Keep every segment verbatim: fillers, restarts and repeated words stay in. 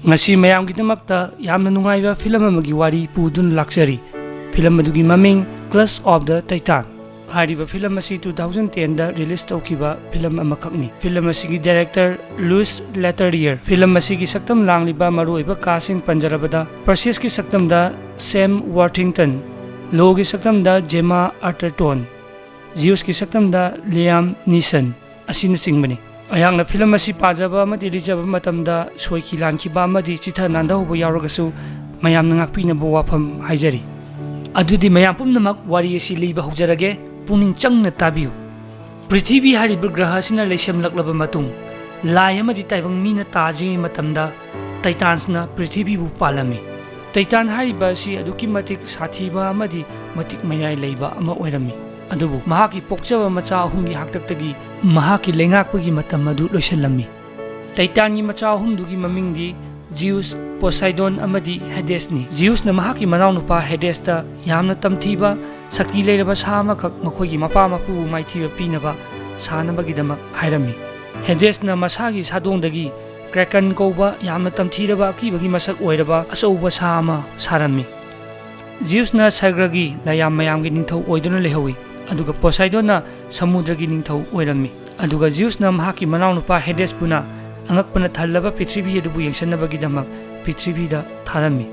ꯉꯁꯤ ꯃꯌꯥꯝꯒꯤꯗꯃꯛꯇ ꯌꯥꯝꯅ ꯅꯨꯡꯉꯥꯏꯕ ꯐꯤꯂꯝ ꯑꯃꯒꯤ ꯋꯥꯔꯤ ꯄꯨꯗꯨꯅ ꯂꯥꯛꯆꯔꯤ꯫ ꯐꯤꯂꯝ ꯑꯗꯨꯒꯤ ꯃꯃꯤꯡ Clash of the Titan꯫ ꯍꯥꯏꯔꯤꯕ ꯐꯤꯂꯝ ꯑꯁꯤ two thousand ten ꯗ release ꯇꯧꯈꯤꯕ ꯐꯤꯂꯝ ꯑꯃꯈꯛꯅꯤ꯫ ꯐꯤꯂꯝ ꯑꯁꯤꯒꯤ director Luis Leterrier꯫ ꯐꯤꯂꯝ ꯑꯁꯤꯒꯤ ꯁꯛꯇꯝ ꯂꯥꯡꯂꯤꯕ ꯃꯔꯨꯑꯣꯏꯕ cast ꯁꯤꯡ ꯄꯟꯖꯔꯕꯗ, Perseus ꯀꯤ ꯁꯛꯇꯝꯗ Sam Worthington, Loki ꯒꯤ ꯁꯛꯇꯝꯗ Gemma Arterton, Zeus ꯀꯤ ꯁꯛꯇꯝꯗ Liam Neeson ꯑꯁꯤꯅꯆꯤꯡꯕꯅꯤ꯫ ꯑꯩꯍꯥꯛꯅ ꯐꯤꯂꯝ ꯑꯁꯤ ꯄꯥꯖꯕ ꯑꯃꯗꯤ ꯂꯤꯖꯕ ꯃꯇꯝꯗ ꯁꯣꯏꯈꯤ ꯂꯥꯟꯈꯤꯕ ꯑꯃꯗꯤ ꯆꯤꯊ ꯅꯥꯟꯊꯍꯧꯕ ꯌꯥꯎꯔꯒꯁꯨ ꯃꯌꯥꯝꯅ ꯉꯥꯛꯄꯤꯅꯕ ꯋꯥꯐꯝ ꯍꯥꯏꯖꯔꯤ꯫ ꯑꯗꯨꯗꯤ ꯃꯌꯥꯝ ꯄꯨꯝꯅꯃꯛ ꯋꯥꯔꯤ ꯑꯁꯤ ꯂꯤꯕ ꯍꯧꯖꯔꯒꯦ, ꯄꯨꯛꯅꯤꯡ ꯆꯪꯅ ꯇꯥꯕꯤꯌꯨ꯫ ꯄ꯭ꯔꯤꯊꯤꯕꯤ ꯍꯥꯏꯔꯤꯕ ꯒ꯭ꯔꯍ ꯑꯁꯤꯅ ꯂꯩꯁꯦꯝꯂꯛꯂꯕ ꯃꯇꯨꯡ, ꯂꯥꯏ ꯑꯃꯗꯤ ꯇꯥꯏꯕꯪ ꯃꯤꯅ ꯇꯥꯗ꯭ꯔꯤꯉꯩ ꯃꯇꯝꯗ Titans ꯅ ꯄ꯭ꯔꯤꯊꯤꯕꯤꯕꯨ ꯄꯥꯜꯂꯝꯃꯤ꯫ Titan ꯍꯥꯏꯔꯤꯕ ꯑꯁꯤ ꯑꯗꯨꯛꯀꯤ ꯃꯇꯤꯛ ꯁꯥꯊꯤꯕ ꯑꯃꯗꯤ ꯃꯇꯤꯛ ꯃꯌꯥꯏ ꯂꯩꯕ ꯑꯃ ꯑꯣꯏꯔꯝꯃꯤ꯫ ꯑꯗꯨꯕꯨ ꯃꯍꯥꯛꯀꯤ ꯄꯣꯛꯆꯕ ꯃꯆꯥ ꯑꯍꯨꯝꯒꯤ ꯍꯥꯛꯇꯛꯇꯒꯤ ꯃꯍꯥꯛꯀꯤ ꯂꯩꯉꯥꯛꯄꯒꯤ ꯃꯇꯝ ꯑꯗꯨ ꯂꯣꯏꯁꯤꯜꯂꯝꯃꯤ꯫ Titan ꯒꯤ ꯃꯆꯥ ꯑꯍꯨꯝꯗꯨꯒꯤ ꯃꯃꯤꯡꯗꯤ Zeus, Poseidon ꯑꯃꯗꯤ Hades ꯅꯤ꯫ Zeus ꯅ ꯃꯍꯥꯛꯀꯤ ꯃꯅꯥꯎꯅꯨꯄꯥ Hades ꯇ ꯌꯥꯝꯅ ꯇꯝꯊꯤꯕ, ꯁꯛꯇꯤ ꯂꯩꯔꯕ ꯁꯥ ꯑꯃꯈꯛ ꯃꯈꯣꯏꯒꯤ ꯃꯄꯥ ꯃꯄꯨꯕꯨ ꯃꯥꯏꯊꯤꯕ ꯄꯤꯅꯕ ꯁꯥꯅꯕꯒꯤꯗꯃꯛ ꯍꯥꯏꯔꯝꯃꯤ꯫ Hades ꯅ ꯃꯁꯥꯒꯤ ꯁꯥꯗꯣꯡꯗꯒꯤ Kraken ꯀꯧꯕ ꯌꯥꯝꯅ ꯇꯝꯊꯤꯔꯕ ꯑꯀꯤꯕꯒꯤ ꯃꯁꯛ ꯑꯣꯏꯔꯕ ꯑꯆꯧꯕ ꯁꯥ ꯑꯃ ꯁꯥꯔꯝꯃꯤ꯫ Zeus ꯅ ꯁꯔꯒꯒꯤ ꯂꯥꯏꯌꯥꯝ ꯃꯌꯥꯝꯒꯤ ꯅꯤꯡꯊꯧ ꯑꯣꯏꯗꯨꯅ ꯂꯩꯍꯧꯏ, ꯑꯗꯨꯒ Poseidon ꯅ ꯁꯃꯨꯗ꯭ꯔꯒꯤ ꯅꯤꯡꯊꯧ ꯑꯣꯏꯔꯝꯃꯤ꯫ ꯑꯗꯨꯒ Zeus ꯅ ꯃꯍꯥꯛꯀꯤ ꯃꯅꯥꯎꯅꯨꯄꯥ Hades ꯄꯨꯅ ꯑꯉꯛꯄꯅ ꯊꯜꯂꯕ ꯄ꯭ꯔꯤꯊꯤꯕꯤ ꯑꯗꯨꯕꯨ ꯌꯦꯡꯁꯤꯟꯅꯕꯒꯤꯗꯃꯛ ꯄ꯭ꯔꯤꯊꯤꯕꯤꯗ ꯊꯥꯔꯝꯃꯤ꯫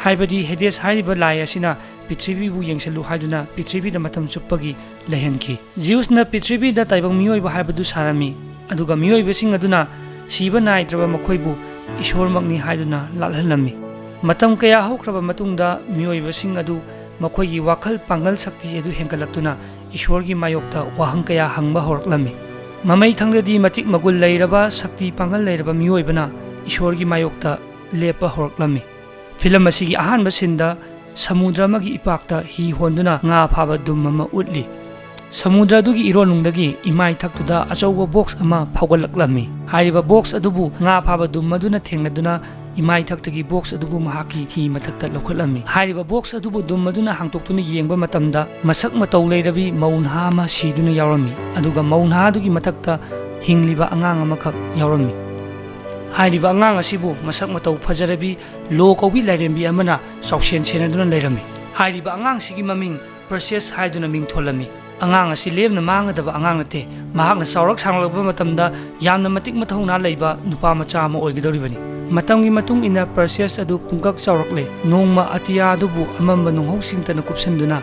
ꯍꯥꯏꯕꯗꯤ Hades ꯍꯥꯏꯔꯤꯕ ꯂꯥꯏ ꯑꯁꯤꯅ ꯄ꯭ꯔꯤꯊꯤꯕꯤꯕꯨ ꯌꯦꯡꯁꯤꯜꯂꯨ ꯍꯥꯏꯗꯨꯅ ꯄ꯭ꯔꯤꯊꯤꯕꯤꯗ ꯃꯇꯝ ꯆꯨꯞꯄꯒꯤ ꯂꯩꯍꯟꯈꯤ꯫ Zeus ꯅ ꯄ꯭ꯔꯤꯊꯤꯕꯤꯗ ꯇꯥꯏꯕꯪ ꯃꯤꯑꯣꯏꯕ ꯍꯥꯏꯕꯗꯨ ꯁꯥꯔꯝꯃꯤ, ꯑꯗꯨꯒ ꯃꯤꯑꯣꯏꯕꯁꯤꯡ ꯑꯗꯨꯅ ꯁꯤꯕ ꯅꯥꯏꯗ꯭ꯔꯕ ꯃꯈꯣꯏꯕꯨ ꯏꯁꯣꯔꯃꯛꯅꯤ ꯍꯥꯏꯗꯨꯅ ꯂꯥꯠꯍꯜꯂꯝꯃꯤ꯫ ꯃꯇꯝ ꯀꯌꯥ ꯍꯧꯈ꯭ꯔꯕ ꯃꯇꯨꯡꯗ ꯃꯤꯑꯣꯏꯕꯁꯤꯡ ꯑꯗꯨ ꯃꯈꯣꯏꯒꯤ ꯋꯥꯈꯜ ꯄꯥꯡꯒꯜ ꯁꯛꯇꯤ ꯑꯗꯨ ꯍꯦꯟꯒꯠꯂꯛꯇꯨꯅ ꯏꯁꯣꯔꯒꯤ ꯃꯥꯌꯣꯛꯇ ꯋꯥꯍꯪ ꯀꯌꯥ ꯍꯪꯕ ꯍꯧꯔꯛꯂꯝꯃꯤ꯫ ꯃꯃꯩ ꯊꯪꯗꯗꯤ ꯃꯇꯤꯛ ꯃꯒꯨꯟ ꯂꯩꯔꯕ, ꯁꯛꯇꯤ ꯄꯥꯡꯒꯜ ꯂꯩꯔꯕ ꯃꯤꯑꯣꯏꯕꯅ ꯏꯁꯣꯔꯒꯤ ꯃꯥꯌꯣꯛꯇ ꯂꯦꯞꯄ ꯍꯧꯔꯛꯂꯝꯃꯤ꯫ ꯐꯤꯂꯝ ꯑꯁꯤꯒꯤ ꯑꯍꯥꯟꯕ ꯁꯤꯟꯗ ꯁꯃꯨꯗ꯭ꯔ ꯑꯃꯒꯤ ꯏꯄꯥꯛꯇ ꯍꯤ ꯍꯣꯟꯗꯨꯅ ꯉꯥ ꯐꯥꯕ ꯗꯨꯝ ꯑꯃ ꯎꯠꯂꯤ꯫ ꯁꯃꯨꯗ꯭ꯔ ꯑꯗꯨꯒꯤ ꯏꯔꯣꯟꯅꯨꯡꯗꯒꯤ ꯏꯃꯥꯏꯊꯛꯇꯨꯗ ꯑꯆꯧꯕ ꯕꯣꯛꯁ ꯑꯃ ꯐꯥꯎꯒꯠꯂꯛꯂꯝꯃꯤ꯫ ꯍꯥꯏꯔꯤꯕ ꯕꯣꯛꯁ ꯑꯗꯨꯕꯨ ꯉꯥ ꯐꯥꯕ ꯗꯨꯝ ꯑꯗꯨꯅ ꯊꯦꯡꯅꯗꯨꯅ ꯏꯃꯥꯏꯊꯛꯇꯒꯤ ꯕꯣꯛꯁ ꯑꯗꯨꯕꯨ ꯃꯍꯥꯛꯀꯤ ꯍꯤ ꯃꯊꯛꯇ ꯂꯧꯈꯠꯂꯝꯃꯤ꯫ ꯍꯥꯏꯔꯤꯕ ꯕꯣꯛꯁ ꯑꯗꯨꯕꯨ ꯗꯨꯝ ꯑꯗꯨꯅ ꯍꯥꯡꯗꯣꯛꯇꯨꯅ ꯌꯦꯡꯕ ꯃꯇꯝꯗ ꯃꯁꯛ ꯃꯇꯧ ꯂꯩꯔꯕꯤ ꯃꯧ ꯅꯍꯥ ꯑꯃ ꯁꯤꯗꯨꯅ ꯌꯥꯎꯔꯝꯃꯤ, ꯑꯗꯨꯒ ꯃꯧ ꯅꯍꯥ ꯑꯗꯨꯒꯤ ꯃꯊꯛꯇ ꯍꯤꯡꯂꯤꯕ ꯑꯉꯥꯡ ꯑꯃꯈꯛ ꯌꯥꯎꯔꯝꯃꯤ꯫ ꯍꯥꯏꯔꯤꯕ ꯑꯉꯥꯡ ꯑꯁꯤꯕꯨ ꯃꯁꯛ ꯃꯇꯧ ꯐꯖꯔꯕꯤ ꯂꯣ ꯀꯧꯕꯤ ꯂꯥꯏꯔꯦꯝꯕꯤ ꯑꯃꯅ ꯆꯥꯎꯁꯦꯟ ꯁꯦꯟꯅꯗꯨꯅ ꯂꯩꯔꯝꯃꯤ꯫ ꯍꯥꯏꯔꯤꯕ ꯑꯉꯥꯡꯁꯤꯒꯤ ꯃꯃꯤꯡ ꯄ꯭ꯔꯁꯦꯁ ꯍꯥꯏꯗꯨꯅ ꯃꯤꯡ ꯊꯣꯜꯂꯝꯃꯤ꯫ ꯑꯉꯥꯡ ꯑꯁꯤ ꯂꯦꯝꯅ ꯃꯥꯡꯒꯗꯕ ꯑꯉꯥꯡ ꯅꯠꯇꯦ꯫ ꯃꯍꯥꯛꯅ ꯆꯥꯎꯔꯛ ꯁꯥꯡꯂꯛꯄ ꯃꯇꯝꯗ ꯌꯥꯝꯅ ꯃꯇꯤꯛ ꯃꯊꯧꯅꯥ ꯂꯩꯕ ꯅꯨꯄꯥ ꯃꯆꯥ ꯑꯃ ꯑꯣꯏꯒꯗꯧꯔꯤꯕꯅꯤ꯫ ꯃꯇꯝꯒꯤ ꯃꯇꯨꯡ ꯏꯟꯅ ꯄ꯭ꯔꯁꯦꯁ ꯑꯗꯨ ꯄꯨꯡꯀꯛ ꯆꯥꯎꯔꯛꯂꯦ꯫ ꯅꯣꯡꯃ ꯑꯇꯤꯌꯥ ꯑꯗꯨꯕꯨ ꯑꯃꯝꯕ ꯅꯣꯡꯍꯧꯁꯤꯡꯇꯅ ꯀꯨꯞꯁꯟꯗꯨꯅ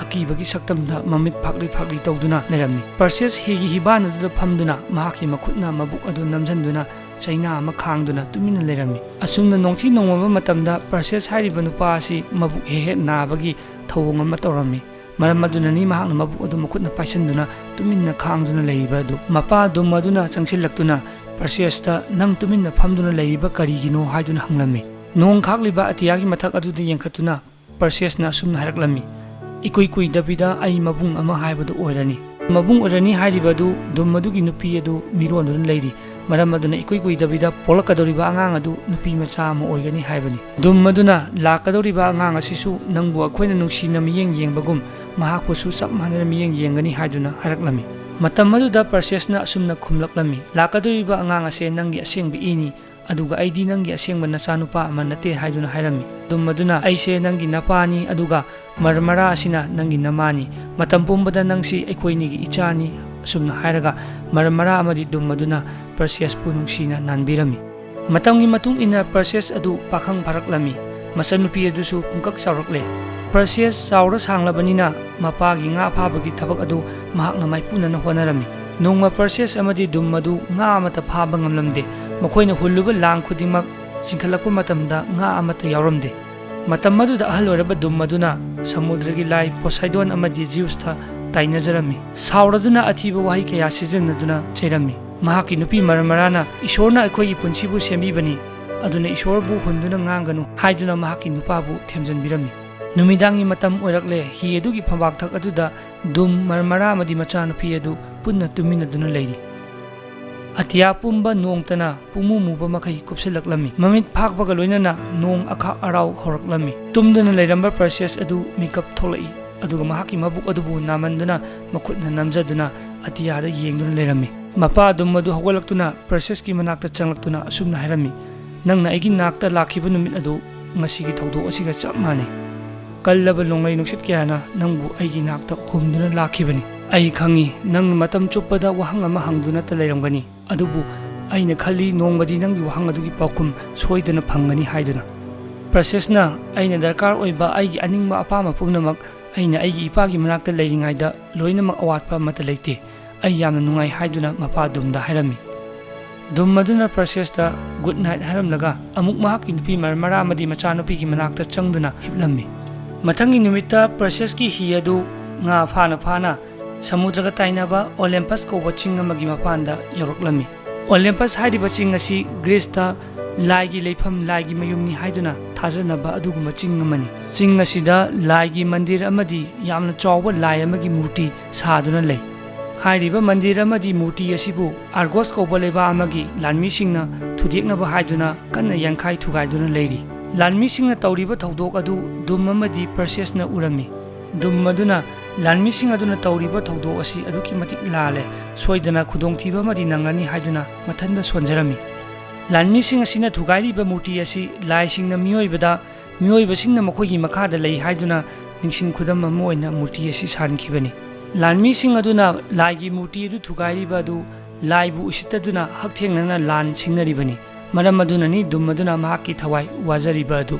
ꯑꯀꯤꯕꯒꯤ ꯁꯛꯇꯝꯗ ꯃꯃꯤꯠ ꯐꯥꯛꯂꯤ ꯐꯥꯛꯂꯤ ꯇꯧꯗꯨꯅ ꯂꯩꯔꯝꯃꯤ꯫ ꯄ꯭ꯔꯁꯦꯁ ꯍꯤꯒꯤ ꯍꯤꯕꯥꯟ ꯑꯗꯨꯗ ꯐꯝꯗꯨꯅ ꯃꯍꯥꯛꯀꯤ ꯃꯈꯨꯠꯅ ꯃꯕꯨꯛ ꯑꯗꯨ ꯅꯝꯁꯤꯟꯗꯨꯅ ꯆꯩꯅꯥ ꯑꯃ ꯈꯥꯡꯗꯨꯅ ꯇꯨꯃꯤꯟꯅ ꯂꯩꯔꯝꯃꯤ꯫ ꯑꯁꯨꯝꯅ ꯅꯣꯡꯊꯤ ꯅꯣꯡꯃꯝꯕ ꯃꯇꯝꯗ ꯄ꯭ꯔꯁꯦꯁ ꯍꯥꯏꯔꯤꯕ ꯅꯨꯄꯥ ꯑꯁꯤ ꯃꯕꯨꯛ ꯍꯦꯛ ꯍꯦꯛ ꯅꯥꯕꯒꯤ ꯊꯧꯑꯣꯡ ꯑꯃ ꯇꯧꯔꯝꯃꯤ꯫ ꯃꯔꯝ ꯑꯗꯨꯅꯅꯤ ꯃꯍꯥꯛꯅ ꯃꯕꯨꯛ ꯑꯗꯨ ꯃꯈꯨꯠꯅ ꯄꯥꯏꯁꯟꯗꯨꯅ ꯇꯨꯃꯤꯟꯅ ꯈꯥꯡꯗꯨꯅ ꯂꯩꯔꯤꯕ ꯑꯗꯨ꯫ ꯃꯄꯥ ꯗꯨꯝ ꯑꯗꯨꯅ ꯆꯪꯁꯤꯜꯂꯛꯇꯨꯅ ꯄ꯭ꯔꯁꯦꯁꯇ "ꯅꯪ ꯇꯨꯃꯤꯟꯅ ꯐꯝꯗꯨꯅ ꯂꯩꯔꯤꯕ ꯀꯔꯤꯒꯤꯅꯣ?" ꯍꯥꯏꯗꯨꯅ ꯍꯪꯂꯝꯃꯤ꯫ ꯅꯣꯡ ꯈꯥꯛꯂꯤꯕ ꯑꯇꯤꯌꯥꯒꯤ ꯃꯊꯛ ꯑꯗꯨꯗ ꯌꯦꯡꯈꯠꯇꯨꯅ ꯄ꯭ꯔꯁꯦꯁꯅ ꯑꯁꯨꯝꯅ ꯍꯥꯏꯔꯛꯂꯝꯃꯤ, "ꯏꯀꯨꯏ ꯀꯨꯏꯗꯕꯤꯗ ꯑꯩ ꯃꯕꯨꯡ ꯑꯃ ꯍꯥꯏꯕꯗꯨ ꯑꯣꯏꯔꯅꯤ꯫ ꯃꯕꯨꯡ ꯑꯣꯏꯔꯅꯤ ꯍꯥꯏꯔꯤꯕ ꯑꯗꯨ ꯗꯨꯝ ꯑꯗꯨꯒꯤ ꯅꯨꯄꯤ ꯑꯗꯨ ꯃꯤꯔꯣꯟꯗꯨꯅ ꯂꯩꯔꯤ꯫ ꯃꯔꯝ ꯑꯗꯨꯅ ꯏꯀꯨꯏ ꯀꯨꯏꯗꯕꯤꯗ ꯄꯣꯛꯂꯛꯀꯗꯧꯔꯤꯕ ꯑꯉꯥꯡ ꯑꯗꯨ ꯅꯨꯄꯤ ꯃꯆꯥ ꯑꯃ ꯑꯣꯏꯒꯅꯤ ꯍꯥꯏꯕꯅꯤ꯫ ꯗꯨꯝ ꯑꯗꯨꯅ ꯂꯥꯛꯀꯗꯧꯔꯤꯕ ꯑꯉꯥꯡ ꯑꯁꯤꯁꯨ ꯅꯪꯕꯨ ꯑꯩꯈꯣꯏꯅ ꯅꯨꯡꯁꯤꯅ ꯃꯤꯠꯌꯦꯡ ꯌꯦꯡꯕꯒꯨꯝ ꯃꯍꯥꯛꯄꯨꯁꯨ ꯆꯞ ꯃꯥꯟꯅꯅ ꯃꯤꯠꯌꯦꯡ ꯌꯦꯡꯒꯅꯤ" ꯍꯥꯏꯗꯨꯅ ꯍꯥꯏꯔꯛꯂꯝꯃꯤ꯫ ꯃꯇꯝ ꯑꯗꯨꯗ ꯄ꯭ꯔꯁꯦꯁꯅ ꯑꯁꯨꯝꯅ ꯈꯨꯝꯂꯛꯂꯝꯃꯤ, "ꯂꯥꯛꯀꯗꯧꯔꯤꯕ ꯑꯉꯥꯡ ꯑꯁꯦ ꯅꯪꯒꯤ ꯑꯁꯦꯡꯕ ꯏꯅꯤ, ꯑꯗꯨꯒ ꯑꯩꯗꯤ ꯅꯪꯒꯤ ꯑꯁꯦꯡꯕ ꯅꯆꯥꯅꯨꯄꯥ ꯑꯃ ꯅꯠꯇꯦ" ꯍꯥꯏꯗꯨꯅ ꯍꯥꯏꯔꯝꯃꯤ꯫ ꯗꯨꯝ ꯑꯗꯨꯅ, "ꯑꯩꯁꯦ ꯅꯪꯒꯤ ꯅꯄꯥꯅꯤ, ꯑꯗꯨꯒ ꯃꯔꯃꯔꯥ ꯑꯁꯤꯅ ꯅꯪꯒꯤ ꯅꯃꯥꯅꯤ꯫ ꯃꯇꯝ ꯄꯨꯝꯕꯗ ꯅꯪꯁꯤ ꯑꯩꯈꯣꯏꯅꯤꯒꯤ ꯏꯆꯥꯅꯤ" ꯑꯁꯨꯝꯅ ꯍꯥꯏꯔꯒ ꯃꯔꯃꯔꯥ ꯑꯃꯗꯤ ꯗꯨꯝ ꯑꯗꯨꯅ ꯄ꯭ꯔꯁꯦꯁꯄꯨ ꯅꯨꯡꯁꯤꯅ ꯅꯥꯟꯕꯤꯔꯝꯃꯤ꯫ ꯃꯇꯝꯒꯤ ꯃꯇꯨꯡ ꯏꯟꯅ ꯄ꯭ꯔꯁꯦꯁ ꯑꯗꯨ ꯄꯥꯈꯪ ꯐꯥꯔꯛꯂꯝꯃꯤ꯫ ꯃꯆꯟꯅꯨꯄꯤ ꯑꯗꯨꯁꯨ ꯄꯨꯡꯀꯛ ꯆꯥꯎꯔꯛꯂꯦ꯫ ꯄ꯭ꯔꯁꯦꯁ ꯆꯥꯎꯔ ꯁꯥꯡꯂꯕꯅꯤꯅ ꯃꯄꯥꯒꯤ ꯉꯥ ꯐꯥꯕꯒꯤ ꯊꯕꯛ ꯑꯗꯨ ꯃꯍꯥꯛꯅ ꯃꯥꯏꯄꯨꯅꯅ ꯍꯣꯠꯅꯔꯝꯃꯤ꯫ ꯅꯣꯡꯃ ꯄ꯭ꯔꯁꯦꯁ ꯑꯃꯗꯤ ꯗꯨꯝ ꯑꯗꯨ ꯉꯥ ꯑꯃꯠꯇ ꯐꯥꯕ ꯉꯝꯂꯝꯗꯦ꯫ ꯃꯈꯣꯏꯅ ꯍꯨꯜꯂꯨꯕ ꯂꯥꯡ ꯈꯨꯗꯤꯡꯃꯛ ꯆꯤꯡꯈꯠꯂꯛꯄ ꯃꯇꯝꯗ ꯉꯥ ꯑꯃꯠꯇ ꯌꯥꯎꯔꯝꯗꯦ꯫ ꯃꯇꯝ ꯑꯗꯨꯗ ꯑꯍꯜ ꯑꯣꯏꯔꯕ ꯗꯨꯝ ꯑꯗꯨꯅ ꯁꯃꯨꯗ꯭ꯔꯒꯤ ꯂꯥꯏ ꯄꯣꯁꯥꯏꯗꯣꯟ ꯑꯃꯗꯤ ꯖꯤꯎꯁꯇ ꯇꯥꯏꯅꯖꯔꯝꯃꯤ꯫ ꯁꯥꯎꯔꯗꯨꯅ ꯑꯊꯤꯕ ꯋꯥꯍꯩ ꯀꯌꯥ ꯁꯤꯖꯤꯟꯅꯗꯨꯅ ꯆꯩꯔꯝꯃꯤ꯫ ꯃꯍꯥꯛꯀꯤ ꯅꯨꯄꯤ ꯃꯔꯃꯔꯥꯅ, "ꯏꯁꯣꯔꯅ ꯑꯩꯈꯣꯏꯒꯤ ꯄꯨꯟꯁꯤꯕꯨ ꯁꯦꯝꯕꯤꯕꯅꯤ, ꯑꯗꯨꯅ ꯏꯁꯣꯔꯕꯨ ꯍꯨꯟꯗꯨꯅ ꯉꯥꯡꯒꯅꯨ" ꯍꯥꯏꯗꯨꯅ ꯃꯍꯥꯛꯀꯤ ꯅꯨꯄꯥꯕꯨ ꯊꯦꯝꯖꯤꯟꯕꯤꯔꯝꯃꯤ꯫ ꯅꯨꯃꯤꯗꯥꯡꯒꯤ ꯃꯇꯝ ꯑꯣꯏꯔꯛꯂꯦ꯫ ꯍꯤ ꯑꯗꯨꯒꯤ ꯐꯝꯕꯥꯛꯊꯛ ꯑꯗꯨꯗ ꯗꯨꯝ, ꯃꯔꯃꯔꯥ ꯑꯃꯗꯤ ꯃꯆꯥꯅꯨꯄꯤ ꯑꯗꯨ ꯄꯨꯟꯅ ꯇꯨꯃꯤꯟꯅꯗꯨꯅ ꯂꯩꯔꯤ꯫ ꯑꯇꯤꯌꯥ ꯄꯨꯝꯕ ꯅꯣꯡꯇꯅ ꯄꯨꯡꯃꯨ ꯃꯨꯕ ꯃꯈꯩ ꯀꯨꯞꯁꯤꯜꯂꯛꯂꯝꯃꯤ꯫ ꯃꯃꯤꯠ ꯐꯥꯛꯄꯒ ꯂꯣꯏꯅꯅ ꯅꯣꯡ ꯑꯈꯥꯛ ꯑꯔꯥꯎ ꯍꯧꯔꯛꯂꯝꯃꯤ꯫ ꯇꯨꯝꯗꯨꯅ ꯂꯩꯔꯝꯕ ꯄ꯭ꯔꯁꯦꯁ ꯑꯗꯨ ꯃꯤꯀꯞ ꯊꯣꯛꯂꯛꯏ, ꯑꯗꯨꯒ ꯃꯍꯥꯛꯀꯤ ꯃꯕꯨꯛ ꯑꯗꯨꯕꯨ ꯅꯥꯃꯟꯗꯨꯅ ꯃꯈꯨꯠꯅ ꯅꯝꯖꯗꯨꯅ ꯑꯇꯤꯌꯥꯗ ꯌꯦꯡꯗꯨꯅ ꯂꯩꯔꯝꯃꯤ꯫ ꯃꯄꯥ ꯗꯨꯝ ꯑꯗꯨ ꯍꯧꯒꯠꯂꯛꯇꯨꯅ ꯄ꯭ꯔꯁꯦꯁꯀꯤ ꯃꯅꯥꯛꯇ ꯆꯪꯂꯛꯇꯨꯅ ꯑꯁꯨꯝꯅ ꯍꯥꯏꯔꯝꯃꯤ, "ꯅꯪꯅ ꯑꯩꯒꯤ ꯅꯥꯛꯇ ꯂꯥꯛꯈꯤꯕ ꯅꯨꯃꯤꯠ ꯑꯗꯨ ꯉꯁꯤꯒꯤ ꯊꯧꯗꯣꯛ ꯑꯁꯤꯒ ꯆꯞ ꯃꯥꯟꯅꯩ꯫ ꯀꯜꯂꯕ ꯅꯣꯡꯂꯩ ꯅꯨꯡꯁꯤꯠ ꯀꯌꯥꯅ ꯅꯪꯕꯨ ꯑꯩꯒꯤ ꯅꯥꯛꯇ ꯍꯨꯝꯗꯨꯅ ꯂꯥꯛꯈꯤꯕꯅꯤ꯫ ꯑꯩ ꯈꯪꯏ, ꯅꯪ ꯃꯇꯝ ꯆꯨꯞꯄꯗ ꯋꯥꯍꯪ ꯑꯃ ꯍꯪꯗꯨꯅꯇ ꯂꯩꯔꯝꯒꯅꯤ, ꯑꯗꯨꯕꯨ ꯑꯩꯅ ꯈꯜꯂꯤ ꯅꯣꯡꯃꯗꯤ ꯅꯪꯒꯤ ꯋꯥꯍꯪ ꯑꯗꯨꯒꯤ ꯄꯥꯎꯈꯨꯝ ꯁꯣꯏꯗꯅ ꯐꯪꯒꯅꯤ ꯍꯥꯏꯗꯨꯅ꯫ ꯄ꯭ꯔꯁꯦꯁꯅ ꯑꯩꯅ ꯗꯔꯀꯥꯔ ꯑꯣꯏꯕ ꯑꯩꯒꯤ ꯑꯅꯤꯡꯕ ꯑꯄꯥꯝꯕ ꯄꯨꯝꯅꯃꯛ ꯑꯩꯅ ꯑꯩꯒꯤ ꯏꯄꯥꯒꯤ ꯃꯅꯥꯛꯇ ꯂꯩꯔꯤꯉꯩꯗ ꯂꯣꯏꯅꯃꯛ ꯑꯋꯥꯠꯄ ꯑꯃꯠꯇ ꯂꯩꯇꯦ꯫ ꯑꯩ ꯌꯥꯝꯅ ꯅꯨꯡꯉꯥꯏ" ꯍꯥꯏꯗꯨꯅ ꯃꯄꯥ ꯗꯨꯝꯗ ꯍꯥꯏꯔꯝꯃꯤ꯫ ꯗꯨꯝ ꯑꯗꯨꯅ ꯄ꯭ꯔꯁꯦꯁꯇ ꯒꯨꯗ ꯅꯥꯏꯠ ꯍꯥꯏꯔꯝꯂꯒ ꯑꯃꯨꯛ ꯃꯍꯥꯛꯀꯤ ꯅꯨꯄꯤ ꯃꯔꯃꯔꯥ ꯑꯃꯗꯤ ꯃꯆꯥꯅꯨꯄꯤꯒꯤ ꯃꯅꯥꯛꯇ ꯆꯪꯗꯨꯅ ꯍꯤꯞꯂꯝꯃꯤ꯫ ꯃꯊꯪꯒꯤ ꯅꯨꯃꯤꯠꯇ ꯄ꯭ꯔꯁꯦꯁꯀꯤ ꯍꯤ ꯑꯗꯨ ꯉꯥ ꯐꯥꯅ ꯐꯥꯅ ꯁꯃꯨꯗ꯭ꯔꯒ ꯇꯥꯏꯅꯕ ꯑꯣꯂꯦꯝꯄꯁ ꯀꯧꯕ ꯆꯤꯡ ꯑꯃꯒꯤ ꯃꯄꯥꯟꯗ ꯌꯧꯔꯛꯂꯝꯃꯤ꯫ ꯑꯣꯂꯦꯝꯄꯁ ꯍꯥꯏꯔꯤꯕ ꯆꯤꯡ ꯑꯁꯤ ꯒ꯭ꯔꯤꯁꯇ ꯂꯥꯏꯒꯤ ꯂꯩꯐꯝ, ꯂꯥꯏꯒꯤ ꯃꯌꯨꯝꯅꯤ ꯍꯥꯏꯗꯨꯅ ꯊꯥꯖꯅꯕ ꯑꯗꯨꯒꯨꯝꯕ ꯆꯤꯡ ꯑꯃꯅꯤ꯫ ꯆꯤꯡ ꯑꯁꯤꯗ ꯂꯥꯏꯒꯤ ꯃꯟꯗꯤꯔ ꯑꯃꯗꯤ ꯌꯥꯝꯅ ꯆꯥꯎꯕ ꯂꯥꯏ ꯑꯃꯒꯤ ꯃꯨꯔꯇꯤ ꯁꯥꯗꯨꯅ ꯂꯩ꯫ ꯍꯥꯏꯔꯤꯕ ꯃꯟꯗꯤꯔ ꯑꯃꯗꯤ ꯃꯨꯔꯇꯤ ꯑꯁꯤꯕꯨ ꯑꯥꯔꯒꯣꯁ ꯀꯧꯕ ꯂꯩꯕꯥꯛ ꯑꯃꯒꯤ ꯂꯥꯟꯃꯤꯁꯤꯡꯅ ꯊꯨꯗꯦꯛꯅꯕ ꯍꯥꯏꯗꯨꯅ ꯀꯟꯅ ꯌꯥꯡꯈꯥꯏ ꯊꯨꯒꯥꯏꯗꯨꯅ ꯂꯩꯔꯤ꯫ ꯂꯥꯟꯃꯤꯁꯤꯡꯅ ꯇꯧꯔꯤꯕ ꯊꯧꯗꯣꯛ ꯑꯗꯨ ꯗꯨꯝ ꯑꯃꯗꯤ ꯄ꯭ꯔꯁꯦꯁꯅ ꯎꯔꯝꯃꯤ꯫ ꯗꯨꯝ ꯑꯗꯨꯅ ꯂꯥꯟꯃꯤꯁꯤꯡ ꯑꯗꯨꯅ ꯇꯧꯔꯤꯕ ꯊꯧꯗꯣꯛ ꯑꯁꯤ ꯑꯗꯨꯛꯀꯤ ꯃꯇꯤꯛ ꯂꯥꯜꯂꯦ, ꯁꯣꯏꯗꯅ ꯈꯨꯗꯣꯡꯊꯤꯕ ꯑꯃꯗꯤ ꯅꯪꯒꯅꯤ ꯍꯥꯏꯗꯨꯅ ꯃꯊꯟꯇ ꯁꯣꯟꯖꯔꯝꯃꯤ꯫ ꯂꯥꯟꯃꯤꯁꯤꯡ ꯑꯁꯤꯅ ꯊꯨꯒꯥꯏꯔꯤꯕ ꯃꯨꯔꯇꯤ ꯑꯁꯤ ꯂꯥꯏꯁꯤꯡꯅ ꯃꯤꯑꯣꯏꯕꯗ, ꯃꯤꯑꯣꯏꯕꯁꯤꯡꯅ ꯃꯈꯣꯏꯒꯤ ꯃꯈꯥꯗ ꯂꯩ ꯍꯥꯏꯗꯨꯅ ꯅꯤꯡꯁꯤꯡ ꯈꯨꯗꯝ ꯑꯃ ꯑꯣꯏꯅ ꯃꯨꯔꯇꯤ ꯑꯁꯤ ꯁꯥꯍꯟꯈꯤꯕꯅꯤ꯫ ꯂꯥꯟꯃꯤꯁꯤꯡ ꯑꯗꯨꯅ ꯂꯥꯏꯒꯤ ꯃꯨꯔꯇꯤ ꯑꯗꯨ ꯊꯨꯒꯥꯏꯔꯤꯕ ꯑꯗꯨ ꯂꯥꯏꯕꯨ ꯎꯁꯤꯠꯇꯗꯨꯅ ꯍꯛꯊꯦꯡꯅꯅ ꯂꯥꯟ ꯁꯤꯡꯅꯔꯤꯕꯅꯤ꯫ ꯃꯔꯝ ꯑꯗꯨꯅꯅꯤ ꯗꯨꯝ ꯑꯗꯨꯅ ꯃꯍꯥꯛꯀꯤ ꯊꯋꯥꯏ ꯋꯥꯖꯔꯤꯕ ꯑꯗꯨ꯫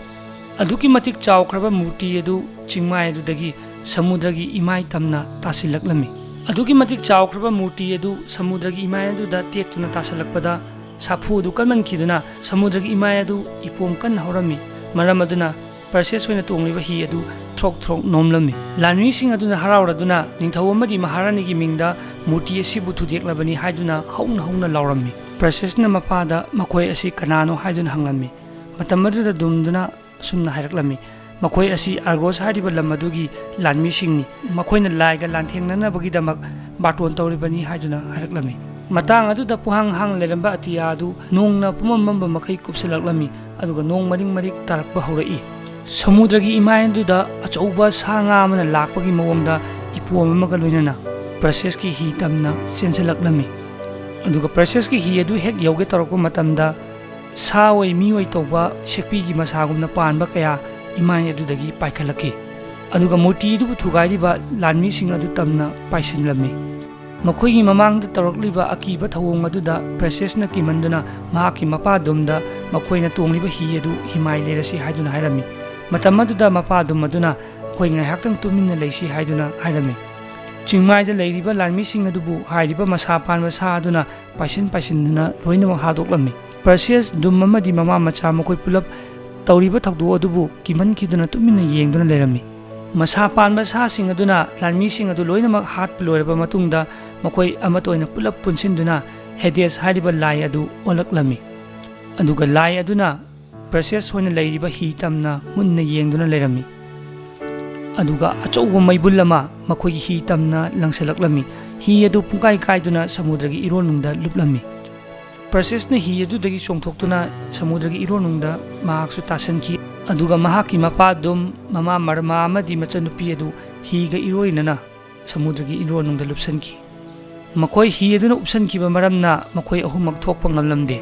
ꯑꯗꯨꯛꯀꯤ ꯃꯇꯤꯛ ꯆꯥꯎꯈ꯭ꯔꯕ ꯃꯨꯔꯇꯤ ꯑꯗꯨ ꯆꯤꯡꯃꯥꯏ ꯑꯗꯨꯗꯒꯤ ꯁꯃꯨꯗ꯭ꯔꯒꯤ ꯏꯃꯥꯏ ꯇꯝꯅ ꯇꯥꯁꯤꯜꯂꯛꯂꯝꯃꯤ꯫ ꯑꯗꯨꯛꯀꯤ ꯃꯇꯤꯛ ꯆꯥꯎꯈ꯭ꯔꯕ ꯃꯨꯔꯇꯤ ꯑꯗꯨ ꯁꯃꯨꯗ꯭ꯔꯒꯤ ꯏꯃꯥꯏ ꯑꯗꯨꯗ ꯇꯦꯛꯇꯨꯅ ꯇꯥꯁꯤꯜꯂꯛꯄꯗ ꯁꯥꯐꯨ ꯑꯗꯨ ꯀꯟꯃꯟꯈꯤꯗꯨꯅ ꯁꯃꯨꯗ꯭ꯔꯒꯤ ꯏꯃꯥꯏ ꯑꯗꯨ ꯏꯄꯣꯝ ꯀꯟꯅ ꯍꯧꯔꯝꯃꯤ꯫ ꯃꯔꯝ ꯑꯗꯨꯅ ꯄ꯭ꯔꯁꯦꯁ ꯑꯣꯏꯅ ꯇꯣꯡꯂꯤꯕ ꯍꯤ ꯑꯗꯨ ꯊ꯭ꯔꯣꯛ ꯊ꯭ꯔꯣꯛ ꯅꯣꯝꯂꯝꯃꯤ꯫ ꯂꯥꯟꯃꯤꯁꯤꯡ ꯑꯗꯨꯅ ꯍꯔꯥꯎꯔꯗꯨꯅ ꯅꯤꯡꯊꯧ ꯑꯃꯗꯤ ꯃꯍꯥꯔꯥꯅꯤꯒꯤ ꯃꯤꯡꯗ ꯃꯨꯔꯇꯤ ꯑꯁꯤꯕꯨ ꯊꯨꯗꯦꯛꯂꯕꯅꯤ ꯍꯥꯏꯗꯨꯅ ꯍꯧꯅ ꯍꯧꯅ ꯂꯥꯎꯔꯝꯃꯤ꯫ ꯄ꯭ꯔꯁꯦꯁꯅ ꯃꯄꯥꯗ ꯃꯈꯣꯏ ꯑꯁꯤ ꯀꯅꯥꯅꯣ ꯍꯥꯏꯗꯨꯅ ꯍꯪꯂꯝꯃꯤ꯫ ꯃꯇꯝ ꯑꯗꯨꯗ ꯗꯨꯝꯗꯨꯅ ꯑꯁꯨꯝꯅ ꯍꯥꯏꯔꯛꯂꯝꯃꯤ, "ꯃꯈꯣꯏ ꯑꯁꯤ ꯑꯥꯔꯒꯣꯁ ꯍꯥꯏꯔꯤꯕ ꯂꯝ ꯑꯗꯨꯒꯤ ꯂꯥꯟꯃꯤꯁꯤꯡꯅꯤ꯫ ꯃꯈꯣꯏꯅ ꯂꯥꯏꯒ ꯂꯥꯟꯊꯦꯡꯅꯅꯕꯒꯤꯗꯃꯛ ꯕꯥꯔꯇꯣꯟ ꯇꯧꯔꯤꯕꯅꯤ" ꯍꯥꯏꯗꯨꯅ ꯍꯥꯏꯔꯛꯂꯝꯃꯤ꯫ ꯃꯇꯥꯡ ꯑꯗꯨꯗ ꯄꯨꯡꯍꯥꯡ ꯍꯥꯡ ꯂꯩꯔꯝꯕ ꯑꯇꯤꯌꯥ ꯑꯗꯨ ꯅꯣꯡꯅ ꯄꯨꯃꯝ ꯃꯝꯕ ꯃꯈꯩ ꯀꯨꯞꯁꯤꯜꯂꯛꯂꯝꯃꯤ, ꯑꯗꯨꯒ ꯅꯣꯡ ꯃꯔꯤꯛ ꯃꯔꯤꯛ ꯇꯥꯔꯛꯄ ꯍꯧꯔꯛꯏ꯫ ꯁꯃꯨꯗ꯭ꯔꯒꯤ ꯏꯃꯥꯏ ꯑꯗꯨꯗ ꯑꯆꯧꯕ ꯁꯥ ꯉꯥ ꯑꯃꯅ ꯂꯥꯛꯄꯒꯤ ꯃꯑꯣꯡꯗ ꯏꯄꯣꯝ ꯑꯃꯒ ꯂꯣꯏꯅꯅ ꯄ꯭ꯔꯁꯦꯁꯀꯤ ꯍꯤ ꯇꯝꯅ ꯆꯦꯟꯁꯤꯜꯂꯛꯂꯝꯃꯤ꯫ ꯑꯗꯨꯒ ꯄꯔꯁꯦꯁꯀꯤ ꯍꯤ ꯑꯗꯨ ꯍꯦꯛ ꯌꯧꯒꯦ ꯇꯧꯔꯛꯄ ꯃꯇꯝꯗ, ꯁꯥ ꯑꯣꯏ ꯃꯤ ꯑꯣꯏ ꯇꯧꯕ ꯁꯦꯛꯄꯤꯒꯤ ꯃꯁꯥꯒꯨꯝꯅ ꯄꯥꯟꯕ ꯀꯌꯥ ꯏꯃꯥꯏ ꯑꯗꯨꯗꯒꯤ ꯄꯥꯏꯈꯠꯂꯛꯈꯤ꯫ ꯑꯗꯨꯒ ꯃꯨꯔꯇꯤ ꯑꯗꯨꯕꯨ ꯊꯨꯒꯥꯏꯔꯤꯕ ꯂꯥꯟꯃꯤꯁꯤꯡ ꯑꯗꯨ ꯇꯝꯅ ꯄꯥꯏꯁꯤꯜꯂꯝꯃꯤ꯫ ꯃꯈꯣꯏꯒꯤ ꯃꯃꯥꯡꯗ ꯇꯧꯔꯛꯂꯤꯕ ꯑꯀꯤꯕ ꯊꯧꯑꯣꯡ ꯑꯗꯨꯗ ꯄ꯭ꯔꯁꯦꯁꯅ ꯀꯤꯃꯟꯗꯨꯅ ꯃꯍꯥꯛꯀꯤ ꯃꯄꯥ ꯗꯨꯝꯗ ꯃꯈꯣꯏꯅ ꯇꯣꯡꯂꯤꯕ ꯍꯤ ꯑꯗꯨ ꯍꯤꯃꯥꯏ ꯂꯩꯔꯁꯤ ꯍꯥꯏꯗꯨꯅ ꯍꯥꯏꯔꯝꯃꯤ꯫ ꯃꯇꯝ ꯑꯗꯨꯗ ꯃꯄꯥ ꯗꯨꯝ ꯑꯗꯨꯅ ꯑꯩꯈꯣꯏ ꯉꯥꯏꯍꯥꯛꯇꯪ ꯇꯨꯃꯤꯟꯅ ꯂꯩꯁꯤ ꯍꯥꯏꯗꯨꯅ ꯍꯥꯏꯔꯝꯃꯤ꯫ ꯆꯤꯡꯃꯥꯏꯗ ꯂꯩꯔꯤꯕ ꯂꯥꯟꯃꯤꯁꯤꯡ ꯑꯗꯨꯕꯨ ꯍꯥꯏꯔꯤꯕ ꯃꯁꯥ ꯄꯥꯟꯕ ꯁꯥ ꯑꯗꯨꯅ ꯄꯥꯏꯁꯤꯟ ꯄꯥꯏꯁꯤꯟꯗꯨꯅ ꯂꯣꯏꯅꯃꯛ ꯍꯥꯠꯇꯣꯛꯂꯝꯃꯤ꯫ ꯄꯔꯁꯤꯌꯁ, ꯗꯨꯝ ꯑꯃꯗꯤ ꯃꯃꯥ ꯃꯆꯥ ꯃꯈꯣꯏ ꯄꯨꯂꯞ ꯇꯧꯔꯤꯕ ꯊꯧꯗꯣꯛ ꯑꯗꯨꯕꯨ ꯀꯤꯃꯟꯈꯤꯗꯨꯅ ꯇꯨꯃꯤꯟꯅ ꯌꯦꯡꯗꯨꯅ ꯂꯩꯔꯝꯃꯤ꯫ ꯃꯁꯥ ꯄꯥꯟꯕ ꯁꯥꯁꯤꯡ ꯑꯗꯨꯅ ꯂꯥꯟꯃꯤꯁꯤꯡ ꯑꯗꯨ ꯂꯣꯏꯅꯃꯛ ꯍꯥꯠꯄ ꯂꯣꯏꯔꯕ ꯃꯇꯨꯡꯗ, ꯃꯈꯣꯏ ꯑꯃꯠꯇ ꯑꯣꯏꯅ ꯄꯨꯂꯞ ꯄꯨꯟꯁꯤꯟꯗꯨꯅ ꯍꯦꯗꯦꯁ ꯍꯥꯏꯔꯤꯕ ꯂꯥꯏ ꯑꯗꯨ ꯑꯣꯜꯂꯛꯂꯝꯃꯤ꯫ ꯑꯗꯨꯒ ꯂꯥꯏ ꯑꯗꯨꯅ ꯄ꯭ꯔꯁꯦꯁ ꯍꯣꯏꯅ ꯂꯩꯔꯤꯕ ꯍꯤ ꯇꯝꯅ ꯃꯨꯟꯅ ꯌꯦꯡꯗꯨꯅ ꯂꯩꯔꯝꯃꯤ꯫ ꯑꯗꯨꯒ ꯑꯆꯧꯕ ꯃꯩꯕꯨꯜ ꯑꯃ ꯃꯈꯣꯏꯒꯤ ꯍꯤ ꯇꯝꯅ ꯂꯪꯁꯤꯜꯂꯛꯂꯝꯃꯤ꯫ ꯍꯤ ꯑꯗꯨ ꯄꯨꯡꯀꯥꯏ ꯀꯥꯏꯗꯨꯅ ꯁꯃꯨꯗ꯭ꯔꯒꯤ ꯏꯔꯣꯟꯅꯨꯡꯗ ꯂꯨꯞꯂꯝꯃꯤ꯫ ꯄ꯭ꯔꯁꯦꯁꯅ ꯍꯤ ꯑꯗꯨꯗꯒꯤ ꯆꯣꯡꯊꯣꯛꯇꯨꯅ ꯁꯃꯨꯗ꯭ꯔꯒꯤ ꯏꯔꯣꯟꯅꯨꯡꯗ ꯃꯍꯥꯛꯁꯨ ꯇꯥꯁꯟꯈꯤ꯫ ꯑꯗꯨꯒ ꯃꯍꯥꯛꯀꯤ ꯃꯄꯥ ꯗꯨꯝ, ꯃꯃꯥ ꯃꯔꯃꯥ ꯑꯃꯗꯤ ꯃꯆꯟꯅꯨꯄꯤ ꯑꯗꯨ ꯍꯤꯒ ꯏꯔꯣꯏꯅꯅ ꯁꯃꯨꯗ꯭ꯔꯒꯤ ꯏꯔꯣꯟꯅꯨꯡꯗ ꯂꯨꯞꯁꯟꯈꯤ꯫ ꯃꯈꯣꯏ ꯍꯤ ꯑꯗꯨꯅ ꯎꯞꯁꯟꯈꯤꯕ ꯃꯔꯝꯅ ꯃꯈꯣꯏ ꯑꯍꯨꯝꯃꯛ ꯊꯣꯛꯄ ꯉꯝꯂꯝꯗꯦ꯫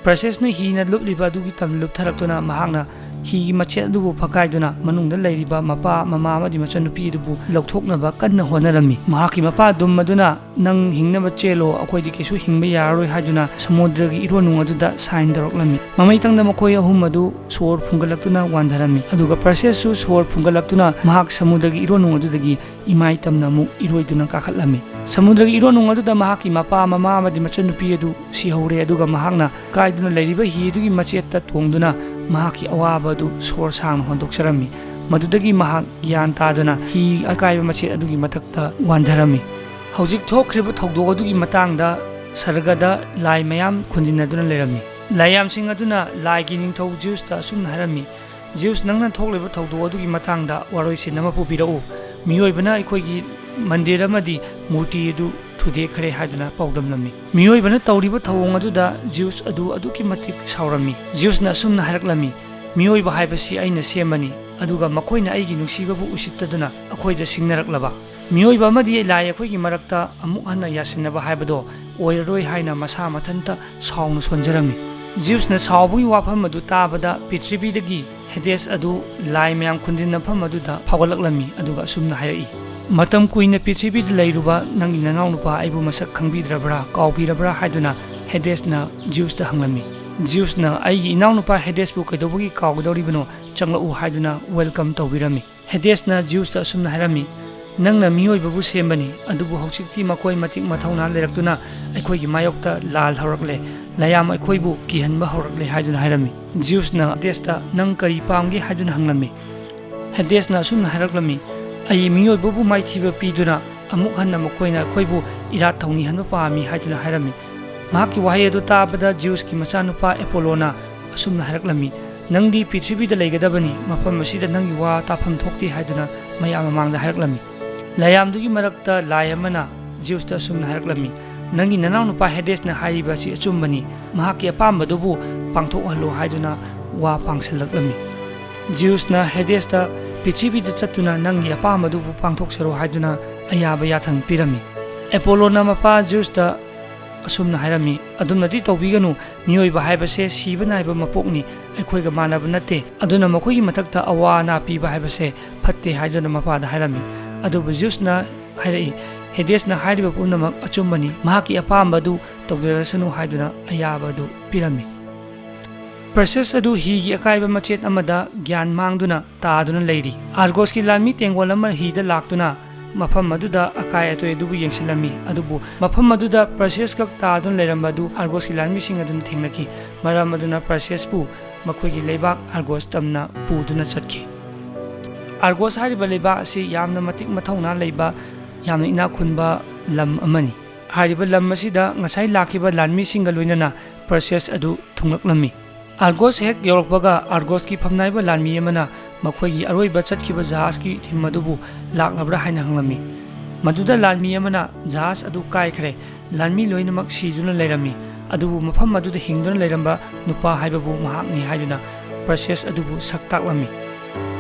ꯄ꯭ꯔꯁꯦꯁꯅ ꯍꯤꯅ ꯂꯨꯞꯂꯤꯕ ꯑꯗꯨꯒꯤ ꯇꯝ ꯂꯨꯞꯊꯔꯛꯇꯨꯅ ꯃꯍꯥꯛꯅ ꯍꯤꯒꯤ ꯃꯆꯦꯠ ꯑꯗꯨꯕꯨ ꯐꯛꯀꯥꯏꯗꯨꯅ ꯃꯅꯨꯡꯗ ꯂꯩꯔꯤꯕ ꯃꯄꯥ, ꯃꯃꯥ ꯑꯃꯗꯤ ꯃꯆꯟꯅꯨꯄꯤ ꯑꯗꯨꯕꯨ ꯂꯧꯊꯣꯛꯅꯕ ꯀꯟꯅ ꯍꯣꯠꯅꯔꯝꯃꯤ꯫ ꯃꯍꯥꯛꯀꯤ ꯃꯄꯥ ꯗꯨꯝ ꯑꯗꯨꯅ, "ꯅꯪ ꯍꯤꯡꯅꯕ ꯆꯦꯜꯂꯣ, ꯑꯩꯈꯣꯏꯗꯤ ꯀꯩꯁꯨ ꯍꯤꯡꯕ ꯌꯥꯔꯔꯣꯏ" ꯍꯥꯏꯗꯨꯅ ꯁꯃꯨꯗ꯭ꯔꯒꯤ ꯏꯔꯣꯟꯅꯨꯡ ꯑꯗꯨꯗ ꯁꯥꯏꯟ ꯇꯧꯔꯛꯂꯝꯃꯤ꯫ ꯃꯃꯩꯇꯪꯗ ꯃꯈꯣꯏ ꯑꯍꯨꯝ ꯑꯗꯨ ꯁꯣꯔ ꯐꯨꯟꯒꯠꯂꯛꯇꯨꯅ ꯋꯥꯟꯊꯔꯝꯃꯤ꯫ ꯑꯗꯨꯒ ꯄ꯭ꯔꯁꯦꯁꯁꯨ ꯁꯣꯔ ꯐꯨꯟꯒꯠꯂꯛꯇꯨꯅ ꯃꯍꯥꯛ ꯁꯃꯨꯗ꯭ꯔꯒꯤ ꯏꯔꯣꯟꯅꯨꯡ ꯑꯗꯨꯗꯒꯤ ꯏꯃꯥꯏ ꯇꯝꯅ ꯑꯃꯨꯛ ꯏꯔꯣꯏꯗꯨꯅ ꯀꯥꯈꯠꯂꯝꯃꯤ꯫ ꯁꯃꯨꯗ꯭ꯔꯒꯤ ꯏꯔꯣꯟꯅꯨꯡ ꯑꯗꯨꯗ ꯃꯍꯥꯛꯀꯤ ꯃꯄꯥ, ꯃꯃꯥ ꯑꯃꯗꯤ ꯃꯆꯟꯅꯨꯄꯤ ꯑꯗꯨ ꯁꯤꯍꯧꯔꯦ, ꯑꯗꯨꯒ ꯃꯍꯥꯛꯅ ꯀꯥꯏꯗꯨꯅ ꯂꯩꯔꯤꯕ ꯍꯤ ꯑꯗꯨꯒꯤ ꯃꯆꯦꯠꯇ ꯇꯣꯡꯗꯨꯅ ꯃꯍꯥꯛꯀꯤ ꯑꯋꯥꯕ ꯑꯗꯨ ꯁꯣꯔ ꯁꯥꯡꯅ ꯍꯣꯟꯗꯣꯛꯆꯔꯝꯃꯤ꯫ ꯃꯗꯨꯗꯒꯤ ꯃꯍꯥꯛ ꯒ꯭ꯌꯥꯟ ꯇꯥꯗꯨꯅ ꯍꯤ ꯑꯀꯥꯏꯕ ꯃꯆꯦꯠ ꯑꯗꯨꯒꯤ ꯃꯊꯛꯇ ꯋꯥꯟꯊꯔꯝꯃꯤ꯫ ꯍꯧꯖꯤꯛ ꯊꯣꯛꯈ꯭ꯔꯤꯕ ꯊꯧꯗꯣꯛ ꯑꯗꯨꯒꯤ ꯃꯇꯥꯡꯗ ꯁꯔꯒꯗ ꯂꯥꯏ ꯃꯌꯥꯝ ꯈꯨꯟꯖꯤꯟꯅꯗꯨꯅ ꯂꯩꯔꯝꯃꯤ꯫ ꯂꯥꯏꯌꯥꯝꯁꯤꯡ ꯑꯗꯨꯅ ꯂꯥꯏꯒꯤ ꯅꯤꯡꯊꯧ ꯖꯤꯎꯁꯇ ꯑꯁꯨꯝꯅ ꯍꯥꯏꯔꯝꯃꯤ, "ꯖꯤꯎꯁ, ꯅꯪꯅ ꯊꯣꯛꯂꯤꯕ ꯊꯧꯗꯣꯛ ꯑꯗꯨꯒꯤ ꯃꯇꯥꯡꯗ ꯋꯥꯔꯣꯏꯁꯤꯟ ꯑꯃ ꯄꯨꯕꯤꯔꯛꯎ꯫ ꯃꯤꯑꯣꯏꯕꯅ ꯑꯩꯈꯣꯏꯒꯤ ꯃꯟꯗꯤꯔ ꯑꯃꯗꯤ ꯃꯨꯔꯇꯤ ꯑꯗꯨ ꯊꯨꯗꯦꯛꯈ꯭ꯔꯦ" ꯍꯥꯏꯗꯨꯅ ꯄꯥꯎꯗꯝꯂꯝꯃꯤ꯫ ꯃꯤꯑꯣꯏꯕꯅ ꯇꯧꯔꯤꯕ ꯊꯧꯑꯣꯡ ꯑꯗꯨꯗ ꯖꯤꯎꯁ ꯑꯗꯨ ꯑꯗꯨꯛꯀꯤ ꯃꯇꯤꯛ ꯁꯥꯎꯔꯝꯃꯤ꯫ ꯖꯤꯎꯁꯅ ꯑꯁꯨꯝꯅ ꯍꯥꯏꯔꯛꯂꯝꯃꯤ, "ꯃꯤꯑꯣꯏꯕ ꯍꯥꯏꯕꯁꯤ ꯑꯩꯅ ꯁꯦꯝꯕꯅꯤ, ꯑꯗꯨꯒ ꯃꯈꯣꯏꯅ ꯑꯩꯒꯤ ꯅꯨꯡꯁꯤꯕꯕꯨ ꯎꯁꯤꯠꯇꯗꯨꯅ ꯑꯩꯈꯣꯏꯗ ꯁꯤꯡꯅꯔꯛꯂꯕ?" ꯃꯤꯑꯣꯏꯕ ꯑꯃꯗꯤ ꯂꯥꯏ ꯑꯩꯈꯣꯏꯒꯤ ꯃꯔꯛꯇ ꯑꯃꯨꯛ ꯍꯟꯅ ꯌꯥꯁꯤꯟꯅꯕ ꯍꯥꯏꯕꯗꯣ ꯑꯣꯏꯔꯔꯣꯏ ꯍꯥꯏꯅ ꯃꯁꯥ ꯃꯊꯟꯇ ꯁꯥꯎꯅ ꯁꯣꯟꯖꯔꯝꯃꯤ꯫ ꯖꯤꯎꯁꯅ ꯁꯥꯎꯕꯒꯤ ꯋꯥꯐꯝ ꯑꯗꯨ ꯇꯥꯕꯗ ꯄ꯭ꯔꯤꯊꯤꯕꯤꯗꯒꯤ ꯍꯦꯗꯦꯁ ꯑꯗꯨ ꯂꯥꯏ ꯃꯌꯥꯝ ꯈꯨꯟꯗꯤꯟꯅꯐꯝ ꯑꯗꯨꯗ ꯐꯥꯎꯒꯠꯂꯛꯂꯝꯃꯤ, ꯑꯗꯨꯒ ꯑꯁꯨꯝꯅ ꯍꯥꯏꯔꯛꯏ, "ꯃꯇꯝ ꯀꯨꯏꯅ ꯄ꯭ꯔꯤꯊꯤꯕꯤꯗ ꯂꯩꯔꯨꯕ ꯅꯪꯒꯤ ꯅꯅꯥꯎꯅꯨꯄꯥ ꯑꯩꯕꯨ ꯃꯁꯛ ꯈꯪꯕꯤꯗ꯭ꯔꯕ꯭ꯔꯥ, ꯀꯥꯎꯕꯤꯔꯕ꯭ꯔꯥ?" ꯍꯥꯏꯗꯨꯅ ꯍꯦꯗꯦꯁꯅ ꯖꯤꯎꯁꯇ ꯍꯪꯂꯝꯃꯤ꯫ ꯖꯤꯎꯁꯅ ꯑꯩꯒꯤ ꯏꯅꯥꯎꯅꯨꯄꯥ ꯍꯦꯗꯦꯁꯄꯨ ꯀꯩꯗꯧꯕꯒꯤ ꯀꯥꯎꯒꯗꯧꯔꯤꯕꯅꯣ? ꯆꯪꯂꯛꯎ ꯍꯥꯏꯗꯨꯅ ꯋꯦꯜꯀꯝ ꯇꯧꯕꯤꯔꯝꯃꯤ꯫ ꯍꯦꯗꯦꯁꯅ ꯖꯤꯎꯁꯇ ꯑꯁꯨꯝꯅ ꯍꯥꯏꯔꯝꯃꯤ, "ꯅꯪꯅ ꯃꯤꯑꯣꯏꯕꯕꯨ ꯁꯦꯝꯕꯅꯤ, ꯑꯗꯨꯕꯨ ꯍꯧꯖꯤꯛꯇꯤ ꯃꯈꯣꯏ ꯃꯇꯤꯛ ꯃꯊꯧꯅꯥ ꯂꯩꯔꯛꯇꯨꯅ ꯑꯩꯈꯣꯏꯒꯤ ꯃꯥꯌꯣꯛꯇ ꯂꯥꯜ ꯍꯧꯔꯛꯂꯦ, ꯂꯥꯏꯌꯥꯝ ꯑꯩꯈꯣꯏꯕꯨ ꯀꯤꯍꯟꯕ ꯍꯧꯔꯛꯂꯦ" ꯍꯥꯏꯗꯨꯅ ꯍꯥꯏꯔꯝꯃꯤ꯫ ꯖꯤꯎꯁꯅ ꯍꯦꯗꯦꯁꯇ, "ꯅꯪ ꯀꯔꯤ ꯄꯥꯝꯒꯦ?" ꯍꯥꯏꯗꯨꯅ ꯍꯪꯂꯝꯃꯤ꯫ ꯍꯦꯗꯦꯁꯅ ꯑꯁꯨꯝꯅ ꯍꯥꯏꯔꯛꯂꯝꯃꯤ, "ꯑꯩ ꯃꯤꯑꯣꯏꯕꯕꯨ ꯃꯥꯏꯊꯤꯕ ꯄꯤꯗꯨꯅ ꯑꯃꯨꯛ ꯍꯟꯅ ꯃꯈꯣꯏꯅ ꯑꯩꯈꯣꯏꯕꯨ ꯏꯔꯥꯠ ꯊꯧꯅꯤꯍꯟꯕ ꯄꯥꯝꯃꯤ" ꯍꯥꯏꯗꯨꯅ ꯍꯥꯏꯔꯝꯃꯤ꯫ ꯃꯍꯥꯛꯀꯤ ꯋꯥꯍꯩ ꯑꯗꯨ ꯇꯥꯕꯗ ꯖꯤꯎꯁꯀꯤ ꯃꯆꯥꯅꯨꯄꯥ ꯑꯦꯄꯣꯂꯣꯅ ꯑꯁꯨꯝꯅ ꯍꯥꯏꯔꯛꯂꯝꯃꯤ, "ꯅꯪꯗꯤ ꯄ꯭ꯔꯤꯊꯤꯕꯤꯗ ꯂꯩꯒꯗꯕꯅꯤ, ꯃꯐꯝ ꯑꯁꯤꯗ ꯅꯪꯒꯤ ꯋꯥ ꯇꯥꯐꯝ ꯊꯣꯛꯇꯦ" ꯍꯥꯏꯗꯨꯅ ꯃꯌꯥꯝ ꯃꯃꯥꯡꯗ ꯍꯥꯏꯔꯛꯂꯝꯃꯤ꯫ ꯂꯥꯏꯌꯥꯝꯗꯨꯒꯤ ꯃꯔꯛꯇ ꯂꯥꯏ ꯑꯃꯅ ꯖꯤꯎꯁꯇ ꯑꯁꯨꯝꯅ ꯍꯥꯏꯔꯛꯂꯝꯃꯤ, "ꯅꯪꯒꯤ ꯅꯅꯥꯎꯅꯨꯄꯥ ꯍꯦꯗꯦꯁꯅ ꯍꯥꯏꯔꯤꯕ ꯑꯁꯤ ꯑꯆꯨꯝꯕꯅꯤ, ꯃꯍꯥꯛꯀꯤ ꯑꯄꯥꯝꯕꯗꯨꯕꯨ ꯄꯥꯡꯊꯣꯛꯍꯜꯂꯨ" ꯍꯥꯏꯗꯨꯅ ꯋꯥ ꯄꯥꯡꯁꯤꯜꯂꯛꯂꯝꯃꯤ꯫ ꯖꯤꯎꯁꯅ ꯍꯦꯗꯦꯁꯇ, "ꯄ꯭ꯔꯤꯊꯤꯕꯤꯗ ꯆꯠꯇꯨꯅ ꯅꯪꯒꯤ ꯑꯄꯥꯝꯕꯗꯨꯕꯨ ꯄꯥꯡꯊꯣꯛꯆꯔꯣ" ꯍꯥꯏꯗꯨꯅ ꯑꯌꯥꯕ ꯌꯥꯊꯪ ꯄꯤꯔꯝꯃꯤ꯫ ꯑꯦꯄꯣꯂꯣꯅ ꯃꯄꯥ ꯖꯤꯎꯁꯇ ꯑꯁꯨꯝꯅ ꯍꯥꯏꯔꯝꯃꯤ, "ꯑꯗꯨꯝꯅꯗꯤ ꯇꯧꯕꯤꯒꯅꯨ, ꯃꯤꯑꯣꯏꯕ ꯍꯥꯏꯕꯁꯦ ꯁꯤꯕ ꯅꯥꯏꯕ ꯃꯄꯣꯛꯅꯤ, ꯑꯩꯈꯣꯏꯒ ꯃꯥꯟꯅꯕ ꯅꯠꯇꯦ, ꯑꯗꯨꯅ ꯃꯈꯣꯏꯒꯤ ꯃꯊꯛꯇ ꯑꯋꯥ ꯑꯅꯥ ꯄꯤꯕ ꯍꯥꯏꯕꯁꯦ ꯐꯠꯇꯦ" ꯍꯥꯏꯗꯨꯅ ꯃꯄꯥꯗ ꯍꯥꯏꯔꯝꯃꯤ꯫ ꯑꯗꯨꯕꯨ ꯖꯤꯎꯁꯅ ꯍꯥꯏꯔꯛꯏ, "ꯍꯦꯗꯦꯁꯅ ꯍꯥꯏꯔꯤꯕ ꯄꯨꯝꯅꯃꯛ ꯑꯆꯨꯝꯕꯅꯤ, ꯃꯍꯥꯛꯀꯤ ꯑꯄꯥꯝꯕ ꯑꯗꯨ ꯇꯧꯖꯔꯁꯅꯨ" ꯍꯥꯏꯗꯨꯅ ꯑꯌꯥꯕ ꯑꯗꯨ ꯄꯤꯔꯝꯃꯤ꯫ ꯄ꯭ꯔꯁꯦꯁ ꯑꯗꯨ ꯍꯤꯒꯤ ꯑꯀꯥꯏꯕ ꯃꯆꯦꯠ ꯑꯃꯗ ꯒ꯭ꯌꯥꯟ ꯃꯥꯡꯗꯨꯅ ꯇꯥꯗꯨꯅ ꯂꯩꯔꯤ꯫ ꯑꯥꯔꯒꯣꯁꯀꯤ ꯂꯥꯟꯃꯤ ꯇꯦꯡꯒꯣꯜ ꯑꯃ ꯍꯤꯗ ꯂꯥꯛꯇꯨꯅ ꯃꯐꯝ ꯑꯗꯨꯗ ꯑꯀꯥꯏ ꯑꯇꯣꯏ ꯑꯗꯨꯕꯨ ꯌꯦꯡꯁꯤꯜꯂꯝꯃꯤ, ꯑꯗꯨꯕꯨ ꯃꯐꯝ ꯑꯗꯨꯗ ꯄ꯭ꯔꯁꯦꯁ ꯈꯛ ꯇꯥꯗꯨꯅ ꯂꯩꯔꯝꯕ ꯑꯗꯨ ꯑꯥꯔꯒꯣꯁꯀꯤ ꯂꯥꯟꯃꯤꯁꯤꯡ ꯑꯗꯨꯅ ꯊꯦꯡꯅꯈꯤ꯫ ꯃꯔꯝ ꯑꯗꯨꯅ ꯄ꯭ꯔꯁꯦꯁꯄꯨ ꯃꯈꯣꯏꯒꯤ ꯂꯩꯕꯥꯛ ꯑꯥꯔꯒꯣꯁ ꯇꯝꯅ ꯄꯨꯗꯨꯅ ꯆꯠꯈꯤ꯫ ꯑꯥꯔꯒꯣꯁ ꯍꯥꯏꯔꯤꯕ ꯂꯩꯕꯥꯛ ꯑꯁꯤ ꯌꯥꯝꯅ ꯃꯇꯤꯛ ꯃꯊꯧꯅꯥ ꯂꯩꯕ, ꯌꯥꯝꯅ ꯏꯅꯥꯛ ꯈꯨꯟꯕ ꯂꯝ ꯑꯃꯅꯤ꯫ ꯍꯥꯏꯔꯤꯕ ꯂꯝ ꯑꯁꯤꯗ ꯉꯁꯥꯏ ꯂꯥꯛꯈꯤꯕ ꯂꯥꯟꯃꯤꯁꯤꯡꯒ ꯂꯣꯏꯅꯅ ꯄ꯭ꯔꯁꯦꯁ ꯑꯗꯨ ꯊꯨꯡꯂꯛꯂꯝꯃꯤ꯫ ꯑꯥꯔꯒꯣꯁ ꯍꯦꯛ ꯌꯧꯔꯛꯄꯒ ꯑꯥꯔꯒꯣꯁꯀꯤ ꯐꯝꯅꯥꯏꯕ ꯂꯥꯟꯃꯤ ꯑꯃꯅ ꯃꯈꯣꯏꯒꯤ ꯑꯔꯣꯏꯕ ꯆꯠꯈꯤꯕ ꯖꯍꯥꯖꯀꯤ ꯇꯤꯝ ꯑꯗꯨꯕꯨ ꯂꯥꯛꯂꯕ꯭ꯔꯥ ꯍꯥꯏꯅ ꯍꯪꯂꯝꯃꯤ꯫ ꯃꯗꯨꯗ ꯂꯥꯟꯃꯤ ꯑꯃꯅ, "ꯖꯍꯥꯖ ꯑꯗꯨ ꯀꯥꯏꯈ꯭ꯔꯦ, ꯂꯥꯟꯃꯤ ꯂꯣꯏꯅꯃꯛ ꯁꯤꯗꯨꯅ ꯂꯩꯔꯝꯃꯤ, ꯑꯗꯨꯕꯨ ꯃꯐꯝ ꯑꯗꯨꯗ ꯍꯤꯡꯗꯨꯅ ꯂꯩꯔꯝꯕ ꯅꯨꯄꯥ ꯍꯥꯏꯕꯕꯨ ꯃꯍꯥꯛꯅꯤ" ꯍꯥꯏꯗꯨꯅ ꯄ꯭ꯔꯁꯦꯁ ꯑꯗꯨꯕꯨ ꯁꯛ ꯇꯥꯛꯂꯝꯃꯤ꯫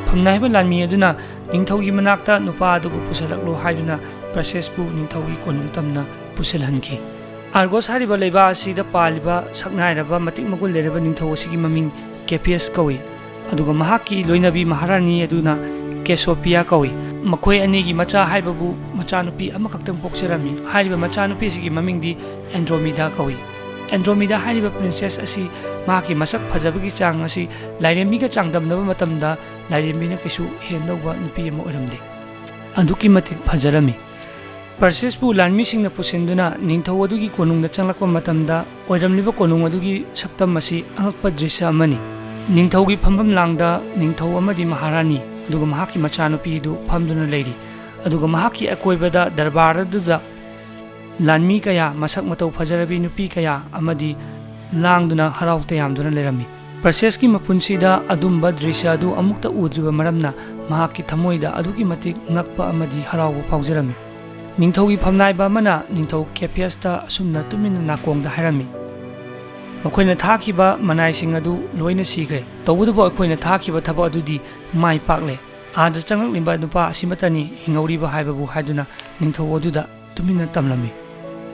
ꯐꯝꯅꯥꯏꯕ ꯂꯥꯟꯃꯤ ꯑꯗꯨꯅ ꯅꯤꯡꯊꯧꯒꯤ ꯃꯅꯥꯛꯇ ꯅꯨꯄꯥ ꯑꯗꯨꯕꯨ ꯄꯨꯁꯤꯜꯂꯛꯂꯣ ꯍꯥꯏꯗꯨꯅ ꯄ꯭ꯔꯁꯦꯁꯄꯨ ꯅꯤꯡꯊꯧꯒꯤ ꯀꯣꯅꯨꯡ ꯇꯝꯅ ꯄꯨꯁꯤꯜꯍꯟꯈꯤ꯫ ꯑꯥꯔꯒꯣꯁ ꯍꯥꯏꯔꯤꯕ ꯂꯩꯕꯥꯛ ꯑꯁꯤꯗ ꯄꯥꯜꯂꯤꯕ ꯁꯛꯅꯥꯏꯔꯕ ꯃꯇꯤꯛ ꯃꯒꯨꯟ ꯂꯩꯔꯕ ꯅꯤꯡꯊꯧ ꯑꯁꯤꯒꯤ ꯃꯃꯤꯡ ꯀꯦꯐꯤꯌꯁ ꯀꯧꯏ꯫ ꯑꯗꯨꯒ ꯃꯍꯥꯛꯀꯤ ꯂꯣꯏꯅꯕꯤ ꯃꯍꯥꯔꯥꯅꯤ ꯑꯗꯨꯅ ꯀꯦꯁꯣꯄꯤꯌꯥ ꯀꯧꯏ꯫ ꯃꯈꯣꯏ ꯑꯅꯤꯒꯤ ꯃꯆꯥ ꯍꯥꯏꯕꯕꯨ ꯃꯆꯥꯅꯨꯄꯤ ꯑꯃꯈꯛꯇꯪ ꯄꯣꯛꯆꯔꯝꯃꯤ꯫ ꯍꯥꯏꯔꯤꯕ ꯃꯆꯥꯅꯨꯄꯤꯁꯤꯒꯤ ꯃꯃꯤꯡꯗꯤ ꯑꯦꯟꯗ꯭ꯔꯣꯃꯤꯗꯥ ꯀꯧꯏ꯫ ꯑꯦꯟꯗ꯭ꯔꯣꯃꯤꯗꯥ ꯍꯥꯏꯔꯤꯕ ꯄ꯭ꯔꯤꯟꯁꯦꯁ ꯑꯁꯤ ꯃꯍꯥꯛꯀꯤ ꯃꯁꯛ ꯐꯖꯕꯒꯤ ꯆꯥꯡ ꯑꯁꯤ ꯂꯥꯏꯔꯦꯝꯕꯤꯒ ꯆꯥꯡꯗꯝꯅꯕ ꯃꯇꯝꯗ ꯂꯥꯏꯔꯦꯝꯕꯤꯅ ꯀꯩꯁꯨ ꯍꯦꯟꯗꯧꯕ ꯅꯨꯄꯤ ꯑꯃ ꯑꯣꯏꯔꯝꯗꯦ꯫ ꯑꯗꯨꯛꯀꯤ ꯃꯇꯤꯛ ꯐꯖꯔꯝꯃꯤ꯫ ꯄ꯭ꯔꯁꯦꯁꯄꯨ ꯂꯥꯟꯃꯤꯁꯤꯡꯅ ꯄꯨꯁꯤꯟꯗꯨꯅ ꯅꯤꯡꯊꯧ ꯑꯗꯨꯒꯤ ꯀꯣꯅꯨꯡꯗ ꯆꯪꯂꯛꯄ ꯃꯇꯝꯗ, ꯑꯣꯏꯔꯝꯂꯤꯕ ꯀꯣꯅꯨꯡ ꯑꯗꯨꯒꯤ ꯁꯛꯇꯝ ꯑꯁꯤ ꯑꯉꯛꯄ ꯗ꯭ꯔꯤꯁ꯭ꯌ ꯑꯃꯅꯤ꯫ ꯅꯤꯡꯊꯧꯒꯤ ꯐꯝꯐꯝ ꯂꯥꯡꯗ ꯅꯤꯡꯊꯧ ꯑꯃꯗꯤ ꯃꯍꯥꯔꯥꯅꯤ ꯑꯗꯨꯒ ꯃꯍꯥꯛꯀꯤ ꯃꯆꯥꯅꯨꯄꯤꯗꯨ ꯐꯝꯗꯨꯅ ꯂꯩꯔꯤ꯫ ꯑꯗꯨꯒ ꯃꯍꯥꯛꯀꯤ ꯑꯀꯣꯏꯕꯗ ꯗꯔꯕꯥꯔ ꯑꯗꯨꯗ ꯂꯥꯟꯃꯤ ꯀꯌꯥ, ꯃꯁꯛ ꯃꯇꯧ ꯐꯖꯔꯕꯤ ꯅꯨꯄꯤ ꯀꯌꯥ ꯑꯃꯗꯤ ꯂꯥꯡꯗꯨꯅ ꯍꯔꯥꯎ ꯇꯌꯥꯝꯗꯨꯅ ꯂꯩꯔꯝꯃꯤ꯫ ꯄ꯭ꯔꯁꯦꯁꯀꯤ ꯃꯄꯨꯟꯁꯤꯗ ꯑꯗꯨꯝꯕ ꯗ꯭ꯔꯤꯁ꯭ꯌ ꯑꯗꯨ ꯑꯃꯨꯛꯇ ꯎꯗ꯭ꯔꯤꯕ ꯃꯔꯝꯅ ꯃꯍꯥꯛꯀꯤ ꯊꯃꯣꯏꯗ ꯑꯗꯨꯛꯀꯤ ꯃꯇꯤꯛ ꯉꯛꯄ ꯑꯃꯗꯤ ꯍꯔꯥꯎꯕ ꯐꯥꯎꯖꯔꯝꯃꯤ꯫ ꯅꯤꯡꯊꯧꯒꯤ ꯐꯝꯅꯥꯏꯕ ꯑꯃꯅ ꯅꯤꯡꯊꯧ ꯀꯦꯐꯤꯌꯁꯇ ꯑꯁꯨꯝꯅ ꯇꯨꯃꯤꯟꯅ ꯅꯥꯀꯣꯡꯗ ꯍꯥꯏꯔꯝꯃꯤ, "ꯃꯈꯣꯏꯅ ꯊꯥꯈꯤꯕ ꯃꯅꯥꯏꯁꯤꯡ ꯑꯗꯨ ꯂꯣꯏꯅ ꯁꯤꯈ꯭ꯔꯦ꯫ ꯇꯧꯕꯇꯕꯨ ꯑꯩꯈꯣꯏꯅ ꯊꯥꯈꯤꯕ ꯊꯕꯛ ꯑꯗꯨꯗꯤ ꯃꯥꯏ ꯄꯥꯛꯂꯦ꯫ ꯑꯥꯗ ꯆꯪꯂꯛꯂꯤꯕ ꯅꯨꯄꯥ ꯑꯁꯤꯃꯇꯅꯤ ꯍꯤꯡꯍꯧꯔꯤꯕ ꯍꯥꯏꯕꯕꯨ" ꯍꯥꯏꯗꯨꯅ ꯅꯤꯡꯊꯧ ꯑꯗꯨꯗ ꯇꯨꯃꯤꯟꯅ ꯇꯝꯂꯝꯃꯤ꯫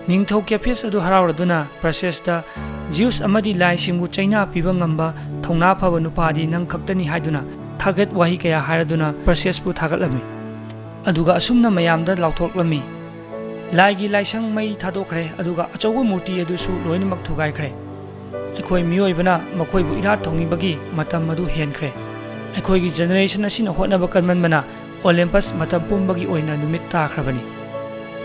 ꯅꯤꯡꯊꯧ ꯀꯦꯐꯤꯌꯁ ꯑꯗꯨ ꯍꯔꯥꯎꯔꯗꯨꯅ ꯄ꯭ꯔꯁꯦꯁꯇ, "ꯖꯤꯎꯁ ꯑꯃꯗꯤ ꯂꯥꯏꯁꯤꯡꯕꯨ ꯆꯩꯅꯥ ꯄꯤꯕ ꯉꯝꯕ ꯊꯧꯅꯥ ꯐꯕ ꯅꯨꯄꯥꯗꯤ ꯅꯪ ꯈꯛꯇꯅꯤ" ꯍꯥꯏꯗꯨꯅ ꯊꯥꯒꯠ ꯋꯥꯍꯩ ꯀꯌꯥ ꯍꯥꯏꯔꯗꯨꯅ ꯄ꯭ꯔꯁꯦꯁꯄꯨ ꯊꯥꯒꯠꯂꯝꯃꯤ꯫ ꯑꯗꯨꯒ ꯑꯁꯨꯝꯅ ꯃꯌꯥꯝꯗ ꯂꯥꯎꯊꯣꯔꯛꯂꯝꯃꯤ, "ꯂꯥꯏꯒꯤ ꯂꯥꯏꯁꯪ ꯃꯩ ꯊꯥꯗꯣꯛꯈ꯭ꯔꯦ, ꯑꯗꯨꯒ ꯑꯆꯧꯕ ꯃꯨꯔꯇꯤ ꯑꯗꯨꯁꯨ ꯂꯣꯏꯅꯃꯛ ꯊꯨꯒꯥꯏꯈ꯭ꯔꯦ꯫ ꯑꯩꯈꯣꯏ ꯃꯤꯑꯣꯏꯕꯅ ꯃꯈꯣꯏꯕꯨ ꯏꯔꯥꯠ ꯊꯧꯅꯤꯕꯒꯤ ꯃꯇꯝ ꯑꯗꯨ ꯍꯦꯟꯈ꯭ꯔꯦ꯫ ꯑꯩꯈꯣꯏꯒꯤ ꯖꯦꯅꯦꯔꯦꯁꯟ ꯑꯁꯤꯅ ꯍꯣꯠꯅꯕ ꯀꯟꯃꯟꯕꯅ ꯑꯣꯂꯦꯝꯄꯁ ꯃꯇꯝ ꯄꯨꯝꯕꯒꯤ ꯑꯣꯏꯅ ꯅꯨꯃꯤꯠ ꯇꯥꯈ꯭ꯔꯕꯅꯤ꯫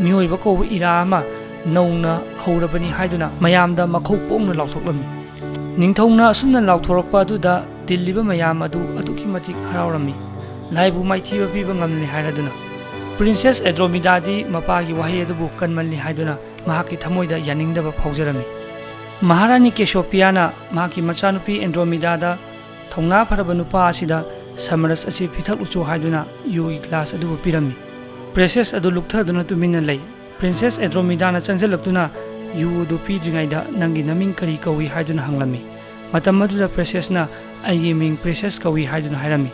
ꯃꯤꯑꯣꯏꯕ ꯀꯧꯕ ꯏꯔꯥ ꯑꯃ ꯅꯧꯅ ꯍꯧꯔꯕꯅꯤ" ꯍꯥꯏꯗꯨꯅ ꯃꯌꯥꯝꯗ ꯃꯈꯧ ꯄꯣꯡꯅ ꯂꯥꯎꯊꯣꯛꯂꯝꯃꯤ꯫ ꯅꯤꯡꯊꯧꯅ ꯑꯁꯨꯝꯅ ꯂꯥꯎꯊꯣꯔꯛꯄ ꯑꯗꯨꯗ ꯇꯤꯜꯂꯤꯕ ꯃꯌꯥꯝ ꯑꯗꯨ ꯑꯗꯨꯛꯀꯤ ꯃꯇꯤꯛ ꯍꯔꯥꯎꯔꯝꯃꯤ, ꯂꯥꯏꯕꯨ ꯃꯥꯏꯊꯤꯕ ꯄꯤꯕ ꯉꯝꯂꯦ ꯍꯥꯏꯔꯗꯨꯅ꯫ ꯄ꯭ꯔꯤꯟꯁꯦꯁ ꯑꯦꯗ꯭ꯔꯣꯃꯤꯗꯥꯗꯤ ꯃꯄꯥꯒꯤ ꯋꯥꯍꯩ ꯑꯗꯨꯕꯨ ꯀꯟꯃꯜꯂꯤ ꯍꯥꯏꯗꯨꯅ ꯃꯍꯥꯛꯀꯤ ꯊꯃꯣꯏꯗ ꯌꯥꯅꯤꯡꯗꯕ ꯐꯥꯎꯖꯔꯝꯃꯤ꯫ ꯃꯍꯥꯔꯥꯅꯤ ꯀꯦꯁꯣꯄꯤꯌꯥꯅ ꯃꯍꯥꯛꯀꯤ ꯃꯆꯥꯅꯨꯄꯤ ꯑꯦꯟꯗ꯭ꯔꯣꯃꯤꯗꯥꯗ ꯊꯧꯅꯥ ꯐꯔꯕ ꯅꯨꯄꯥ ꯑꯁꯤꯗ ꯁꯃꯔꯁ ꯑꯁꯤ ꯄꯤꯊꯛꯂꯨꯆꯣ ꯍꯥꯏꯗꯨꯅ ꯌꯨꯒꯤ ꯒ꯭ꯂꯥꯁ ꯑꯗꯨꯕꯨ ꯄꯤꯔꯝꯃꯤ꯫ ꯄ꯭ꯔꯦꯁꯦꯁ ꯑꯗꯨ ꯂꯨꯞꯊꯗꯨꯅ ꯇꯨꯃꯤꯟꯅ ꯂꯩ꯫ ꯄ꯭ꯔꯤꯟꯁꯦꯁ ꯑꯦꯗ꯭ꯔꯣꯃꯤꯗꯥꯅ ꯆꯪꯁꯤꯜꯂꯛꯇꯨꯅ ꯌꯨ ꯑꯗꯨ ꯄꯤꯗ꯭ꯔꯤꯉꯩꯗ, "ꯅꯪꯒꯤ ꯅꯃꯤꯡ ꯀꯔꯤ ꯀꯧꯏ?" ꯍꯥꯏꯗꯨꯅ ꯍꯪꯂꯝꯃꯤ꯫ ꯃꯇꯝ ꯑꯗꯨꯗ ꯄ꯭ꯔꯦꯁꯦꯁꯅ, "ꯑꯩꯒꯤ ꯃꯤꯡ ꯄ꯭ꯔꯤꯟꯁꯦꯁ ꯀꯧꯏ" ꯍꯥꯏꯗꯨꯅ ꯍꯥꯏꯔꯝꯃꯤ꯫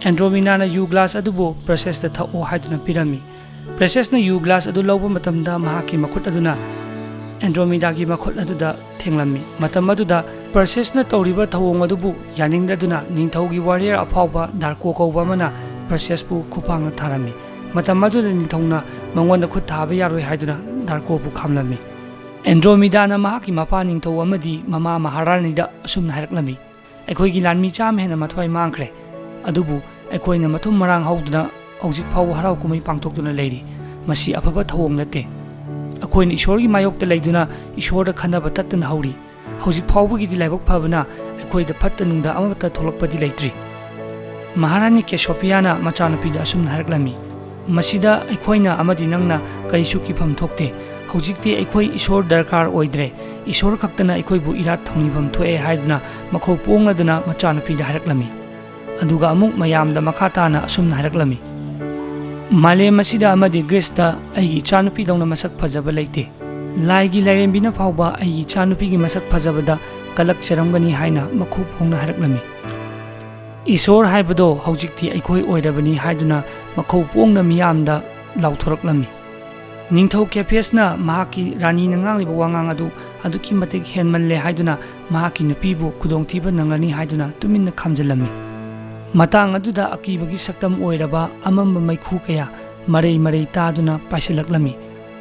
ꯑꯦꯟꯗ꯭ꯔꯣꯃꯤꯅꯥꯅ ꯌꯨ ꯒ꯭ꯂꯥꯁ ꯑꯗꯨꯕꯨ ꯄꯔꯁꯦꯁꯇ ꯊꯛꯑꯣ ꯍꯥꯏꯗꯨꯅ ꯄꯤꯔꯝꯃꯤ꯫ ꯄꯔꯁꯦꯁꯅ ꯌꯨ ꯒ꯭ꯂꯥꯁ ꯑꯗꯨ ꯂꯧꯕ ꯃꯇꯝꯗ ꯃꯍꯥꯛꯀꯤ ꯃꯈꯨꯠ ꯑꯗꯨꯅ ꯑꯦꯟꯗ꯭ꯔꯣꯃꯤꯗꯥꯒꯤ ꯃꯈꯨꯠ ꯑꯗꯨꯗ ꯊꯦꯡꯂꯝꯃꯤ꯫ ꯃꯇꯝ ꯑꯗꯨꯗ ꯄꯔꯁꯦꯁꯅ ꯇꯧꯔꯤꯕ ꯊꯧꯑꯣꯡ ꯑꯗꯨꯕꯨ ꯌꯥꯅꯤꯡꯗꯗꯨꯅ ꯅꯤꯡꯊꯧꯒꯤ ꯋꯥꯔꯤꯌꯔ ꯑꯐꯥꯎꯕ ꯗꯥꯔꯀꯣ ꯀꯧꯕ ꯑꯃꯅ ꯄꯔꯁꯦꯁꯄꯨ ꯈꯨꯄꯥꯡꯅ ꯊꯥꯔꯝꯃꯤ꯫ ꯃꯇꯝ ꯑꯗꯨꯗ ꯅꯤꯡꯊꯧꯅ ꯃꯉꯣꯟꯗ ꯈꯨꯠ ꯊꯥꯕ ꯌꯥꯔꯣꯏ ꯍꯥꯏꯗꯨꯅ ꯗꯥꯔꯀꯣꯕꯨ ꯈꯥꯝꯂꯝꯃꯤ꯫ ꯑꯦꯟꯗ꯭ꯔꯣꯃꯤꯗꯥꯅ ꯃꯍꯥꯛꯀꯤ ꯃꯄꯥ ꯅꯤꯡꯊꯧ ꯑꯃꯗꯤ ꯃꯃꯥ ꯃꯍꯥꯔꯥꯅꯤꯗ ꯑꯁꯨꯝꯅ ꯍꯥꯏꯔꯛꯂꯝꯃꯤ, "ꯑꯩꯈꯣꯏꯒꯤ ꯂꯥꯟꯃꯤ ꯆꯥꯝꯃ ꯍꯦꯟꯅ ꯃꯊ꯭ꯋꯥꯏ ꯃꯥꯡꯈ꯭ꯔꯦ, ꯑꯗꯨꯕꯨ ꯑꯩꯈꯣꯏꯅ ꯃꯊꯨꯝ ꯃꯔꯥꯡ ꯍꯧꯗꯨꯅ ꯍꯧꯖꯤꯛ ꯐꯥꯎꯕ ꯍꯔꯥꯎ ꯀꯨꯝꯍꯩ ꯄꯥꯡꯊꯣꯛꯇꯨꯅ ꯂꯩꯔꯤ꯫ ꯃꯁꯤ ꯑꯐꯕ ꯊꯧꯑꯣꯡ ꯅꯠꯇꯦ꯫ ꯑꯩꯈꯣꯏꯅ ꯏꯁꯣꯔꯒꯤ ꯃꯥꯌꯣꯛꯇ ꯂꯩꯗꯨꯅ ꯏꯁꯣꯔꯗ ꯈꯟꯅꯕ ꯇꯠꯇꯅ ꯍꯧꯔꯤ꯫ ꯍꯧꯖꯤꯛ ꯐꯥꯎꯕꯒꯤꯗꯤ ꯂꯥꯏꯕꯛ ꯐꯕꯅ ꯑꯩꯈꯣꯏꯗ ꯐꯠꯇ ꯅꯨꯡꯗ ꯑꯃꯠꯇ ꯊꯣꯛꯂꯛꯄꯗꯤ ꯂꯩꯇ꯭ꯔꯤ꯫" ꯃꯍꯥꯔꯥꯅꯤ ꯀꯦꯁꯣꯄꯤꯌꯥꯅ ꯃꯆꯥꯅꯨꯄꯤꯗ ꯑꯁꯨꯝꯅ ꯍꯥꯏꯔꯛꯂꯝꯃꯤ, "ꯃꯁꯤꯗ ꯑꯩꯈꯣꯏꯅ ꯑꯃꯗꯤ ꯅꯪꯅ ꯀꯔꯤꯁꯨ ꯀꯤꯐꯝ ꯊꯣꯛꯇꯦ꯫ ꯍꯧꯖꯤꯛꯇꯤ ꯑꯩꯈꯣꯏ ꯏꯁꯣꯔ ꯗꯔꯀꯥꯔ ꯑꯣꯏꯗ꯭ꯔꯦ꯫ ꯏꯁꯣꯔ ꯈꯛꯇꯅ ꯑꯩꯈꯣꯏꯕꯨ ꯏꯔꯥꯠ ꯊꯧꯅꯤꯐꯝ ꯊꯣꯛꯑꯦ" ꯍꯥꯏꯗꯨꯅ ꯃꯈꯧ ꯄꯣꯡꯂꯗꯨꯅ ꯃꯆꯥꯅꯨꯄꯤꯗ ꯍꯥꯏꯔꯛꯂꯝꯃꯤ꯫ ꯑꯗꯨꯒ ꯑꯃꯨꯛ ꯃꯌꯥꯝꯗ ꯃꯈꯥ ꯇꯥꯅ ꯑꯁꯨꯝꯅ ꯍꯥꯏꯔꯛꯂꯝꯃꯤ, "ꯃꯥꯂꯦꯝ ꯑꯁꯤꯗ ꯑꯃꯗꯤ ꯒ꯭ꯔꯤꯁꯇ ꯑꯩꯒꯤ ꯏꯆꯥꯅꯨꯄꯤꯗꯧꯅ ꯃꯁꯛ ꯐꯖꯕ ꯂꯩꯇꯦ꯫ ꯂꯥꯏꯒꯤ ꯂꯥꯏꯔꯦꯝꯕꯤꯅ ꯐꯥꯎꯕ ꯑꯩꯒꯤ ꯏꯆꯥꯅꯨꯄꯤꯒꯤ ꯃꯁꯛ ꯐꯖꯕꯗ ꯀꯂꯛꯆꯔꯝꯒꯅꯤ" ꯍꯥꯏꯅ ꯃꯈꯧ ꯄꯣꯡꯅ ꯍꯥꯏꯔꯛꯂꯝꯃꯤ꯫ "ꯏꯁꯣꯔ ꯍꯥꯏꯕꯗꯣ ꯍꯧꯖꯤꯛꯇꯤ ꯑꯩꯈꯣꯏ ꯑꯣꯏꯔꯕꯅꯤ" ꯍꯥꯏꯗꯨꯅ ꯃꯈꯧ ꯄꯣꯡꯅ ꯃꯤꯌꯥꯝꯗ ꯂꯥꯎꯊꯣꯔꯛꯂꯝꯃꯤ꯫ ꯅꯤꯡꯊꯧ ꯀꯦꯐꯦꯁꯅ ꯃꯍꯥꯛꯀꯤ ꯔꯥꯅꯤꯅ ꯉꯥꯡꯂꯤꯕ ꯋꯥꯉꯥꯡ ꯑꯗꯨ ꯑꯗꯨꯛꯀꯤ ꯃꯇꯤꯛ ꯍꯦꯟꯃꯜꯂꯦ ꯍꯥꯏꯗꯨꯅ ꯃꯍꯥꯛꯀꯤ ꯅꯨꯄꯤꯕꯨ ꯈꯨꯗꯣꯡꯊꯤꯕ ꯅꯪꯂꯅꯤ ꯍꯥꯏꯗꯨꯅ ꯇꯨꯃꯤꯟꯅ ꯈꯥꯝꯖꯤꯜꯂꯝꯃꯤ꯫ ꯃꯇꯥꯡ ꯑꯗꯨꯗ ꯑꯀꯤꯕꯒꯤ ꯁꯛꯇꯝ ꯑꯣꯏꯔꯕ ꯑꯃꯝꯕ ꯃꯩꯈꯨ ꯀꯌꯥ ꯃꯔꯩ ꯃꯔꯩ ꯇꯥꯗꯨꯅ ꯄꯥꯏꯁꯤꯜꯂꯛꯂꯝꯃꯤ꯫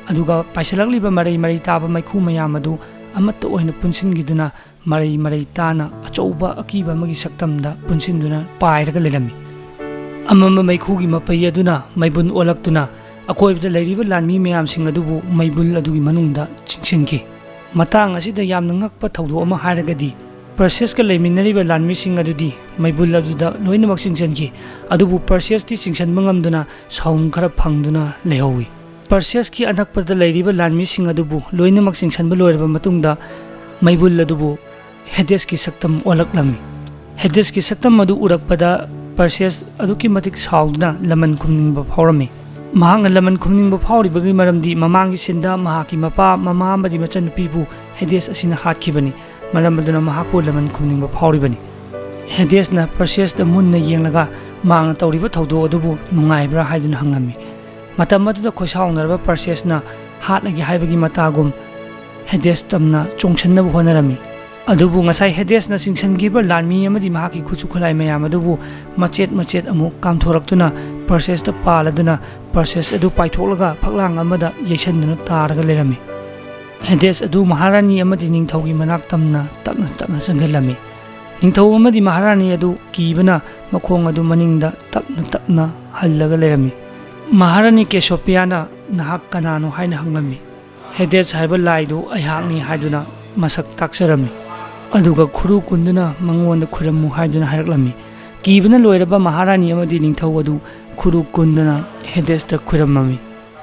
ꯑꯗꯨꯒ ꯄꯥꯏꯁꯤꯜꯂꯛꯂꯤꯕ ꯃꯔꯩ ꯃꯔꯩ ꯇꯥꯕ ꯃꯩꯈꯨ ꯃꯌꯥꯝ ꯑꯗꯨ ꯑꯃꯠꯇ ꯑꯣꯏꯅ ꯄꯨꯟꯁꯤꯟꯈꯤꯗꯨꯅ ꯃꯔꯩ ꯃꯔꯩ ꯇꯥꯅ ꯑꯆꯧꯕ ꯑꯀꯤꯕ ꯑꯃꯒꯤ ꯁꯛꯇꯝꯗ ꯄꯨꯟꯁꯤꯟꯗꯨꯅ ꯄꯥꯏꯔꯒ ꯂꯩꯔꯝꯃꯤ꯫ ꯑꯃꯝꯕ ꯃꯩꯈꯨꯒꯤ ꯃꯄꯩ ꯑꯗꯨꯅ ꯃꯩꯕꯨꯟ ꯑꯣꯜꯂꯛꯇꯨꯅ ꯑꯀꯣꯏꯕꯗ ꯂꯩꯔꯤꯕ ꯂꯥꯟꯃꯤ ꯃꯌꯥꯝꯁꯤꯡ ꯑꯗꯨꯕꯨ ꯃꯩꯕꯨꯜ ꯑꯗꯨꯒꯤ ꯃꯅꯨꯡꯗ ꯆꯤꯡꯁꯤꯟꯈꯤ꯫ ꯃꯇꯥꯡ ꯑꯁꯤꯗ ꯌꯥꯝꯅ ꯉꯛꯄ ꯊꯧꯗꯣꯛ ꯑꯃ ꯍꯥꯏꯔꯒꯗꯤ, ꯄꯔꯁꯦꯁꯀ ꯂꯩꯃꯤꯟꯅꯔꯤꯕ ꯂꯥꯟꯃꯤꯁꯤꯡ ꯑꯗꯨꯗꯤ ꯃꯩꯕꯨꯜ ꯑꯗꯨꯗ ꯂꯣꯏꯅꯃꯛ ꯆꯤꯡꯁꯤꯟꯈꯤ꯫ ꯑꯗꯨꯕꯨ ꯄꯔꯁꯦꯁꯇꯤ ꯆꯤꯡꯁꯤꯟꯕ ꯉꯝꯗꯅ ꯁꯥꯎꯟ ꯈꯔ ꯐꯪꯗꯨꯅ ꯂꯩꯍꯧꯏ꯫ ꯄꯔꯁꯦꯁꯀꯤ ꯑꯅꯛꯄꯗ ꯂꯩꯔꯤꯕ ꯂꯥꯟꯃꯤꯁꯤꯡ ꯑꯗꯨꯕꯨ ꯂꯣꯏꯅꯃꯛ ꯆꯤꯡꯁꯤꯟꯕ ꯂꯣꯏꯔꯕ ꯃꯇꯨꯡꯗ, ꯃꯩꯕꯨꯜ ꯑꯗꯨꯕꯨ ꯍꯦꯗꯦꯁꯀꯤ ꯁꯛꯇꯝ ꯑꯣꯜꯂꯛꯂꯝꯃꯤ꯫ ꯍꯦꯗꯦꯁꯀꯤ ꯁꯛꯇꯝ ꯑꯗꯨ ꯎꯔꯛꯄꯗ ꯄꯔꯁꯦꯁ ꯑꯗꯨꯛꯀꯤ ꯃꯇꯤꯛ ꯁꯥꯎꯗꯨꯅ ꯂꯃꯟ ꯈꯨꯝꯅꯤꯡꯕ ꯐꯥꯎꯔꯝꯃꯤ꯫ ꯃꯍꯥꯛꯅ ꯂꯃꯟ ꯈꯨꯝꯅꯤꯡꯕ ꯐꯥꯎꯔꯤꯕꯒꯤ ꯃꯔꯝꯗꯤ ꯃꯃꯥꯡꯒꯤ ꯁꯤꯟꯗ ꯃꯍꯥꯛꯀꯤ ꯃꯄꯥ, ꯃꯃꯥ ꯑꯃꯗꯤ ꯃꯆꯟꯅꯨꯄꯤꯕꯨ ꯍꯦꯗꯦꯁ ꯑꯁꯤꯅ ꯍꯥꯠꯈꯤꯕꯅꯤ꯫ ꯃꯔꯝ ꯑꯗꯨꯅ ꯃꯍꯥꯛꯄꯨ ꯂꯃꯟ ꯈꯨꯝꯅꯤꯡꯕ ꯐꯥꯎꯔꯤꯕꯅꯤ꯫ ꯍꯦꯗꯦꯁꯅ ꯄꯔꯁꯦꯁꯇ ꯃꯨꯟꯅ ꯌꯦꯡꯂꯒ ꯃꯍꯥꯛꯅ ꯇꯧꯔꯤꯕ ꯊꯧꯗꯣꯛ ꯑꯗꯨꯕꯨ ꯅꯨꯡꯉꯥꯏꯕ꯭ꯔꯥ ꯍꯥꯏꯗꯨꯅ ꯍꯪꯂꯝꯃꯤ꯫ ꯃꯇꯝ ꯑꯗꯨꯗ ꯈꯣꯏꯁꯥꯎꯅꯔꯕ ꯄꯔꯁꯦꯁꯅ ꯍꯥꯠꯅꯒꯦ ꯍꯥꯏꯕꯒꯤ ꯃꯇꯥꯒꯨꯝ ꯍꯦꯗꯦꯁ ꯇꯝꯅ ꯆꯣꯡꯁꯤꯟꯅꯕ ꯍꯣꯠꯅꯔꯝꯃꯤ꯫ ꯑꯗꯨꯕꯨ ꯉꯁꯥꯏ ꯍꯦꯗꯦꯁꯅ ꯆꯤꯡꯁꯤꯟꯈꯤꯕ ꯂꯥꯟꯃꯤ ꯑꯃꯗꯤ ꯃꯍꯥꯛꯀꯤ ꯈꯨꯠꯁꯨ ꯈꯨꯠꯂꯥꯏ ꯃꯌꯥꯝ ꯑꯗꯨꯕꯨ ꯃꯆꯦꯠ ꯃꯆꯦꯠ ꯑꯃꯨꯛ ꯀꯥꯝꯊꯣꯔꯛꯇꯨꯅ ꯄꯔꯁꯦꯁꯇ ꯄꯥꯜꯂꯗꯨꯅ ꯄꯔꯁꯦꯁ ꯑꯗꯨ ꯄꯥꯏꯊꯣꯛꯂꯒ ꯐꯛꯂꯥꯡ ꯑꯃꯗ ꯌꯩꯁꯟꯗꯨꯅ ꯇꯥꯔꯒ ꯂꯩꯔꯝꯃꯤ꯫ ꯍꯦꯗꯦꯁ ꯑꯗꯨ ꯃꯍꯥꯔꯥꯅꯤ ꯑꯃꯗꯤ ꯅꯤꯡꯊꯧꯒꯤ ꯃꯅꯥꯛ ꯇꯝꯅ ꯇꯞꯅ ꯇꯞꯅ ꯆꯪꯁꯤꯜꯂꯝꯃꯤ꯫ ꯅꯤꯡꯊꯧ ꯑꯃꯗꯤ ꯃꯍꯥꯔꯥꯅꯤ ꯑꯗꯨ ꯀꯤꯕꯅ ꯃꯈꯣꯡ ꯑꯗꯨ ꯃꯅꯤꯡꯗ ꯇꯞꯅ ꯇꯞꯅ ꯍꯜꯂꯒ ꯂꯩꯔꯝꯃꯤ꯫ ꯃꯍꯥꯔꯥꯅꯤ ꯀꯦꯁꯣꯄꯤꯌꯥꯅ "ꯅꯍꯥꯛ ꯀꯅꯥꯅꯣ?" ꯍꯥꯏꯅ ꯍꯪꯂꯝꯃꯤ꯫ "ꯍꯦꯗꯦꯁ ꯍꯥꯏꯕ ꯂꯥꯏꯗꯨ ꯑꯩꯍꯥꯛꯅꯤ" ꯍꯥꯏꯗꯨꯅ ꯃꯁꯛ ꯇꯥꯛꯆꯔꯝꯃꯤ꯫ ꯑꯗꯨꯒ ꯈꯨꯔꯨ ꯀꯨꯟꯗꯨꯅ ꯃꯉꯣꯟꯗ ꯈꯨꯔꯝꯃꯨ ꯍꯥꯏꯗꯨꯅ ꯍꯥꯏꯔꯛꯂꯝꯃꯤ꯫ ꯀꯤꯕꯅ ꯂꯣꯏꯔꯕ ꯃꯍꯥꯔꯥꯅꯤ ꯑꯃꯗꯤ ꯅꯤꯡꯊꯧ ꯑꯗꯨ ꯈꯨꯔꯨ ꯀꯨꯟꯗꯨꯅ ꯍꯦꯗꯦꯁꯇ ꯈꯨꯔꯝꯃꯝꯃꯤ꯫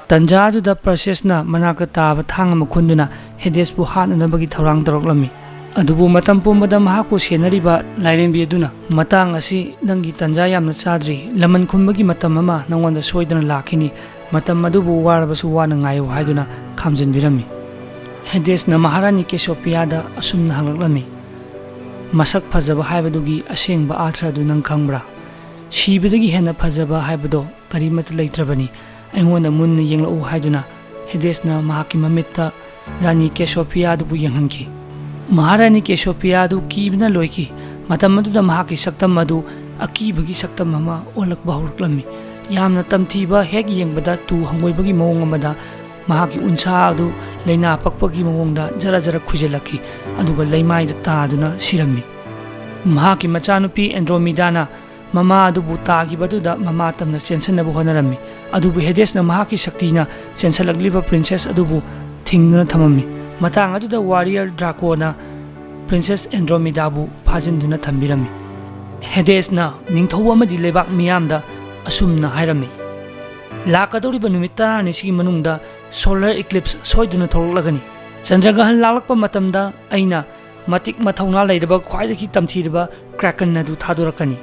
ꯇꯟꯖꯥ ꯑꯗꯨꯗ ꯄꯔꯁꯦꯁꯅ ꯃꯅꯥꯛꯇ ꯇꯥꯕ ꯊꯥꯡ ꯑꯃ ꯈꯨꯟꯗꯨꯅ ꯍꯦꯗꯦꯁꯄꯨ ꯍꯥꯠꯅꯅꯕꯒꯤ ꯊꯧꯔꯥꯡ ꯇꯧꯔꯛꯂꯝꯃꯤ꯫ ꯑꯗꯨꯕꯨ ꯃꯇꯝ ꯄꯨꯝꯕꯗ ꯃꯍꯥꯛꯄꯨ ꯁꯦꯟꯅꯔꯤꯕ ꯂꯥꯏꯔꯦꯝꯕꯤ ꯑꯗꯨꯅ, "ꯃꯇꯥꯡ ꯑꯁꯤ ꯅꯪꯒꯤ ꯇꯟꯖꯥ ꯌꯥꯝꯅ ꯆꯥꯗ꯭ꯔꯤ, ꯂꯃꯟ ꯈꯨꯝꯕꯒꯤ ꯃꯇꯝ ꯑꯃ ꯅꯉꯣꯟꯗ ꯁꯣꯏꯗꯅ ꯂꯥꯛꯈꯤꯅꯤ, ꯃꯇꯝ ꯑꯗꯨꯕꯨ ꯋꯥꯔꯕꯁꯨ ꯋꯥꯅ ꯉꯥꯏꯌꯨ" ꯍꯥꯏꯗꯨꯅ ꯈꯥꯝꯖꯤꯟꯕꯤꯔꯝꯃꯤ꯫ ꯍꯦꯗꯦꯁꯅ ꯃꯍꯥꯔꯥꯅꯤ ꯀꯦꯁꯣꯄꯤꯌꯥꯗ ꯑꯁꯨꯝꯅ ꯍꯪꯂꯛꯂꯝꯃꯤ, "ꯃꯁꯛ ꯐꯖꯕ ꯍꯥꯏꯕꯗꯨꯒꯤ ꯑꯁꯦꯡꯕ ꯑꯥꯔꯊ ꯑꯗꯨ ꯅꯪ ꯈꯪꯕ꯭ꯔꯥ? ꯁꯤꯕꯗꯒꯤ ꯍꯦꯟꯅ ꯐꯖꯕ ꯍꯥꯏꯕꯗꯣ ꯀꯔꯤꯃꯠꯇ ꯂꯩꯇ꯭ꯔꯕꯅꯤ꯫ ꯑꯩꯉꯣꯟꯗ ꯃꯨꯟꯅ ꯌꯦꯡꯂꯛꯎ" ꯍꯥꯏꯗꯨꯅ ꯍꯦꯗꯦꯁꯅ ꯃꯍꯥꯛꯀꯤ ꯃꯃꯤꯠꯇ ꯔꯥꯅꯤ ꯀꯦꯁꯣꯄꯤꯌꯥ ꯑꯗꯨꯕꯨ ꯌꯦꯡꯍꯟꯈꯤ꯫ ꯃꯍꯥꯔꯥꯅꯤ ꯀꯦꯁꯣꯄꯤꯌꯥ ꯑꯗꯨ ꯀꯤꯕꯅ ꯂꯣꯏꯈꯤ꯫ ꯃꯇꯝ ꯑꯗꯨꯗ ꯃꯍꯥꯛꯀꯤ ꯁꯛꯇꯝ ꯑꯗꯨ ꯑꯀꯤꯕꯒꯤ ꯁꯛꯇꯝ ꯑꯃ ꯑꯣꯜꯂꯛꯄ ꯍꯧꯔꯛꯂꯝꯃꯤ꯫ ꯌꯥꯝꯅ ꯇꯝꯊꯤꯕ, ꯍꯦꯛ ꯌꯦꯡꯕꯗ ꯇꯨ ꯍꯪꯒꯣꯏꯕꯒꯤ ꯃꯑꯣꯡ ꯑꯃꯗ ꯃꯍꯥꯛꯀꯤ ꯎꯟꯁꯥ ꯑꯗꯨ ꯂꯩꯅꯥ ꯄꯛꯄꯒꯤ ꯃꯑꯣꯡꯗ ꯖꯔ ꯖꯔ ꯈꯨꯏꯖꯤꯜꯂꯛꯈꯤ, ꯑꯗꯨꯒ ꯂꯩꯃꯥꯏꯗ ꯇꯥꯗꯨꯅ ꯁꯤꯔꯝꯃꯤ꯫ ꯃꯍꯥꯛꯀꯤ ꯃꯆꯥꯅꯨꯄꯤ ꯑꯦꯟꯗ꯭ꯔꯣꯃꯤꯗꯥꯅ ꯃꯃꯥ ꯑꯗꯨꯕꯨ ꯇꯥꯈꯤꯕ ꯑꯗꯨꯗ ꯃꯃꯥ ꯇꯝꯅ ꯆꯦꯟꯁꯤꯟꯅꯕ ꯍꯣꯠꯅꯔꯝꯃꯤ꯫ ꯑꯗꯨꯕꯨ ꯍꯦꯗꯦꯁꯅ ꯃꯍꯥꯛꯀꯤ ꯁꯛꯇꯤꯅ ꯆꯦꯟꯁꯤꯜꯂꯛꯂꯤꯕ ꯄ꯭ꯔꯤꯟꯁꯦꯁ ꯑꯗꯨꯕꯨ ꯊꯤꯡꯗꯨꯅ ꯊꯝꯃꯝꯃꯤ꯫ ꯃꯇꯥꯡ ꯑꯗꯨꯗ ꯋꯥꯔꯤꯌꯔ ꯗ꯭ꯔꯥꯀꯣꯅ ꯄ꯭ꯔꯤꯟꯁꯦꯁ ꯑꯦꯟꯗ꯭ꯔꯣꯃꯤꯗꯥꯕꯨ ꯐꯥꯖꯤꯟꯗꯨꯅ ꯊꯝꯕꯤꯔꯝꯃꯤ꯫ ꯍꯦꯗꯦꯁꯅ ꯅꯤꯡꯊꯧ ꯑꯃꯗꯤ ꯂꯩꯕꯥꯛ ꯃꯤꯌꯥꯝꯗ ꯑꯁꯨꯝꯅ ꯍꯥꯏꯔꯝꯃꯤ, "ꯂꯥꯛꯀꯗꯧꯔꯤꯕ ꯅꯨꯃꯤꯠ ꯇꯔꯥꯅꯤꯁꯤꯒꯤ ꯃꯅꯨꯡꯗ solar eclipse ꯁꯣꯏꯗꯅ ꯊꯣꯛꯂꯛꯂꯒꯅꯤ꯫ ꯆꯟꯗ꯭ꯔꯒ꯭ꯔꯍꯟ ꯂꯥꯛꯂꯛꯄ ꯃꯇꯝꯗ ꯑꯩꯅ ꯃꯇꯤꯛ ꯃꯊꯧꯅꯥ ꯂꯩꯔꯕ ꯈ꯭ꯋꯥꯏꯗꯒꯤ ꯇꯝꯊꯤꯔꯕ ꯀ꯭ꯔꯥꯀꯟ ꯑꯗꯨ ꯊꯥꯗꯣꯔꯛꯀꯅꯤ꯫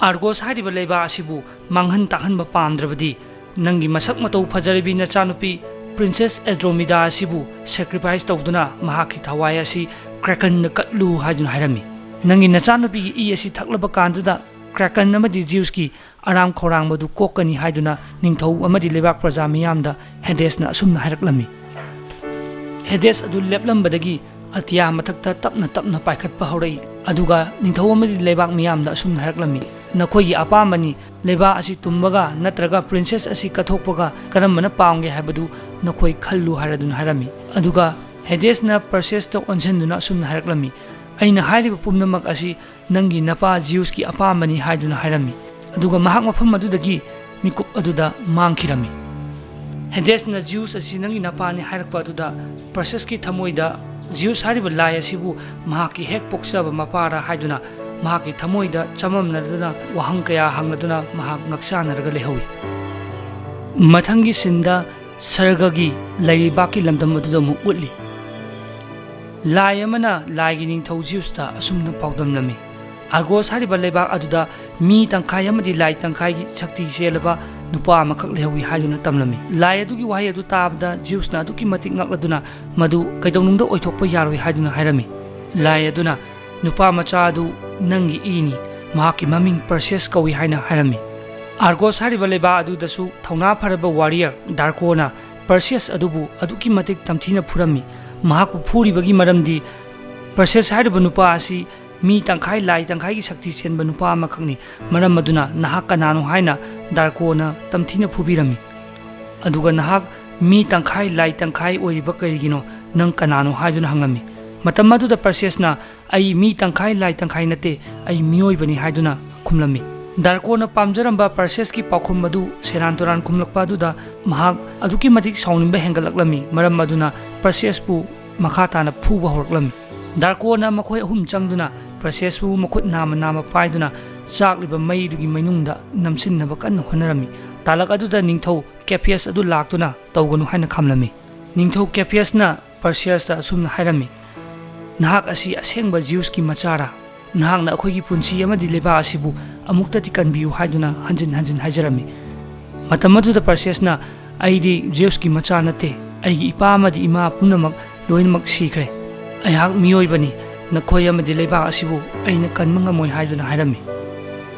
ꯑꯥꯔꯒꯣꯁ ꯍꯥꯏꯔꯤꯕ ꯂꯩꯕꯥꯛ ꯑꯁꯤꯕꯨ ꯃꯥꯡꯍꯟ ꯇꯥꯛꯍꯟꯕ ꯄꯥꯝꯗ꯭ꯔꯕꯗꯤ ꯅꯪꯒꯤ ꯃꯁꯛ ꯃꯇꯧ ꯐꯖꯔꯕꯤ ꯅꯆꯥꯅꯨꯄꯤ ꯄ꯭ꯔꯤꯟꯁꯦꯁ ꯑꯦꯟꯗ꯭ꯔꯣꯃꯤꯗꯥ ꯑꯁꯤꯕꯨ sacrifice ꯇꯧꯗꯨꯅ ꯃꯍꯥꯛꯀꯤ ꯊꯋꯥꯏ ꯑꯁꯤ ꯀ꯭ꯔꯥꯀꯟꯗ ꯀꯠꯂꯨ" ꯍꯥꯏꯗꯨꯅ ꯍꯥꯏꯔꯝꯃꯤ꯫ "ꯅꯪꯒꯤ ꯅꯆꯥꯅꯨꯄꯤꯒꯤ ꯏ ꯑꯁꯤ ꯊꯛꯂꯕ ꯀꯥꯟꯗꯨꯗ ꯀ꯭ꯔꯥꯀꯟ ꯑꯃꯗꯤ ꯖꯤꯎꯁꯀꯤ ꯑꯔꯥꯝ ꯈꯧꯔꯥꯡꯕꯗꯨ ꯀꯣꯛꯀꯅꯤ ꯍꯥꯏꯗꯨꯅ ꯅꯤꯡꯊꯧ ꯑꯃꯗꯤ ꯂꯩꯕꯥꯛ ꯄ꯭ꯔꯖꯥ ꯃꯤꯌꯥꯝꯗ ꯍꯦꯗꯦꯁꯅ ꯑꯁꯨꯝꯅ ꯍꯥꯏꯔꯛꯂꯝꯃꯤ꯫ ꯍꯦꯗꯦꯁ ꯑꯗꯨ ꯂꯦꯞꯂꯝꯕꯗꯒꯤ ꯑꯇꯤꯌꯥ ꯃꯊꯛꯇ ꯇꯞꯅ ꯇꯞꯅ ꯄꯥꯏꯈꯠꯄ ꯍꯧꯔꯛꯏ꯫ ꯑꯗꯨꯒ ꯅꯤꯡꯊꯧ ꯑꯃꯗꯤ ꯂꯩꯕꯥꯛ ꯃꯤꯌꯥꯝꯗ ꯑꯁꯨꯝꯅ ꯍꯥꯏꯔꯛꯂꯝꯃꯤ, "ꯅꯈꯣꯏꯒꯤ ꯑꯄꯥꯝꯕꯅꯤ, ꯂꯩꯕꯥꯛ ꯑꯁꯤ ꯇꯨꯝꯕꯒ ꯅꯠꯇ꯭ꯔꯒ ꯄ꯭ꯔꯤꯟꯁꯦꯁ ꯑꯁꯤ ꯀꯠꯊꯣꯛꯄꯒ ꯀꯔꯝꯕꯅ ꯄꯥꯝꯒꯦ ꯍꯥꯏꯕꯗꯨ ꯅꯈꯣꯏ ꯈꯜꯂꯨ" ꯍꯥꯏꯔꯗꯨꯅ ꯍꯥꯏꯔꯝꯃꯤ꯫ ꯑꯗꯨꯒ ꯍꯦꯗꯦꯁꯅ ꯄꯔꯁꯦꯁꯇ ꯑꯣꯟꯁꯤꯟꯗꯨꯅ ꯑꯁꯨꯝꯅ ꯍꯥꯏꯔꯛꯂꯝꯃꯤ, "ꯑꯩꯅ ꯍꯥꯏꯔꯤꯕ ꯄꯨꯝꯅꯃꯛ ꯑꯁꯤ ꯅꯪꯒꯤ ꯅꯄꯥ ꯖꯤꯎꯁꯀꯤ ꯑꯄꯥꯝꯕꯅꯤ" ꯍꯥꯏꯗꯨꯅ ꯍꯥꯏꯔꯝꯃꯤ꯫ ꯑꯗꯨꯒ ꯃꯍꯥꯛ ꯃꯐꯝ ꯑꯗꯨꯗꯒꯤ ꯃꯤꯀꯨꯞ ꯑꯗꯨꯗ ꯃꯥꯡꯈꯤꯔꯝꯃꯤ꯫ ꯍꯦꯗꯦꯁꯅ ꯖꯤꯎꯁ ꯑꯁꯤ ꯅꯪꯒꯤ ꯅꯄꯥꯅꯤ ꯍꯥꯏꯔꯛꯄ ꯑꯗꯨꯗ ꯄꯔꯁꯦꯁꯀꯤ ꯊꯃꯣꯏꯗ ꯖꯤꯎꯁ ꯍꯥꯏꯔꯤꯕ ꯂꯥꯏ ꯑꯁꯤꯕꯨ ꯃꯍꯥꯛꯀꯤ ꯍꯦꯛ ꯄꯣꯛꯆꯕ ꯃꯄꯥꯔ ꯍꯥꯏꯗꯨꯅ ꯃꯍꯥꯛꯀꯤ ꯊꯃꯣꯏꯗ ꯆꯃꯝꯅꯗꯨꯅ ꯋꯥꯍꯪ ꯀꯌꯥ ꯍꯪꯂꯗꯨꯅ ꯃꯍꯥꯛ ꯉꯛꯆꯥꯅꯔꯒ ꯂꯩꯍꯧꯏ꯫ ꯃꯊꯪꯒꯤ ꯁꯤꯟꯗ ꯁꯔꯒꯒꯤ ꯂꯩꯔꯤꯕꯥꯛꯀꯤ ꯂꯝꯗꯝ ꯑꯗꯨꯗ ꯑꯃꯨꯛ ꯎꯠꯂꯤ꯫ ꯂꯥꯏ ꯑꯃꯅ ꯂꯥꯏꯒꯤ ꯅꯤꯡꯊꯧ ꯖꯤꯎꯁꯇ ꯑꯁꯨꯝꯅ ꯄꯥꯎꯗꯝꯂꯝꯃꯤ, "ꯑꯥꯔꯒꯣꯁ ꯍꯥꯏꯔꯤꯕ ꯂꯩꯕꯥꯛ ꯑꯗꯨꯗ ꯃꯤ ꯇꯪꯈꯥꯏ ꯑꯃꯗꯤ ꯂꯥꯏ ꯇꯪꯈꯥꯏꯒꯤ ꯁꯛꯇꯤ ꯆꯦꯜꯂꯕ ꯅꯨꯄꯥ ꯑꯃꯈꯛ ꯂꯩꯍꯧꯏ" ꯍꯥꯏꯗꯨꯅ ꯇꯝꯂꯝꯃꯤ꯫ ꯂꯥꯏ ꯑꯗꯨꯒꯤ ꯋꯥꯍꯩ ꯑꯗꯨ ꯇꯥꯕꯗ ꯖꯤꯎꯁꯅ ꯑꯗꯨꯛꯀꯤ ꯃꯇꯤꯛ ꯉꯛꯂꯗꯨꯅ ꯃꯗꯨ ꯀꯩꯗꯧꯅꯨꯡꯗ ꯑꯣꯏꯊꯣꯛꯄ ꯌꯥꯔꯣꯏ ꯍꯥꯏꯗꯨꯅ ꯍꯥꯏꯔꯝꯃꯤ꯫ ꯂꯥꯏ ꯑꯗꯨꯅ, "ꯅꯨꯄꯥ ꯃꯆꯥ ꯑꯗꯨ ꯅꯪꯒꯤ ꯏꯅꯤ, ꯃꯍꯥꯛꯀꯤ ꯃꯃꯤꯡ ꯄꯔꯁꯦꯁ ꯀꯧꯏ" ꯍꯥꯏꯅ ꯍꯥꯏꯔꯝꯃꯤ꯫ ꯑꯥꯔꯒꯣꯁ ꯍꯥꯏꯔꯤꯕ ꯂꯩꯕꯥꯛ ꯑꯗꯨꯗꯁꯨ ꯊꯧꯅꯥ ꯐꯔꯕ ꯋꯥꯔꯤꯌꯔ ꯗꯥꯔꯀꯣꯅ ꯄꯔꯁꯦꯁ ꯑꯗꯨꯕꯨ ꯑꯗꯨꯛꯀꯤ ꯃꯇꯤꯛ ꯇꯝꯊꯤꯅ ꯐꯨꯔꯝꯃꯤ꯫ ꯃꯍꯥꯛꯄꯨ ꯐꯨꯔꯤꯕꯒꯤ ꯃꯔꯝꯗꯤ ꯄꯔꯁꯦꯁ ꯍꯥꯏꯔꯤꯕ ꯅꯨꯄꯥ ꯑꯁꯤ ꯃꯤ ꯇꯪꯈꯥꯏ ꯂꯥꯏ ꯇꯪꯈꯥꯏꯒꯤ ꯁꯛꯇꯤ ꯆꯦꯟꯕ ꯅꯨꯄꯥ ꯑꯃꯈꯛꯅꯤ꯫ ꯃꯔꯝ ꯑꯗꯨꯅ ꯅꯍꯥꯛ ꯀꯅꯥꯅꯣ ꯍꯥꯏꯅ ꯗꯥꯔꯀꯣꯅ ꯇꯝꯊꯤꯅ ꯐꯨꯕꯤꯔꯝꯃꯤ꯫ ꯑꯗꯨꯒ ꯅꯍꯥꯛ ꯃꯤ ꯇꯪꯈꯥꯏ ꯂꯥꯏ ꯇꯪꯈꯥꯏ ꯑꯣꯏꯔꯤꯕ ꯀꯔꯤꯒꯤꯅꯣ? ꯅꯪ ꯀꯅꯥꯅꯣ ꯍꯥꯏꯗꯨꯅ ꯍꯪꯂꯝꯃꯤ꯫ ꯃꯇꯝ ꯑꯗꯨꯗ ꯄꯔꯁꯦꯁꯅ, "ꯑꯩ ꯃꯤ ꯇꯪꯈꯥꯏ ꯂꯥꯏ ꯇꯪꯈꯥꯏ ꯅꯠꯇꯦ, ꯑꯩ ꯃꯤꯑꯣꯏꯕꯅꯤ" ꯍꯥꯏꯗꯨꯅ ꯈꯨꯝꯂꯝꯃꯤ꯫ ꯗꯥꯔꯀꯣꯅ ꯄꯥꯝꯖꯔꯝꯕ ꯄꯔꯁꯦꯁꯀꯤ ꯄꯥꯎꯈꯨꯝ ꯑꯗꯨ ꯁꯦꯔꯥꯟ ꯇꯨꯔꯥꯟ ꯈꯨꯝꯂꯛꯄ ꯑꯗꯨꯗ ꯃꯍꯥꯛ ꯑꯗꯨꯛꯀꯤ ꯃꯇꯤꯛ ꯁꯥꯎꯅꯤꯡꯕ ꯍꯦꯟꯒꯠꯂꯛꯂꯝꯃꯤ꯫ ꯃꯔꯝ ꯑꯗꯨꯅ ꯄꯔꯁꯦꯁꯄꯨ ꯃꯈꯥ ꯇꯥꯅ ꯐꯨꯕ ꯍꯧꯔꯛꯂꯝꯃꯤ꯫ ꯗꯥꯔꯀꯣꯅ ꯃꯈꯣꯏ ꯑꯍꯨꯝ ꯆꯪꯗꯨꯅ ꯄꯔꯁꯦꯁꯄꯨ ꯃꯈꯨꯠ ꯅꯥꯝꯃ ꯅꯥꯝꯃ ꯄꯥꯏꯗꯨꯅ ꯆꯥꯛꯂꯤꯕ ꯃꯩꯗꯨꯒꯤ ꯃꯅꯨꯡꯗ ꯅꯝꯁꯤꯟꯅꯕ ꯀꯟꯅ ꯍꯣꯠꯅꯔꯝꯃꯤ꯫ ꯇꯥꯂꯛ ꯑꯗꯨꯗ ꯅꯤꯡꯊꯧ ꯀꯦꯐꯤꯌꯁ ꯑꯗꯨ ꯂꯥꯛꯇꯨꯅ ꯇꯧꯒꯅꯨ ꯍꯥꯏꯅ ꯈꯝꯂꯝꯃꯤ꯫ ꯅꯤꯡꯊꯧ ꯀꯦꯐꯤꯌꯁꯅ ꯄꯔꯁꯤꯌꯁꯇ ꯑꯁꯨꯝꯅ ꯍꯥꯏꯔꯝꯃꯤ, "ꯅꯍꯥꯛ ꯑꯁꯤ ꯑꯁꯦꯡꯕ ꯖꯤꯎꯁꯀꯤ ꯃꯆꯥꯔꯥ? ꯅꯍꯥꯛꯅ ꯑꯩꯈꯣꯏꯒꯤ ꯄꯨꯟꯁꯤ ꯑꯃꯗꯤ ꯂꯩꯕꯥꯛ ꯑꯁꯤꯕꯨ ꯑꯃꯨꯛꯇꯗꯤ ꯀꯟꯕꯤꯌꯨ" ꯍꯥꯏꯗꯨꯅ ꯍꯟꯖꯤꯟ ꯍꯟꯖꯤꯟ ꯍꯥꯏꯖꯔꯝꯃꯤ꯫ ꯃꯇꯝ ꯑꯗꯨꯗ ꯄꯔꯁꯤꯌꯁꯅ, "ꯑꯩꯗꯤ ꯖꯤꯎꯁꯀꯤ ꯃꯆꯥ ꯅꯠꯇꯦ, ꯑꯩꯒꯤ ꯏꯄꯥ ꯑꯃꯗꯤ ꯏꯃꯥ ꯄꯨꯝꯅꯃꯛ ꯂꯣꯏꯅꯃꯛ ꯁꯤꯈ꯭ꯔꯦ꯫ ꯑꯩꯍꯥꯛ ꯃꯤꯑꯣꯏꯕꯅꯤ, ꯅꯈꯣꯏ ꯑꯃꯗꯤ ꯂꯩꯕꯥꯛ ꯑꯁꯤꯕꯨ ꯑꯩꯅ ꯀꯟꯕ ꯉꯝꯃꯣꯏ" ꯍꯥꯏꯗꯨꯅ ꯍꯥꯏꯔꯝꯃꯤ꯫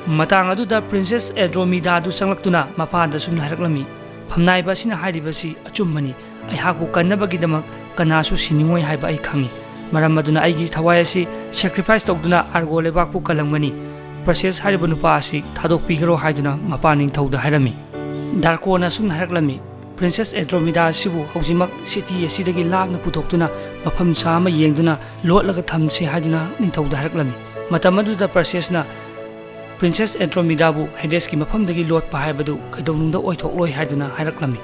ꯃꯇꯥꯡ ꯑꯗꯨꯗ ꯄ꯭ꯔꯤꯟꯁꯦꯁ ꯑꯦꯟꯗ꯭ꯔꯣꯃꯤꯗꯥ ꯑꯗꯨ ꯆꯪꯂꯛꯇꯨꯅ ꯃꯄꯥꯟꯗ ꯁꯨꯝꯅ ꯍꯥꯏꯔꯛꯂꯝꯃꯤ, "ꯐꯝꯅꯥꯏꯕ ꯑꯁꯤꯅ ꯍꯥꯏꯔꯤꯕꯁꯤ ꯑꯆꯨꯝꯕꯅꯤ꯫ ꯑꯩꯍꯥꯛꯄꯨ ꯀꯟꯅꯕꯒꯤꯗꯃꯛ ꯀꯅꯥꯁꯨ ꯁꯤꯅꯤꯡꯉꯣꯏ ꯍꯥꯏꯕ ꯑꯩ ꯈꯪꯏ꯫ ꯃꯔꯝ ꯑꯗꯨꯅ ꯑꯩꯒꯤ ꯊꯋꯥꯏ ꯑꯁꯤ ꯁꯦꯀ꯭ꯔꯤꯐꯥꯏꯁ ꯇꯧꯗꯨꯅ ꯑꯥꯔꯒꯣ ꯂꯩꯕꯥꯛꯄꯨ ꯀꯜꯂꯝꯒꯅꯤ꯫ ꯄ꯭ꯔꯁꯦꯁ ꯍꯥꯏꯔꯤꯕ ꯅꯨꯄꯥ ꯑꯁꯤ ꯊꯥꯗꯣꯛꯄꯤꯈ꯭ꯔꯣ" ꯍꯥꯏꯗꯨꯅ ꯃꯄꯥꯟ ꯅꯤꯡꯊꯧꯗ ꯍꯥꯏꯔꯝꯃꯤ꯫ ꯗꯥꯔꯀꯣꯅ ꯑꯁꯨꯝꯅ ꯍꯥꯏꯔꯛꯂꯝꯃꯤ, "ꯄ꯭ꯔꯤꯟꯁꯦꯁ ꯑꯦꯟꯗ꯭ꯔꯣꯃꯤꯗꯥ ꯑꯁꯤꯕꯨ ꯍꯧꯖꯤꯛꯃꯛ ꯁꯤꯇꯤ ꯑꯁꯤꯗꯒꯤ ꯂꯥꯞꯅ ꯄꯨꯊꯣꯛꯇꯨꯅ ꯃꯐꯝ ꯆꯥ ꯑꯃ ꯌꯦꯡꯗꯨꯅ ꯂꯣꯠꯂꯒ ꯊꯝꯁꯤ" ꯍꯥꯏꯗꯨꯅ ꯅꯤꯡꯊꯧꯗ ꯍꯥꯏꯔꯛꯂꯝꯃꯤ꯫ ꯃꯇꯝ ꯑꯗꯨꯗ ꯄ꯭ꯔꯁꯦꯁꯅ ꯄ꯭ꯔꯤꯟꯁꯦꯁ ꯑꯦꯟꯗ꯭ꯔꯣꯃꯤꯗꯥꯕꯨ ꯍꯦꯗꯦꯁꯀꯤ ꯃꯐꯝꯗꯒꯤ ꯂꯣꯠꯄ ꯍꯥꯏꯕꯗꯨ ꯀꯩꯗꯧꯅꯨꯡꯗ ꯑꯣꯏꯊꯣꯛꯂꯣꯏ ꯍꯥꯏꯗꯨꯅ ꯍꯥꯏꯔꯛꯂꯝꯃꯤ꯫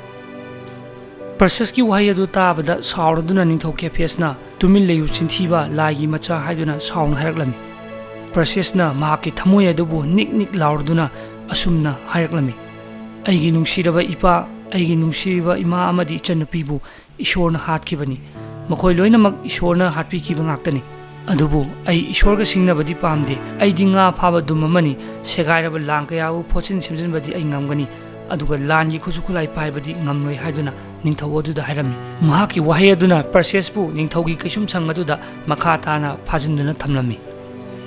ꯄ꯭ꯔꯁꯦꯁꯀꯤ ꯋꯥꯍꯩ ꯑꯗꯨ ꯇꯥꯕꯗ ꯁꯥꯎꯔꯗꯨꯅ ꯅꯤꯡꯊꯧ ꯀꯦꯐꯦꯁꯅ, "ꯇꯨꯃꯤꯟ ꯂꯩꯌꯨ, ꯆꯤꯟꯊꯤꯕ ꯂꯥꯏꯒꯤ ꯃꯆꯥ" ꯍꯥꯏꯗꯨꯅ ꯁꯥꯎꯅ ꯍꯥꯏꯔꯛꯂꯝꯃꯤ꯫ ꯄ꯭ꯔꯁꯦꯁꯅ ꯃꯍꯥꯛꯀꯤ ꯊꯃꯣꯏ ꯑꯗꯨꯕꯨ ꯅꯤꯛ ꯅꯤꯛ ꯂꯥꯎꯔꯗꯨꯅ ꯑꯁꯨꯝꯅ ꯍꯥꯏꯔꯛꯂꯝꯃꯤ, "ꯑꯩꯒꯤ ꯅꯨꯡꯁꯤꯔꯕ ꯏꯄꯥ, ꯑꯩꯒꯤ ꯅꯨꯡꯁꯤꯔꯤꯕ ꯏꯃꯥ ꯑꯃꯗꯤ ꯏꯆꯟꯅꯨꯄꯤꯕꯨ ꯏꯁꯣꯔꯅ ꯍꯥꯠꯈꯤꯕꯅꯤ꯫ ꯃꯈꯣꯏ ꯂꯣꯏꯅꯃꯛ ꯏꯁꯣꯔꯅ ꯍꯥꯠꯄꯤꯈꯤꯕ ꯉꯥꯛꯇꯅꯤ꯫ ꯑꯗꯨꯕꯨ ꯑꯩ ꯏꯁꯣꯔꯒ ꯁꯤꯡꯅꯕꯗꯤ ꯄꯥꯝꯗꯦ꯫ ꯑꯩꯗꯤ ꯉꯥ ꯐꯥꯕ ꯗꯨꯝ ꯑꯃꯅꯤ꯫ ꯁꯦꯒꯥꯏꯔꯕ ꯂꯥꯡ ꯀꯌꯥꯕꯨ ꯐꯣꯠꯆꯤꯟ ꯁꯦꯝꯖꯤꯟꯕꯗꯤ ꯑꯩ ꯉꯝꯒꯅꯤ, ꯑꯗꯨꯒ ꯂꯥꯟꯒꯤ ꯈꯨꯠꯁꯨ ꯈꯨꯠꯂꯥꯏ ꯄꯥꯏꯕꯗꯤ ꯉꯝꯂꯣꯏ" ꯍꯥꯏꯗꯨꯅ ꯅꯤꯡꯊꯧ ꯑꯗꯨꯗ ꯍꯥꯏꯔꯝꯃꯤ꯫ ꯃꯍꯥꯛꯀꯤ ꯋꯥꯍꯩ ꯑꯗꯨꯅ ꯄ꯭ꯔꯁꯦꯁꯄꯨ ꯅꯤꯡꯊꯧꯒꯤ ꯀꯩꯁꯨꯝꯁꯪ ꯑꯗꯨꯗ ꯃꯈꯥ ꯇꯥꯅ ꯐꯥꯖꯤꯟꯗꯨꯅ ꯊꯝꯂꯝꯃꯤ꯫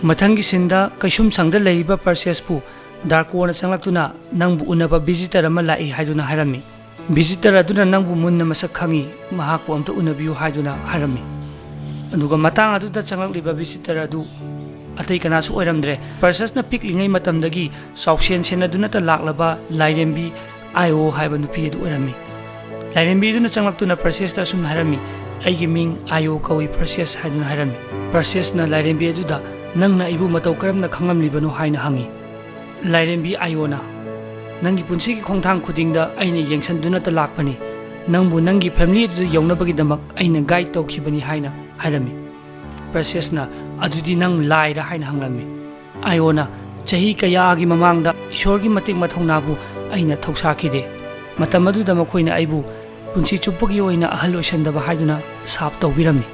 ꯃꯊꯪꯒꯤ ꯁꯤꯟꯗ ꯀꯩꯁꯨꯝꯁꯪꯗ ꯂꯩꯔꯤꯕ ꯄ꯭ꯔꯁꯦꯁꯄꯨ ꯗꯥꯔꯀꯣꯅ ꯆꯪꯂꯛꯇꯨꯅ, "ꯅꯪꯕꯨ ꯎꯅꯕ ꯚꯤꯖꯤꯇꯔ ꯑꯃ ꯂꯥꯛꯏ" ꯍꯥꯏꯗꯨꯅ ꯍꯥꯏꯔꯝꯃꯤ꯫ ꯚꯤꯖꯤꯇꯔ ꯑꯗꯨꯅ ꯅꯪꯕꯨ ꯃꯨꯟꯅ ꯃꯁꯛ ꯈꯪꯏ, ꯃꯍꯥꯛꯄꯨ ꯑꯝꯇ ꯎꯅꯕꯤꯌꯨ ꯍꯥꯏꯗꯨꯅ ꯍꯥꯏꯔꯝꯃꯤ꯫ ꯑꯗꯨꯒ ꯃꯇꯥꯡ ꯑꯗꯨꯗ ꯆꯪꯂꯛꯂꯤꯕ ꯚꯤꯖꯤꯇꯔ ꯑꯗꯨ ꯑꯇꯩ ꯀꯅꯥꯁꯨ ꯑꯣꯏꯔꯝꯗ꯭ꯔꯦ꯫ ꯄ꯭ꯔꯁꯦꯁꯅ ꯄꯤꯛꯂꯤꯉꯩ ꯃꯇꯝꯗꯒꯤ ꯆꯥꯎꯁꯦꯟ ꯁꯦꯟꯅꯗꯨꯅꯇ ꯂꯥꯛꯂꯕ ꯂꯥꯏꯔꯦꯝꯕꯤ ꯑꯥꯏꯑꯣ ꯍꯥꯏꯕ ꯅꯨꯄꯤ ꯑꯗꯨ ꯑꯣꯏꯔꯝꯃꯤ꯫ ꯂꯥꯏꯔꯦꯝꯕꯤ ꯑꯗꯨꯅ ꯆꯪꯂꯛꯇꯨꯅ ꯄ꯭ꯔꯁꯦꯁꯇ ꯑꯁꯨꯝꯅ ꯍꯥꯏꯔꯝꯃꯤ, "ꯑꯩꯒꯤ ꯃꯤꯡ ꯑꯥꯏꯑꯣ ꯀꯧꯏ ꯄ꯭ꯔꯁꯦꯁ" ꯍꯥꯏꯗꯨꯅ ꯍꯥꯏꯔꯝꯃꯤ꯫ ꯄ꯭ꯔꯁꯦꯁꯅ ꯂꯥꯏꯔꯦꯝꯕꯤ ꯑꯗꯨꯗ, "ꯅꯪꯅ ꯑꯩꯕꯨ ꯃꯇꯧ ꯀꯔꯝꯅ ꯈꯪꯂꯝꯂꯤꯕꯅꯣ?" ꯍꯥꯏꯅ ꯍꯪꯉꯤ꯫ ꯂꯥꯏꯔꯦꯝꯕꯤ ꯑꯥꯏꯑꯣꯅ, "ꯅꯪꯒꯤ ꯄꯨꯟꯁꯤꯒꯤ ꯈꯣꯡꯊꯥꯡ ꯈꯨꯗꯤꯡꯗ ꯑꯩꯅ ꯌꯦꯡꯁꯤꯟꯗꯨꯅꯇ ꯂꯥꯛꯄꯅꯤ꯫ ꯅꯪꯕꯨ ꯅꯪꯒꯤ ꯐꯦꯃꯤꯂꯤ ꯑꯗꯨꯗ ꯌꯧꯅꯕꯒꯤꯗꯃꯛ ꯑꯩꯅ ꯒꯥꯏꯗ ꯇꯧꯈꯤꯕꯅꯤ" ꯍꯥꯏꯅ ꯍꯥꯏꯔꯝꯃꯤ꯫ ꯄ꯭ꯔꯁꯦꯁꯅ, "ꯑꯗꯨꯗꯤ ꯅꯪ ꯂꯥꯏꯔ?" ꯍꯥꯏꯅ ꯍꯪꯂꯝꯃꯤ꯫ ꯑꯥꯏꯑꯣꯅ, "ꯆꯍꯤ ꯀꯌꯥꯒꯤ ꯃꯃꯥꯡꯗ ꯏꯁꯣꯔꯒꯤ ꯃꯇꯤꯛ ꯃꯊꯧꯅꯥꯕꯨ ꯑꯩꯅ ꯊꯧꯁꯥꯈꯤꯗꯦ꯫ ꯃꯇꯝ ꯑꯗꯨꯗ ꯃꯈꯣꯏꯅ ꯑꯩꯕꯨ ꯄꯨꯟꯁꯤ ꯆꯨꯞꯄꯒꯤ ꯑꯣꯏꯅ ꯑꯍꯜ ꯑꯣꯏꯁꯟꯗꯕ ꯍꯥꯏꯗꯨꯅ ꯁꯥꯞ ꯇꯧꯕꯤꯔꯝꯃꯤ"꯫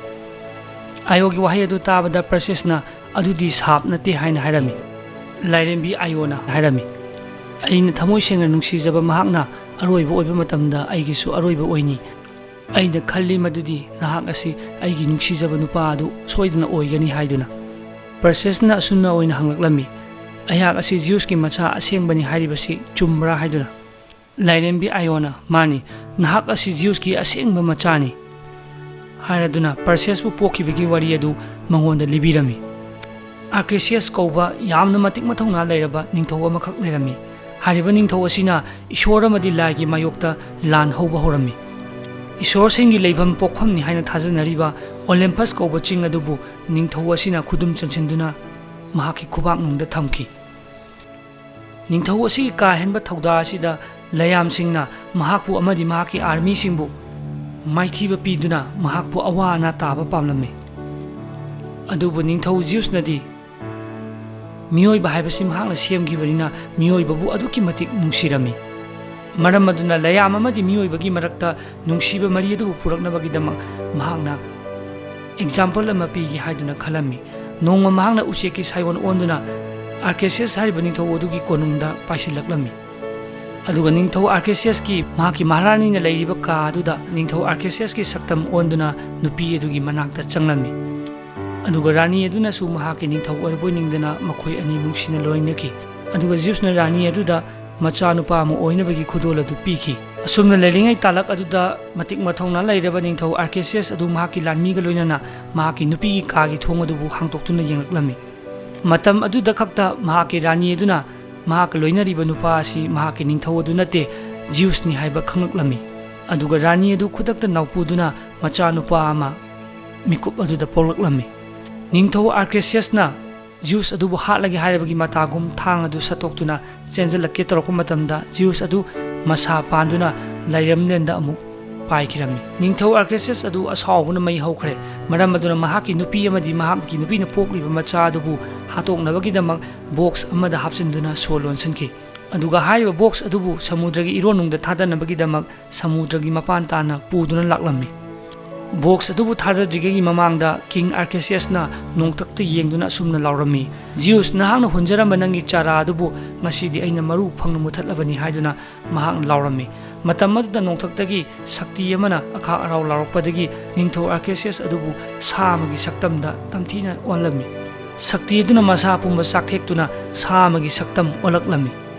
ꯑꯥꯏꯑꯣꯒꯤ ꯋꯥꯍꯩ ꯑꯗꯨ ꯇꯥꯕꯗ ꯄ꯭ꯔꯁꯦꯁꯅ, "ꯑꯗꯨꯗꯤ ꯁꯥꯞ ꯅꯠꯇꯦ" ꯍꯥꯏꯅ ꯍꯥꯏꯔꯝꯃꯤ꯫ ꯂꯥꯏꯔꯦꯝꯕꯤ ꯑꯥꯏꯑꯣꯅ ꯍꯥꯏꯔꯝꯃꯤ, "ꯑꯩꯅ ꯊꯃꯣꯏ ꯁꯦꯡꯅ ꯅꯨꯡꯁꯤꯖꯕ ꯃꯍꯥꯛꯅ ꯑꯔꯣꯏꯕ ꯑꯣꯏꯕ ꯃꯇꯝꯗ ꯑꯩꯒꯤꯁꯨ ꯑꯔꯣꯏꯕ ꯑꯣꯏꯅꯤ꯫ ꯑꯩꯅ ꯈꯜꯂꯤ ꯃꯗꯨꯗꯤ ꯅꯍꯥꯛ ꯑꯁꯤ ꯑꯩꯒꯤ ꯅꯨꯡꯁꯤꯖꯕ ꯅꯨꯄꯥ ꯑꯗꯨ ꯁꯣꯏꯗꯅ ꯑꯣꯏꯒꯅꯤ" ꯍꯥꯏꯗꯨꯅ꯫ ꯄ꯭ꯔꯁꯦꯁꯅ ꯑꯁꯨꯝꯅ ꯑꯣꯏꯅ ꯍꯪꯂꯛꯂꯝꯃꯤ, "ꯑꯩꯍꯥꯛ ꯑꯁꯤ ꯖꯤꯎꯁꯀꯤ ꯃꯆꯥ ꯑꯁꯦꯡꯕꯅꯤ ꯍꯥꯏꯔꯤꯕꯁꯤ ꯆꯨꯝꯕ꯭ꯔꯥ?" ꯍꯥꯏꯗꯨꯅ꯫ ꯂꯥꯏꯔꯦꯝꯕꯤ ꯑꯥꯏꯌꯣꯅ, "ꯃꯥꯅꯤ, ꯅꯍꯥꯛ ꯑꯁꯤ ꯖꯤꯎꯁꯀꯤ ꯑꯁꯦꯡꯕ ꯃꯆꯥꯅꯤ" ꯍꯥꯏꯔꯗꯨꯅ ꯄꯔꯁꯦꯁꯄꯨ ꯄꯣꯛꯈꯤꯕꯒꯤ ꯋꯥꯔꯤ ꯑꯗꯨ ꯃꯉꯣꯟꯗ ꯂꯤꯕꯤꯔꯝꯃꯤ꯫ ꯑꯥꯔꯀꯦꯁꯤꯌꯁ ꯀꯧꯕ ꯌꯥꯝꯅ ꯃꯇꯤꯛ ꯃꯊꯧꯅꯥ ꯂꯩꯔꯕ ꯅꯤꯡꯊꯧ ꯑꯃꯈꯛ ꯂꯩꯔꯝꯃꯤ꯫ ꯍꯥꯏꯔꯤꯕ ꯅꯤꯡꯊꯧ ꯑꯁꯤꯅ ꯏꯁꯣꯔ ꯑꯃꯗꯤ ꯂꯥꯏꯒꯤ ꯃꯥꯌꯣꯛꯇ ꯂꯥꯟ ꯍꯧꯕ ꯍꯧꯔꯝꯃꯤ꯫ ꯏꯁꯣꯔꯁꯤꯡꯒꯤ ꯂꯩꯐꯝ ꯄꯣꯛꯐꯝꯅꯤ ꯍꯥꯏꯅ ꯊꯥꯖꯅꯔꯤꯕ ꯑꯣꯂꯦꯝꯄꯁ ꯀꯧꯕ ꯆꯤꯡ ꯑꯗꯨꯕꯨ ꯅꯤꯡꯊꯧ ꯑꯁꯤꯅ ꯈꯨꯗꯨꯝ ꯆꯟꯁꯤꯟꯗꯨꯅ ꯃꯍꯥꯛꯀꯤ ꯈꯨꯕꯥꯛꯅꯨꯡꯗ ꯊꯝꯈꯤ꯫ ꯅꯤꯡꯊꯧ ꯑꯁꯤꯒꯤ ꯀꯥ ꯍꯦꯟꯕ ꯊꯧꯗꯥ ꯑꯁꯤꯗ ꯂꯌꯥꯝꯁꯤꯡꯅ ꯃꯍꯥꯛꯄꯨ ꯑꯃꯗꯤ ꯃꯍꯥꯛꯀꯤ ꯑꯥꯔꯃꯤꯁꯤꯡꯕꯨ ꯃꯥꯏꯊꯤꯕ ꯄꯤꯗꯨꯅ ꯃꯍꯥꯛꯄꯨ ꯑꯋꯥ ꯑꯅꯥ ꯇꯥꯕ ꯄꯥꯝꯂꯝꯃꯤ꯫ ꯑꯗꯨꯕꯨ ꯅꯤꯡꯊꯧ ꯖꯤꯎꯁꯅꯗꯤ ꯃꯤꯑꯣꯏꯕ ꯍꯥꯏꯕꯁꯤ ꯃꯍꯥꯛꯅ ꯁꯦꯝꯈꯤꯕꯅꯤꯅ ꯃꯤꯑꯣꯏꯕꯕꯨ ꯑꯗꯨꯛꯀꯤ ꯃꯇꯤꯛ ꯅꯨꯡꯁꯤꯔꯝꯃꯤ꯫ ꯃꯔꯝ ꯑꯗꯨꯅ ꯂꯌꯥꯝ ꯑꯃꯗꯤ ꯃꯤꯑꯣꯏꯕꯒꯤ ꯃꯔꯛꯇ ꯅꯨꯡꯁꯤꯕ ꯃꯔꯤ ꯑꯗꯨꯕꯨ ꯄꯨꯔꯛꯅꯕꯒꯤꯗꯃꯛ ꯃꯍꯥꯛꯅ ꯑꯦꯛꯖꯥꯝꯄꯜ ꯑꯃ ꯄꯤꯒꯦ ꯍꯥꯏꯗꯨꯅ ꯈꯜꯂꯝꯃꯤ꯫ ꯅꯣꯡꯃ ꯃꯍꯥꯛꯅ ꯎꯆꯦꯛꯀꯤ ꯁꯥꯏꯑꯣꯟ ꯑꯣꯟꯗꯨꯅ ꯑꯥꯔꯀꯦꯁꯤꯌꯁ ꯍꯥꯏꯔꯤꯕ ꯅꯤꯡꯊꯧ ꯑꯗꯨꯒꯤ ꯀꯣꯅꯨꯡꯗ ꯄꯥꯏꯁꯤꯜꯂꯛꯂꯝꯃꯤ꯫ ꯑꯗꯨꯒ ꯅꯤꯡꯊꯧ ꯑꯥꯔꯀꯦꯁꯤꯌꯁꯀꯤ ꯃꯍꯥꯛꯀꯤ ꯃꯍꯥꯔꯥꯅꯤꯅ ꯂꯩꯔꯤꯕ ꯀꯥ ꯑꯗꯨꯗ ꯅꯤꯡꯊꯧ ꯑꯥꯔꯀꯦꯁꯤꯌꯁꯀꯤ ꯁꯛꯇꯝ ꯑꯣꯟꯗꯨꯅ ꯅꯨꯄꯤ ꯑꯗꯨꯒꯤ ꯃꯅꯥꯛꯇ ꯆꯪꯂꯝꯃꯤ꯫ ꯑꯗꯨꯒ ꯔꯥꯅꯤ ꯑꯗꯨꯅꯁꯨ ꯃꯍꯥꯛꯀꯤ ꯅꯤꯡꯊꯧ ꯑꯣꯏꯔꯕꯣꯏ ꯅꯤꯡꯗꯅ ꯃꯈꯣꯏ ꯑꯅꯤ ꯅꯨꯡꯁꯤꯅ ꯂꯣꯏꯅꯈꯤ꯫ ꯑꯗꯨꯒ ꯖꯤꯎꯁꯅ ꯔꯥꯅꯤ ꯑꯗꯨꯗ ꯃꯆꯥꯅꯨꯄꯥ ꯑꯃ ꯑꯣꯏꯅꯕꯒꯤ ꯈꯨꯗꯣꯜ ꯑꯗꯨ ꯄꯤꯈꯤ꯫ ꯑꯁꯨꯝꯅ ꯂꯩꯔꯤꯉꯩ ꯇꯥꯂꯛ ꯑꯗꯨꯗ ꯃꯇꯤꯛ ꯃꯊꯧꯅꯥ ꯂꯩꯔꯕ ꯅꯤꯡꯊꯧ ꯑꯥꯔꯀꯦꯁꯤꯌꯁ ꯑꯗꯨ ꯃꯍꯥꯛꯀꯤ ꯂꯥꯟꯃꯤꯒ ꯂꯣꯏꯅꯅ ꯃꯍꯥꯛꯀꯤ ꯅꯨꯄꯤꯒꯤ ꯀꯥꯒꯤ ꯊꯣꯡ ꯑꯗꯨꯕꯨ ꯍꯥꯡꯗꯣꯛꯇꯨꯅ ꯌꯦꯡꯂꯛꯂꯝꯃꯤ꯫ ꯃꯇꯝ ꯑꯗꯨꯗ ꯈꯛꯇ ꯃꯍꯥꯛꯀꯤ ꯔꯥꯅꯤ ꯑꯗꯨꯅ ꯃꯍꯥꯛꯀ ꯂꯣꯏꯅꯔꯤꯕ ꯅꯨꯄꯥ ꯑꯁꯤ ꯃꯍꯥꯛꯀꯤ ꯅꯤꯡꯊꯧ ꯑꯗꯨ ꯅꯠꯇꯦ, ꯖꯤꯎꯁꯅꯤ ꯍꯥꯏꯕ ꯈꯪꯂꯛꯂꯝꯃꯤ꯫ ꯑꯗꯨꯒ ꯔꯥꯅꯤ ꯑꯗꯨ ꯈꯨꯗꯛꯇ ꯅꯥꯎꯄꯨꯗꯨꯅ ꯃꯆꯥꯅꯨꯄꯥ ꯑꯃ ꯃꯤꯀꯨꯞ ꯑꯗꯨꯗ ꯄꯣꯛꯂꯛꯂꯝꯃꯤ꯫ ꯅꯤꯡꯊꯧ ꯑꯥꯔꯀꯦꯁꯤꯌꯁꯅ ꯖꯤꯎꯁ ꯑꯗꯨꯕꯨ ꯍꯥꯠꯂꯒꯦ ꯍꯥꯏꯔꯕꯒꯤ ꯃꯇꯥꯒꯨꯝ ꯊꯥꯡ ꯑꯗꯨ ꯁꯠꯇꯣꯛꯇꯨꯅ ꯆꯦꯟꯖꯜꯂꯛꯀꯦ ꯇꯧꯔꯛꯄ ꯃꯇꯝꯗ ꯖꯤꯎꯁ ꯑꯗꯨ ꯃꯁꯥ ꯄꯥꯟꯗꯨꯅ ꯂꯥꯏꯔꯦꯝꯂꯦꯟꯗ ꯑꯃꯨꯛ ꯄꯥꯏꯈꯤꯔꯝꯃꯤ꯫ ꯅꯤꯡꯊꯧ ꯑꯥꯔꯀꯦꯁꯤꯌꯁ ꯑꯗꯨ ꯑꯁꯥꯎꯕꯅ ꯃꯩ ꯍꯧꯈ꯭ꯔꯦ꯫ ꯃꯔꯝ ꯑꯗꯨꯅ ꯃꯍꯥꯛꯀꯤ ꯅꯨꯄꯤ ꯑꯃꯗꯤ ꯃꯍꯥꯛꯀꯤ ꯅꯨꯄꯤꯅ ꯄꯣꯛꯂꯤꯕ ꯃꯆꯥ ꯑꯗꯨꯕꯨ ꯍꯥꯠꯇꯣꯛꯅꯕꯒꯤꯗꯃꯛ ꯕꯣꯛꯁ ꯑꯃꯗ ꯍꯥꯞꯆꯤꯟꯗꯨꯅ ꯁꯣ ꯂꯣꯟꯁꯤꯟꯈꯤ꯫ ꯑꯗꯨꯒ ꯍꯥꯏꯔꯤꯕ ꯕꯣꯛꯁ ꯑꯗꯨꯕꯨ ꯁꯃꯨꯗ꯭ꯔꯒꯤ ꯏꯔꯣꯟꯅꯨꯡꯗ ꯊꯥꯗꯅꯕꯒꯤꯗꯃꯛ ꯁꯃꯨꯗ꯭ꯔꯒꯤ ꯃꯄꯥꯟ ꯇꯥꯅ ꯄꯨꯗꯨꯅ ꯂꯥꯛꯂꯝꯃꯤ꯫ ꯕꯣꯛꯁ ꯑꯗꯨꯕꯨ ꯊꯥꯗꯗ꯭ꯔꯤꯉꯩꯒꯤ ꯃꯃꯥꯡꯗ ꯀꯤꯡ ꯑꯥꯔꯀꯦꯁꯤꯌꯁꯅ ꯅꯣꯡꯊꯛꯇ ꯌꯦꯡꯗꯨꯅ ꯑꯁꯨꯝꯅ ꯂꯥꯎꯔꯝꯃꯤ, "ꯖꯤꯎꯁ, ꯅꯍꯥꯛꯅ ꯍꯨꯟꯖꯔꯝꯕ ꯅꯪꯒꯤ ꯆꯥꯔꯥ ꯑꯗꯨꯕꯨ ꯉꯁꯤꯗꯤ ꯑꯩꯅ ꯃꯔꯨ ꯐꯪꯅ ꯃꯨꯊꯠꯂꯕꯅꯤ" ꯍꯥꯏꯗꯨꯅ ꯃꯍꯥꯛꯅ ꯂꯥꯎꯔꯝꯃꯤ꯫ ꯃꯇꯝ ꯑꯗꯨꯗ ꯅꯣꯡꯊꯛꯇꯒꯤ ꯁꯛꯇꯤ ꯑꯃꯅ ꯑꯈꯥꯛ ꯑꯔꯥꯎ ꯂꯥꯎꯔꯛꯄꯗꯒꯤ ꯅꯤꯡꯊꯧ ꯑꯥꯔꯀꯦꯁꯤꯌꯁ ꯑꯗꯨꯕꯨ ꯁꯥ ꯑꯃꯒꯤ ꯁꯛꯇꯝꯗ ꯇꯝꯊꯤꯅ ꯑꯣꯜꯂꯝꯃꯤ꯫ ꯁꯛꯇꯤ ꯑꯗꯨꯅ ꯃꯁꯥ ꯄꯨꯝꯕ ꯆꯥꯛꯊꯦꯛꯇꯨꯅ ꯁꯥ ꯑꯃꯒꯤ ꯁꯛꯇꯝ ꯑꯣꯜꯂꯛꯂꯝꯃꯤ꯫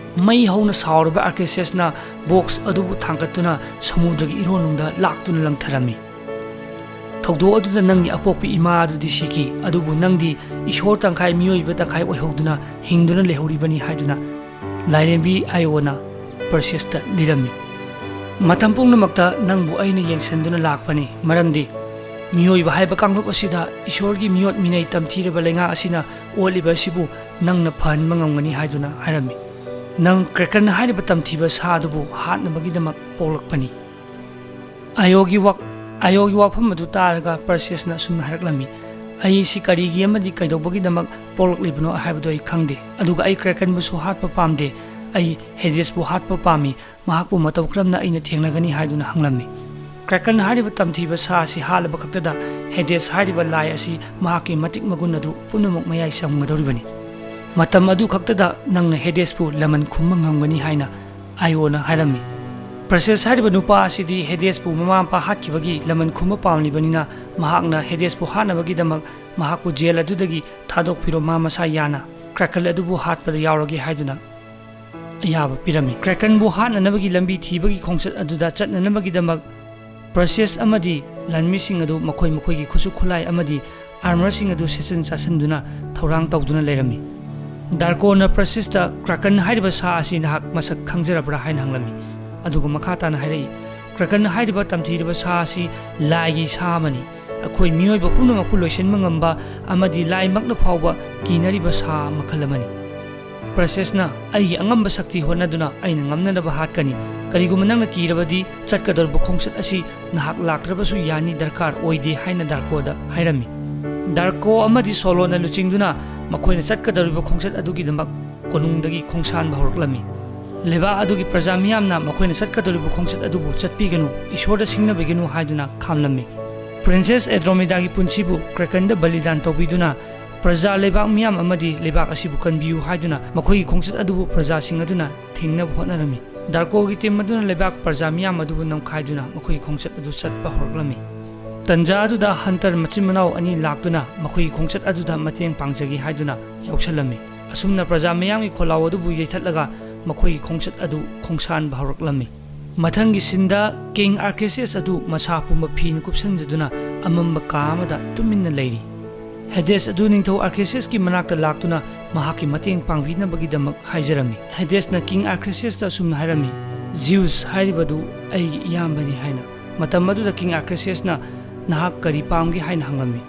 ꯃꯩ ꯍꯧꯅ ꯁꯥꯎꯔꯕ ꯑꯥꯔꯀꯦꯁꯤꯌꯁꯅ ꯕꯣꯛꯁ ꯑꯗꯨꯕꯨ ꯊꯥꯡꯒꯠꯇꯨꯅ ꯁꯃꯨꯗ꯭ꯔꯒꯤ ꯏꯔꯣꯟꯅꯨꯡꯗ ꯂꯥꯛꯇꯨꯅ ꯂꯪꯊꯔꯝꯃꯤ꯫ "ꯊꯧꯗꯣꯛ ꯑꯗꯨꯗ ꯅꯪꯒꯤ ꯑꯄꯣꯛꯄ ꯏꯃꯥ ꯑꯗꯨꯗꯤ ꯁꯤꯈꯤ, ꯑꯗꯨꯕꯨ ꯅꯪꯗꯤ ꯏꯁꯣꯔ ꯇꯪꯈꯥꯏ, ꯃꯤꯑꯣꯏꯕ ꯇꯪꯈꯥꯏ ꯑꯣꯏꯍꯧꯗꯨꯅ ꯍꯤꯡꯗꯨꯅ ꯂꯩꯍꯧꯔꯤꯕꯅꯤ" ꯍꯥꯏꯗꯨꯅ ꯂꯥꯏꯔꯦꯝꯕꯤ ꯑꯥꯏꯑꯣꯅ ꯄꯔꯁꯤꯌꯁꯇ ꯂꯤꯔꯝꯃꯤ꯫ "ꯃꯇꯝ ꯄꯨꯝꯅꯃꯛꯇ ꯅꯪꯕꯨ ꯑꯩꯅ ꯌꯦꯡꯁꯤꯟꯗꯨꯅ ꯂꯥꯛꯄꯅꯤ, ꯃꯔꯝꯗꯤ ꯃꯤꯑꯣꯏꯕ ꯍꯥꯏꯕ ꯀꯥꯡꯂꯨꯞ ꯑꯁꯤꯗ ꯏꯁꯣꯔꯒꯤ ꯃꯤꯑꯣꯠ ꯃꯤꯅꯩ ꯇꯝꯊꯤꯔꯕ ꯂꯩꯉꯥꯛ ꯑꯁꯤꯅ ꯑꯣꯠꯂꯤꯕ ꯑꯁꯤꯕꯨ ꯅꯪꯅ ꯐꯍꯟꯕ ꯉꯝꯒꯅꯤ" ꯍꯥꯏꯗꯨꯅ ꯍꯥꯏꯔꯝꯃꯤ꯫ "ꯅꯪ ꯀ꯭ꯔꯦꯀꯟ ꯍꯥꯏꯔꯤꯕ ꯇꯝꯊꯤꯕ ꯁꯥ ꯑꯗꯨꯕꯨ ꯍꯥꯠꯅꯕꯒꯤꯗꯃꯛ ꯄꯣꯛꯂꯛꯄꯅꯤ꯫ ꯑꯥꯏꯑꯣꯒꯤ ꯋꯥ-, ꯑꯥꯏꯑꯣꯒꯤ ꯋꯥꯐꯝ ꯑꯗꯨ ꯇꯥꯔꯒ ꯄꯔꯁꯤꯌꯁꯅ ꯑꯁꯨꯝꯅ ꯍꯥꯏꯔꯛꯂꯝꯃꯤ, "ꯑꯩ ꯁꯤ ꯀꯔꯤꯒꯤ ꯑꯃꯗꯤ ꯀꯩꯗꯧꯕꯒꯤꯗꯃꯛ ꯄꯣꯛꯂꯛꯂꯤꯕꯅꯣ ꯍꯥꯏꯕꯗꯨ ꯑꯩ ꯈꯪꯗꯦ, ꯑꯗꯨꯒ ꯑꯩ ꯀ꯭ꯔꯦꯀꯟꯕꯨꯁꯨ ꯍꯥꯠꯄ ꯄꯥꯝꯗꯦ꯫ ꯑꯩ ꯍꯦꯗꯦꯁꯄꯨ ꯍꯥꯠꯄ ꯄꯥꯝꯃꯤ, ꯃꯍꯥꯛꯄꯨ ꯃꯇꯧ ꯀꯔꯝꯅ ꯑꯩꯅ ꯊꯦꯡꯅꯒꯅꯤ?" ꯍꯥꯏꯗꯨꯅ ꯍꯪꯂꯝꯃꯤ꯫ ꯀ꯭ꯔꯦꯀꯟ ꯍꯥꯏꯔꯤꯕ ꯇꯝꯊꯤꯕ ꯁꯥ ꯑꯁꯤ ꯍꯥꯠꯂꯕ ꯈꯛꯇꯗ ꯍꯦꯗꯦꯁ ꯍꯥꯏꯔꯤꯕ ꯂꯥꯏ ꯑꯁꯤ ꯃꯍꯥꯛꯀꯤ ꯃꯇꯤꯛ ꯃꯒꯨꯟ ꯑꯗꯨ ꯄꯨꯝꯅꯃꯛ ꯃꯌꯥꯏ ꯆꯝꯒꯗꯧꯔꯤꯕꯅꯤ꯫ "ꯃꯇꯝ ꯑꯗꯨ ꯈꯛꯇꯗ ꯅꯪꯅ ꯍꯦꯗꯦꯁꯄꯨ ꯂꯃꯟ ꯈꯨꯝꯕ ꯉꯝꯒꯅꯤ" ꯍꯥꯏꯅ ꯑꯥꯏꯑꯣꯅ ꯍꯥꯏꯔꯝꯃꯤ꯫ ꯄꯔꯁꯤꯌꯁ ꯍꯥꯏꯔꯤꯕ ꯅꯨꯄꯥ ꯑꯁꯤꯗꯤ ꯍꯦꯗꯦꯁꯄꯨ ꯃꯃꯥ ꯃꯄꯥ ꯍꯥꯠꯈꯤꯕꯒꯤ ꯂꯃꯟ ꯈꯨꯝꯕ ꯄꯥꯝꯂꯤꯕꯅꯤꯅ, ꯃꯍꯥꯛꯅ ꯍꯦꯗꯦꯁꯄꯨ ꯍꯥꯠꯅꯕꯒꯤꯗꯃꯛ ꯃꯍꯥꯛꯄꯨ ꯖꯦꯜ ꯑꯗꯨꯗꯒꯤ ꯊꯥꯗꯣꯛꯄꯤꯔꯣ, ꯃꯥ ꯃꯁꯥ ꯌꯥꯅ ꯀ꯭ꯔꯦꯀꯜ ꯑꯗꯨꯕꯨ ꯍꯥꯠꯄꯗ ꯌꯥꯎꯔꯒꯦ ꯍꯥꯏꯗꯨꯅ ꯑꯌꯥꯕ ꯄꯤꯔꯝꯃꯤ꯫ ꯀ꯭ꯔꯦꯀꯟꯕꯨ ꯍꯥꯠꯅꯅꯕꯒꯤ ꯂꯝꯕꯤ ꯊꯤꯕꯒꯤ ꯈꯣꯡꯆꯠ ꯑꯗꯨꯗ ꯆꯠꯅꯅꯕꯒꯤꯗꯃꯛ ꯄꯔꯁꯤꯌꯁ ꯑꯃꯗꯤ ꯂꯥꯟꯃꯤꯁꯤꯡ ꯑꯗꯨ ꯃꯈꯣꯏ ꯃꯈꯣꯏꯒꯤ ꯈꯨꯠꯁꯨ ꯈꯨꯠꯂꯥꯏ ꯑꯃꯗꯤ ꯑꯥꯔꯃꯔꯁꯤꯡ ꯑꯗꯨ ꯁꯦꯠꯆꯤꯟ ꯆꯥꯁꯤꯟꯗꯨꯅ ꯊꯧꯔꯥꯡ ꯇꯧꯗꯨꯅ ꯂꯩꯔꯝꯃꯤ꯫ ꯗꯥꯔꯀꯣꯅ ꯄꯔꯁꯤꯌꯁꯇ, "ꯀ꯭ꯔꯦꯀꯟ ꯍꯥꯏꯔꯤꯕ ꯁꯥ ꯑꯁꯤ ꯅꯍꯥꯛ ꯃꯁꯛ ꯈꯪꯖꯔꯕ꯭ꯔꯥ?" ꯍꯥꯏꯅ ꯍꯪꯂꯝꯃꯤ꯫ ꯑꯗꯨꯒ ꯃꯈꯥ ꯇꯥꯅ ꯍꯥꯏꯔꯛꯏ, "ꯀ꯭ꯔꯦꯀꯟ ꯍꯥꯏꯔꯤꯕ ꯇꯝꯊꯤꯔꯕ ꯁꯥ ꯑꯁꯤ ꯂꯥꯏꯒꯤ ꯁꯥ ꯑꯃꯅꯤ꯫ ꯑꯩꯈꯣꯏ ꯃꯤꯑꯣꯏꯕ ꯄꯨꯝꯅꯃꯛꯄꯨ ꯂꯣꯏꯁꯤꯟꯕ ꯉꯝꯕ ꯑꯃꯗꯤ ꯂꯥꯏꯃꯛꯅ ꯐꯥꯎꯕ ꯀꯤꯅꯔꯤꯕ ꯁꯥ ꯃꯈꯜ ꯑꯃꯅꯤ꯫ ꯄꯔꯁꯤꯌꯁꯅ ꯑꯩꯒꯤ ꯑꯉꯝꯕ ꯁꯛꯇꯤ ꯍꯣꯠꯅꯗꯨꯅ ꯑꯩꯅ ꯉꯝꯅꯅꯕ ꯍꯥꯠꯀꯅꯤ꯫ ꯀꯔꯤꯒꯨꯝꯕ ꯅꯪꯅ ꯀꯤꯔꯕꯗꯤ ꯆꯠꯀꯗꯧꯔꯤꯕ ꯈꯣꯡꯆꯠ ꯑꯁꯤ ꯅꯍꯥꯛ ꯂꯥꯛꯇ꯭ꯔꯕꯁꯨ ꯌꯥꯅꯤ, ꯗꯔꯀꯥꯔ ꯑꯣꯏꯗꯦ" ꯍꯥꯏꯅ ꯗꯥꯔꯀꯣꯗ ꯍꯥꯏꯔꯝꯃꯤ꯫ ꯗꯥꯔꯀꯣ ꯑꯃꯗꯤ ꯁꯣꯂꯣꯅ ꯂꯨꯆꯤꯡꯗꯨꯅ ꯃꯈꯣꯏꯅ ꯆꯠꯀꯗꯧꯔꯤꯕ ꯈꯣꯡꯆꯠ ꯑꯗꯨꯒꯤꯗꯃꯛ ꯀꯣꯅꯨꯡꯗꯒꯤ ꯈꯣꯡꯁꯥꯟꯕ ꯍꯧꯔꯛꯂꯝꯃꯤ꯫ ꯂꯩꯕꯥꯛ ꯑꯗꯨꯒꯤ ꯄ꯭ꯔꯖꯥ ꯃꯤꯌꯥꯝꯅ ꯃꯈꯣꯏꯅ ꯆꯠꯀꯗꯧꯔꯤꯕ ꯈꯣꯡꯆꯠ ꯑꯗꯨꯕꯨ ꯆꯠꯄꯤꯒꯅꯨ, ꯏꯁꯣꯔꯗ ꯁꯤꯡꯅꯕꯤꯒꯅꯨ ꯍꯥꯏꯗꯨꯅ ꯈꯥꯝꯂꯝꯃꯤ꯫ ꯄ꯭ꯔꯤꯟꯁꯦꯁ ꯑꯦꯗ꯭ꯔꯣꯃꯤꯗꯥꯒꯤ ꯄꯨꯟꯁꯤꯕꯨ ꯀ꯭ꯔꯦꯀꯟꯗ ꯕꯂꯤꯗꯥꯟ ꯇꯧꯕꯤꯗꯨꯅ ꯄ꯭ꯔꯖꯥ ꯂꯩꯕꯥꯛ ꯃꯤꯌꯥꯝ ꯑꯃꯗꯤ ꯂꯩꯕꯥꯛ ꯑꯁꯤꯕꯨ ꯀꯟꯕꯤꯌꯨ ꯍꯥꯏꯗꯨꯅ ꯃꯈꯣꯏꯒꯤ ꯈꯣꯡꯆꯠ ꯑꯗꯨꯕꯨ ꯄ꯭ꯔꯖꯥꯁꯤꯡ ꯑꯗꯨꯅ ꯊꯤꯡꯅꯕ ꯍꯣꯠꯅꯔꯝꯃꯤ꯫ ꯗꯥꯔꯀꯣꯒꯤ ꯇꯤꯝ ꯑꯗꯨꯅ ꯂꯩꯕꯥꯛ ꯄ꯭ꯔꯖꯥ ꯃꯤꯌꯥꯝ ꯑꯗꯨꯕꯨ ꯅꯝꯈꯥꯏꯗꯨꯅ ꯃꯈꯣꯏꯒꯤ ꯈꯣꯡꯆꯠ ꯑꯗꯨ ꯆꯠꯄ ꯍꯧꯔꯛꯂꯝꯃꯤ꯫ ꯇꯟꯖꯥ ꯑꯗꯨꯗ ꯍꯟꯇꯔ ꯃꯆꯤꯟ ꯃꯅꯥꯎ ꯑꯅꯤ ꯂꯥꯛꯇꯨꯅ ꯃꯈꯣꯏꯒꯤ ꯈꯣꯡꯆꯠ ꯑꯗꯨꯗ ꯃꯇꯦꯡ ꯄꯥꯡꯖꯒꯦ ꯍꯥꯏꯗꯨꯅ ꯌꯥꯎꯁꯜꯂꯝꯃꯤ꯫ ꯑꯁꯨꯝꯅ ꯄ꯭ꯔꯖꯥ ꯃꯤꯌꯥꯝꯒꯤ ꯈꯣꯜꯂꯥꯎ ꯑꯗꯨꯕꯨ ꯌꯩꯊꯠꯂꯒ ꯃꯈꯣꯏꯒꯤ ꯈꯣꯡꯆꯠ ꯑꯗꯨ ꯈꯣꯡꯁꯥꯟꯕ ꯍꯧꯔꯛꯂꯝꯃꯤ꯫ ꯃꯊꯪꯒꯤ ꯁꯤꯟꯗ ꯀꯤꯡ ꯑꯥꯔꯀꯦꯁꯤꯌꯁ ꯑꯗꯨ ꯃꯁꯥ ꯄꯨꯝꯕ ꯐꯤꯅ ꯀꯨꯞꯁꯟꯖꯗꯨꯅ ꯑꯃꯝꯕ ꯀꯥ ꯑꯃꯗ ꯇꯨꯃꯤꯟꯅ ꯂꯩꯔꯤ꯫ ꯍꯦꯗꯦꯁ ꯑꯗꯨ ꯅꯤꯡꯊꯧ ꯑꯥꯔꯀꯦꯁꯤꯌꯁꯀꯤ ꯃꯅꯥꯛꯇ ꯂꯥꯛꯇꯨꯅ ꯃꯍꯥꯛꯀꯤ ꯃꯇꯦꯡ ꯄꯥꯡꯕꯤꯅꯕꯒꯤꯗꯃꯛ ꯍꯥꯏꯖꯔꯝꯃꯤ꯫ ꯍꯦꯗꯦꯁꯅ ꯀꯤꯡ ꯑꯥꯔꯀꯦꯁꯤꯌꯁꯇ ꯑꯁꯨꯝꯅ ꯍꯥꯏꯔꯝꯃꯤ, "ꯖꯤꯎꯁ ꯍꯥꯏꯔꯤꯕꯗꯨ ꯑꯩꯒꯤ ꯏꯌꯥꯝꯕꯅꯤ" ꯍꯥꯏꯅ꯫ ꯃꯇꯝ ꯑꯗꯨꯗ ꯀꯤꯡ ꯑꯥꯔꯀꯦꯁꯤꯌꯁꯅ, "ꯅꯍꯥꯛ ꯀꯔꯤ ꯄꯥꯝꯒꯦ?" ꯍꯥꯏꯅ ꯍꯪꯂꯝꯃꯤ꯫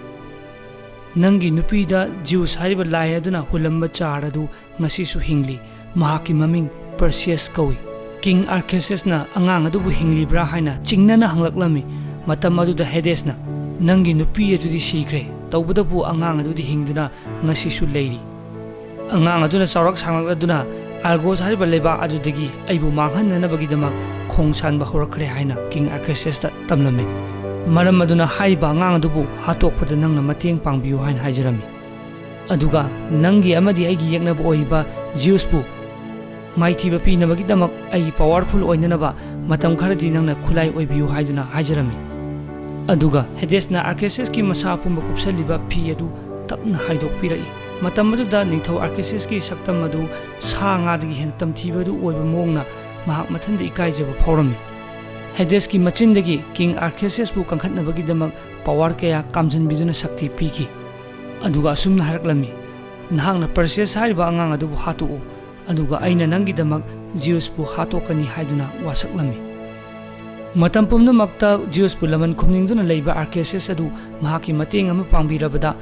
"ꯅꯪꯒꯤ ꯅꯨꯄꯤꯗ ꯖꯤꯎꯁ ꯍꯥꯏꯔꯤꯕ ꯂꯥꯏ ꯑꯗꯨꯅ ꯍꯨꯜꯂꯝꯕ ꯆꯥꯔ ꯑꯗꯨ ꯉꯁꯤꯁꯨ ꯍꯤꯡꯂꯤ꯫ ꯃꯍꯥꯛꯀꯤ ꯃꯃꯤꯡ ꯄꯔꯁꯤꯌꯁ ꯀꯧꯏ꯫" ꯀꯤꯡ ꯑꯥꯔꯀꯦꯁꯤꯌꯁꯅ ꯑꯉꯥꯡ ꯑꯗꯨꯕꯨ ꯍꯤꯡꯂꯤꯕ꯭ꯔꯥ ꯍꯥꯏꯅ ꯆꯤꯡꯅꯅ ꯍꯪꯂꯛꯂꯝꯃꯤ꯫ ꯃꯇꯝ ꯑꯗꯨꯗ ꯍꯦꯗꯦꯁꯅ, "ꯅꯪꯒꯤ ꯅꯨꯄꯤ ꯑꯗꯨꯗꯤ ꯁꯤꯈ꯭ꯔꯦ, ꯇꯧꯕꯇꯕꯨ ꯑꯉꯥꯡ ꯑꯗꯨꯗꯤ ꯍꯤꯡꯗꯨꯅ ꯉꯁꯤꯁꯨ ꯂꯩꯔꯤ꯫ ꯑꯉꯥꯡ ꯑꯗꯨꯅ ꯆꯥꯎꯔꯛ ꯁꯥꯡꯂꯛꯂꯗꯨꯅ ꯑꯥꯔꯒꯣꯁ ꯍꯥꯏꯔꯤꯕ ꯂꯩꯕꯥꯛ ꯑꯗꯨꯗꯒꯤ ꯑꯩꯕꯨ ꯃꯥꯡꯍꯟꯅꯅꯕꯒꯤꯗꯃꯛ ꯈꯣꯡ ꯁꯥꯟꯕ ꯍꯧꯔꯛꯈ꯭ꯔꯦ" ꯍꯥꯏꯅ ꯀꯤꯡ ꯑꯥꯔꯀꯦꯁꯤꯌꯁꯇ ꯇꯝꯂꯝꯃꯤ꯫ ꯃꯔꯝ ꯑꯗꯨꯅ ꯍꯥꯏꯔꯤꯕ ꯑꯉꯥꯡ ꯑꯗꯨꯕꯨ ꯍꯥꯠꯇꯣꯛꯄꯗ ꯅꯪꯅ ꯃꯇꯦꯡ ꯄꯥꯡꯕꯤꯌꯨ ꯍꯥꯏꯅ ꯍꯥꯏꯖꯔꯝꯃꯤ꯫ ꯑꯗꯨꯒ ꯅꯪꯒꯤ ꯑꯃꯗꯤ ꯑꯩꯒꯤ ꯌꯦꯛꯅꯕ ꯑꯣꯏꯔꯤꯕ ꯖꯤꯎꯁꯄꯨ ꯃꯥꯏꯊꯤꯕ ꯄꯤꯅꯕꯒꯤꯗꯃꯛ ꯑꯩꯒꯤ ꯄꯥꯋꯔꯐꯨꯜ ꯑꯣꯏꯅꯅꯕ ꯃꯇꯝ ꯈꯔꯗꯤ ꯅꯪꯅ ꯈꯨꯠꯂꯥꯏ ꯑꯣꯏꯕꯤꯌꯨ ꯍꯥꯏꯗꯨꯅ ꯍꯥꯏꯖꯔꯝꯃꯤ꯫ ꯑꯗꯨꯒ ꯍꯦꯗꯦꯁꯅ ꯑꯥꯔꯀꯦꯁꯤꯌꯁꯀꯤ ꯃꯁꯥ ꯄꯨꯝꯕ ꯀꯨꯞꯁꯜꯂꯤꯕ ꯐꯤ ꯑꯗꯨ ꯇꯞꯅ ꯍꯥꯏꯗꯣꯛꯄꯤꯔꯛꯏ꯫ ꯃꯇꯝ ꯑꯗꯨꯗ ꯅꯤꯡꯊꯧ ꯑꯥꯔꯀꯦꯁꯤꯌꯁꯀꯤ ꯁꯛꯇꯝ ꯑꯗꯨ ꯁꯥ ꯉꯥꯗꯒꯤ ꯍꯦꯟꯅ ꯇꯝꯊꯤꯕ ꯑꯗꯨ ꯑꯣꯏꯕ ꯃꯑꯣꯡꯅ ꯃꯍꯥꯛ ꯃꯊꯟꯗ ꯏꯀꯥꯏꯖꯕ ꯐꯥꯎꯔꯝꯃꯤ꯫ ꯍꯦꯗꯦꯁꯀꯤ ꯃꯆꯤꯟꯗꯒꯤ ꯀꯤꯡ ꯑꯥꯔꯀꯦꯁꯤꯌꯁꯄꯨ ꯀꯟꯈꯠꯅꯕꯒꯤꯗꯃꯛ ꯄꯥꯋꯔ ꯀꯌꯥ ꯀꯥꯝꯖꯟꯕꯤꯗꯨꯅ ꯁꯛꯇꯤ ꯄꯤꯈꯤ꯫ ꯑꯗꯨꯒ ꯑꯁꯨꯝꯅ ꯍꯥꯏꯔꯛꯂꯝꯃꯤ, "ꯅꯍꯥꯛꯅ ꯄꯔꯁꯤꯌꯁ ꯍꯥꯏꯔꯤꯕ ꯑꯉꯥꯡ ꯑꯗꯨꯕꯨ ꯍꯥꯠꯇꯣꯛꯎ, ꯑꯗꯨꯒ ꯑꯩꯅ ꯅꯪꯒꯤꯗꯃꯛ ꯖꯤꯎꯁꯄꯨ ꯍꯥꯠꯇꯣꯛꯀꯅꯤ" ꯍꯥꯏꯗꯨꯅ ꯋꯥꯁꯛꯂꯝꯃꯤ꯫ ꯃꯇꯝ ꯄꯨꯝꯅꯃꯛꯇ ꯖꯤꯎꯁꯄꯨ ꯂꯃꯟ ꯈꯨꯝꯅꯤꯡꯗꯨꯅ ꯂꯩꯕ ꯑꯥꯔꯀꯦꯁꯤꯌꯁ ꯑꯗꯨ ꯃꯍꯥꯛꯀꯤ ꯃꯇꯦꯡ ꯑꯃ ꯄꯥꯡꯕꯤꯔꯕꯗ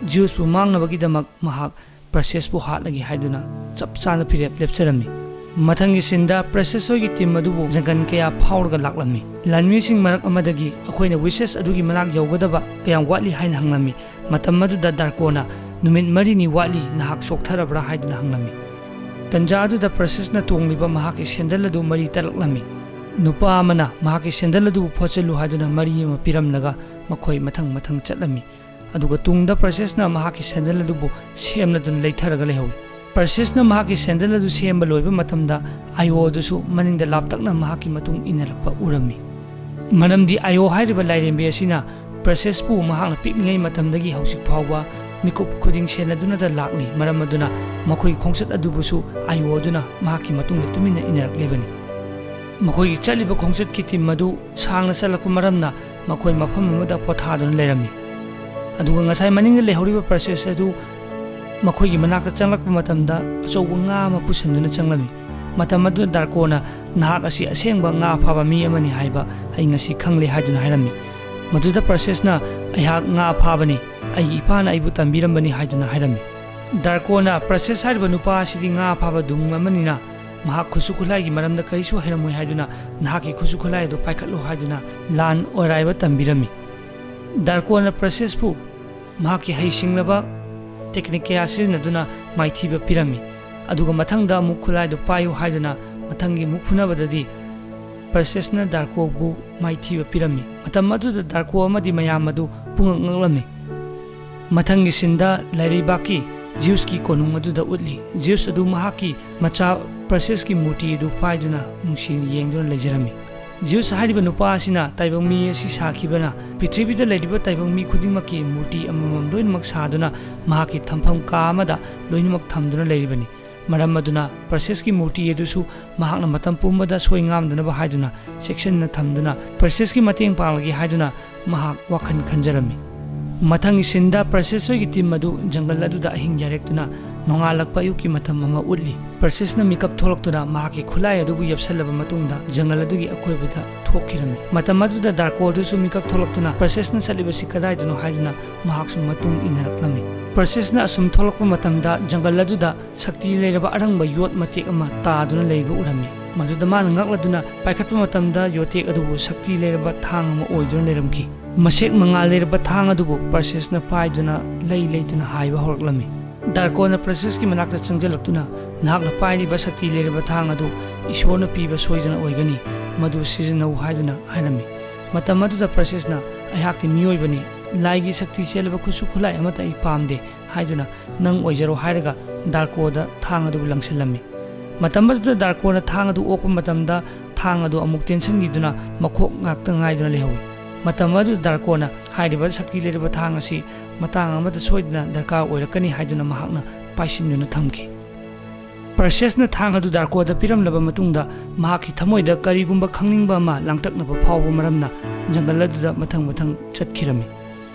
ꯖꯤꯎꯁꯄꯨ ꯃꯥꯡꯅꯕꯒꯤꯗꯃꯛ ꯃꯍꯥꯛ ꯄꯔꯁꯤꯌꯁꯄꯨ ꯍꯥꯠꯂꯒꯦ ꯍꯥꯏꯗꯨꯅ ꯆꯞ ꯆꯥꯅ ꯐꯤꯔꯦꯞ ꯂꯦꯞꯆꯔꯝꯃꯤ꯫ ꯃꯊꯪꯒꯤ ꯁꯤꯟꯗ ꯄꯔꯁꯤꯌꯁ ꯍꯣꯏꯒꯤ ꯇꯤꯝ ꯑꯗꯨꯕꯨ ꯖꯪꯒꯜ ꯀꯌꯥ ꯐꯥꯎꯔꯒ ꯂꯥꯛꯂꯝꯃꯤ꯫ ꯂꯥꯟꯃꯤꯁꯤꯡ ꯃꯔꯛ ꯑꯃꯗꯒꯤ ꯑꯩꯈꯣꯏꯅ ꯋꯤꯁꯦꯁ ꯑꯗꯨꯒꯤ ꯃꯅꯥꯛ ꯌꯧꯒꯗꯕ ꯀꯌꯥꯝ ꯋꯥꯠꯂꯤ ꯍꯥꯏꯅ ꯍꯪꯂꯝꯃꯤ꯫ ꯃꯇꯝ ꯑꯗꯨꯗ ꯗꯥꯔꯀꯣꯅ, "ꯅꯨꯃꯤꯠ ꯃꯔꯤꯅꯤ ꯋꯥꯠꯂꯤ, ꯅꯍꯥꯛ ꯆꯣꯛꯊꯔꯕ꯭ꯔꯥ?" ꯍꯥꯏꯗꯨꯅ ꯍꯪꯂꯝꯃꯤ꯫ ꯇꯟꯖꯥ ꯑꯗꯨꯗ ꯄꯔꯁꯤꯌꯁꯅ ꯇꯣꯡꯂꯤꯕ ꯃꯍꯥꯛꯀꯤ ꯁꯦꯟꯗꯜ ꯑꯗꯨ ꯃꯔꯤ ꯇꯠꯂꯛꯂꯝꯃꯤ꯫ ꯅꯨꯄꯥ ꯑꯃꯅ ꯃꯍꯥꯛꯀꯤ ꯁꯦꯟꯗꯜ ꯑꯗꯨꯕꯨ ꯐꯣꯠꯆꯜꯂꯨ ꯍꯥꯏꯗꯨꯅ ꯃꯔꯤ ꯑꯃ ꯄꯤꯔꯝꯂꯒ ꯃꯈꯣꯏ ꯃꯊꯪ ꯃꯊꯪ ꯆꯠꯂꯝꯃꯤ꯫ ꯑꯗꯨꯒ ꯇꯨꯡꯗ ꯄꯔꯁꯤꯌꯁꯅ ꯃꯍꯥꯛꯀꯤ ꯁꯦꯟꯗꯜ ꯑꯗꯨꯕꯨ ꯁꯦꯝꯂꯗꯨꯅ ꯂꯩꯊꯔꯒ ꯂꯩꯍꯧꯏ꯫ ꯄꯔꯁꯤꯌꯁꯅ ꯃꯍꯥꯛꯀꯤ ꯁꯦꯟꯗꯜ ꯑꯗꯨ ꯁꯦꯝꯕ ꯂꯣꯏꯕ ꯃꯇꯝꯗ ꯑꯥꯏꯑꯣ ꯑꯗꯨꯁꯨ ꯃꯅꯤꯡꯗ ꯂꯥꯞꯇꯛꯅ ꯃꯍꯥꯛꯀꯤ ꯃꯇꯨꯡ ꯏꯟꯅꯔꯛꯄ ꯎꯔꯝꯃꯤ꯫ ꯃꯔꯝꯗꯤ ꯑꯥꯏꯑꯣ ꯍꯥꯏꯔꯤꯕ ꯂꯥꯏꯔꯦꯝꯕꯤ ꯑꯁꯤꯅ ꯄ꯭ꯔꯁꯦꯁꯄꯨ ꯃꯍꯥꯛꯅ ꯄꯤꯛꯂꯤꯉꯩ ꯃꯇꯝꯗꯒꯤ ꯍꯧꯖꯤꯛ ꯐꯥꯎꯕ ꯃꯤꯀꯨꯞ ꯈꯨꯗꯤꯡ ꯁꯦꯟꯅꯗꯨꯅꯇ ꯂꯥꯛꯂꯤ꯫ ꯃꯔꯝ ꯑꯗꯨꯅ ꯃꯈꯣꯏꯒꯤ ꯈꯣꯡꯆꯠ ꯑꯗꯨꯕꯨꯁꯨ ꯑꯥꯏꯑꯣ ꯑꯗꯨꯅ ꯃꯍꯥꯛꯀꯤ ꯃꯇꯨꯡꯗ ꯇꯨꯃꯤꯟꯅ ꯏꯟꯅꯔꯛꯂꯤꯕꯅꯤ꯫ ꯃꯈꯣꯏꯒꯤ ꯆꯠꯂꯤꯕ ꯈꯣꯡꯆꯠꯀꯤ ꯇꯤꯝ ꯑꯗꯨ ꯁꯥꯡꯅ ꯆꯠꯂꯛꯄ ꯃꯔꯝꯅ ꯃꯈꯣꯏ ꯃꯐꯝ ꯑꯃꯗ ꯄꯣꯊꯥꯗꯨꯅ ꯂꯩꯔꯝꯃꯤ꯫ ꯑꯗꯨꯒ ꯉꯁꯥꯏ ꯃꯅꯤꯡꯗ ꯂꯩꯍꯧꯔꯤꯕ ꯄ꯭ꯔꯁꯦꯁ ꯑꯗꯨ ꯃꯈꯣꯏꯒꯤ ꯃꯅꯥꯛꯇ ꯆꯪꯂꯛꯄ ꯃꯇꯝꯗ ꯑꯆꯧꯕ ꯉꯥ ꯑꯃ ꯄꯨꯁꯤꯟꯗꯨꯅ ꯆꯪꯂꯝꯃꯤ꯫ ꯃꯇꯝ ꯑꯗꯨꯗ ꯗꯥꯔꯀꯣꯅ, "ꯅꯍꯥꯛ ꯑꯁꯤ ꯑꯁꯦꯡꯕ ꯉꯥ ꯐꯥꯕ ꯃꯤ ꯑꯃꯅꯤ ꯍꯥꯏꯕ ꯑꯩ ꯉꯁꯤ ꯈꯪꯂꯦ" ꯍꯥꯏꯗꯨꯅ ꯍꯥꯏꯔꯝꯃꯤ꯫ ꯃꯗꯨꯗ ꯄ꯭ꯔꯁꯦꯁꯅ, "ꯑꯩꯍꯥꯛ ꯉꯥ ꯐꯥꯕꯅꯤ, ꯑꯩꯒꯤ ꯏꯄꯥꯅ ꯑꯩꯕꯨ ꯇꯝꯕꯤꯔꯝꯕꯅꯤ" ꯍꯥꯏꯗꯨꯅ ꯍꯥꯏꯔꯝꯃꯤ꯫ ꯗꯥꯔꯀꯣꯅ, "ꯄ꯭ꯔꯁꯦꯁ ꯍꯥꯏꯔꯤꯕ ꯅꯨꯄꯥ ꯑꯁꯤꯗꯤ ꯉꯥ ꯐꯥꯕ ꯑꯗꯨꯝ ꯑꯃꯅꯤꯅ ꯃꯍꯥꯛ ꯈꯨꯠꯁꯨ ꯈꯨꯠꯂꯥꯏꯒꯤ ꯃꯔꯝꯗ ꯀꯔꯤꯁꯨ ꯍꯩꯔꯝꯃꯣꯏ ꯍꯥꯏꯗꯨꯅ ꯅꯍꯥꯛꯀꯤ ꯈꯨꯠꯁꯨ ꯈꯨꯠꯂꯥꯏ ꯑꯗꯨ ꯄꯥꯏꯈꯠꯂꯨ" ꯍꯥꯏꯗꯨꯅ ꯂꯥꯟ ꯑꯣꯏꯔꯥꯏꯕ ꯇꯝꯕꯤꯔꯝꯃꯤ꯫ ꯗꯥꯔꯀꯣꯅ ꯄ꯭ꯔꯁꯦꯁꯄꯨ ꯃꯍꯥꯛꯀꯤ ꯍꯩꯁꯤꯡꯂꯕ ꯇꯦꯛꯅꯤꯛ ꯀꯌꯥ ꯁꯤꯖꯤꯟꯅꯗꯨꯅ ꯃꯥꯏꯊꯤꯕ ꯄꯤꯔꯝꯃꯤ꯫ ꯑꯗꯨꯒ ꯃꯊꯪꯗ ꯑꯃꯨꯛ ꯈꯨꯠꯂꯥꯏꯗꯨ ꯄꯥꯏꯌꯨ ꯍꯥꯏꯗꯨꯅ ꯃꯊꯪꯒꯤ ꯑꯃꯨꯛ ꯐꯨꯅꯕꯗꯗꯤ ꯄ꯭ꯔꯁꯦꯁꯅ ꯗꯥꯔꯀꯣꯕꯨ ꯃꯥꯏꯊꯤꯕ ꯄꯤꯔꯝꯃꯤ꯫ ꯃꯇꯝ ꯑꯗꯨꯗ ꯗꯥꯔꯀꯣ ꯑꯃꯗꯤ ꯃꯌꯥꯝ ꯑꯗꯨ ꯄꯨꯡꯉꯛ ꯉꯛꯂꯝꯃꯤ꯫ ꯃꯊꯪꯒꯤ ꯁꯤꯟꯗ ꯂꯩꯔꯩꯕꯥꯛꯀꯤ ꯖꯤꯎꯁꯀꯤ ꯀꯣꯅꯨꯡ ꯑꯗꯨꯗ ꯎꯠꯂꯤ꯫ ꯖꯤꯎꯁ ꯑꯗꯨ ꯃꯍꯥꯛꯀꯤ ꯃꯆꯥ ꯄ꯭ꯔꯁꯦꯁꯀꯤ ꯃꯨꯔꯇꯤ ꯑꯗꯨ ꯄꯥꯏꯗꯨꯅ ꯅꯨꯡꯁꯤꯅ ꯌꯦꯡꯗꯨꯅ ꯂꯩꯖꯔꯝꯃꯤ꯫ ꯖꯤꯎꯁ ꯍꯥꯏꯔꯤꯕ ꯅꯨꯄꯥ ꯑꯁꯤꯅ ꯇꯥꯏꯕꯪ ꯃꯤ ꯑꯁꯤ ꯁꯥꯈꯤꯕꯅ ꯄ꯭ꯔꯤꯊꯤꯕꯤꯗ ꯂꯩꯔꯤꯕ ꯇꯥꯏꯕꯪ ꯃꯤ ꯈꯨꯗꯤꯡꯃꯛꯀꯤ ꯃꯨꯔꯇꯤ ꯑꯃꯃꯝ ꯂꯣꯏꯅꯃꯛ ꯁꯥꯗꯨꯅ ꯃꯍꯥꯛꯀꯤ ꯊꯝꯐꯝ ꯀꯥ ꯑꯃꯗ ꯂꯣꯏꯅꯃꯛ ꯊꯝꯗꯨꯅ ꯂꯩꯔꯤꯕꯅꯤ꯫ ꯃꯔꯝ ꯑꯗꯨꯅ ꯄ꯭ꯔꯁꯦꯁꯀꯤ ꯃꯨꯔꯇꯤ ꯑꯗꯨꯁꯨ ꯃꯍꯥꯛꯅ ꯃꯇꯝ ꯄꯨꯝꯕꯗ ꯁꯣꯏ ꯉꯥꯝꯗꯅꯕ ꯍꯥꯏꯗꯨꯅ ꯆꯦꯛꯁꯤꯟꯅ ꯊꯝꯗꯨꯅ ꯄ꯭ꯔꯁꯦꯁꯀꯤ ꯃꯇꯦꯡ ꯄꯥꯡꯂꯒꯦ ꯍꯥꯏꯗꯨꯅ ꯃꯍꯥꯛ ꯋꯥꯈꯜ ꯈꯟꯖꯔꯝꯃꯤ꯫ ꯃꯊꯪꯒꯤ ꯁꯤꯟꯗ ꯄ꯭ꯔꯁꯦꯁ ꯍꯣꯏꯒꯤ ꯇꯤꯝ ꯑꯗꯨ ꯖꯪꯒꯜ ꯑꯗꯨꯗ ꯑꯍꯤꯡ ꯌꯥꯔꯦꯛꯇꯨꯅ ꯅꯣꯡꯉꯥꯜꯂꯛꯄ ꯑꯌꯨꯛꯀꯤ ꯃꯇꯝ ꯑꯃ ꯎꯠꯂꯤ꯫ ꯄ꯭ꯔꯁꯦꯁꯅ ꯃꯤꯀꯞ ꯊꯣꯛꯂꯛꯇꯨꯅ ꯃꯍꯥꯛꯀꯤ ꯈꯨꯠꯂꯥꯏ ꯑꯗꯨꯕꯨ ꯌꯦꯞꯁꯜꯂꯕ ꯃꯇꯨꯡꯗ ꯖꯪꯒꯜ ꯑꯗꯨꯒꯤ ꯑꯀꯣꯏꯕꯗ ꯊꯣꯛꯈꯤꯔꯝꯃꯤ꯫ ꯃꯇꯝ ꯑꯗꯨꯗ ꯗꯥꯔꯀꯣ ꯑꯗꯨꯁꯨ ꯃꯤꯀꯞ ꯊꯣꯛꯂꯛꯇꯨꯅ ꯄ꯭ꯔꯁꯦꯁꯅ ꯆꯠꯂꯤꯕꯁꯤ ꯀꯗꯥꯏꯗꯅꯣ ꯍꯥꯏꯗꯨꯅ ꯃꯍꯥꯛꯁꯨ ꯃꯇꯨꯡ ꯏꯟꯅꯔꯛꯂꯝꯃꯤ꯫ ꯄ꯭ꯔꯁꯦꯁꯅ ꯑꯁꯨꯝ ꯊꯣꯛꯂꯛꯄ ꯃꯇꯝꯗ ꯖꯪꯒꯜ ꯑꯗꯨꯗ ꯁꯛꯇꯤ ꯂꯩꯔꯕ ꯑꯔꯪꯕ ꯌꯣꯠ ꯃꯇꯦꯛ ꯑꯃ ꯇꯥꯗꯨꯅ ꯂꯩꯕ ꯎꯔꯝꯃꯤ꯫ ꯃꯗꯨꯗ ꯃꯥꯅ ꯉꯛꯂꯗꯨꯅ ꯄꯥꯏꯈꯠꯄ ꯃꯇꯝꯗ ꯌꯣꯠꯇꯦꯛ ꯑꯗꯨꯕꯨ ꯁꯛꯇꯤ ꯂꯩꯔꯕ ꯊꯥꯡ ꯑꯃ ꯑꯣꯏꯗꯨꯅ ꯂꯩꯔꯝꯈꯤ꯫ ꯃꯁꯦꯛ ꯃꯉꯥꯜ ꯂꯩꯔꯕ ꯊꯥꯡ ꯑꯗꯨꯕꯨ ꯄ꯭ꯔꯁꯦꯁꯅ ꯄꯥꯏꯗꯨꯅ ꯂꯩ ꯂꯩꯗꯨꯅ ꯍꯥꯏꯕ ꯍꯧꯔꯛꯂꯝꯃꯤ꯫ ꯗꯥꯔꯀꯣꯅ ꯄ꯭ꯔꯁꯦꯁꯀꯤ ꯃꯅꯥꯛꯇ ꯆꯪꯁꯤꯜꯂꯛꯇꯨꯅ, "ꯅꯍꯥꯛꯅ ꯄꯥꯏꯔꯤꯕ ꯁꯛꯇꯤ ꯂꯩꯔꯕ ꯊꯥꯡ ꯑꯗꯨ ꯏꯁꯣꯔꯅ ꯄꯤꯕ ꯁꯣꯏꯗꯅ ꯑꯣꯏꯒꯅꯤ, ꯃꯗꯨ ꯁꯤꯖꯤꯟꯅꯧ" ꯍꯥꯏꯗꯨꯅ ꯍꯥꯏꯔꯝꯃꯤ꯫ ꯃꯇꯝ ꯑꯗꯨꯗ ꯄ꯭ꯔꯁꯦꯁꯅ, "ꯑꯩꯍꯥꯛꯇꯤ ꯃꯤꯑꯣꯏꯕꯅꯤ, ꯂꯥꯏꯒꯤ ꯁꯛꯇꯤ ꯆꯦꯜꯂꯕ ꯈꯨꯠꯁꯨ ꯈꯨꯠꯂꯥꯏ ꯑꯃꯠꯇ ꯑꯩ ꯄꯥꯝꯗꯦ" ꯍꯥꯏꯗꯨꯅ, "ꯅꯪ ꯑꯣꯏꯖꯔꯣ" ꯍꯥꯏꯔꯒ ꯗꯥꯔꯀꯣꯗ ꯊꯥꯡ ꯑꯗꯨꯕꯨ ꯂꯪꯁꯤꯜꯂꯝꯃꯤ꯫ ꯃꯇꯝ ꯑꯗꯨꯗ ꯗꯥꯔꯀꯣꯅ ꯊꯥꯡ ꯑꯗꯨ ꯑꯣꯛꯄ ꯃꯇꯝꯗ ꯊꯥꯡ ꯑꯗꯨ ꯑꯃꯨꯛ ꯇꯦꯟꯁꯤꯟꯈꯤꯗꯨꯅ ꯃꯈꯣꯛ ꯉꯥꯛꯇ ꯉꯥꯏꯗꯨꯅ ꯂꯩꯍꯧꯏ꯫ ꯃꯇꯝ ꯑꯗꯨꯗ ꯗꯥꯔꯀꯣꯅ ꯍꯥꯏꯔꯤꯕ ꯁꯛꯇꯤ ꯂꯩꯔꯕ ꯊꯥꯡ ꯑꯁꯤ ꯃꯇꯥꯡ ꯑꯃꯗ ꯁꯣꯏꯗꯅ ꯗꯔꯀꯥꯔ ꯑꯣꯏꯔꯛꯀꯅꯤ ꯍꯥꯏꯗꯨꯅ ꯃꯍꯥꯛꯅ ꯄꯥꯏꯁꯤꯟꯗꯨꯅ ꯊꯝꯈꯤ꯫ ꯄꯔꯁꯦꯁꯅ ꯊꯥꯡ ꯑꯗꯨ ꯗꯥꯔꯀꯣꯗ ꯄꯤꯔꯝꯂꯕ ꯃꯇꯨꯡꯗ, ꯃꯍꯥꯛꯀꯤ ꯊꯃꯣꯏꯗ ꯀꯔꯤꯒꯨꯝꯕ ꯈꯪꯅꯤꯡꯕ ꯑꯃ ꯂꯥꯡꯇꯛꯅꯕ ꯐꯥꯎꯕ ꯃꯔꯝꯅ, ꯖꯪꯒꯜ ꯑꯗꯨꯗ ꯃꯊꯪ ꯃꯊꯪ ꯆꯠꯈꯤꯔꯝꯃꯤ꯫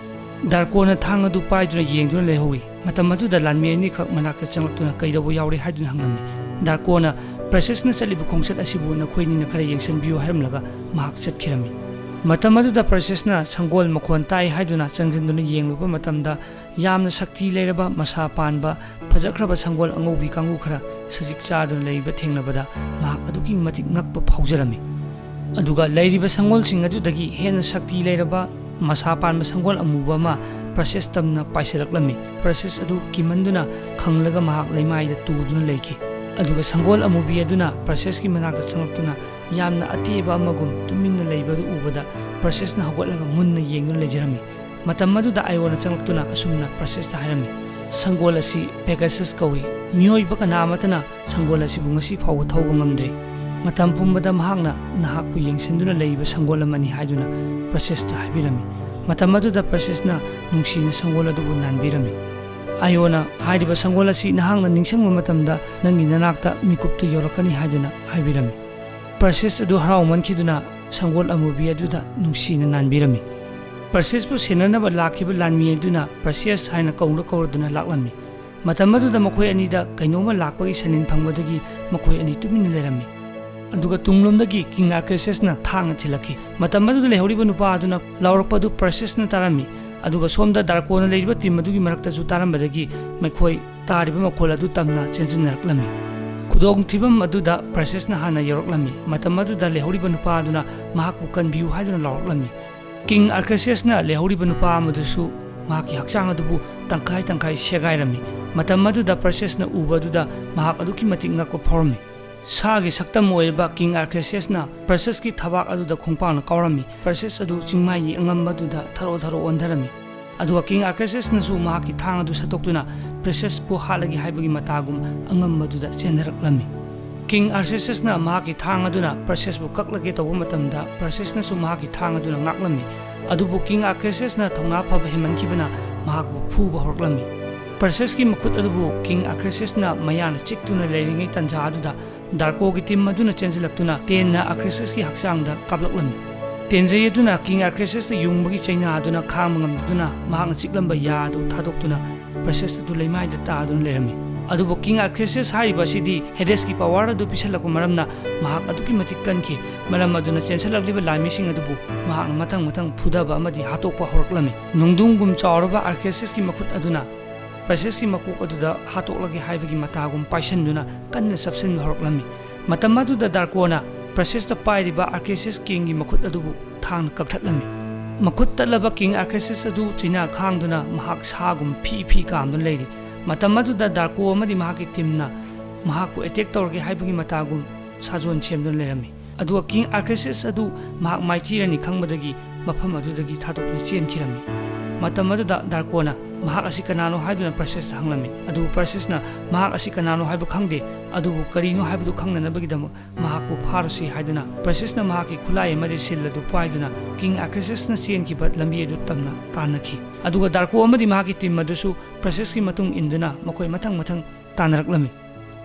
ꯗꯥꯔꯀꯣꯅ ꯊꯥꯡ ꯑꯗꯨ ꯄꯥꯏꯗꯨꯅ ꯌꯦꯡꯗꯨꯅ ꯂꯩꯍꯧꯏ꯫ ꯃꯇꯝ ꯑꯗꯨꯗ ꯂꯥꯟꯃꯤ ꯑꯅꯤꯈꯛ ꯃꯅꯥꯛꯇ ꯆꯪꯂꯛꯇꯨꯅ ꯀꯩꯗꯧꯕ ꯌꯥꯎꯔꯦ ꯍꯥꯏꯗꯨꯅ ꯍꯪꯂꯝꯃꯤ꯫ ꯗꯥꯔꯀꯣꯅ ꯄꯔꯁꯦꯁꯅ ꯆꯠꯂꯤꯕ ꯈꯣꯡꯆꯠ ꯑꯁꯤꯕꯨ ꯅꯈꯣꯏ ꯑꯅꯤꯅ ꯈꯔ ꯌꯦꯡꯁꯤꯟꯕꯤꯌꯨ ꯍꯥꯏꯔꯝꯂꯒ ꯃꯍꯥꯛ ꯆꯠꯈꯤꯔꯝꯃꯤ꯫ ꯃꯇꯝ ꯑꯗꯨꯗ ꯄꯔꯁꯦꯁꯅ ꯁꯪꯒꯣꯜ ꯃꯈꯣꯟ ꯇꯥꯏ ꯍꯥꯏꯗꯨꯅ ꯆꯪꯁꯤꯟꯗꯨꯅ ꯌꯦꯡꯂꯨꯕ ꯃꯇꯝꯗ, ꯌꯥꯝꯅ ꯁꯛꯇꯤ ꯂꯩꯔꯕ, ꯃꯁꯥ ꯄꯥꯟꯕ, ꯐꯖꯈ꯭ꯔꯕ ꯁꯪꯒꯣꯜ ꯑꯉꯧꯕꯤ ꯀꯥꯡꯕꯨ ꯈꯔ ꯁꯖꯤꯛ ꯆꯥꯗꯨꯅ ꯂꯩꯕ ꯊꯦꯡꯅꯕꯗ ꯃꯍꯥꯛ ꯑꯗꯨꯛꯀꯤ ꯃꯇꯤꯛ ꯉꯛꯄ ꯐꯥꯎꯖꯔꯝꯃꯤ꯫ ꯑꯗꯨꯒ ꯂꯩꯔꯤꯕ ꯁꯪꯒꯣꯜꯁꯤꯡ ꯑꯗꯨꯗꯒꯤ ꯍꯦꯟꯅ ꯁꯛꯇꯤ ꯂꯩꯔꯕ, ꯃꯁꯥ ꯄꯥꯟꯕ ꯁꯪꯒꯣꯜ ꯑꯃꯨꯕ ꯑꯃ ꯄꯔꯁꯦꯁ ꯇꯝꯅ ꯄꯥꯏꯁꯤꯜꯂꯛꯂꯝꯃꯤ꯫ ꯄꯔꯁꯦꯁ ꯑꯗꯨ ꯀꯤꯃꯟꯗꯨꯅ ꯈꯪꯂꯒ ꯃꯍꯥꯛ ꯂꯩꯃꯥꯏꯗ ꯇꯨꯗꯨꯅ ꯂꯩꯈꯤ꯫ ꯑꯗꯨꯒ ꯁꯪꯒꯣꯜ ꯑꯃꯨꯕꯤ ꯑꯗꯨꯅ ꯄꯔꯁꯦꯁꯀꯤ ꯃꯅꯥꯛꯇ ꯆꯪꯂꯛꯇꯨꯅ ꯌꯥꯝꯅ ꯑꯇꯦꯕ ꯑꯃꯒꯨꯝ ꯇꯨꯃꯤꯟꯅ ꯂꯩꯕꯗꯨ ꯎꯕꯗ, ꯄꯔꯁꯦꯁꯅ ꯍꯧꯒꯠꯂꯒ ꯃꯨꯟꯅ ꯌꯦꯡꯗꯨꯅ ꯂꯩꯖꯔꯝꯃꯤ꯫ ꯃꯇꯝ ꯑꯗꯨꯗ ꯑꯥꯏꯑꯣꯅ ꯆꯪꯂꯛꯇꯨꯅ ꯑꯁꯨꯝꯅ ꯄꯔꯁꯦꯁꯇ ꯍꯥꯏꯔꯝꯃꯤ, "ꯁꯪꯒꯣꯜ ꯑꯁꯤ ꯄꯦꯒꯥꯁꯁ ꯀꯧꯏ꯫ ꯃꯤꯑꯣꯏꯕ ꯀꯅꯥ ꯑꯃꯠꯇꯅ ꯁꯪꯒꯣꯜ ꯑꯁꯤꯕꯨ ꯉꯁꯤ ꯐꯥꯎꯕ ꯊꯧꯕ ꯉꯝꯗ꯭ꯔꯤ꯫ ꯃꯇꯝ ꯄꯨꯝꯕꯗ ꯃꯍꯥꯛꯅ ꯅꯍꯥꯛꯄꯨ ꯌꯦꯡꯁꯤꯟꯗꯨꯅ ꯂꯩꯕ ꯁꯪꯒꯣꯜ ꯑꯃꯅꯤ" ꯍꯥꯏꯗꯨꯅ ꯄꯔꯁꯦꯁꯇ ꯍꯥꯏꯕꯤꯔꯝꯃꯤ꯫ ꯃꯇꯝ ꯑꯗꯨꯗ ꯄꯔꯁꯦꯁꯅ ꯅꯨꯡꯁꯤꯅ ꯁꯪꯒꯣꯜ ꯑꯗꯨꯕꯨ ꯅꯥꯟꯕꯤꯔꯝꯃꯤ꯫ ꯑꯥꯏꯑꯣꯅ ꯍꯥꯏꯔꯤꯕ ꯁꯪꯒꯣꯜ ꯑꯁꯤ ꯅꯍꯥꯛꯅ ꯅꯤꯡꯁꯤꯡꯕ ꯃꯇꯝꯗ ꯅꯪꯒꯤ ꯅꯅꯥꯛꯇ ꯃꯤꯀꯨꯞꯇ ꯌꯧꯔꯛꯀꯅꯤ ꯍꯥꯏꯗꯨꯅ ꯍꯥꯏꯕꯤꯔꯝꯃꯤ꯫ ꯄꯔꯁꯦꯁ ꯑꯗꯨ ꯍꯔꯥꯎꯃꯟꯈꯤꯗꯨꯅ ꯁꯪꯒꯣꯜ ꯑꯃꯨꯕꯤ ꯑꯗꯨꯗ ꯅꯨꯡꯁꯤꯅ ꯅꯥꯟꯕꯤꯔꯝꯃꯤ꯫ ꯄꯔꯁꯦꯁꯄꯨ ꯁꯦꯟꯅꯅꯕ ꯂꯥꯛꯈꯤꯕ ꯂꯥꯟꯃꯤ ꯑꯗꯨꯅ ꯄꯔꯁꯦꯁ ꯍꯥꯏꯅ ꯀꯧꯔ ꯀꯧꯔꯗꯨꯅ ꯂꯥꯛꯂꯝꯃꯤ꯫ ꯃꯇꯝ ꯑꯗꯨꯗ ꯃꯈꯣꯏ ꯑꯅꯤꯗ ꯀꯩꯅꯣꯝꯃ ꯂꯥꯛꯄꯒꯤ ꯁꯅꯤꯟ ꯐꯪꯕꯗꯒꯤ ꯃꯈꯣꯏ ꯑꯅꯤ ꯇꯨꯃꯤꯟꯅ ꯂꯩꯔꯝꯃꯤ꯫ ꯑꯗꯨꯒ ꯇꯨꯡꯂꯣꯝꯗꯒꯤ ꯀꯤꯡ ꯑꯥꯔꯀꯦꯁꯤꯌꯁꯅ ꯊꯥꯡꯅ ꯊꯤꯜꯂꯛꯈꯤ꯫ ꯃꯇꯝ ꯑꯗꯨꯗ ꯂꯩꯍꯧꯔꯤꯕ ꯅꯨꯄꯥ ꯑꯗꯨꯅ ꯂꯥꯎꯔꯛꯄ ꯑꯗꯨ ꯄꯔꯁꯦꯁꯅ ꯇꯥꯔꯝꯃꯤ꯫ ꯑꯗꯨꯒ ꯁꯣꯝꯗ ꯗꯥꯔꯀꯣꯅ ꯂꯩꯔꯤꯕ ꯇꯤꯝ ꯑꯗꯨꯒꯤ ꯃꯔꯛꯇꯁꯨ ꯇꯥꯔꯝꯕꯗꯒꯤ ꯃꯈꯣꯏ ꯇꯥꯔꯤꯕ ꯃꯈꯣꯜ ꯑꯗꯨ ꯇꯝꯅ ꯆꯦꯟꯁꯤꯟꯅꯔꯛꯂꯝꯃꯤ꯫ ꯈꯨꯗꯣꯡꯊꯤꯐꯝ ꯑꯗꯨꯗ ꯄꯔꯁꯦꯁꯅ ꯍꯥꯟꯅ ꯌꯧꯔꯛꯂꯝꯃꯤ꯫ ꯃꯇꯝ ꯑꯗꯨꯗ ꯂꯩꯍꯧꯔꯤꯕ ꯅꯨꯄꯥ ꯑꯗꯨꯅ ꯃꯍꯥꯛꯄꯨ ꯀꯟꯕꯤꯌꯨ ꯍꯥꯏꯗꯨꯅ ꯂꯥꯎꯔꯛꯂꯝꯃꯤ꯫ ꯀꯤꯡ ꯑꯥꯔꯀꯦꯁꯤꯌꯁꯅ ꯂꯩꯍꯧꯔꯤꯕ ꯅꯨꯄꯥ ꯑꯃꯗꯨꯁꯨ ꯃꯍꯥꯛꯀꯤ ꯍꯛꯆꯥꯡ ꯑꯗꯨꯕꯨ ꯇꯪꯈꯥꯏ ꯇꯪꯈꯥꯏ ꯁꯦꯒꯥꯏꯔꯝꯃꯤ꯫ ꯃꯇꯝ ꯑꯗꯨꯗ ꯄꯔꯁꯦꯁꯅ ꯎꯕ ꯑꯗꯨꯗ ꯃꯍꯥꯛ ꯑꯗꯨꯛꯀꯤ ꯃꯇꯤꯛ ꯉꯛꯄ ꯐꯥꯎꯔꯝꯃꯤ꯫ ꯁꯥꯒꯤ ꯁꯛꯇꯝ ꯑꯣꯏꯔꯤꯕ ꯀꯤꯡ ꯑꯥꯔꯀꯦꯁꯤꯌꯁꯅ ꯄꯔꯁꯦꯁꯀꯤ ꯊꯕꯥꯛ ꯑꯗꯨꯗ ꯈꯣꯡꯄꯥꯛꯅ ꯀꯥꯎꯔꯝꯃꯤ꯫ ꯄꯔꯁꯦꯁ ꯑꯗꯨ ꯆꯤꯡꯃꯥꯏꯒꯤ ꯑꯉꯝꯕ ꯑꯗꯨꯗ ꯊꯔꯣ ꯊꯔꯣ ꯑꯣꯟꯊꯔꯝꯃꯤ꯫ ꯑꯗꯨꯒ ꯀꯤꯡ ꯑꯥꯔꯀꯦꯁꯤꯌꯁꯅꯁꯨ ꯃꯍꯥꯛꯀꯤ ꯊꯥꯡ ꯑꯗꯨ ꯁꯠꯇꯣꯛꯇꯨꯅ ꯄꯔꯁꯦꯁꯄꯨ ꯍꯥꯠꯂꯒꯦ ꯍꯥꯏꯕꯒꯤ ꯃꯇꯥꯒꯨꯝ ꯑꯉꯝꯕ ꯑꯗꯨꯗ ꯆꯦꯟꯊꯔꯛꯂꯝꯃꯤ꯫ ꯀꯤꯡ ꯑꯥꯔꯁꯦꯁꯁꯅ ꯃꯍꯥꯛꯀꯤ ꯊꯥꯡ ꯑꯗꯨꯅ ꯄ꯭ꯔꯁꯦꯁꯄꯨ ꯀꯛꯂꯒꯦ ꯇꯧꯕ ꯃꯇꯝꯗ, ꯄ꯭ꯔꯁꯦꯁꯅꯁꯨ ꯃꯍꯥꯛꯀꯤ ꯊꯥꯡ ꯑꯗꯨꯅ ꯉꯥꯛꯂꯝꯃꯤ꯫ ꯑꯗꯨꯕꯨ ꯀꯤꯡ ꯑꯥꯔꯀꯦꯁꯁꯅ ꯊꯧꯅꯥ ꯐꯕ ꯍꯦꯟꯃꯟꯈꯤꯕꯅ ꯃꯍꯥꯛꯄꯨ ꯐꯨꯕ ꯍꯧꯔꯛꯂꯝꯃꯤ꯫ ꯄ꯭ꯔꯁꯦꯁꯀꯤ ꯃꯈꯨꯠ ꯑꯗꯨꯕꯨ ꯀꯤꯡ ꯑꯥꯔꯀꯦꯁꯁꯅ ꯃꯌꯥꯅ ꯆꯤꯛꯇꯨꯅ ꯂꯩꯔꯤꯉꯩ ꯇꯥꯟꯖꯥ ꯑꯗꯨꯗ ꯗꯥꯔꯀꯣꯒꯤ ꯇꯤꯝ ꯑꯗꯨꯅ ꯆꯦꯟꯁꯤꯜꯂꯛꯇꯨꯅ ꯇꯦꯟꯅ ꯑꯥꯔꯀꯦꯁꯁꯀꯤ ꯍꯛꯆꯥꯡꯗ ꯀꯥꯞꯂꯛꯂꯝꯃꯤ꯫ ꯇꯦꯟꯖꯩ ꯑꯗꯨꯅ ꯀꯤꯡ ꯑꯥꯔꯀꯦꯁꯁꯇ ꯌꯨꯡꯕꯒꯤ ꯆꯩꯅꯥ ꯑꯗꯨꯅ ꯈꯥꯡꯕ ꯉꯝꯗꯗꯨꯅ ꯃꯍꯥꯛꯅ ꯆꯤꯛꯂꯝꯕ ꯌꯥ ꯑꯗꯨ ꯊꯥꯗꯣꯛꯇꯨꯅ ꯄ꯭ꯔꯁꯦꯁ ꯑꯗꯨ ꯂꯩꯃꯥꯏꯗ ꯇꯥꯗꯨꯅ ꯂꯩꯔꯝꯃꯤ꯫ ꯑꯗꯨꯕꯨ ꯀꯤꯡ ꯑꯥꯔꯀꯦꯁꯁ ꯍꯥꯏꯔꯤꯕ ꯑꯁꯤꯗꯤ ꯍꯦꯗꯦꯁꯀꯤ ꯄꯋꯥꯔ ꯑꯗꯨ ꯄꯤꯁꯜꯂꯛꯄ ꯃꯔꯝꯅ ꯃꯍꯥꯛ ꯑꯗꯨꯛꯀꯤ ꯃꯇꯤꯛ ꯀꯟꯈꯤ꯫ ꯃꯔꯝ ꯑꯗꯨꯅ ꯆꯦꯟꯁꯤꯜꯂꯛꯂꯤꯕ ꯂꯥꯟꯃꯤꯁꯤꯡ ꯑꯗꯨꯕꯨ ꯃꯍꯥꯛꯅ ꯃꯊꯪ ꯃꯊꯪ ꯐꯨꯗꯕ ꯑꯃꯗꯤ ꯍꯥꯠꯇꯣꯛꯄ ꯍꯧꯔꯛꯂꯝꯃꯤ꯫ ꯅꯨꯡꯗꯨꯡꯒꯨꯝ ꯆꯥꯎꯔꯕ ꯑꯥꯔꯀꯦꯁꯁꯀꯤ ꯃꯈꯨꯠ ꯑꯗꯨꯅ ꯄ꯭ꯔꯁꯦꯁꯀꯤ ꯃꯀꯣꯛ ꯑꯗꯨꯗ ꯍꯥꯠꯇꯣꯛꯂꯒꯦ ꯍꯥꯏꯕꯒꯤ ꯃꯇꯥꯒꯨꯝ ꯄꯥꯏꯁꯟꯗꯨꯅ ꯀꯟꯅ ꯆꯞꯁꯤꯟꯕ ꯍꯧꯔꯛꯂꯝꯃꯤ꯫ ꯃꯇꯝ ꯑꯗꯨꯗ ꯗꯥꯔꯀꯣꯅ ꯄ꯭ꯔꯁꯦꯁꯇ ꯄꯥꯏꯔꯤꯕ ꯑꯥꯔꯀꯦꯁꯤꯁ ꯀꯤꯡꯒꯤ ꯃꯈꯨꯠ ꯑꯗꯨꯕꯨ ꯊꯥꯡꯅ ꯀꯛꯊꯠꯂꯝꯃꯤ꯫ ꯃꯈꯨꯠ ꯇꯠꯂꯕ ꯀꯤꯡ ꯑꯥꯔꯀꯦꯁꯤꯁ ꯑꯗꯨ ꯆꯩꯅꯥ ꯈꯥꯡꯗꯨꯅ ꯃꯍꯥꯛ ꯁꯥꯒꯨꯝ ꯐꯤ ꯐꯤ ꯀꯥꯝꯗꯨꯅ ꯂꯩꯔꯤ꯫ ꯃꯇꯝ ꯑꯗꯨꯗ ꯗꯥꯔꯀꯣ ꯑꯃꯗꯤ ꯃꯍꯥꯛꯀꯤ ꯇꯤꯝꯅ ꯃꯍꯥꯛꯄꯨ ꯑꯦꯇꯦꯛ ꯇꯧꯔꯒꯦ ꯍꯥꯏꯕꯒꯤ ꯃꯇꯥꯒꯨꯝ ꯁꯥꯖꯣꯟ ꯁꯦꯝꯗꯨꯅ ꯂꯩꯔꯝꯃꯤ꯫ ꯑꯗꯨꯒ ꯀꯤꯡ ꯑꯥꯔꯀꯦꯁꯤꯁ ꯑꯗꯨ ꯃꯍꯥꯛ ꯃꯥꯏꯊꯤꯔꯅꯤ ꯈꯪꯕꯗꯒꯤ ꯃꯐꯝ ꯑꯗꯨꯗꯒꯤ ꯊꯥꯗꯣꯛꯇꯨꯅ ꯆꯦꯟꯈꯤꯔꯝꯃꯤ꯫ ꯃꯇꯝ ꯑꯗꯨꯗ ꯗꯥꯔꯀꯣꯅ, "ꯃꯍꯥꯛ ꯑꯁꯤ ꯀꯅꯥꯅꯣ?" ꯍꯥꯏꯗꯨꯅ ꯄ꯭ꯔꯁꯦꯁꯇ ꯍꯪꯂꯝꯃꯤ꯫ ꯑꯗꯨꯕꯨ ꯄ꯭ꯔꯁꯦꯁꯅ, "ꯃꯍꯥꯛ ꯑꯁꯤ ꯀꯅꯥꯅꯣ ꯍꯥꯏꯕ ꯈꯪꯗꯦ, ꯑꯗꯨꯕꯨ ꯀꯔꯤꯅꯣ ꯍꯥꯏꯕꯗꯨ ꯈꯪꯅꯅꯕꯒꯤꯗꯃꯛ ꯃꯍꯥꯛꯄꯨ ꯐꯥꯔꯨꯁꯤ" ꯍꯥꯏꯗꯨꯅ ꯄ꯭ꯔꯁꯦꯁꯅ ꯃꯍꯥꯛꯀꯤ ꯈꯨꯠꯂꯥꯏ ꯑꯃꯗꯤ ꯁꯤꯜ ꯑꯗꯨ ꯄꯥꯏꯗꯨꯅ ꯀꯤꯡ ꯑꯥꯔꯀꯦꯁꯤꯁꯅ ꯆꯦꯟꯈꯤꯕ ꯂꯝꯕꯤ ꯑꯗꯨ ꯇꯝꯅ ꯇꯥꯟꯅꯈꯤ꯫ ꯑꯗꯨꯒ ꯗꯥꯔꯀꯣ ꯑꯃꯗꯤ ꯃꯍꯥꯛꯀꯤ ꯇꯤꯝ ꯑꯗꯨꯁꯨ ꯄ꯭ꯔꯁꯦꯁꯀꯤ ꯃꯇꯨꯡ ꯏꯟꯗꯨꯅ ꯃꯈꯣꯏ ꯃꯊꯪ ꯃꯊꯪ ꯇꯥꯟꯅꯔꯛꯂꯝꯃꯤ꯫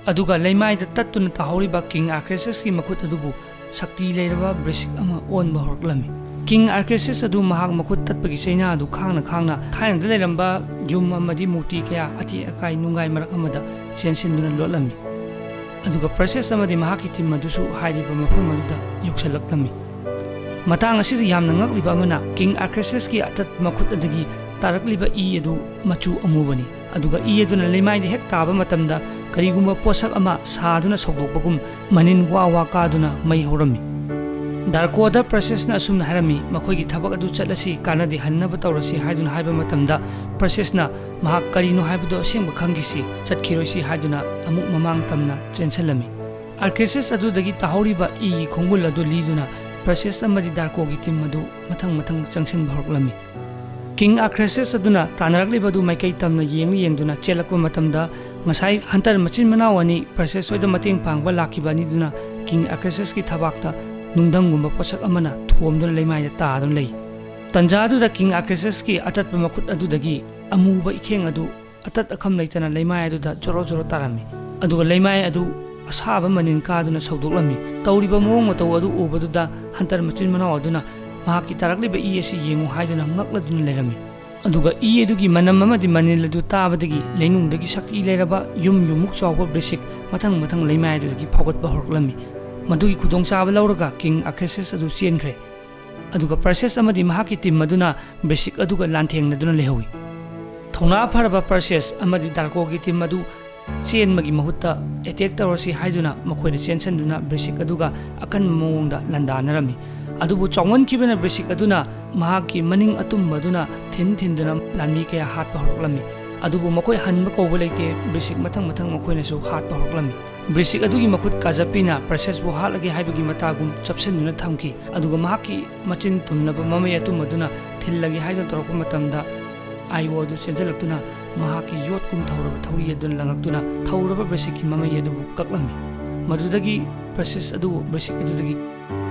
ꯑꯗꯨꯒ ꯂꯩꯃꯥꯏꯗ ꯇꯠꯇꯨꯅ ꯇꯥꯍꯧꯔꯤꯕ ꯀꯤꯡ ꯑꯥꯔꯀꯦꯁꯤꯁꯀꯤ ꯃꯈꯨꯠ ꯑꯗꯨꯕꯨ ꯁꯛꯇꯤ ꯂꯩꯔꯕ ꯕ꯭ꯔꯤꯁꯤꯛ ꯑꯃ ꯑꯣꯟꯕ ꯍꯧꯔꯛꯂꯝꯃꯤ꯫ ꯀꯤꯡ ꯑꯥꯔꯀꯦꯁꯤꯁ ꯑꯗꯨ ꯃꯍꯥꯛ ꯃꯈꯨꯠ ꯇꯠꯄꯒꯤ ꯆꯩꯅꯥ ꯑꯗꯨ ꯈꯥꯡꯅ ꯈꯥꯡꯅ ꯊꯥꯏꯅꯗ ꯂꯩꯔꯝꯕ ꯌꯨꯝ ꯑꯃꯗꯤ ꯃꯨꯔꯇꯤ ꯀꯌꯥ ꯑꯇꯦꯛ ꯑꯀꯥꯏ ꯅꯨꯡꯒꯥꯏ ꯃꯔꯛ ꯑꯃꯗ ꯆꯦꯟꯁꯤꯟꯗꯨꯅ ꯂꯣꯠꯂꯝꯃꯤ꯫ ꯑꯗꯨꯒ ꯄ꯭ꯔꯁꯦꯁ ꯑꯃꯗꯤ ꯃꯍꯥꯛꯀꯤ ꯇꯤꯝ ꯑꯗꯨꯁꯨ ꯍꯥꯏꯔꯤꯕ ꯃꯐꯝ ꯑꯗꯨꯗ ꯌꯧꯁꯤꯜꯂꯛꯂꯝꯃꯤ꯫ ꯃꯇꯥꯡ ꯑꯁꯤꯗ ꯌꯥꯝꯅ ꯉꯛꯂꯤꯕ ꯑꯃꯅ, ꯀꯤꯡ ꯑꯥꯔꯀꯦꯁꯤꯁꯀꯤ ꯑꯇꯠꯄ ꯃꯈꯨꯠ ꯑꯗꯒꯤ ꯇꯥꯔꯛꯂꯤꯕ ꯏ ꯑꯗꯨ ꯃꯆꯨ ꯑꯃꯨꯕꯅꯤ꯫ ꯑꯗꯨꯒ ꯏ ꯑꯗꯨꯅ ꯂꯩꯃꯥꯏꯗ ꯍꯦꯛ ꯇꯥꯕ ꯃꯇꯝꯗ ꯀꯔꯤꯒꯨꯝꯕ ꯄꯣꯠꯁꯛ ꯑꯃ ꯁꯥꯗꯨꯅ ꯁꯧꯗꯣꯛꯄꯒꯨꯝ ꯃꯅꯤꯟ ꯋꯥ ꯋꯥ ꯀꯥꯗꯨꯅ ꯃꯩ ꯍꯧꯔꯝꯃꯤ꯫ ꯗꯥꯔꯀꯣꯗ ꯄ꯭ꯔꯁꯦꯁꯅ ꯑꯁꯨꯝꯅ ꯍꯥꯏꯔꯝꯃꯤ, "ꯃꯈꯣꯏꯒꯤ ꯊꯕꯛ ꯑꯗꯨ ꯆꯠꯂꯁꯤ, ꯀꯥꯟꯅꯗꯦ, ꯍꯟꯅꯕ ꯇꯧꯔꯁꯤ" ꯍꯥꯏꯗꯨꯅ ꯍꯥꯏꯕ ꯃꯇꯝꯗ, ꯄ꯭ꯔꯁꯦꯁꯅ ꯃꯍꯥꯛ ꯀꯔꯤꯅꯣ ꯍꯥꯏꯕꯗꯨ ꯑꯁꯦꯡꯕ ꯈꯪꯈꯤꯁꯤ, ꯆꯠꯈꯤꯔꯣꯏꯁꯤ ꯍꯥꯏꯗꯨꯅ ꯑꯃꯨꯛ ꯃꯃꯥꯡ ꯇꯝꯅ ꯆꯦꯟꯁꯤꯜꯂꯝꯃꯤ꯫ ꯑꯥꯔꯀꯦꯁꯤꯁ ꯑꯗꯨꯗꯒꯤ ꯇꯥꯍꯧꯔꯤꯕ ꯏꯒꯤ ꯈꯣꯡꯒꯨꯜ ꯑꯗꯨ ꯂꯤꯗꯨꯅ ꯄ꯭ꯔꯁꯦꯁ ꯑꯃꯗꯤ ꯗꯥꯔꯀꯣꯒꯤ ꯇꯤꯝ ꯑꯗꯨ ꯃꯊꯪ ꯃꯊꯪ ꯆꯪꯁꯤꯟꯕ ꯍꯧꯔꯛꯂꯝꯃꯤ꯫ ꯀꯤꯡ ꯑꯥꯔꯀꯦꯁꯤꯁ ꯑꯗꯨꯅ ꯇꯥꯟꯅꯔꯛꯂꯤꯕ ꯑꯗꯨ ꯃꯥꯏꯀꯩ ꯇꯝꯅ ꯌꯦꯡ ꯌꯦꯡꯗꯨꯅ ꯆꯦꯜꯂꯛꯄ ꯃꯇꯝꯗ, ꯉꯁꯥꯏ ꯍꯟꯇꯔ ꯃꯆꯤꯟ ꯃꯅꯥꯎ ꯑꯅꯤ ꯄ꯭ꯔꯁꯦꯁ ꯍꯣꯏꯗ ꯃꯇꯦꯡ ꯄꯥꯡꯕ ꯂꯥꯛꯈꯤꯕ ꯑꯅꯤꯗꯨꯅ ꯀꯤꯡ ꯑꯀ꯭ꯔꯦꯁꯁꯀꯤ ꯊꯕꯥꯛꯇ ꯅꯨꯡꯙꯪꯒꯨꯝꯕ ꯄꯣꯠꯁꯛ ꯑꯃꯅ ꯊꯣꯝꯗꯨꯅ ꯂꯩꯃꯥꯏꯗ ꯇꯥꯗꯨꯅ ꯂꯩ꯫ ꯇꯟꯖꯥꯗꯨꯗ ꯀꯤꯡ ꯑꯀ꯭ꯔꯦꯁꯁꯀꯤ ꯑꯇꯠꯄ ꯃꯈꯨꯠ ꯑꯗꯨꯗꯒꯤ ꯑꯃꯨꯕ ꯏꯈꯦꯡ ꯑꯗꯨ ꯑꯇꯠ ꯑꯈꯝ ꯂꯩꯇꯅ ꯂꯩꯃꯥꯏ ꯑꯗꯨꯗ ꯖꯣꯔꯣ ꯖꯣꯔꯣ ꯇꯥꯔꯝꯃꯤ꯫ ꯑꯗꯨꯒ ꯂꯩꯃꯥꯏ ꯑꯗꯨ ꯑꯁꯥꯕ ꯃꯅꯤꯟ ꯀꯥꯗꯨꯅ ꯁꯧꯗꯣꯛꯂꯝꯃꯤ꯫ ꯇꯧꯔꯤꯕ ꯃꯑꯣꯡ ꯃꯇꯧ ꯑꯗꯨ ꯎꯕꯗꯨꯗ ꯍꯟꯇꯔ ꯃꯆꯤꯟ ꯃꯅꯥꯎ ꯑꯗꯨꯅ ꯃꯍꯥꯛꯀꯤ ꯇꯥꯔꯛꯂꯤꯕ ꯏ ꯑꯁꯤ ꯌꯦꯡꯉꯨ ꯍꯥꯏꯗꯨꯅ ꯉꯛꯂꯗꯨꯅ ꯂꯩꯔꯝꯃꯤ꯫ ꯑꯗꯨꯒ ꯏ ꯑꯗꯨꯒꯤ ꯃꯅꯝ ꯑꯃꯗꯤ ꯃꯅꯤꯜ ꯑꯗꯨ ꯇꯥꯕꯗꯒꯤ ꯂꯩꯅꯨꯡꯗꯒꯤ ꯁꯛꯇꯤ ꯂꯩꯔꯕ ꯌꯨꯝ ꯌꯨꯝꯃꯨꯛ ꯆꯥꯎꯕ ꯕ꯭ꯔꯤꯁꯤꯛ ꯃꯊꯪ ꯃꯊꯪ ꯂꯩꯃꯥꯏ ꯑꯗꯨꯗꯒꯤ ꯐꯥꯎꯒꯠꯄ ꯍꯧꯔꯛꯂꯝꯃꯤ꯫ ꯃꯗꯨꯒꯤ ꯈꯨꯗꯣꯡꯆꯥꯕ ꯂꯧꯔꯒ ꯀꯤꯡ ꯑꯀ꯭ꯔꯦꯁꯦꯁ ꯑꯗꯨ ꯆꯦꯟꯈ꯭ꯔꯦ꯫ ꯑꯗꯨꯒ ꯄꯔꯁꯦꯁ ꯑꯃꯗꯤ ꯃꯍꯥꯛꯀꯤ ꯇꯤꯝ ꯑꯗꯨꯅ ꯕ꯭ꯔꯤꯁꯤꯛ ꯑꯗꯨꯒ ꯂꯥꯟꯊꯦꯡꯅꯗꯨꯅ ꯂꯩꯍꯧꯏ꯫ ꯊꯧꯅꯥ ꯐꯔꯕ ꯄꯔꯁꯦꯁ ꯑꯃꯗꯤ ꯗꯥꯔꯀꯣꯒꯤ ꯇꯤꯝ ꯑꯗꯨ ꯆꯦꯟꯕꯒꯤ ꯃꯍꯨꯠꯇ ꯑꯦꯇꯦꯛ ꯇꯧꯔꯁꯤ ꯍꯥꯏꯗꯨꯅ ꯃꯈꯣꯏꯅ ꯆꯦꯟꯁꯤꯟꯗꯨꯅ ꯕ꯭ꯔꯤꯁꯤꯛ ꯑꯗꯨꯒ ꯑꯀꯟꯕ ꯃꯑꯣꯡꯗ ꯂꯥꯟꯗꯥꯅꯔꯝꯃꯤ꯫ ꯑꯗꯨꯕꯨ ꯆꯥꯎꯃꯟꯈꯤꯕꯅ ꯕ꯭ꯔꯤꯁꯤꯛ ꯑꯗꯨꯅ ꯃꯍꯥꯛꯀꯤ ꯃꯅꯤꯡ ꯑꯇꯨꯝꯕ ꯑꯗꯨꯅ ꯊꯤꯟ ꯊꯤꯟꯗꯨꯅ ꯂꯥꯟꯃꯤ ꯀꯌꯥ ꯍꯥꯠꯄ ꯍꯧꯔꯛꯂꯝꯃꯤ꯫ ꯑꯗꯨꯕꯨ ꯃꯈꯣꯏ ꯍꯟꯕ ꯀꯧꯕ ꯂꯩꯇꯦ꯫ ꯕ꯭ꯔꯤꯁꯤꯛ ꯃꯊꯪ ꯃꯊꯪ ꯃꯈꯣꯏꯅꯁꯨ ꯍꯥꯠꯄ ꯍꯧꯔꯛꯂꯝꯃꯤ꯫ ꯕ꯭ꯔꯤꯁꯤꯛ ꯑꯗꯨꯒꯤ ꯃꯈꯨꯠ ꯀꯥꯖꯞꯄꯤꯅ ꯄ꯭ꯔꯁꯦꯁꯄꯨ ꯍꯥꯠꯂꯒꯦ ꯍꯥꯏꯕꯒꯤ ꯃꯇꯥꯒꯨꯝ ꯆꯞꯁꯤꯟꯗꯨꯅ ꯊꯝꯈꯤ꯫ ꯑꯗꯨꯒ ꯃꯍꯥꯛꯀꯤ ꯃꯆꯤꯟ ꯇꯨꯝꯂꯕ ꯃꯃꯩ ꯑꯇꯨꯝ ꯑꯗꯨꯅ ꯊꯤꯜꯂꯒꯦ ꯍꯥꯏꯗꯨꯅ ꯇꯧꯔꯛꯄ ꯃꯇꯝꯗ, ꯑꯥꯏꯋꯣ ꯑꯗꯨ ꯆꯦꯟꯁꯤꯜꯂꯛꯇꯨꯅ ꯃꯍꯥꯛꯀꯤ ꯌꯣꯠꯀꯨꯝ ꯊꯧꯔꯕ ꯊꯧꯔꯤ ꯑꯗꯨꯅ ꯂꯪꯉꯛꯇꯨꯅ ꯊꯧꯔꯕ ꯕ꯭ꯔꯤꯁꯤꯛꯀꯤ ꯃꯃꯩ ꯑꯗꯨꯕꯨ ꯀꯛꯂꯝꯃꯤ꯫ ꯃꯗꯨꯗꯒꯤ ꯄ꯭ꯔꯁꯦꯁ ꯑꯗꯨꯕꯨ ꯕ꯭ꯔꯤꯁꯤꯛ ꯑꯗꯨꯗꯒꯤ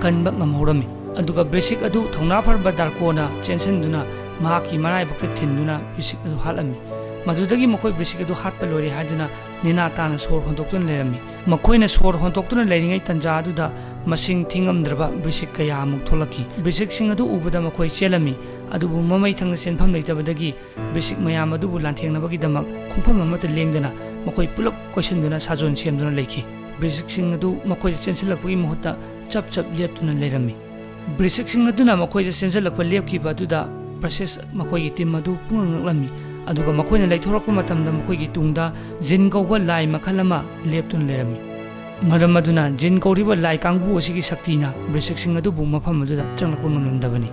ꯀꯟꯕ ꯉꯝꯍꯧꯔꯝꯃꯤ꯫ ꯑꯗꯨꯒ ꯕ꯭ꯔꯤꯁꯤꯛ ꯑꯗꯨ ꯊꯧꯅꯥ ꯐꯔꯕ ꯗꯥꯔꯀꯣꯅ ꯆꯦꯟꯁꯤꯟꯗꯨꯅ ꯃꯍꯥꯛꯀꯤ ꯃꯔꯥꯏꯕꯛꯇ ꯊꯤꯟꯗꯨꯅ ꯕ꯭ꯔꯤꯁꯤꯛ ꯑꯗꯨ ꯍꯥꯠꯂꯝꯃꯤ꯫ ꯃꯗꯨꯗꯒꯤ ꯃꯈꯣꯏ ꯕ꯭ꯔꯤꯁꯤꯛ ꯑꯗꯨ ꯍꯥꯠꯄ ꯂꯣꯏꯔꯦ ꯍꯥꯏꯗꯨꯅ ꯅꯦꯅꯥ ꯇꯥꯅ ꯁꯣꯔ ꯍꯣꯟꯗꯣꯛꯇꯨꯅ ꯂꯩꯔꯝꯃꯤ꯫ ꯃꯈꯣꯏꯅ ꯁꯣꯔ ꯍꯣꯟꯗꯣꯛꯇꯨꯅ ꯂꯩꯔꯤꯉꯩ ꯇꯟꯖꯥ ꯑꯗꯨꯗ ꯃꯁꯤꯡ ꯊꯤꯉꯝꯗ꯭ꯔꯕ ꯕ꯭ꯔꯤꯁꯤꯛ ꯀꯌꯥ ꯑꯃꯨꯛ ꯊꯣꯛꯂꯛꯈꯤ꯫ ꯕ꯭ꯔꯤꯁꯤꯛꯁꯤꯡ ꯑꯗꯨ ꯎꯕꯗ ꯃꯈꯣꯏ ꯆꯦꯜꯂꯝꯃꯤ꯫ ꯑꯗꯨꯕꯨ ꯃꯃꯩ ꯊꯪꯅ ꯆꯦꯟꯐꯝ ꯂꯩꯇꯕꯗꯒꯤ ꯕ꯭ꯔꯤꯁꯤꯛ ꯃꯌꯥꯝ ꯑꯗꯨꯕꯨ ꯂꯥꯟꯊꯦꯡꯅꯕꯒꯤꯗꯃꯛ ꯈꯣꯡꯐꯝ ꯑꯃꯠꯇ ꯂꯦꯡꯗꯅ ꯃꯈꯣꯏ ꯄꯨꯂꯞ ꯀꯣꯏꯁꯤꯟꯗꯨꯅ ꯁꯥꯖꯣꯟ ꯁꯦꯝꯗꯨꯅ ꯂꯩꯈꯤ꯫ ꯕ꯭ꯔꯤꯁꯤꯛꯁꯤꯡ ꯑꯗꯨ ꯃꯈꯣꯏꯗ ꯆꯦꯟꯁꯤꯜꯂꯛꯄꯒꯤ ꯃꯍꯨꯠꯇ ꯆꯞ ꯆꯞ ꯂꯦꯞꯇꯨꯅ ꯂꯩꯔꯝꯃꯤ꯫ ꯕ꯭ꯔꯤꯁꯤꯛꯁꯤꯡ ꯑꯗꯨꯅ ꯃꯈꯣꯏꯗ ꯆꯦꯟꯁꯤꯜꯂꯛꯄ ꯂꯦꯞꯈꯤꯕ ꯑꯗꯨꯗ ꯄ꯭ꯔꯁꯦꯁ ꯃꯈꯣꯏꯒꯤ ꯇꯤꯝ ꯑꯗꯨ ꯄꯨꯡꯉꯛ ꯉꯛꯂꯝꯃꯤ꯫ ꯑꯗꯨꯒ ꯃꯈꯣꯏꯅ ꯂꯩꯊꯣꯔꯛꯄ ꯃꯇꯝꯗ ꯃꯈꯣꯏꯒꯤ ꯇꯨꯡꯗ ꯖꯤꯟ ꯀꯧꯕ ꯂꯥꯏ ꯃꯈꯜ ꯑꯃ ꯂꯦꯞꯇꯨꯅ ꯂꯩꯔꯝꯃꯤ꯫ ꯃꯔꯝ ꯑꯗꯨꯅ ꯖꯤꯟ ꯀꯧꯔꯤꯕ ꯂꯥꯏ ꯀꯥꯡꯕꯨ ꯑꯁꯤꯒꯤ ꯁꯛꯇꯤꯅ ꯕ꯭ꯔꯤꯁꯤꯛꯁꯤꯡ ꯑꯗꯨꯕꯨ ꯃꯐꯝ ꯑꯗꯨꯗ ꯆꯪꯂꯛꯄ ꯉꯝꯂꯝꯗꯕꯅꯤ꯫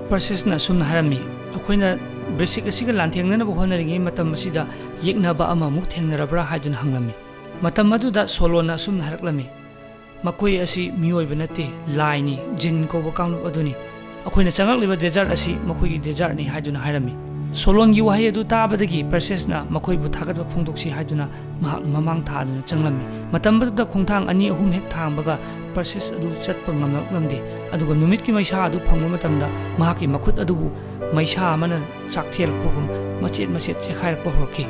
ꯄ꯭ꯔꯁꯦꯁꯅ ꯑꯁꯨꯝꯅ ꯍꯥꯏꯔꯝꯃꯤ, ꯑꯩꯈꯣꯏꯅ ꯕ꯭ꯔꯤꯁꯤꯛ ꯑꯁꯤꯒ ꯂꯥꯟꯊꯦꯡꯅꯅꯕ ꯍꯣꯠꯅꯔꯤꯉꯩ ꯃꯇꯝ ꯑꯁꯤꯗ ꯌꯦꯛꯅꯕ ꯑꯃꯃꯨꯛ ꯊꯦꯡꯅꯔꯕ꯭ꯔꯥ ꯍꯥꯏꯗꯨꯅ ꯍꯪꯂꯝꯃꯤ꯫ ꯃꯇꯝ ꯑꯗꯨꯗ ꯁꯣꯂꯣꯟꯅ ꯑꯁꯨꯝꯅ ꯍꯥꯏꯔꯛꯂꯝꯃꯤ, ꯃꯈꯣꯏ ꯑꯁꯤ ꯃꯤꯑꯣꯏꯕ ꯅꯠꯇꯦ, ꯂꯥꯏꯅꯤ, ꯖꯤꯟ ꯀꯧꯕ ꯀꯥꯡꯂꯨꯞ ꯑꯗꯨꯅꯤ꯫ ꯑꯩꯈꯣꯏꯅ ꯆꯪꯂꯛꯂꯤꯕ ꯗꯦꯖꯥꯔꯠ ꯑꯁꯤ ꯃꯈꯣꯏꯒꯤ ꯗꯦꯖꯥꯔꯠꯅꯤ ꯍꯥꯏꯗꯨꯅ ꯍꯥꯏꯔꯝꯃꯤ꯫ ꯁꯣꯂꯣꯟꯒꯤ ꯋꯥꯍꯩ ꯑꯗꯨ ꯇꯥꯕꯗꯒꯤ ꯄꯔꯁꯦꯁꯅ ꯃꯈꯣꯏꯕꯨ ꯊꯥꯒꯠꯄ ꯐꯣꯡꯗꯣꯛꯁꯤ ꯍꯥꯏꯗꯨꯅ ꯃꯍꯥꯛꯅ ꯃꯃꯥꯡ ꯊꯥꯗꯨꯅ ꯆꯪꯂꯝꯃꯤ꯫ ꯃꯇꯝ ꯑꯗꯨꯗ ꯈꯣꯡꯊꯥꯡ ꯑꯅꯤ ꯑꯍꯨꯝ ꯍꯦꯛ ꯊꯥꯡꯕꯒ ꯄꯔꯁꯦꯁ ꯑꯗꯨ ꯆꯠꯄ ꯉꯝꯂꯛꯂꯝꯗꯦ꯫ ꯑꯗꯨꯒ ꯅꯨꯃꯤꯠꯀꯤ ꯃꯩꯁꯥ ꯑꯗꯨ ꯐꯪꯕ ꯃꯇꯝꯗ ꯃꯍꯥꯛꯀꯤ ꯃꯈꯨꯠ ꯑꯗꯨꯕꯨ ꯃꯩꯁꯥ ꯑꯃꯅ ꯆꯥꯛꯊꯦꯜꯂꯛꯄꯒꯨꯝ ꯃꯆꯦꯠ ꯃꯆꯦꯠ ꯆꯦꯈꯥꯏꯔꯛꯄ ꯍꯧꯔꯛꯈꯤ꯫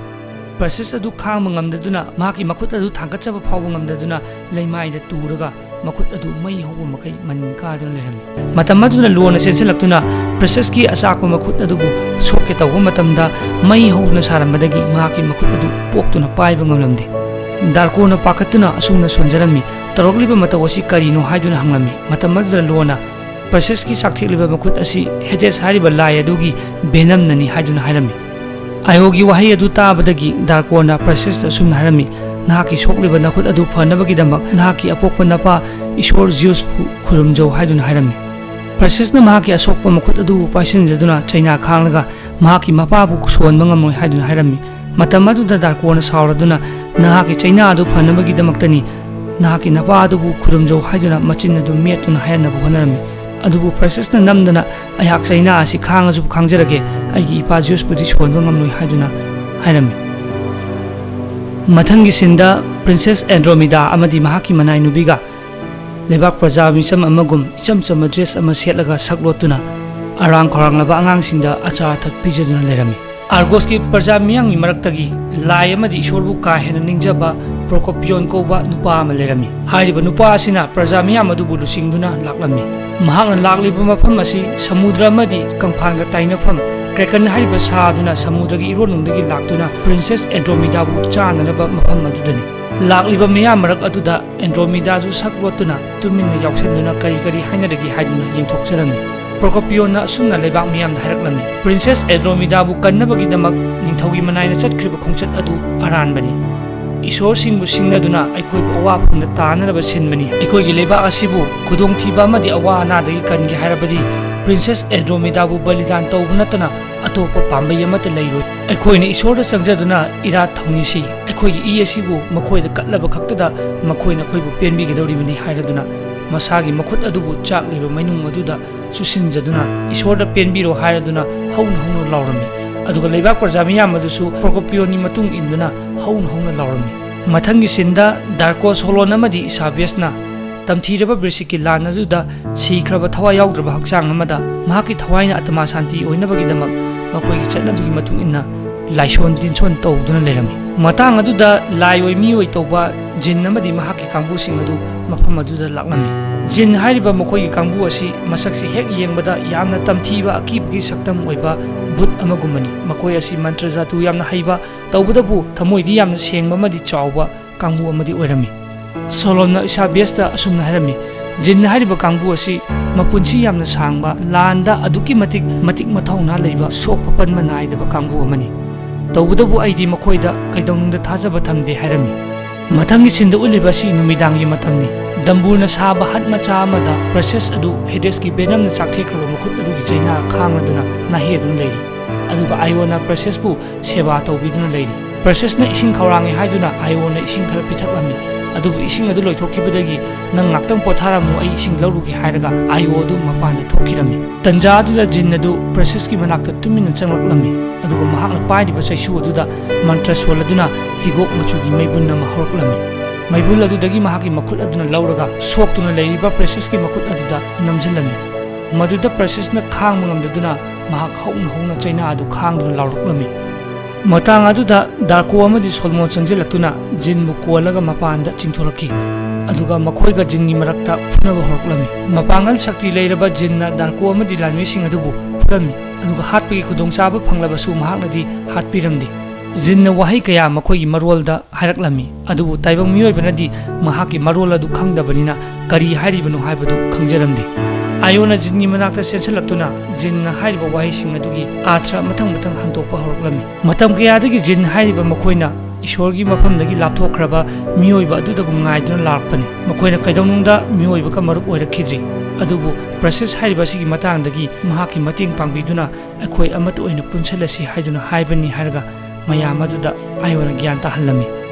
ꯄꯔꯁꯦꯁ ꯑꯗꯨ ꯈꯥꯡꯕ ꯉꯝꯗꯗꯨꯅ ꯃꯍꯥꯛꯀꯤ ꯃꯈꯨꯠ ꯑꯗꯨ ꯊꯥꯡꯒꯠꯆꯕ ꯐꯥꯎꯕ ꯉꯝꯗꯗꯨꯅ ꯂꯩꯃꯥꯏꯗ ꯇꯨꯔꯒ ꯃꯈꯨꯠ ꯑꯗꯨ ꯃꯩ ꯍꯧꯕ ꯃꯈꯩ ꯃꯅꯤꯟ ꯀꯥꯗꯨꯅ ꯂꯩꯔꯝꯃꯤ꯫ ꯃꯇꯝ ꯑꯗꯨꯗ ꯂꯣꯅ ꯆꯦꯟꯁꯤꯜꯂꯛꯇꯨꯅ ꯄ꯭ꯔꯤꯟꯁꯦꯁꯀꯤ ꯑꯆꯥꯛꯄ ꯃꯈꯨꯠ ꯑꯗꯨꯕꯨ ꯁꯣꯛꯀꯦ ꯇꯧꯕ ꯃꯇꯝꯗ ꯃꯩ ꯍꯧꯗꯨꯅ ꯁꯥꯔꯝꯕꯗꯒꯤ ꯃꯍꯥꯛꯀꯤ ꯃꯈꯨꯠ ꯑꯗꯨ ꯄꯣꯛꯇꯨꯅ ꯄꯥꯏꯕ ꯉꯝꯂꯝꯗꯦ꯫ ꯗꯥꯔꯀꯣꯅ ꯄꯥꯈꯠꯇꯨꯅ ꯑꯁꯨꯝꯅ ꯁꯣꯟꯖꯔꯝꯃꯤ, "ꯇꯧꯔꯛꯂꯤꯕ ꯃꯇꯧ ꯑꯁꯤ ꯀꯔꯤꯅꯣ?" ꯍꯥꯏꯗꯨꯅ ꯍꯪꯂꯝꯃꯤ꯫ ꯃꯇꯝ ꯑꯗꯨꯗ ꯂꯣꯅ ꯄ꯭ꯔꯤꯟꯁꯦꯁꯀꯤ ꯆꯥꯛꯊꯦꯛꯂꯤꯕ ꯃꯈꯨꯠ ꯑꯁꯤ ꯍꯦꯗꯦꯁ ꯍꯥꯏꯔꯤꯕ ꯂꯥꯏ ꯑꯗꯨꯒꯤ ꯚꯦꯅꯝꯅꯅꯤ ꯍꯥꯏꯗꯨꯅ ꯍꯥꯏꯔꯝꯃꯤ꯫ ꯑꯥꯏꯑꯣꯒꯤ ꯋꯥꯍꯩ ꯑꯗꯨ ꯇꯥꯕꯗꯒꯤ ꯗꯥꯔꯀꯣꯅ ꯄ꯭ꯔꯤꯟꯁꯦꯁꯇ ꯑꯁꯨꯝꯅ ꯍꯥꯏꯔꯝꯃꯤ, "ꯅꯍꯥꯛꯀꯤ ꯁꯣꯛꯂꯤꯕ ꯅꯈꯨꯠ ꯑꯗꯨ ꯐꯅꯕꯒꯤꯗꯃꯛ ꯅꯍꯥꯛꯀꯤ ꯑꯄꯣꯛꯄ ꯅꯄꯥ ꯏꯁꯣꯔ ꯖꯤꯎꯁꯄꯨ ꯈꯨꯔꯨꯝꯖꯧ" ꯍꯥꯏꯗꯨꯅ ꯍꯥꯏꯔꯝꯃꯤ꯫ ꯄ꯭ꯔꯤꯟꯁꯦꯁꯅ ꯃꯍꯥꯛꯀꯤ ꯑꯁꯣꯛꯄ ꯃꯈꯨꯠ ꯑꯗꯨꯕꯨ ꯄꯥꯏꯁꯤꯟꯖꯗꯨꯅ ꯆꯩꯅꯥ ꯈꯥꯡꯂꯒ ꯃꯍꯥꯛꯀꯤ ꯃꯄꯥꯕꯨ ꯁꯣꯟꯕ ꯉꯝꯂꯣꯏ ꯍꯥꯏꯗꯨꯅ ꯍꯥꯏꯔꯝꯃꯤ꯫ ꯃꯇꯝ ꯑꯗꯨꯗ ꯗꯥꯔꯀꯣꯅ ꯁꯥꯎꯔꯗꯨꯅ, "ꯅꯍꯥꯛꯀꯤ ꯆꯩꯅꯥ ꯑꯗꯨ ꯐꯅꯕꯒꯤꯗꯃꯛꯇꯅꯤ ꯅꯍꯥꯛꯀꯤ ꯅꯄꯥ ꯑꯗꯨꯕꯨ ꯈꯨꯔꯨꯝꯖꯧ" ꯍꯥꯏꯗꯨꯅ ꯃꯆꯤꯟ ꯑꯗꯨ ꯃꯦꯠꯇꯨꯅ ꯍꯥꯏꯍꯟꯅꯕ ꯍꯣꯠꯅꯔꯝꯃꯤ꯫ ꯑꯗꯨꯕꯨ ꯄ꯭ꯔꯤꯟꯁꯦꯁꯅ ꯅꯝꯗꯅ, "ꯑꯩꯍꯥꯛ ꯆꯩꯅꯥ ꯑꯁꯤ ꯈꯥꯡꯉꯁꯨ ꯈꯥꯡꯖꯔꯒꯦ, ꯑꯩꯒꯤ ꯏꯄꯥ ꯖꯤꯎꯁꯄꯨꯗꯤ ꯁꯣꯟꯕ ꯉꯝꯂꯣꯏ" ꯍꯥꯏꯗꯨꯅ ꯍꯥꯏꯔꯝꯃꯤ꯫ ꯃꯊꯪꯒꯤ ꯁꯤꯟꯗ ꯄ꯭ꯔꯤꯟꯁꯦꯁ ꯑꯦꯟꯗ꯭ꯔꯣꯃꯤꯗꯥ ꯑꯃꯗꯤ ꯃꯍꯥꯛꯀꯤ ꯃꯅꯥꯏ ꯅꯨꯄꯤꯒ ꯂꯩꯕꯥꯛ ꯄ꯭ꯔꯖꯥ ꯃꯤꯆꯝ ꯑꯃꯒꯨꯝ ꯏꯆꯝ ꯆꯝꯕ ꯗ꯭ꯔꯦꯁ ꯑꯃ ꯁꯦꯠꯂꯒ ꯁꯛꯂꯣꯠꯇꯨꯅ ꯑꯔꯥꯡ ꯈꯧꯔꯥꯡꯂꯕ ꯑꯉꯥꯡꯁꯤꯡꯗ ꯑꯆꯥ ꯑꯊꯛ ꯄꯤꯖꯗꯨꯅ ꯂꯩꯔꯝꯃꯤ꯫ ꯑꯥꯔꯒꯣꯁꯀꯤ ꯄ꯭ꯔꯖꯥ ꯃꯤꯌꯥꯝꯒꯤ ꯃꯔꯛꯇꯒꯤ ꯂꯥꯏ ꯑꯃꯗꯤ ꯏꯁꯣꯔꯕꯨ ꯀꯥ ꯍꯦꯟꯅ ꯅꯤꯡꯖꯕ ꯄ꯭ꯔꯣꯀꯣꯄꯤꯌꯣꯟ ꯀꯧꯕ ꯅꯨꯄꯥ ꯑꯃ ꯂꯩꯔꯝꯃꯤ꯫ ꯍꯥꯏꯔꯤꯕ ꯅꯨꯄꯥ ꯑꯁꯤꯅ ꯄ꯭ꯔꯖꯥ ꯃꯤꯌꯥꯝ ꯑꯗꯨꯕꯨ ꯂꯨꯆꯤꯡꯗꯨꯅ ꯂꯥꯛꯂꯝꯃꯤ꯫ ꯃꯍꯥꯛꯅ ꯂꯥꯛꯂꯤꯕ ꯃꯐꯝ ꯑꯁꯤ ꯁꯃꯨꯗ꯭ꯔ ꯑꯃꯗꯤ ꯀꯪꯐꯥꯟꯒ ꯇꯥꯏꯅꯐꯝ ꯀ꯭ꯔꯦꯀꯟ ꯍꯥꯏꯔꯤꯕ ꯁꯥ ꯑꯗꯨꯅ ꯁꯃꯨꯗ꯭ꯔꯒꯤ ꯏꯔꯣꯟꯅꯨꯡꯗꯒꯤ ꯂꯥꯛꯇꯨꯅ ꯄ꯭ꯔꯤꯟꯁꯦꯁ ꯑꯦꯟꯗ꯭ꯔꯣꯃꯤꯗꯥꯕꯨ ꯆꯥꯅꯅꯕ ꯃꯐꯝ ꯑꯗꯨꯗꯅꯤ꯫ ꯂꯥꯛꯂꯤꯕ ꯃꯤꯌꯥꯝ ꯃꯔꯛ ꯑꯗꯨꯗ ꯑꯦꯟꯗ꯭ꯔꯣꯃꯤꯗꯥꯁꯨ ꯁꯛ ꯂꯣꯠꯇꯨꯅ ꯇꯨꯃꯤꯟꯅ ꯌꯥꯎꯁꯟꯗꯨꯅ ꯀꯔꯤ ꯀꯔꯤ ꯍꯥꯏꯅꯔꯤꯒꯦ ꯍꯥꯏꯗꯨꯅ ꯌꯦꯡꯊꯣꯛꯆꯔꯝꯃꯤ꯫ ꯄ꯭ꯔꯣꯀꯣꯄꯤꯌꯣꯟꯅ ꯑꯁꯨꯝꯅ ꯂꯩꯕꯥꯛ ꯃꯤꯌꯥꯝꯗ ꯍꯥꯏꯔꯛꯂꯝꯃꯤ, "ꯄ꯭ꯔꯤꯟꯁꯦꯁ ꯑꯦꯟꯗ꯭ꯔꯣꯃꯤꯗꯥꯕꯨ ꯀꯟꯅꯕꯒꯤꯗꯃꯛ ꯅꯤꯡꯊꯧꯒꯤ ꯃꯅꯥꯏꯅ ꯆꯠꯈ꯭ꯔꯤꯕ ꯈꯣꯡꯆꯠ ꯑꯗꯨ ꯑꯔꯥꯟꯕꯅꯤ꯫ ꯏꯁꯣꯔꯁꯤꯡꯕꯨ ꯁꯤꯡꯅꯗꯨꯅ ꯑꯩꯈꯣꯏꯕꯨ ꯑꯋꯥꯐꯝꯗ ꯇꯥꯅꯅꯕ ꯁꯤꯟꯕꯅꯤ꯫ ꯑꯩꯈꯣꯏꯒꯤ ꯂꯩꯕꯥꯛ ꯑꯁꯤꯕꯨ ꯈꯨꯗꯣꯡꯊꯤꯕ ꯑꯃꯗꯤ ꯑꯋꯥ ꯑꯅꯥꯗꯒꯤ ꯀꯟꯒꯦ ꯍꯥꯏꯔꯕꯗꯤ ꯄ꯭ꯔꯤꯟꯁꯦꯁ ꯑꯦꯟꯗ꯭ꯔꯣꯃꯤꯗꯥꯕꯨ ꯕꯂꯤꯗꯥꯟ ꯇꯧꯕ ꯅꯠꯇꯅ ꯑꯇꯣꯞꯄ ꯄꯥꯝꯕꯩ ꯑꯃꯠꯇ ꯂꯩꯔꯣꯏ꯫ ꯑꯩꯈꯣꯏꯅ ꯏꯁꯣꯔꯗ ꯆꯪꯖꯗꯨꯅ ꯏꯔꯥꯠ ꯊꯧꯅꯤꯁꯤ꯫ ꯑꯩꯈꯣꯏꯒꯤ ꯏ ꯑꯁꯤꯕꯨ ꯃꯈꯣꯏꯗ ꯀꯠꯂꯕ ꯈꯛꯇꯗ ꯃꯈꯣꯏꯅ ꯑꯩꯈꯣꯏꯕꯨ ꯄꯦꯟꯕꯤꯒꯗꯧꯔꯤꯕꯅꯤ" ꯍꯥꯏꯔꯗꯨꯅ ꯃꯁꯥꯒꯤ ꯃꯈꯨꯠ ꯑꯗꯨꯕꯨ ꯆꯥꯛꯂꯤꯕ ꯃꯩꯅꯨꯡ ꯑꯗꯨꯗ ꯆꯨꯁꯤꯟꯖꯗꯨꯅ ꯏꯁꯣꯔꯗ ꯄꯦꯟꯕꯤꯔꯣ ꯍꯥꯏꯔꯗꯨꯅ ꯍꯧꯅ ꯍꯧꯅ ꯂꯥꯎꯔꯝꯃꯤ꯫ ꯑꯗꯨꯒ ꯂꯩꯕꯥꯛ ꯄ꯭ꯔꯖꯥ ꯃꯤꯌꯥꯝ ꯑꯗꯨꯁꯨ ꯄ꯭ꯔꯣꯀꯣꯄꯤꯌꯣꯟꯒꯤ ꯃꯇꯨꯡ ꯏꯟꯗꯨꯅ ꯍꯧꯅ ꯍꯧꯅ ꯂꯥꯎꯔꯝꯃꯤ꯫ ꯃꯊꯪꯒꯤ ꯁꯤꯟꯗ ꯗꯥꯔꯀꯣ ꯁꯣꯂꯣꯟ ꯑꯃꯗꯤ ꯏꯁꯥꯕꯦꯁꯅ ꯇꯝꯊꯤꯔꯕ ꯕ꯭ꯔꯤꯁꯤꯛꯀꯤ ꯂꯥꯟ ꯑꯗꯨꯗ ꯁꯤꯈ꯭ꯔꯕ ꯊꯋꯥꯏ ꯌꯥꯎꯗ꯭ꯔꯕ ꯍꯛꯆꯥꯡ ꯑꯃꯗ ꯃꯍꯥꯛꯀꯤ ꯊꯋꯥꯏꯅ ꯑꯥꯇꯃꯥ ꯁꯥꯟꯇꯤ ꯑꯣꯏꯅꯕꯒꯤꯗꯃꯛ ꯃꯈꯣꯏꯒꯤ ꯆꯠꯅꯕꯤꯒꯤ ꯃꯇꯨꯡ ꯏꯟꯅ ꯂꯥꯏꯁꯣꯟ ꯇꯤꯟꯁꯣꯟ ꯇꯧꯗꯨꯅ ꯂꯩꯔꯝꯃꯤ꯫ ꯃꯇꯥꯡ ꯑꯗꯨꯗ ꯂꯥꯏ ꯑꯣꯏ ꯃꯤ ꯑꯣꯏ ꯇꯧꯕ ꯖꯤꯟ ꯑꯃꯗꯤ ꯃꯍꯥꯛꯀꯤ ꯀꯥꯡꯕꯨꯁꯤꯡ ꯑꯗꯨ ꯃꯐꯝ ꯑꯗꯨꯗ ꯂꯥꯛꯂꯝꯃꯤ꯫ ꯖꯤꯟ ꯍꯥꯏꯔꯤꯕ ꯃꯈꯣꯏꯒꯤ ꯀꯥꯡꯕꯨ ꯑꯁꯤ ꯃꯁꯛꯁꯤ ꯍꯦꯛ ꯌꯦꯡꯕꯗ ꯌꯥꯝꯅ ꯇꯝꯊꯤꯕ ꯑꯀꯤꯕꯒꯤ ꯁꯛꯇꯝ ꯑꯣꯏꯕ ꯚꯨꯠ ꯑꯃꯒꯨꯝꯕꯅꯤ꯫ ꯃꯈꯣꯏ ꯑꯁꯤ ꯃꯟꯇ꯭ꯔ ꯖꯥꯗꯨ ꯌꯥꯝꯅ ꯍꯩꯕ, ꯇꯧꯕꯇꯕꯨ ꯊꯃꯣꯏꯗꯤ ꯌꯥꯝꯅ ꯁꯦꯡꯕ ꯑꯃꯗꯤ ꯆꯥꯎꯕ ꯀꯥꯡꯕꯨ ꯑꯃꯗꯤ ꯑꯣꯏꯔꯝꯃꯤ꯫ ꯁꯣꯂꯣꯝꯅ ꯏꯁꯥꯕꯦꯁꯇ ꯑꯁꯨꯝꯅ ꯍꯥꯏꯔꯝꯃꯤ, "ꯖꯤꯟ ꯍꯥꯏꯔꯤꯕ ꯀꯥꯡꯕꯨ ꯑꯁꯤ ꯃꯄꯨꯟꯁꯤ ꯌꯥꯝꯅ ꯁꯥꯡꯕ, ꯂꯥꯟꯗ ꯑꯗꯨꯛꯀꯤ ꯃꯇꯤꯛ ꯃꯇꯤꯛ ꯃꯊꯧꯅꯥ ꯂꯩꯕ, ꯁꯣꯛꯄ ꯄꯟꯕ ꯅꯥꯏꯗꯕ ꯀꯥꯡꯕꯨ ꯑꯃꯅꯤ꯫ ꯇꯧꯕꯇꯕꯨ ꯑꯩꯗꯤ ꯃꯈꯣꯏꯗ ꯀꯩꯗꯧꯅꯨꯡꯗ ꯊꯥꯖꯕ ꯊꯝꯗꯦ" ꯍꯥꯏꯔꯝꯃꯤ꯫ ꯃꯊꯪꯒꯤ ꯁꯤꯟꯗ ꯎꯠꯂꯤꯕ ꯑꯁꯤ ꯅꯨꯃꯤꯗꯥꯡꯒꯤ ꯃꯇꯝꯅꯤ꯫ ꯗꯝꯕꯨꯔꯅ ꯁꯥꯕ ꯍꯠ ꯃꯆꯥ ꯑꯃꯗ ꯄ꯭ꯔꯦꯁꯦꯁ ꯑꯗꯨ ꯍꯦꯗꯦꯁꯀꯤ ꯚꯦꯅꯝꯅ ꯆꯥꯛꯊꯦꯛꯈ꯭ꯔꯕ ꯃꯈꯨꯠ ꯑꯗꯨꯒꯤ ꯆꯩꯅꯥ ꯈꯥꯡꯂꯗꯨꯅ ꯅꯥꯍꯦ ꯑꯗꯨꯝ ꯂꯩꯔꯤ꯫ ꯑꯗꯨꯒ ꯑꯥꯏꯑꯣꯅ ꯄ꯭ꯔꯦꯁꯦꯁꯄꯨ ꯁꯦꯕꯥ ꯇꯧꯕꯤꯗꯨꯅ ꯂꯩꯔꯤ꯫ ꯄ꯭ꯔꯦꯁꯦꯁꯅ ꯏꯁꯤꯡ ꯈꯧꯔꯥꯡꯉꯦ ꯍꯥꯏꯗꯨꯅ ꯑꯥꯏꯑꯣꯅ ꯏꯁꯤꯡ ꯈꯔ ꯄꯤꯊꯛꯂꯝꯃꯤ꯫ ꯑꯗꯨꯕꯨ ꯏꯁꯤꯡ ꯑꯗꯨ ꯂꯣꯏꯊꯣꯛꯈꯤꯕꯗꯒꯤ, "ꯅꯪ ꯉꯥꯛꯇꯪ ꯄꯣꯊꯥꯔꯝꯃꯨ, ꯑꯩ ꯏꯁꯤꯡ ꯂꯧꯔꯨꯒꯦ" ꯍꯥꯏꯔꯒ ꯑꯥꯏꯑꯣ ꯑꯗꯨ ꯃꯄꯥꯟꯗ ꯊꯣꯛꯈꯤꯔꯝꯃꯤ꯫ ꯇꯟꯖꯥ ꯑꯗꯨꯗ ꯖꯤꯟ ꯑꯗꯨ ꯄ꯭ꯔꯦꯁꯦꯁꯀꯤ ꯃꯅꯥꯛꯇ ꯇꯨꯃꯤꯟꯅ ꯆꯪꯂꯛꯂꯝꯃꯤ꯫ ꯑꯗꯨꯒ ꯃꯍꯥꯛꯅ ꯄꯥꯏꯔꯤꯕ ꯆꯩꯁꯨ ꯑꯗꯨꯗ ꯃꯟꯇ꯭ꯔ ꯁꯣꯜꯂꯗꯨꯅ ꯍꯤꯒꯣꯛ ꯃꯆꯨꯒꯤ ꯃꯩꯕꯨꯟ ꯑꯃ ꯍꯧꯔꯛꯂꯝꯃꯤ꯫ ꯃꯩꯕꯨꯟ ꯑꯗꯨꯗꯒꯤ ꯃꯍꯥꯛꯀꯤ ꯃꯈꯨꯠ ꯑꯗꯨꯅ ꯂꯧꯔꯒ ꯁꯣꯛꯇꯨꯅ ꯂꯩꯔꯤꯕ ꯄ꯭ꯔꯦꯁꯦꯁꯀꯤ ꯃꯈꯨꯠ ꯑꯗꯨꯗ ꯅꯝꯁꯤꯜꯂꯝꯃꯤ꯫ ꯃꯗꯨꯗ ꯄ꯭ꯔꯦꯁꯦꯁꯅ ꯈꯥꯡꯕ ꯉꯝꯗꯗꯨꯅ ꯃꯍꯥꯛ ꯍꯧꯅ ꯍꯧꯅ ꯆꯩꯅꯥ ꯑꯗꯨ ꯈꯥꯡꯗꯨꯅ ꯂꯥꯎꯔꯛꯂꯝꯃꯤ꯫ ꯃꯇꯥꯡ ꯑꯗꯨꯗ ꯗꯥꯔꯀꯣ ꯑꯃꯗꯤ ꯁꯣꯂꯃꯣꯟ ꯆꯪꯁꯤꯜꯂꯛꯇꯨꯅ ꯖꯤꯟꯕꯨ ꯀꯣꯜꯂꯒ ꯃꯄꯥꯟꯗ ꯆꯤꯡꯊꯣꯔꯛꯈꯤ꯫ ꯑꯗꯨꯒ ꯃꯈꯣꯏꯒ ꯖꯤꯟꯒꯤ ꯃꯔꯛꯇ ꯐꯨꯅꯕ ꯍꯧꯔꯛꯂꯝꯃꯤ꯫ ꯃꯄꯥꯡꯒꯜ ꯁꯛꯇꯤ ꯂꯩꯔꯕ ꯖꯤꯟꯅ ꯗꯥꯔꯀꯣ ꯑꯃꯗꯤ ꯂꯥꯟꯃꯤꯁꯤꯡ ꯑꯗꯨꯕꯨ ꯐꯨꯔꯝꯃꯤ꯫ ꯑꯗꯨꯒ ꯍꯥꯠꯄꯒꯤ ꯈꯨꯗꯣꯡꯆꯥꯕ ꯐꯪꯂꯕꯁꯨ ꯃꯍꯥꯛꯅꯗꯤ ꯍꯥꯠꯄꯤꯔꯝꯗꯦ꯫ ꯖꯤꯟꯅ ꯋꯥꯍꯩ ꯀꯌꯥ ꯃꯈꯣꯏꯒꯤ ꯃꯔꯣꯜꯗ ꯍꯥꯏꯔꯛꯂꯝꯃꯤ, ꯑꯗꯨꯕꯨ ꯇꯥꯏꯕꯪ ꯃꯤꯑꯣꯏꯕꯅꯗꯤ ꯃꯍꯥꯛꯀꯤ ꯃꯔꯣꯜ ꯑꯗꯨ ꯈꯪꯗꯕꯅꯤꯅ ꯀꯔꯤ ꯍꯥꯏꯔꯤꯕꯅꯣ ꯍꯥꯏꯕꯗꯨ ꯈꯪꯖꯔꯝꯗꯦ꯫ ꯑꯥꯏꯑꯣꯅ ꯖꯤꯟꯒꯤ ꯃꯅꯥꯛꯇ ꯆꯦꯟꯁꯤꯜꯂꯛꯇꯨꯅ ꯖꯤꯟꯅ ꯍꯥꯏꯔꯤꯕ ꯋꯥꯍꯩꯁꯤꯡ ꯑꯗꯨꯒꯤ ꯑꯥꯔꯊ ꯃꯊꯪ ꯃꯊꯪ ꯍꯟꯗꯣꯛꯄ ꯍꯧꯔꯛꯂꯝꯃꯤ꯫ ꯃꯇꯝ ꯀꯌꯥꯗꯒꯤ ꯖꯤꯟ ꯍꯥꯏꯔꯤꯕ ꯃꯈꯣꯏꯅ ꯏꯁꯣꯔꯒꯤ ꯃꯐꯝꯗꯒꯤ ꯂꯥꯞꯊꯣꯛꯈ꯭ꯔꯕ ꯃꯤꯑꯣꯏꯕ ꯑꯗꯨꯗꯕꯨ ꯉꯥꯏꯗꯨꯅ ꯂꯥꯛꯄꯅꯤ꯫ ꯃꯈꯣꯏꯅ ꯀꯩꯗꯧꯅꯨꯡꯗ ꯃꯤꯑꯣꯏꯕꯒ ꯃꯔꯨꯞ ꯑꯣꯏꯔꯛꯈꯤꯗ꯭ꯔꯤ꯫ ꯑꯗꯨꯕꯨ ꯄ꯭ꯔꯁꯦꯁ ꯍꯥꯏꯔꯤꯕ ꯑꯁꯤꯒꯤ ꯃꯇꯥꯡꯗꯒꯤ ꯃꯍꯥꯛꯀꯤ ꯃꯇꯦꯡ ꯄꯥꯡꯕꯤꯗꯨꯅ ꯑꯩꯈꯣꯏ ꯑꯃꯠꯇ ꯑꯣꯏꯅ ꯄꯨꯟꯁꯤꯜꯂꯁꯤ ꯍꯥꯏꯗꯨꯅ ꯍꯥꯏꯕꯅꯤ ꯍꯥꯏꯔꯒ ꯃꯌꯥꯝ ꯑꯗꯨꯗ ꯑꯥꯏꯑꯣꯅ ꯒ꯭ꯌꯥꯟ ꯇꯥꯍꯜꯂꯝꯃꯤ꯫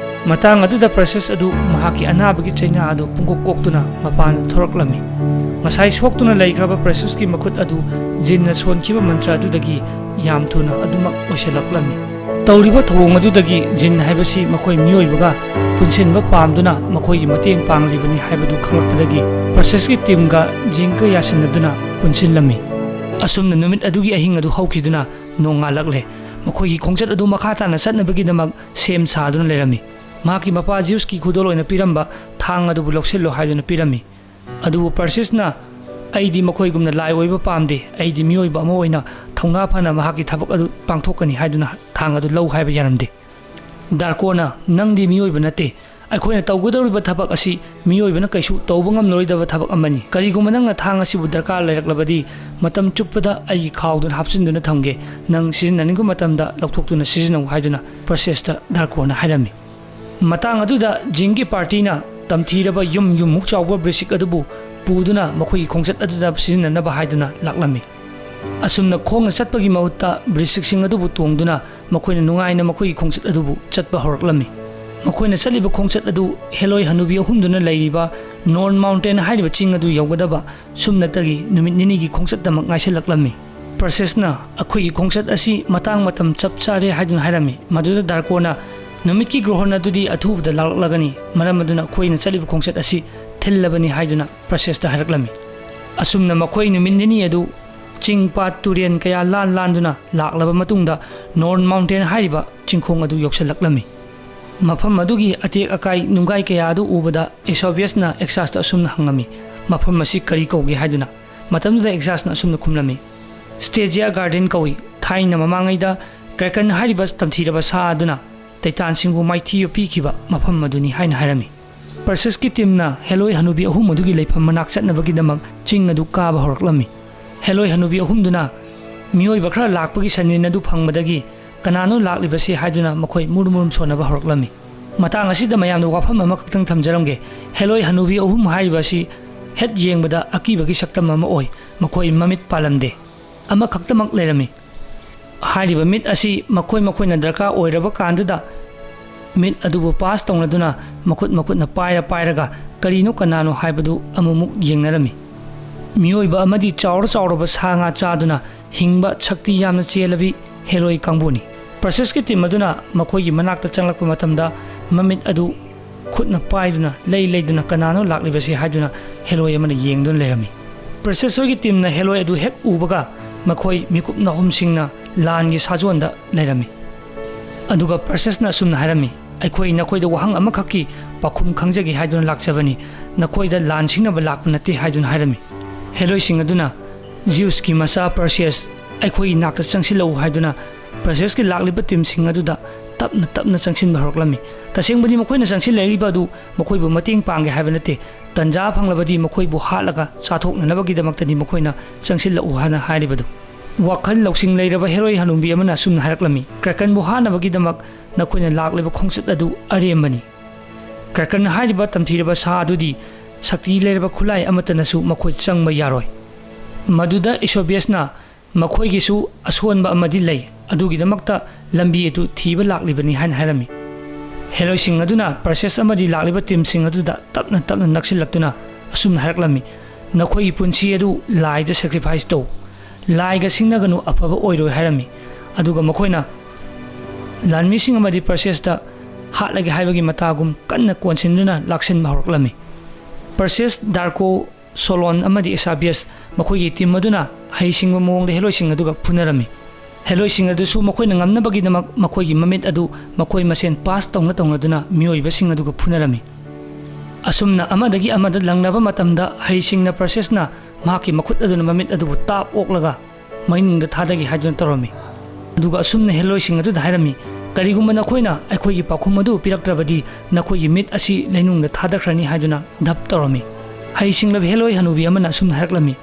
ꯃꯇꯥꯡ ꯑꯗꯨꯗ ꯄ꯭ꯔꯁꯦꯁ ꯑꯗꯨ ꯃꯍꯥꯛꯀꯤ ꯑꯅꯥꯕꯒꯤ ꯆꯩꯅꯥ ꯑꯗꯨ ꯄꯨꯡꯀꯣꯛ ꯀꯣꯛꯇꯨꯅ ꯃꯄꯥꯟꯗ ꯊꯣꯔꯛꯂꯝꯃꯤ꯫ ꯉꯁꯥꯏ ꯁꯣꯛꯇꯨꯅ ꯂꯩꯈ꯭ꯔꯕ ꯄ꯭ꯔꯁꯦꯁꯀꯤ ꯃꯈꯨꯠ ꯑꯗꯨ ꯖꯤꯟꯅ ꯁꯣꯟꯈꯤꯕ ꯃꯟꯇ꯭ꯔ ꯑꯗꯨꯗꯒꯤ ꯌꯥꯝ ꯊꯨꯅ ꯑꯗꯨꯃꯛ ꯑꯣꯏꯁꯤꯜꯂꯛꯂꯝꯃꯤ꯫ ꯇꯧꯔꯤꯕ ꯊꯧꯑꯣꯡ ꯑꯗꯨꯗꯒꯤ ꯖꯤꯟ ꯍꯥꯏꯕꯁꯤ ꯃꯈꯣꯏ ꯃꯤꯑꯣꯏꯕꯒ ꯄꯨꯟꯁꯤꯟꯕ ꯄꯥꯝꯗꯨꯅ ꯃꯈꯣꯏꯒꯤ ꯃꯇꯦꯡ ꯄꯥꯡꯂꯤꯕꯅꯤ ꯍꯥꯏꯕꯗꯨ ꯈꯪꯂꯛꯄꯗꯒꯤ ꯄ꯭ꯔꯣꯁꯦꯁꯀꯤ ꯇꯤꯝꯒ ꯖꯤꯟꯒ ꯌꯥꯁꯤꯟꯅꯗꯨꯅ ꯄꯨꯟꯁꯤꯜꯂꯝꯃꯤ꯫ ꯑꯁꯨꯝꯅ ꯅꯨꯃꯤꯠ ꯑꯗꯨꯒꯤ ꯑꯍꯤꯡ ꯑꯗꯨ ꯍꯧꯈꯤꯗꯨꯅ ꯅꯣꯡꯉꯥꯜꯂꯛꯂꯦ꯫ ꯃꯈꯣꯏꯒꯤ ꯈꯣꯡꯆꯠ ꯑꯗꯨ ꯃꯈꯥ ꯇꯥꯅ ꯆꯠꯅꯕꯒꯤꯗꯃꯛ ꯁꯦꯝ ꯁꯥꯗꯨꯅ ꯂꯩꯔꯝꯃꯤ꯫ ꯃꯍꯥꯛꯀꯤ ꯃꯄꯥ ꯖꯤꯎꯁꯀꯤ ꯈꯨꯗꯣꯜ ꯑꯣꯏꯅ ꯄꯤꯔꯝꯕ ꯊꯥꯡ ꯑꯗꯨꯕꯨ ꯂꯧꯁꯤꯜꯂꯣ ꯍꯥꯏꯗꯨꯅ ꯄꯤꯔꯝꯃꯤ꯫ ꯑꯗꯨꯕꯨ ꯄꯔꯁꯤꯁꯅ, "ꯑꯩꯗꯤ ꯃꯈꯣꯏꯒꯨꯝꯅ ꯂꯥꯏ ꯑꯣꯏꯕ ꯄꯥꯝꯗꯦ, ꯑꯩꯗꯤ ꯃꯤꯑꯣꯏꯕ ꯑꯃ ꯑꯣꯏꯅ ꯊꯧꯅꯥ ꯐꯅ ꯃꯍꯥꯛꯀꯤ ꯊꯕꯛ ꯑꯗꯨ ꯄꯥꯡꯊꯣꯛꯀꯅꯤ" ꯍꯥꯏꯗꯨꯅ ꯊꯥꯡ ꯑꯗꯨ ꯂꯧ ꯍꯥꯏꯕ ꯌꯥꯔꯝꯗꯦ꯫ ꯗꯥꯔꯀꯣꯅ, "ꯅꯪꯗꯤ ꯃꯤꯑꯣꯏꯕ ꯅꯠꯇꯦ꯫ ꯑꯩꯈꯣꯏꯅ ꯇꯧꯒꯗꯧꯔꯤꯕ ꯊꯕꯛ ꯑꯁꯤ ꯃꯤꯑꯣꯏꯕꯅ ꯀꯩꯁꯨ ꯇꯧꯕ ꯉꯝꯂꯔꯣꯏꯗꯕ ꯊꯕꯛ ꯑꯃꯅꯤ꯫ ꯀꯔꯤꯒꯨꯝꯕ ꯅꯪꯅ ꯊꯥꯡ ꯑꯁꯤꯕꯨ ꯗꯔꯀꯥꯔ ꯂꯩꯔꯛꯂꯕꯗꯤ, ꯃꯇꯝ ꯆꯨꯞꯄꯗ ꯑꯩꯒꯤ ꯈꯥꯎꯗꯨꯅ ꯍꯥꯞꯆꯤꯟꯗꯨꯅ ꯊꯝꯒꯦ꯫ ꯅꯪ ꯁꯤꯖꯤꯟꯅꯅꯤꯡꯕ ꯃꯇꯝꯗ ꯂꯧꯊꯣꯛꯇꯨꯅ ꯁꯤꯖꯤꯟꯅꯧ" ꯍꯥꯏꯗꯨꯅ ꯄ꯭ꯔꯣꯁꯦꯁꯇ ꯗꯥꯔꯀꯣꯅ ꯍꯥꯏꯔꯝꯃꯤ꯫ ꯃꯇꯥꯡ ꯑꯗꯨꯗ ꯖꯤꯟꯒꯤ ꯄꯥꯔꯇꯤꯅ ꯇꯝꯊꯤꯔꯕ ꯌꯨꯝ ꯌꯨꯝꯃꯨꯛ ꯆꯥꯎꯕ ꯕ꯭ꯔꯤꯁꯤꯛ ꯑꯗꯨꯕꯨ ꯄꯨꯗꯨꯅ ꯃꯈꯣꯏꯒꯤ ꯈꯣꯡꯆꯠ ꯑꯗꯨꯗ ꯁꯤꯖꯤꯟꯅꯅꯕ ꯍꯥꯏꯗꯨꯅ ꯂꯥꯛꯂꯝꯃꯤ꯫ ꯑꯁꯨꯝꯅ ꯈꯣꯡꯅ ꯆꯠꯄꯒꯤ ꯃꯍꯨꯠꯇ ꯕ꯭ꯔꯤꯁꯤꯛꯁꯤꯡ ꯑꯗꯨꯕꯨ ꯇꯣꯡꯗꯨꯅ ꯃꯈꯣꯏꯅ ꯅꯨꯡꯉꯥꯏꯅ ꯃꯈꯣꯏꯒꯤ ꯈꯣꯡꯆꯠ ꯑꯗꯨꯕꯨ ꯆꯠꯄ ꯍꯧꯔꯛꯂꯝꯃꯤ꯫ ꯃꯈꯣꯏꯅ ꯆꯠꯂꯤꯕ ꯈꯣꯡꯆꯠ ꯑꯗꯨ ꯍꯦꯂꯣꯏ ꯍꯅꯨꯕꯤ ꯑꯍꯨꯝꯗꯨꯅ ꯂꯩꯔꯤꯕ ꯅꯣꯔꯟ ꯃꯥꯎꯟꯇꯦꯟ ꯍꯥꯏꯔꯤꯕ ꯆꯤꯡ ꯑꯗꯨ ꯌꯧꯒꯗꯕ ꯁꯨꯞꯅꯇꯒꯤ ꯅꯨꯃꯤꯠ ꯅꯤꯅꯤꯒꯤ ꯈꯣꯡꯆꯠꯇꯃꯛ ꯉꯥꯏꯁꯤꯜꯂꯛꯂꯝꯃꯤ꯫ ꯄ꯭ꯔꯁꯦꯁꯅ, "ꯑꯩꯈꯣꯏꯒꯤ ꯈꯣꯡꯆꯠ ꯑꯁꯤ ꯃꯇꯥꯡ ꯃꯇꯝ ꯆꯞ ꯆꯥꯔꯦ" ꯍꯥꯏꯗꯨꯅ ꯍꯥꯏꯔꯝꯃꯤ꯫ ꯃꯗꯨꯗ ꯗꯥꯔꯀꯣꯅ, "ꯅꯨꯃꯤꯠꯀꯤ ꯒ꯭ꯔꯣꯍꯣꯟ ꯑꯗꯨꯗꯤ ꯑꯊꯨꯕꯗ ꯂꯥꯛꯂꯛꯂꯒꯅꯤ, ꯃꯔꯝ ꯑꯗꯨꯅ ꯑꯩꯈꯣꯏꯅ ꯆꯠꯂꯤꯕ ꯈꯣꯡꯆꯠ ꯑꯁꯤ ꯊꯤꯜꯂꯕꯅꯤ" ꯍꯥꯏꯗꯨꯅ ꯄ꯭ꯔꯁꯦꯁꯇ ꯍꯥꯏꯔꯛꯂꯝꯃꯤ꯫ ꯑꯁꯨꯝꯅ ꯃꯈꯣꯏ ꯅꯨꯃꯤꯠ ꯅꯤꯅꯤ ꯑꯗꯨ ꯆꯤꯡ ꯄꯥꯠ ꯇꯨꯔꯦꯟ ꯀꯌꯥ ꯂꯥꯟ ꯂꯥꯟꯗꯨꯅ ꯂꯥꯛꯂꯕ ꯃꯇꯨꯡꯗ ꯅꯣꯔꯟ ꯃꯥꯎꯟꯇꯦꯟ ꯍꯥꯏꯔꯤꯕ ꯆꯤꯡꯈꯣꯡ ꯑꯗꯨ ꯌꯧꯁꯤꯜꯂꯛꯂꯝꯃꯤ꯫ ꯃꯐꯝ ꯑꯗꯨꯒꯤ ꯑꯇꯦꯛ ꯑꯀꯥꯏ ꯅꯨꯡꯒꯥꯏ ꯀꯌꯥ ꯑꯗꯨ ꯎꯕꯗ ꯑꯦꯁꯣꯕꯤꯌꯁꯅ ꯑꯦꯛꯁꯥꯁꯇ ꯑꯁꯨꯝꯅ ꯍꯪꯉꯝꯃꯤ, "ꯃꯐꯝ ꯑꯁꯤ ꯀꯔꯤ ꯀꯧꯒꯦ?" ꯍꯥꯏꯗꯨꯅ꯫ ꯃꯇꯝꯗꯨꯗ ꯑꯦꯛꯁꯥꯁꯅ ꯑꯁꯨꯝꯅ ꯈꯨꯝꯂꯝꯃꯤ, "ꯁ꯭ꯇꯦꯖꯤꯌꯥ ꯒꯥꯔꯗꯦꯟ ꯀꯧꯏ꯫ ꯊꯥꯏꯅ ꯃꯃꯥꯡꯉꯩꯗ ꯀ꯭ꯔꯦꯀꯟ ꯍꯥꯏꯔꯤꯕ ꯇꯝꯊꯤꯔꯕ ꯁꯥ ꯑꯗꯨꯅ ꯇꯩꯇꯥꯟꯁꯤꯡꯕꯨ ꯃꯥꯏꯊꯤꯕ ꯄꯤꯈꯤꯕ ꯃꯐꯝ ꯑꯗꯨꯅꯤ" ꯍꯥꯏꯅ ꯍꯥꯏꯔꯝꯃꯤ꯫ ꯄꯔꯁꯤꯁꯀꯤ ꯇꯤꯝꯅ ꯍꯦꯂꯣꯏ ꯍꯅꯨꯕꯤ ꯑꯍꯨꯝ ꯑꯗꯨꯒꯤ ꯂꯩꯐꯝ ꯃꯅꯥꯛ ꯆꯠꯅꯕꯒꯤꯗꯃꯛ ꯆꯤꯡ ꯑꯗꯨ ꯀꯥꯕ ꯍꯧꯔꯛꯂꯝꯃꯤ꯫ ꯍꯦꯂꯣꯏ ꯍꯅꯨꯕꯤ ꯑꯍꯨꯝꯗꯨꯅ ꯃꯤꯑꯣꯏꯕ ꯈꯔ ꯂꯥꯛꯄꯒꯤ ꯁꯥꯏꯔꯦꯟ ꯑꯗꯨ ꯐꯪꯕꯗꯒꯤ "ꯀꯅꯥꯅꯣ ꯂꯥꯛꯂꯤꯕꯁꯤ?" ꯍꯥꯏꯗꯨꯅ ꯃꯈꯣꯏ ꯃꯨꯔꯨꯝ ꯃꯨꯔꯨꯝ ꯁꯣꯟꯅꯕ ꯍꯧꯔꯛꯂꯝꯃꯤ꯫ ꯃꯇꯥꯡ ꯑꯁꯤꯗ ꯃꯌꯥꯝꯗ ꯋꯥꯐꯝ ꯑꯃꯈꯛꯇꯪ ꯊꯝꯖꯔꯝꯒꯦ꯫ ꯍꯦꯂꯣꯏ ꯍꯅꯨꯕꯤ ꯑꯍꯨꯝ ꯍꯥꯏꯔꯤꯕ ꯑꯁꯤ ꯍꯦꯛ ꯌꯦꯡꯕꯗ ꯑꯀꯤꯕꯒꯤ ꯁꯛꯇꯝ ꯑꯃ ꯑꯣꯏ꯫ ꯃꯈꯣꯏ ꯃꯃꯤꯠ ꯄꯥꯜꯂꯝꯗꯦ꯫ ꯑꯃꯈꯛꯇꯃꯛ ꯂꯩꯔꯝꯃꯤ꯫ ꯍꯥꯏꯔꯤꯕ ꯃꯤꯠ ꯑꯁꯤ ꯃꯈꯣꯏ ꯃꯈꯣꯏꯅ ꯗꯔꯀꯥꯔ ꯑꯣꯏꯔꯕ ꯀꯥꯟꯗꯨꯗ ꯃꯤꯠ ꯑꯗꯨꯕꯨ ꯄꯥꯁ ꯇꯧꯅꯗꯨꯅ ꯃꯈꯨꯠ ꯃꯈꯨꯠꯅ ꯄꯥꯏꯔ ꯄꯥꯏꯔꯒ ꯀꯔꯤꯅꯣ ꯀꯅꯥꯅꯣ ꯍꯥꯏꯕꯗꯨ ꯑꯃꯨꯛꯃꯨꯛ ꯌꯦꯡꯅꯔꯝꯃꯤ꯫ ꯃꯤꯑꯣꯏꯕ ꯑꯃꯗꯤ ꯆꯥꯎꯔ ꯆꯥꯎꯔꯕ ꯁꯥ ꯉꯥ ꯆꯥꯗꯨꯅ ꯍꯤꯡꯕ ꯁꯛꯇꯤ ꯌꯥꯝꯅ ꯆꯦꯜꯂꯕꯤ ꯍꯦꯂꯣꯏ ꯀꯥꯡꯕꯨꯅꯤ꯫ ꯄ꯭ꯔꯁꯦꯁꯀꯤ ꯇꯤꯝ ꯑꯗꯨꯅ ꯃꯈꯣꯏꯒꯤ ꯃꯅꯥꯛꯇ ꯆꯪꯂꯛꯄ ꯃꯇꯝꯗ ꯃꯃꯤꯠ ꯑꯗꯨ ꯈꯨꯠꯅ ꯄꯥꯏꯗꯨꯅ ꯂꯩ ꯂꯩꯗꯨꯅ "ꯀꯅꯥꯅꯣ ꯂꯥꯛꯂꯤꯕꯁꯤ?" ꯍꯥꯏꯗꯨꯅ ꯍꯦꯂꯣꯏ ꯑꯃꯅ ꯌꯦꯡꯗꯨꯅ ꯂꯩꯔꯝꯃꯤ꯫ ꯄ꯭ꯔꯁꯦꯁ ꯍꯣꯏꯒꯤ ꯇꯤꯝꯅ ꯍꯦꯂꯣꯏ ꯑꯗꯨ ꯍꯦꯛ ꯎꯕꯒ ꯃꯈꯣꯏ ꯃꯤꯀꯨꯞ ꯅꯥꯍꯨꯝꯁꯤꯡꯅ ꯂꯥꯟꯒꯤ ꯁꯥꯖꯣꯟꯗ ꯂꯩꯔꯝꯃꯤ꯫ ꯑꯗꯨꯒ ꯄ꯭ꯔꯁꯦꯁꯅ ꯑꯁꯨꯝꯅ ꯍꯥꯏꯔꯝꯃꯤ, "ꯑꯩꯈꯣꯏ ꯅꯈꯣꯏꯗ ꯋꯥꯍꯪ ꯑꯃꯈꯛꯀꯤ ꯄꯥꯎꯈꯨꯝ ꯈꯪꯖꯒꯦ ꯍꯥꯏꯗꯨꯅ ꯂꯥꯛꯆꯕꯅꯤ, ꯅꯈꯣꯏꯗ ꯂꯥꯟ ꯁꯤꯡꯅꯕ ꯂꯥꯛꯄ ꯅꯠꯇꯦ" ꯍꯥꯏꯗꯨꯅ ꯍꯥꯏꯔꯝꯃꯤ꯫ ꯍꯦꯂꯣꯏꯁꯤꯡ ꯑꯗꯨꯅ, "ꯖꯤꯎꯁꯀꯤ ꯃꯆꯥ ꯄꯔꯁꯤꯌꯁ, ꯑꯩꯈꯣꯏꯒꯤ ꯅꯥꯛꯇ ꯆꯪꯁꯤꯜꯂꯛꯎ" ꯍꯥꯏꯗꯨꯅ ꯄ꯭ꯔꯁꯦꯁꯀꯤ ꯂꯥꯛꯂꯤꯕ ꯇꯤꯝꯁꯤꯡ ꯑꯗꯨꯗ ꯇꯞꯅ ꯇꯞꯅ ꯆꯪꯁꯤꯟꯕ ꯍꯧꯔꯛꯂꯝꯃꯤ꯫ ꯇꯁꯦꯡꯕꯗꯤ ꯃꯈꯣꯏꯅ ꯆꯪꯁꯤꯜꯂꯛꯂꯤꯕ ꯑꯗꯨ ꯃꯈꯣꯏꯕꯨ ꯃꯇꯦꯡ ꯄꯥꯡꯒꯦ ꯍꯥꯏꯕ ꯅꯠꯇꯦ, ꯇꯟꯖꯥ ꯐꯪꯂꯕꯗꯤ ꯃꯈꯣꯏꯕꯨ ꯍꯥꯠꯂꯒ ꯆꯥꯊꯣꯛꯅꯅꯕꯒꯤꯗꯃꯛꯇꯅꯤ ꯃꯈꯣꯏꯅ ꯆꯪꯁꯤꯜꯂꯛꯎ ꯍꯥꯏꯅ ꯍꯥꯏꯔꯤꯕꯗꯨ꯫ ꯋꯥꯈꯜ ꯂꯧꯁꯤꯡ ꯂꯩꯔꯕ ꯍꯦꯔꯣꯏ ꯍꯅꯨꯕꯤ ꯑꯃꯅ ꯑꯁꯨꯝꯅ ꯍꯥꯏꯔꯛꯂꯝꯃꯤ, "ꯀ꯭ꯔꯦꯀꯟꯕꯨ ꯍꯥꯠꯅꯕꯒꯤꯗꯃꯛ ꯅꯈꯣꯏꯅ ꯂꯥꯛꯂꯤꯕ ꯈꯣꯡꯆꯠ ꯑꯗꯨ ꯑꯔꯦꯝꯕꯅꯤ꯫ ꯀ꯭ꯔꯦꯀꯟ ꯍꯥꯏꯔꯤꯕ ꯇꯝꯊꯤꯔꯕ ꯁꯥ ꯑꯗꯨꯗꯤ ꯁꯛꯇꯤ ꯂꯩꯔꯕ ꯈꯨꯠꯂꯥꯏ ꯑꯃꯠꯇꯅꯁꯨ ꯃꯈꯣꯏ ꯆꯪꯕ ꯌꯥꯔꯣꯏ"꯫ ꯃꯗꯨꯗ ꯏꯁꯣꯕꯤꯌꯁꯅ ꯃꯈꯣꯏꯒꯤꯁꯨ ꯑꯁꯣꯟꯕ ꯑꯃꯗꯤ ꯂꯩ, ꯑꯗꯨꯒꯤꯗꯃꯛꯇ ꯂꯝꯕꯤ ꯑꯗꯨ ꯊꯤꯕ ꯂꯥꯛꯂꯤꯕꯅꯤ ꯍꯥꯏꯅ ꯍꯥꯏꯔꯝꯃꯤ꯫ ꯍꯦꯂꯣꯏꯁꯤꯡ ꯑꯗꯨꯅ ꯄ꯭ꯔꯁꯦꯁ ꯑꯃꯗꯤ ꯂꯥꯛꯂꯤꯕ ꯇꯤꯝꯁꯤꯡ ꯑꯗꯨꯗ ꯇꯞꯅ ꯇꯞꯅ ꯅꯛꯁꯤꯜꯂꯛꯇꯨꯅ ꯑꯁꯨꯝꯅ ꯍꯥꯏꯔꯛꯂꯝꯃꯤ, "ꯅꯈꯣꯏꯒꯤ ꯄꯨꯟꯁꯤ ꯑꯗꯨ ꯂꯥꯏꯗ ꯁꯦꯀ꯭ꯔꯤꯐꯥꯏꯁ ꯇꯧ, ꯂꯥꯏꯒ ꯁꯤꯡꯅꯒꯅꯨ, ꯑꯐꯕ ꯑꯣꯏꯔꯣꯏ" ꯍꯥꯏꯔꯝꯃꯤ꯫ ꯑꯗꯨꯒ ꯃꯈꯣꯏꯅ ꯂꯥꯟꯃꯤꯁꯤꯡ ꯑꯃꯗꯤ ꯄ꯭ꯔꯁꯦꯁꯇ ꯍꯥꯠꯂꯒꯦ ꯍꯥꯏꯕꯒꯤ ꯃꯇꯥꯒꯨꯝ ꯀꯟꯅ ꯀꯣꯟꯁꯤꯟꯗꯨꯅ ꯂꯥꯛꯁꯤꯟꯕ ꯍꯧꯔꯛꯂꯝꯃꯤ꯫ ꯄ꯭ꯔꯁꯦꯁ, ꯗꯥꯔꯀꯣ, ꯁꯣꯂꯣꯟ ꯑꯃꯗꯤ ꯑꯦꯁꯥꯕꯤꯌꯁ ꯃꯈꯣꯏꯒꯤ ꯇꯤꯝ ꯑꯗꯨꯅ ꯍꯩꯁꯤꯡꯕ ꯃꯑꯣꯡꯗ ꯍꯦꯂꯣꯏꯁꯤꯡ ꯑꯗꯨꯒ ꯐꯨꯅꯔꯝꯃꯤ꯫ ꯍꯦꯂꯣꯏꯁꯤꯡ ꯑꯗꯨꯁꯨ ꯃꯈꯣꯏꯅ ꯉꯝꯅꯕꯒꯤꯗꯃꯛ ꯃꯈꯣꯏꯒꯤ ꯃꯃꯤꯠ ꯑꯗꯨ ꯃꯈꯣꯏ ꯃꯁꯦꯟ ꯄꯥꯁ ꯇꯧꯅ ꯇꯧꯅꯗꯨꯅ ꯃꯤꯑꯣꯏꯕꯁꯤꯡ ꯑꯗꯨꯒ ꯐꯨꯅꯔꯝꯃꯤ꯫ ꯑꯁꯨꯝꯅ ꯑꯃꯗꯒꯤ ꯑꯃꯗ ꯂꯪꯅꯕ ꯃꯇꯝꯗ ꯍꯩꯁꯤꯡꯅ ꯄ꯭ꯔꯁꯦꯁꯅ ꯃꯍꯥꯛꯀꯤ ꯃꯈꯨꯠ ꯑꯗꯨꯅ ꯃꯃꯤꯠ ꯑꯗꯨꯕꯨ ꯇꯥꯞ ꯑꯣꯛꯂꯒ ꯃꯩꯅꯨꯡꯗ ꯊꯥꯗꯒꯦ ꯍꯥꯏꯗꯨꯅ ꯇꯧꯔꯝꯃꯤ꯫ ꯑꯗꯨꯒ ꯑꯁꯨꯝꯅ ꯍꯦꯂꯣꯏꯁꯤꯡ ꯑꯗꯨꯗ ꯍꯥꯏꯔꯝꯃꯤ, "ꯀꯔꯤꯒꯨꯝꯕ ꯅꯈꯣꯏꯅ ꯑꯩꯈꯣꯏꯒꯤ ꯄꯥꯎꯈꯨꯝ ꯑꯗꯨ ꯄꯤꯔꯛꯇ꯭ꯔꯕꯗꯤ ꯅꯈꯣꯏꯒꯤ ꯃꯤꯠ ꯑꯁꯤ ꯂꯩꯅꯨꯡꯗ ꯊꯥꯗꯈ꯭ꯔꯅꯤ" ꯍꯥꯏꯗꯨꯅ ꯙꯞ ꯇꯧꯔꯝꯃꯤ꯫ ꯍꯩꯁꯤꯡꯂꯕ ꯍꯦꯂꯣꯏ ꯍꯅꯨꯕꯤ ꯑꯃꯅ ꯑꯁꯨꯝꯅ ꯍꯥꯏꯔꯛꯂꯝꯃꯤ,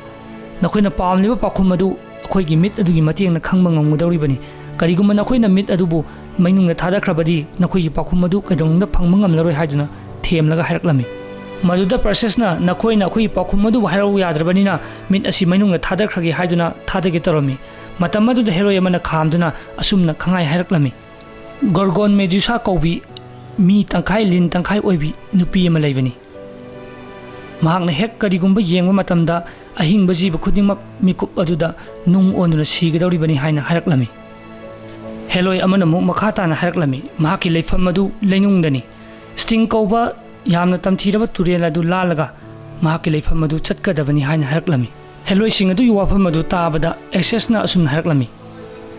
"ꯅꯈꯣꯏꯅ ꯄꯥꯝꯂꯤꯕ ꯄꯥꯎꯈꯨꯝ ꯑꯗꯨ ꯑꯩꯈꯣꯏꯒꯤ ꯃꯤꯠ ꯑꯗꯨꯒꯤ ꯃꯇꯦꯡꯅ ꯈꯪꯕ ꯉꯝꯒꯗꯧꯔꯤꯕꯅꯤ꯫ ꯀꯔꯤꯒꯨꯝꯕ ꯅꯈꯣꯏꯅ ꯃꯤꯠ ꯑꯗꯨꯕꯨ ꯃꯩꯅꯨꯡꯗ ꯊꯥꯗꯈ꯭ꯔꯕꯗꯤ ꯅꯈꯣꯏꯒꯤ ꯄꯥꯎꯈꯨꯝ ꯑꯗꯨ ꯀꯩꯗꯧꯅꯨꯡꯗ ꯐꯪꯕ ꯉꯝꯂꯔꯣꯏ" ꯍꯥꯏꯗꯨꯅ ꯊꯦꯝꯂꯒ ꯍꯥꯏꯔꯛꯂꯝꯃꯤ꯫ ꯃꯗꯨꯗ ꯄ꯭ꯔꯁꯦꯁꯅ, "ꯅꯈꯣꯏꯅ ꯑꯩꯈꯣꯏꯒꯤ ꯄꯥꯎꯈꯨꯝ ꯑꯗꯨꯕꯨ ꯍꯥꯏꯔꯛꯎ ꯌꯥꯗ꯭ꯔꯕꯅꯤꯅ ꯃꯤꯠ ꯑꯁꯤ ꯃꯩꯅꯨꯡꯗ ꯊꯥꯗꯈ꯭ꯔꯒꯦ" ꯍꯥꯏꯗꯨꯅ ꯊꯥꯗꯒꯦ ꯇꯧꯔꯝꯃꯤ꯫ ꯃꯇꯝ ꯑꯗꯨꯗ ꯍꯦꯔꯣꯏ ꯑꯃꯅ ꯈꯥꯝꯗꯨꯅ ꯑꯁꯨꯝꯅ ꯈꯪꯍꯥꯏ ꯍꯥꯏꯔꯛꯂꯝꯃꯤ, "ꯒꯣꯔꯒꯣꯟ ꯃꯦꯗ꯭ꯌꯨꯁꯥ ꯀꯧꯕꯤ ꯃꯤ ꯇꯪꯈꯥꯏ ꯂꯤꯟ ꯇꯪꯈꯥꯏ ꯑꯣꯏꯕꯤ ꯅꯨꯄꯤ ꯑꯃ ꯂꯩꯕꯅꯤ꯫ ꯃꯍꯥꯛꯅ ꯍꯦꯛ ꯀꯔꯤꯒꯨꯝꯕ ꯌꯦꯡꯕ ꯃꯇꯝꯗ ꯑꯍꯤꯡꯕ ꯖꯤꯕ ꯈꯨꯗꯤꯡꯃꯛ ꯃꯤꯀꯨꯞ ꯑꯗꯨꯗ ꯅꯨꯡ ꯑꯣꯟꯗꯨꯅ ꯁꯤꯒꯗꯧꯔꯤꯕꯅꯤ ꯍꯥꯏꯅ ꯍꯥꯏꯔꯛꯂꯝꯃꯤ꯫ ꯍꯦꯂꯣꯏ ꯑꯃꯅ ꯑꯃꯨꯛ ꯃꯈꯥ ꯇꯥꯅ ꯍꯥꯏꯔꯛꯂꯝꯃꯤ, ꯃꯍꯥꯛꯀꯤ ꯂꯩꯐꯝ ꯑꯗꯨ ꯂꯩꯅꯨꯡꯗꯅꯤ꯫ ꯁ꯭ꯇꯤꯡ ꯀꯧꯕ ꯌꯥꯝꯅ ꯇꯝꯊꯤꯔꯕ ꯇꯨꯔꯦꯜ ꯑꯗꯨ ꯂꯥꯜꯂꯒ ꯃꯍꯥꯛꯀꯤ ꯂꯩꯐꯝ ꯑꯗꯨ ꯆꯠꯀꯗꯕꯅꯤ ꯍꯥꯏꯅ ꯍꯥꯏꯔꯛꯂꯝꯃꯤ꯫ ꯍꯦꯂꯣꯏꯁꯤꯡ ꯑꯗꯨꯒꯤ ꯋꯥꯐꯝ ꯑꯗꯨ ꯇꯥꯕꯗ ꯑꯦꯛꯁꯦꯁꯅ ꯑꯁꯨꯝꯅ ꯍꯥꯏꯔꯛꯂꯝꯃꯤ,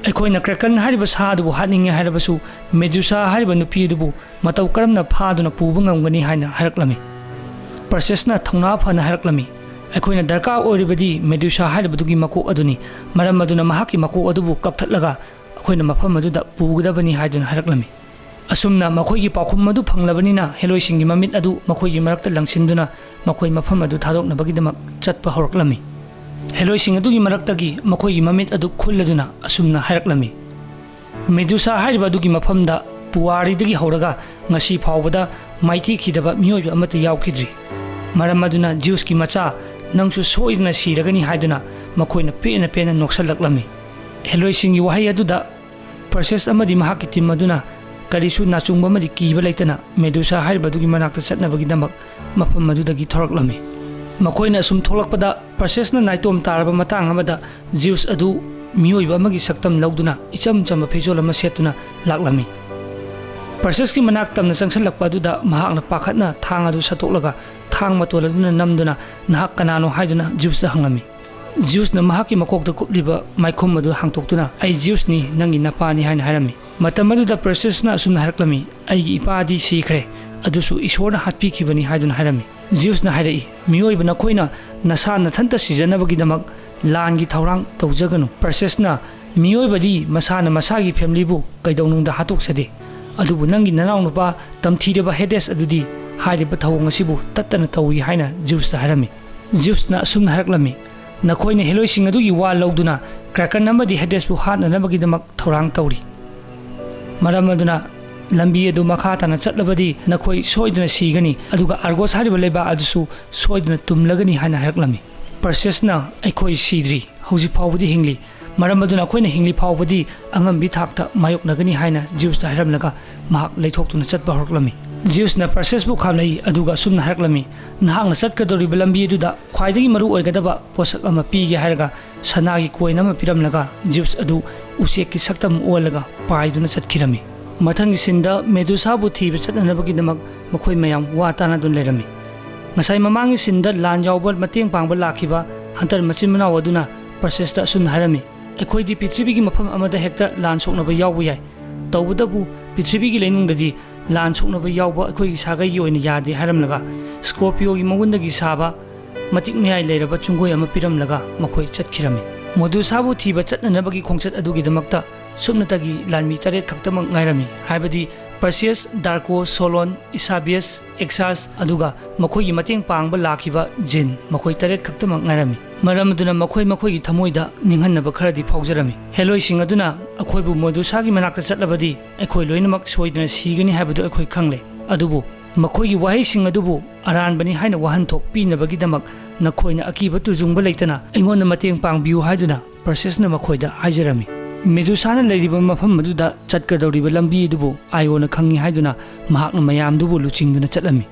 ꯑꯩꯈꯣꯏꯅ ꯀ꯭ꯔꯦꯀꯟ ꯍꯥꯏꯔꯤꯕ ꯁꯥ ꯑꯗꯨꯕꯨ ꯍꯥꯠꯅꯤꯡꯉꯤ ꯍꯥꯏꯔꯕꯁꯨ ꯃꯦꯗꯨꯁꯥ ꯍꯥꯏꯔꯤꯕ ꯅꯨꯄꯤ ꯑꯗꯨꯕꯨ ꯃꯇꯧ ꯀꯔꯝꯅ ꯐꯥꯗꯨꯅ ꯄꯨꯕ ꯉꯝꯒꯅꯤ ꯍꯥꯏꯅ ꯍꯥꯏꯔꯛꯂꯝꯃꯤ꯫ ꯄꯔꯁꯦꯁꯅ ꯊꯧꯅꯥ ꯐꯅ ꯍꯥꯏꯔꯛꯂꯝꯃꯤ, ꯑꯩꯈꯣꯏꯅ ꯗꯔꯀꯥꯔ ꯑꯣꯏꯔꯤꯕꯗꯤ ꯃꯦꯗꯨꯁꯥ ꯍꯥꯏꯔꯤꯕꯗꯨꯒꯤ ꯃꯀꯣꯛ ꯑꯗꯨꯅꯤ꯫ ꯃꯔꯝ ꯑꯗꯨꯅ ꯃꯍꯥꯛꯀꯤ ꯃꯀꯣꯛ ꯑꯗꯨꯕꯨ ꯀꯛꯊꯠꯂꯒ ꯑꯩꯈꯣꯏꯅ ꯃꯐꯝ ꯑꯗꯨꯗ ꯄꯨꯒꯗꯕꯅꯤ ꯍꯥꯏꯗꯨꯅ ꯍꯥꯏꯔꯛꯂꯝꯃꯤ꯫ ꯑꯁꯨꯝꯅ ꯃꯈꯣꯏꯒꯤ ꯄꯥꯎꯈꯨꯝ ꯑꯗꯨ ꯐꯪꯂꯕꯅꯤꯅ ꯍꯦꯂꯣꯏꯁꯤꯡꯒꯤ ꯃꯃꯤꯠ ꯑꯗꯨ ꯃꯈꯣꯏꯒꯤ ꯃꯔꯛꯇ ꯂꯪꯁꯤꯟꯗꯨꯅ ꯃꯈꯣꯏ ꯃꯐꯝ ꯑꯗꯨ ꯊꯥꯗꯣꯛꯅꯕꯒꯤꯗꯃꯛ ꯆꯠꯄ ꯍꯧꯔꯛꯂꯝꯃꯤ꯫ ꯍꯦꯂꯣꯏꯁꯤꯡ ꯑꯗꯨꯒꯤ ꯃꯔꯛꯇꯒꯤ ꯃꯈꯣꯏꯒꯤ ꯃꯃꯤꯠ ꯑꯗꯨ ꯈꯨꯜꯂꯗꯨꯅ ꯑꯁꯨꯝꯅ ꯍꯥꯏꯔꯛꯂꯝꯃꯤ, ꯃꯦꯗꯨꯁꯥ ꯍꯥꯏꯔꯤꯕ ꯑꯗꯨꯒꯤ ꯃꯐꯝꯗ ꯄꯨꯋꯥꯔꯤꯗꯒꯤ ꯍꯧꯔꯒ ꯉꯁꯤ ꯐꯥꯎꯕꯗ ꯃꯥꯏꯊꯤꯈꯤꯗꯕ ꯃꯤꯑꯣꯏꯕ ꯑꯃꯠꯇ ꯌꯥꯎꯈꯤꯗ꯭ꯔꯤ꯫ ꯃꯔꯝ ꯑꯗꯨꯅ ꯖꯤꯎꯁꯀꯤ ꯃꯆꯥ, ꯅꯪꯁꯨ ꯁꯣꯏꯗꯅ ꯁꯤꯔꯒꯅꯤ ꯍꯥꯏꯗꯨꯅ ꯃꯈꯣꯏꯅ ꯄꯦꯟꯅ ꯄꯦꯟꯅ ꯅꯣꯛꯁꯜꯂꯛꯂꯝꯃꯤ꯫ ꯍꯦꯂꯣꯏꯁꯤꯡꯒꯤ ꯋꯥꯍꯩ ꯑꯗꯨꯗ ꯄꯔꯁꯦꯁ ꯑꯃꯗꯤ ꯃꯍꯥꯛꯀꯤ ꯇꯤꯝ ꯑꯗꯨꯅ ꯀꯔꯤꯁꯨ ꯅꯥꯆꯨꯡꯕ ꯑꯃꯗꯤ ꯀꯤꯕ ꯂꯩꯇꯅ ꯃꯦꯗꯨꯁꯥ ꯍꯥꯏꯔꯤꯕ ꯑꯗꯨꯒꯤ ꯃꯅꯥꯛꯇ ꯆꯠꯅꯕꯒꯤꯗꯃꯛ ꯃꯐꯝ ꯑꯗꯨꯗꯒꯤ ꯊꯣꯔꯛꯂꯝꯃꯤ꯫ ꯃꯈꯣꯏꯅ ꯑꯁꯨꯝ ꯊꯣꯛꯂꯛꯄꯗ ꯄꯔꯁꯦꯁꯅ ꯅꯥꯏꯇꯣꯝ ꯇꯥꯔꯕ ꯃꯇꯥꯡ ꯑꯃꯗ ꯖꯤꯎꯁ ꯑꯗꯨ ꯃꯤꯑꯣꯏꯕ ꯑꯃꯒꯤ ꯁꯛꯇꯝ ꯂꯧꯗꯨꯅ ꯏꯆꯝ ꯆꯝꯕ ꯐꯤꯖꯣꯜ ꯑꯃ ꯁꯦꯠꯇꯨꯅ ꯂꯥꯛꯂꯝꯃꯤ꯫ ꯄꯔꯁꯦꯁꯀꯤ ꯃꯅꯥꯛ ꯇꯝꯅ ꯆꯪꯁꯤꯜꯂꯛꯄ ꯑꯗꯨꯗ ꯃꯍꯥꯛꯅ ꯄꯥꯈꯠꯅ ꯊꯥꯡ ꯑꯗꯨ ꯁꯠꯇꯣꯛꯂꯒ ꯊꯥꯡ ꯃꯇꯣꯜ ꯑꯗꯨꯅ ꯅꯝꯗꯨꯅ, "ꯅꯍꯥꯛ ꯀꯅꯥꯅꯣ?" ꯍꯥꯏꯗꯨꯅ ꯖꯤꯎꯁꯇ ꯍꯪꯂꯝꯃꯤ꯫ ꯖꯤꯎꯁꯅ ꯃꯍꯥꯛꯀꯤ ꯃꯀꯣꯛꯇ ꯀꯨꯞꯂꯤꯕ ꯃꯥꯏꯈꯨꯝ ꯑꯗꯨ ꯍꯥꯡꯇꯣꯛꯇꯨꯅ, "ꯑꯩ ꯖꯤꯎꯁꯅꯤ, ꯅꯪꯒꯤ ꯅꯄꯥꯅꯤ" ꯍꯥꯏꯅ ꯍꯥꯏꯔꯝꯃꯤ꯫ ꯃꯇꯝ ꯑꯗꯨꯗ ꯄꯔꯁꯦꯁꯅ ꯑꯁꯨꯝꯅ ꯍꯥꯏꯔꯛꯂꯝꯃꯤ, "ꯑꯩꯒꯤ ꯏꯄꯥꯗꯤ ꯁꯤꯈ꯭ꯔꯦ, ꯑꯗꯨꯁꯨ ꯏꯁꯣꯔꯅ ꯍꯥꯠꯄꯤꯈꯤꯕꯅꯤ" ꯍꯥꯏꯗꯨꯅ ꯍꯥꯏꯔꯝꯃꯤ꯫ ꯖꯤꯎꯁꯅ ꯍꯥꯏꯔꯛꯏ, "ꯃꯤꯑꯣꯏꯕ ꯅꯈꯣꯏꯅ ꯅꯁꯥ ꯅꯊꯟꯇ ꯁꯤꯖꯅꯕꯒꯤꯗꯃꯛ ꯂꯥꯟꯒꯤ ꯊꯧꯔꯥꯡ ꯇꯧꯖꯒꯅꯨ"꯫ ꯄꯔꯁꯦꯁꯅ, "ꯃꯤꯑꯣꯏꯕꯗꯤ ꯃꯁꯥꯅ ꯃꯁꯥꯒꯤ ꯐꯦꯃꯤꯂꯤꯕꯨ ꯀꯩꯗꯧꯅꯨꯡꯗ ꯍꯥꯠꯇꯣꯛꯆꯗꯦ, ꯑꯗꯨꯕꯨ ꯅꯪꯒꯤ ꯅꯅꯥꯎꯅꯨꯄꯥ ꯇꯝꯊꯤꯔꯕ ꯍꯦꯗꯦꯁ ꯑꯗꯨꯗꯤ ꯍꯥꯏꯔꯤꯕ ꯊꯧꯑꯣꯡ ꯑꯁꯤꯕꯨ ꯇꯠꯇꯅ ꯇꯧꯏ" ꯍꯥꯏꯅ ꯖꯤꯎꯁꯇ ꯍꯥꯏꯔꯝꯃꯤ꯫ ꯖꯤꯎꯁꯅ ꯑꯁꯨꯝꯅ ꯍꯥꯏꯔꯛꯂꯝꯃꯤ, "ꯅꯈꯣꯏꯅ ꯍꯦꯂꯣꯏꯁꯤꯡ ꯑꯗꯨꯒꯤ ꯋꯥ ꯂꯧꯗꯨꯅ ꯀ꯭ꯔꯦꯀꯟ ꯑꯃꯗꯤ ꯍꯦꯗꯦꯁꯄꯨ ꯍꯥꯠꯅꯅꯕꯒꯤꯗꯃꯛ ꯊꯧꯔꯥꯡ ꯇꯧꯔꯤ꯫ ꯃꯔꯝ ꯑꯗꯨꯅ ꯂꯝꯕꯤ ꯑꯗꯨ ꯃꯈꯥ ꯇꯥꯅ ꯆꯠꯂꯕꯗꯤ ꯅꯈꯣꯏ ꯁꯣꯏꯗꯅ ꯁꯤꯒꯅꯤ, ꯑꯗꯨꯒ ꯑꯥꯔꯒꯣꯁ ꯍꯥꯏꯔꯤꯕ ꯂꯩꯕꯥꯛ ꯑꯗꯨꯁꯨ ꯁꯣꯏꯗꯅ ꯇꯨꯝꯂꯒꯅꯤ" ꯍꯥꯏꯅ ꯍꯥꯏꯔꯛꯂꯝꯃꯤ꯫ ꯄꯔꯁꯦꯁꯅ, "ꯑꯩꯈꯣꯏ ꯁꯤꯗ꯭ꯔꯤ, ꯍꯧꯖꯤꯛ ꯐꯥꯎꯕꯗꯤ ꯍꯤꯡꯂꯤ꯫ ꯃꯔꯝ ꯑꯗꯨꯅ ꯑꯩꯈꯣꯏꯅ ꯍꯤꯡꯂꯤ ꯐꯥꯎꯕꯗꯤ ꯑꯉꯝꯕꯤ ꯊꯥꯛꯇ ꯃꯥꯌꯣꯛꯅꯒꯅꯤ" ꯍꯥꯏꯅ ꯖꯤꯎꯁꯇ ꯍꯥꯏꯔꯝꯂꯒ ꯃꯍꯥꯛ ꯂꯩꯊꯣꯛꯇꯨꯅ ꯆꯠꯄ ꯍꯧꯔꯛꯂꯝꯃꯤ꯫ ꯖꯤꯎꯁꯅ ꯄꯔꯁꯦꯁꯄꯨ ꯈꯥꯝꯂꯛꯏ, ꯑꯗꯨꯒ ꯑꯁꯨꯝꯅ ꯍꯥꯏꯔꯛꯂꯝꯃꯤ, "ꯅꯍꯥꯛꯅ ꯆꯠꯀꯗꯧꯔꯤꯕ ꯂꯝꯕꯤ ꯑꯗꯨꯗ ꯈ꯭ꯋꯥꯏꯗꯒꯤ ꯃꯔꯨ ꯑꯣꯏꯒꯗꯕ ꯄꯣꯠꯁꯛ ꯑꯃ ꯄꯤꯒꯦ" ꯍꯥꯏꯔꯒ ꯁꯅꯥꯒꯤ ꯀꯣꯏꯟ ꯑꯃ ꯄꯤꯔꯝꯂꯒ ꯖꯤꯎꯁ ꯑꯗꯨ ꯎꯆꯦꯛꯀꯤ ꯁꯛꯇꯝ ꯑꯣꯜꯂꯒ ꯄꯥꯏꯗꯨꯅ ꯆꯠꯈꯤꯔꯝꯃꯤ꯫ ꯃꯊꯪꯒꯤ ꯁꯤꯟꯗ ꯃꯦꯗꯨꯁꯥꯕꯨ ꯊꯤꯕ ꯆꯠꯅꯅꯕꯒꯤꯗꯃꯛ ꯃꯈꯣꯏ ꯃꯌꯥꯝ ꯋꯥ ꯇꯥꯅꯗꯨꯅ ꯂꯩꯔꯝꯃꯤ꯫ ꯉꯁꯥꯏ ꯃꯃꯥꯡꯒꯤ ꯁꯤꯟꯗ ꯂꯥꯟ ꯌꯥꯎꯕ ꯃꯇꯦꯡ ꯄꯥꯡꯕ ꯂꯥꯛꯈꯤꯕ ꯍꯟꯇꯔ ꯃꯆꯤꯟ ꯃꯅꯥꯎ ꯑꯗꯨꯅ ꯄꯔꯁꯦꯁꯇ ꯑꯁꯨꯝꯅ ꯍꯥꯏꯔꯝꯃꯤ, "ꯑꯩꯈꯣꯏꯗꯤ ꯄ꯭ꯔꯤꯊꯤꯕꯤꯒꯤ ꯃꯐꯝ ꯑꯃꯗ ꯍꯦꯛꯇ ꯂꯥꯟ ꯁꯣꯛꯅꯕ ꯌꯥꯎꯕ ꯌꯥꯏ꯫ ꯇꯧꯕꯇꯕꯨ ꯄ꯭ꯔꯤꯊꯤꯕꯤꯒꯤ ꯂꯩꯅꯨꯡꯗꯗꯤ ꯂꯥꯟ ꯁꯣꯛꯅꯕ ꯌꯥꯎꯕ ꯑꯩꯈꯣꯏꯒꯤ ꯁꯥꯒꯩꯒꯤ ꯑꯣꯏꯅ ꯌꯥꯗꯦ" ꯍꯥꯏꯔꯝꯂꯒ ꯁ꯭ꯀꯣꯔꯄꯤꯌꯣꯒꯤ ꯃꯒꯨꯟꯗꯒꯤ ꯁꯥꯕ ꯃꯇꯤꯛ ꯃꯌꯥꯏ ꯂꯩꯔꯕ ꯆꯨꯡꯒꯣꯏ ꯑꯃ ꯄꯤꯔꯝꯂꯒ ꯃꯈꯣꯏ ꯆꯠꯈꯤꯔꯝꯃꯤ꯫ ꯃꯣꯗꯨꯁꯥꯕꯨ ꯊꯤꯕ ꯆꯠꯅꯅꯕꯒꯤ ꯈꯣꯡꯆꯠ ꯑꯗꯨꯒꯤꯗꯃꯛꯇ ꯁꯨꯞꯅꯇꯒꯤ ꯂꯥꯟꯃꯤ ꯇꯔꯦꯠ ꯈꯛꯇꯃꯛ ꯉꯥꯏꯔꯝꯃꯤ, ꯍꯥꯏꯕꯗꯤ ꯄꯔꯁꯤꯌꯁ, ꯗꯥꯔꯀꯣ, ꯁꯣꯂꯣꯟ, ꯏꯁꯥꯕꯤꯌꯁ, ꯑꯦꯛꯁꯥꯁ, ꯑꯗꯨꯒ ꯃꯈꯣꯏꯒꯤ ꯃꯇꯦꯡ ꯄꯥꯡꯕ ꯂꯥꯛꯈꯤꯕ ꯖꯤꯟ, ꯃꯈꯣꯏ ꯇꯔꯦꯠ ꯈꯛꯇꯃꯛ ꯉꯥꯏꯔꯝꯃꯤ꯫ ꯃꯔꯝ ꯑꯗꯨꯅ ꯃꯈꯣꯏ ꯃꯈꯣꯏꯒꯤ ꯊꯃꯣꯏꯗ ꯅꯤꯡꯍꯟꯅꯕ ꯈꯔꯗꯤ ꯐꯥꯎꯖꯔꯝꯃꯤ꯫ ꯍꯦꯂꯣꯏꯁꯤꯡ ꯑꯗꯨꯅ, "ꯑꯩꯈꯣꯏꯕꯨ ꯃꯣꯗꯨꯁꯥꯒꯤ ꯃꯅꯥꯛꯇ ꯆꯠꯂꯕꯗꯤ ꯑꯩꯈꯣꯏ ꯂꯣꯏꯅꯃꯛ ꯁꯣꯏꯗꯅ ꯁꯤꯒꯅꯤ ꯍꯥꯏꯕꯗꯨ ꯑꯩꯈꯣꯏ ꯈꯪꯂꯦ꯫ ꯑꯗꯨꯕꯨ ꯃꯈꯣꯏꯒꯤ ꯋꯥꯍꯩꯁꯤꯡ ꯑꯗꯨꯕꯨ ꯑꯔꯥꯟꯕꯅꯤ ꯍꯥꯏꯅ ꯋꯥꯍꯟꯊꯣꯛ ꯄꯤꯅꯕꯒꯤꯗꯃꯛ ꯅꯈꯣꯏꯅ ꯑꯀꯤꯕ ꯇꯨꯖꯨꯡꯕ ꯂꯩꯇꯅ ꯑꯩꯉꯣꯟꯗ ꯃꯇꯦꯡ ꯄꯥꯡꯕꯤꯌꯨ" ꯍꯥꯏꯗꯨꯅ ꯄꯔꯁꯦꯁꯅ ꯃꯈꯣꯏꯗ ꯍꯥꯏꯖꯔꯝꯃꯤ꯫ ꯃꯦꯗꯨꯁꯥꯅ ꯂꯩꯔꯤꯕ ꯃꯐꯝ ꯑꯗꯨꯗ ꯆꯠꯀꯗꯧꯔꯤꯕ ꯂꯝꯕꯤ ꯑꯗꯨꯕꯨ ꯑꯥꯏꯑꯣꯅ ꯈꯪꯏ ꯍꯥꯏꯗꯨꯅ ꯃꯍꯥꯛꯅ ꯃꯌꯥꯝꯗꯨꯕꯨ ꯂꯨꯆꯤꯡꯗꯨꯅ ꯆꯠꯂꯝꯃꯤ꯫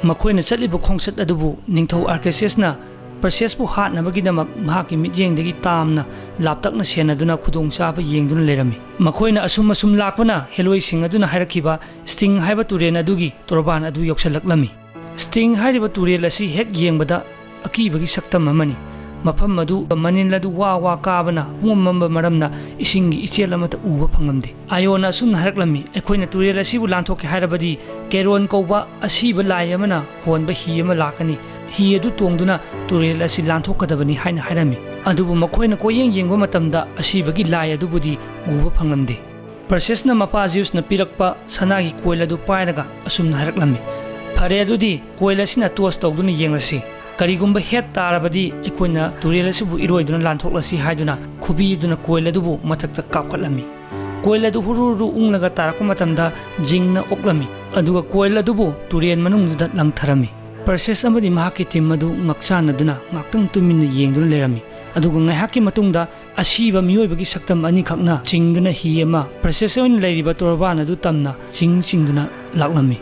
ꯃꯈꯣꯏꯅ ꯆꯠꯂꯤꯕ ꯈꯣꯡꯆꯠ ꯑꯗꯨꯕꯨ ꯅꯤꯡꯊꯧ ꯑꯥꯔꯀꯦꯁꯤꯌꯁꯅ ꯄꯔꯁꯦꯁꯄꯨ ꯍꯥꯠꯅꯕꯒꯤꯗꯃꯛ ꯃꯍꯥꯛꯀꯤ ꯃꯤꯠꯌꯦꯡꯗꯒꯤ ꯇꯥꯝꯅ ꯂꯥꯞꯇꯛꯅ ꯁꯦꯟꯅꯗꯨꯅ ꯈꯨꯗꯣꯡꯆꯥꯕ ꯌꯦꯡꯗꯨꯅ ꯂꯩꯔꯝꯃꯤ꯫ ꯃꯈꯣꯏꯅ ꯑꯁꯨꯝ ꯑꯁꯨꯝ ꯂꯥꯛꯄꯅ ꯍꯦꯂꯣꯏꯁꯤꯡ ꯑꯗꯨꯅ ꯍꯥꯏꯔꯛꯈꯤꯕ ꯁ꯭ꯇꯤꯡ ꯍꯥꯏꯕ ꯇꯨꯔꯦꯜ ꯑꯗꯨꯒꯤ ꯇꯣꯔꯕꯥꯟ ꯑꯗꯨ ꯌꯧꯁꯤꯜꯂꯛꯂꯝꯃꯤ꯫ ꯁ꯭ꯇꯤꯡ ꯍꯥꯏꯔꯤꯕ ꯇꯨꯔꯦꯜ ꯑꯁꯤ ꯍꯦꯛ ꯌꯦꯡꯕꯗ ꯑꯀꯤꯕꯒꯤ ꯁꯛꯇꯝ ꯑꯃꯅꯤ꯫ ꯃꯐꯝ ꯑꯗꯨ ꯃꯅꯤꯜ ꯑꯗꯨ ꯋꯥ ꯋꯥ ꯀꯥꯕꯅ ꯄꯨꯝꯃꯝꯕ ꯃꯔꯝꯅ ꯏꯁꯤꯡꯒꯤ ꯏꯆꯦꯜ ꯑꯃꯠꯇ ꯎꯕ ꯐꯪꯂꯝꯗꯦ꯫ ꯑꯥꯏꯑꯣꯅ ꯑꯁꯨꯝꯅ ꯍꯥꯏꯔꯛꯂꯝꯃꯤ, "ꯑꯩꯈꯣꯏꯅ ꯇꯨꯔꯦꯜ ꯑꯁꯤꯕꯨ ꯂꯥꯟꯊꯣꯛꯀꯦ ꯍꯥꯏꯔꯕꯗꯤ ꯀꯦꯔꯣꯟ ꯀꯧꯕ ꯑꯁꯤꯕ ꯂꯥꯏ ꯑꯃꯅ ꯍꯣꯟꯕ ꯍꯤ ꯑꯃ ꯂꯥꯛꯀꯅꯤ꯫ ꯍꯤ ꯑꯗꯨ ꯇꯣꯡꯗꯨꯅ ꯇꯨꯔꯦꯜ ꯑꯁꯤ ꯂꯥꯟꯊꯣꯛꯀꯗꯕꯅꯤ" ꯍꯥꯏꯅ ꯍꯥꯏꯔꯝꯃꯤ꯫ ꯑꯗꯨꯕꯨ ꯃꯈꯣꯏꯅ ꯀꯣꯏꯌꯦꯡ ꯌꯦꯡꯕ ꯃꯇꯝꯗ ꯑꯁꯤꯕꯒꯤ ꯂꯥꯏ ꯑꯗꯨꯕꯨꯗꯤ ꯎꯕ ꯐꯪꯂꯝꯗꯦ꯫ ꯄꯔꯁꯦꯁꯅ ꯃꯄꯥ ꯖꯤꯎꯁꯅ ꯄꯤꯔꯛꯄ ꯁꯅꯥꯒꯤ ꯀꯣꯏꯜ ꯑꯗꯨ ꯄꯥꯏꯔꯒ ꯑꯁꯨꯝꯅ ꯍꯥꯏꯔꯛꯂꯝꯃꯤ, "ꯐꯔꯦ, ꯑꯗꯨꯗꯤ ꯀꯣꯏꯜ ꯑꯁꯤꯅ ꯇꯣꯁ ꯇꯧꯗꯨꯅ ꯌꯦꯡꯂꯁꯤ꯫ ꯀꯔꯤꯒꯨꯝꯕ ꯍꯦꯠ ꯇꯥꯔꯕꯗꯤ ꯑꯩꯈꯣꯏꯅ ꯇꯨꯔꯦꯜ ꯑꯁꯤꯕꯨ ꯏꯔꯣꯏꯗꯨꯅ ꯂꯥꯟꯊꯣꯛꯂꯁꯤ" ꯍꯥꯏꯗꯨꯅ ꯈꯨꯕꯤ ꯑꯗꯨꯅ ꯀꯣꯏꯜ ꯑꯗꯨꯕꯨ ꯃꯊꯛꯇ ꯀꯥꯞꯈꯠꯂꯝꯃꯤ꯫ ꯀꯣꯏꯜ ꯑꯗꯨ ꯍꯨꯔꯨ ꯍꯨꯔꯨ ꯎꯪꯂꯒ ꯇꯥꯔꯛꯄ ꯃꯇꯝꯗ ꯖꯤꯡꯅ ꯑꯣꯛꯂꯝꯃꯤ, ꯑꯗꯨꯒ ꯀꯣꯏꯜ ꯑꯗꯨꯕꯨ ꯇꯨꯔꯦꯜ ꯃꯅꯨꯡꯗꯨꯗ ꯂꯪꯊꯔꯝꯃꯤ꯫ ꯄꯔꯁꯦꯁ ꯑꯃꯗꯤ ꯃꯍꯥꯛꯀꯤ ꯇꯤꯝ ꯑꯗꯨ ꯉꯛꯆꯥꯟꯅꯗꯨꯅ ꯉꯥꯛꯇꯪ ꯇꯨꯃꯤꯟꯅ ꯌꯦꯡꯗꯨꯅ ꯂꯩꯔꯝꯃꯤ꯫ ꯑꯗꯨꯒ ꯉꯥꯏꯍꯥꯛꯀꯤ ꯃꯇꯨꯡꯗ ꯑꯁꯤꯕ ꯃꯤꯑꯣꯏꯕꯒꯤ ꯁꯛꯇꯝ ꯑꯅꯤꯈꯛꯅ ꯆꯤꯡꯗꯨꯅ ꯍꯤ ꯑꯃ ꯄ꯭ꯔꯁꯦꯁ ꯑꯣꯏꯅ ꯂꯩꯔꯤꯕ ꯇꯣꯔꯕꯥꯟ ꯑꯗꯨ ꯇꯝꯅ ꯆꯤꯡ ꯆꯤꯡꯗꯨꯅ ꯂꯥꯛꯂꯝꯃꯤ꯫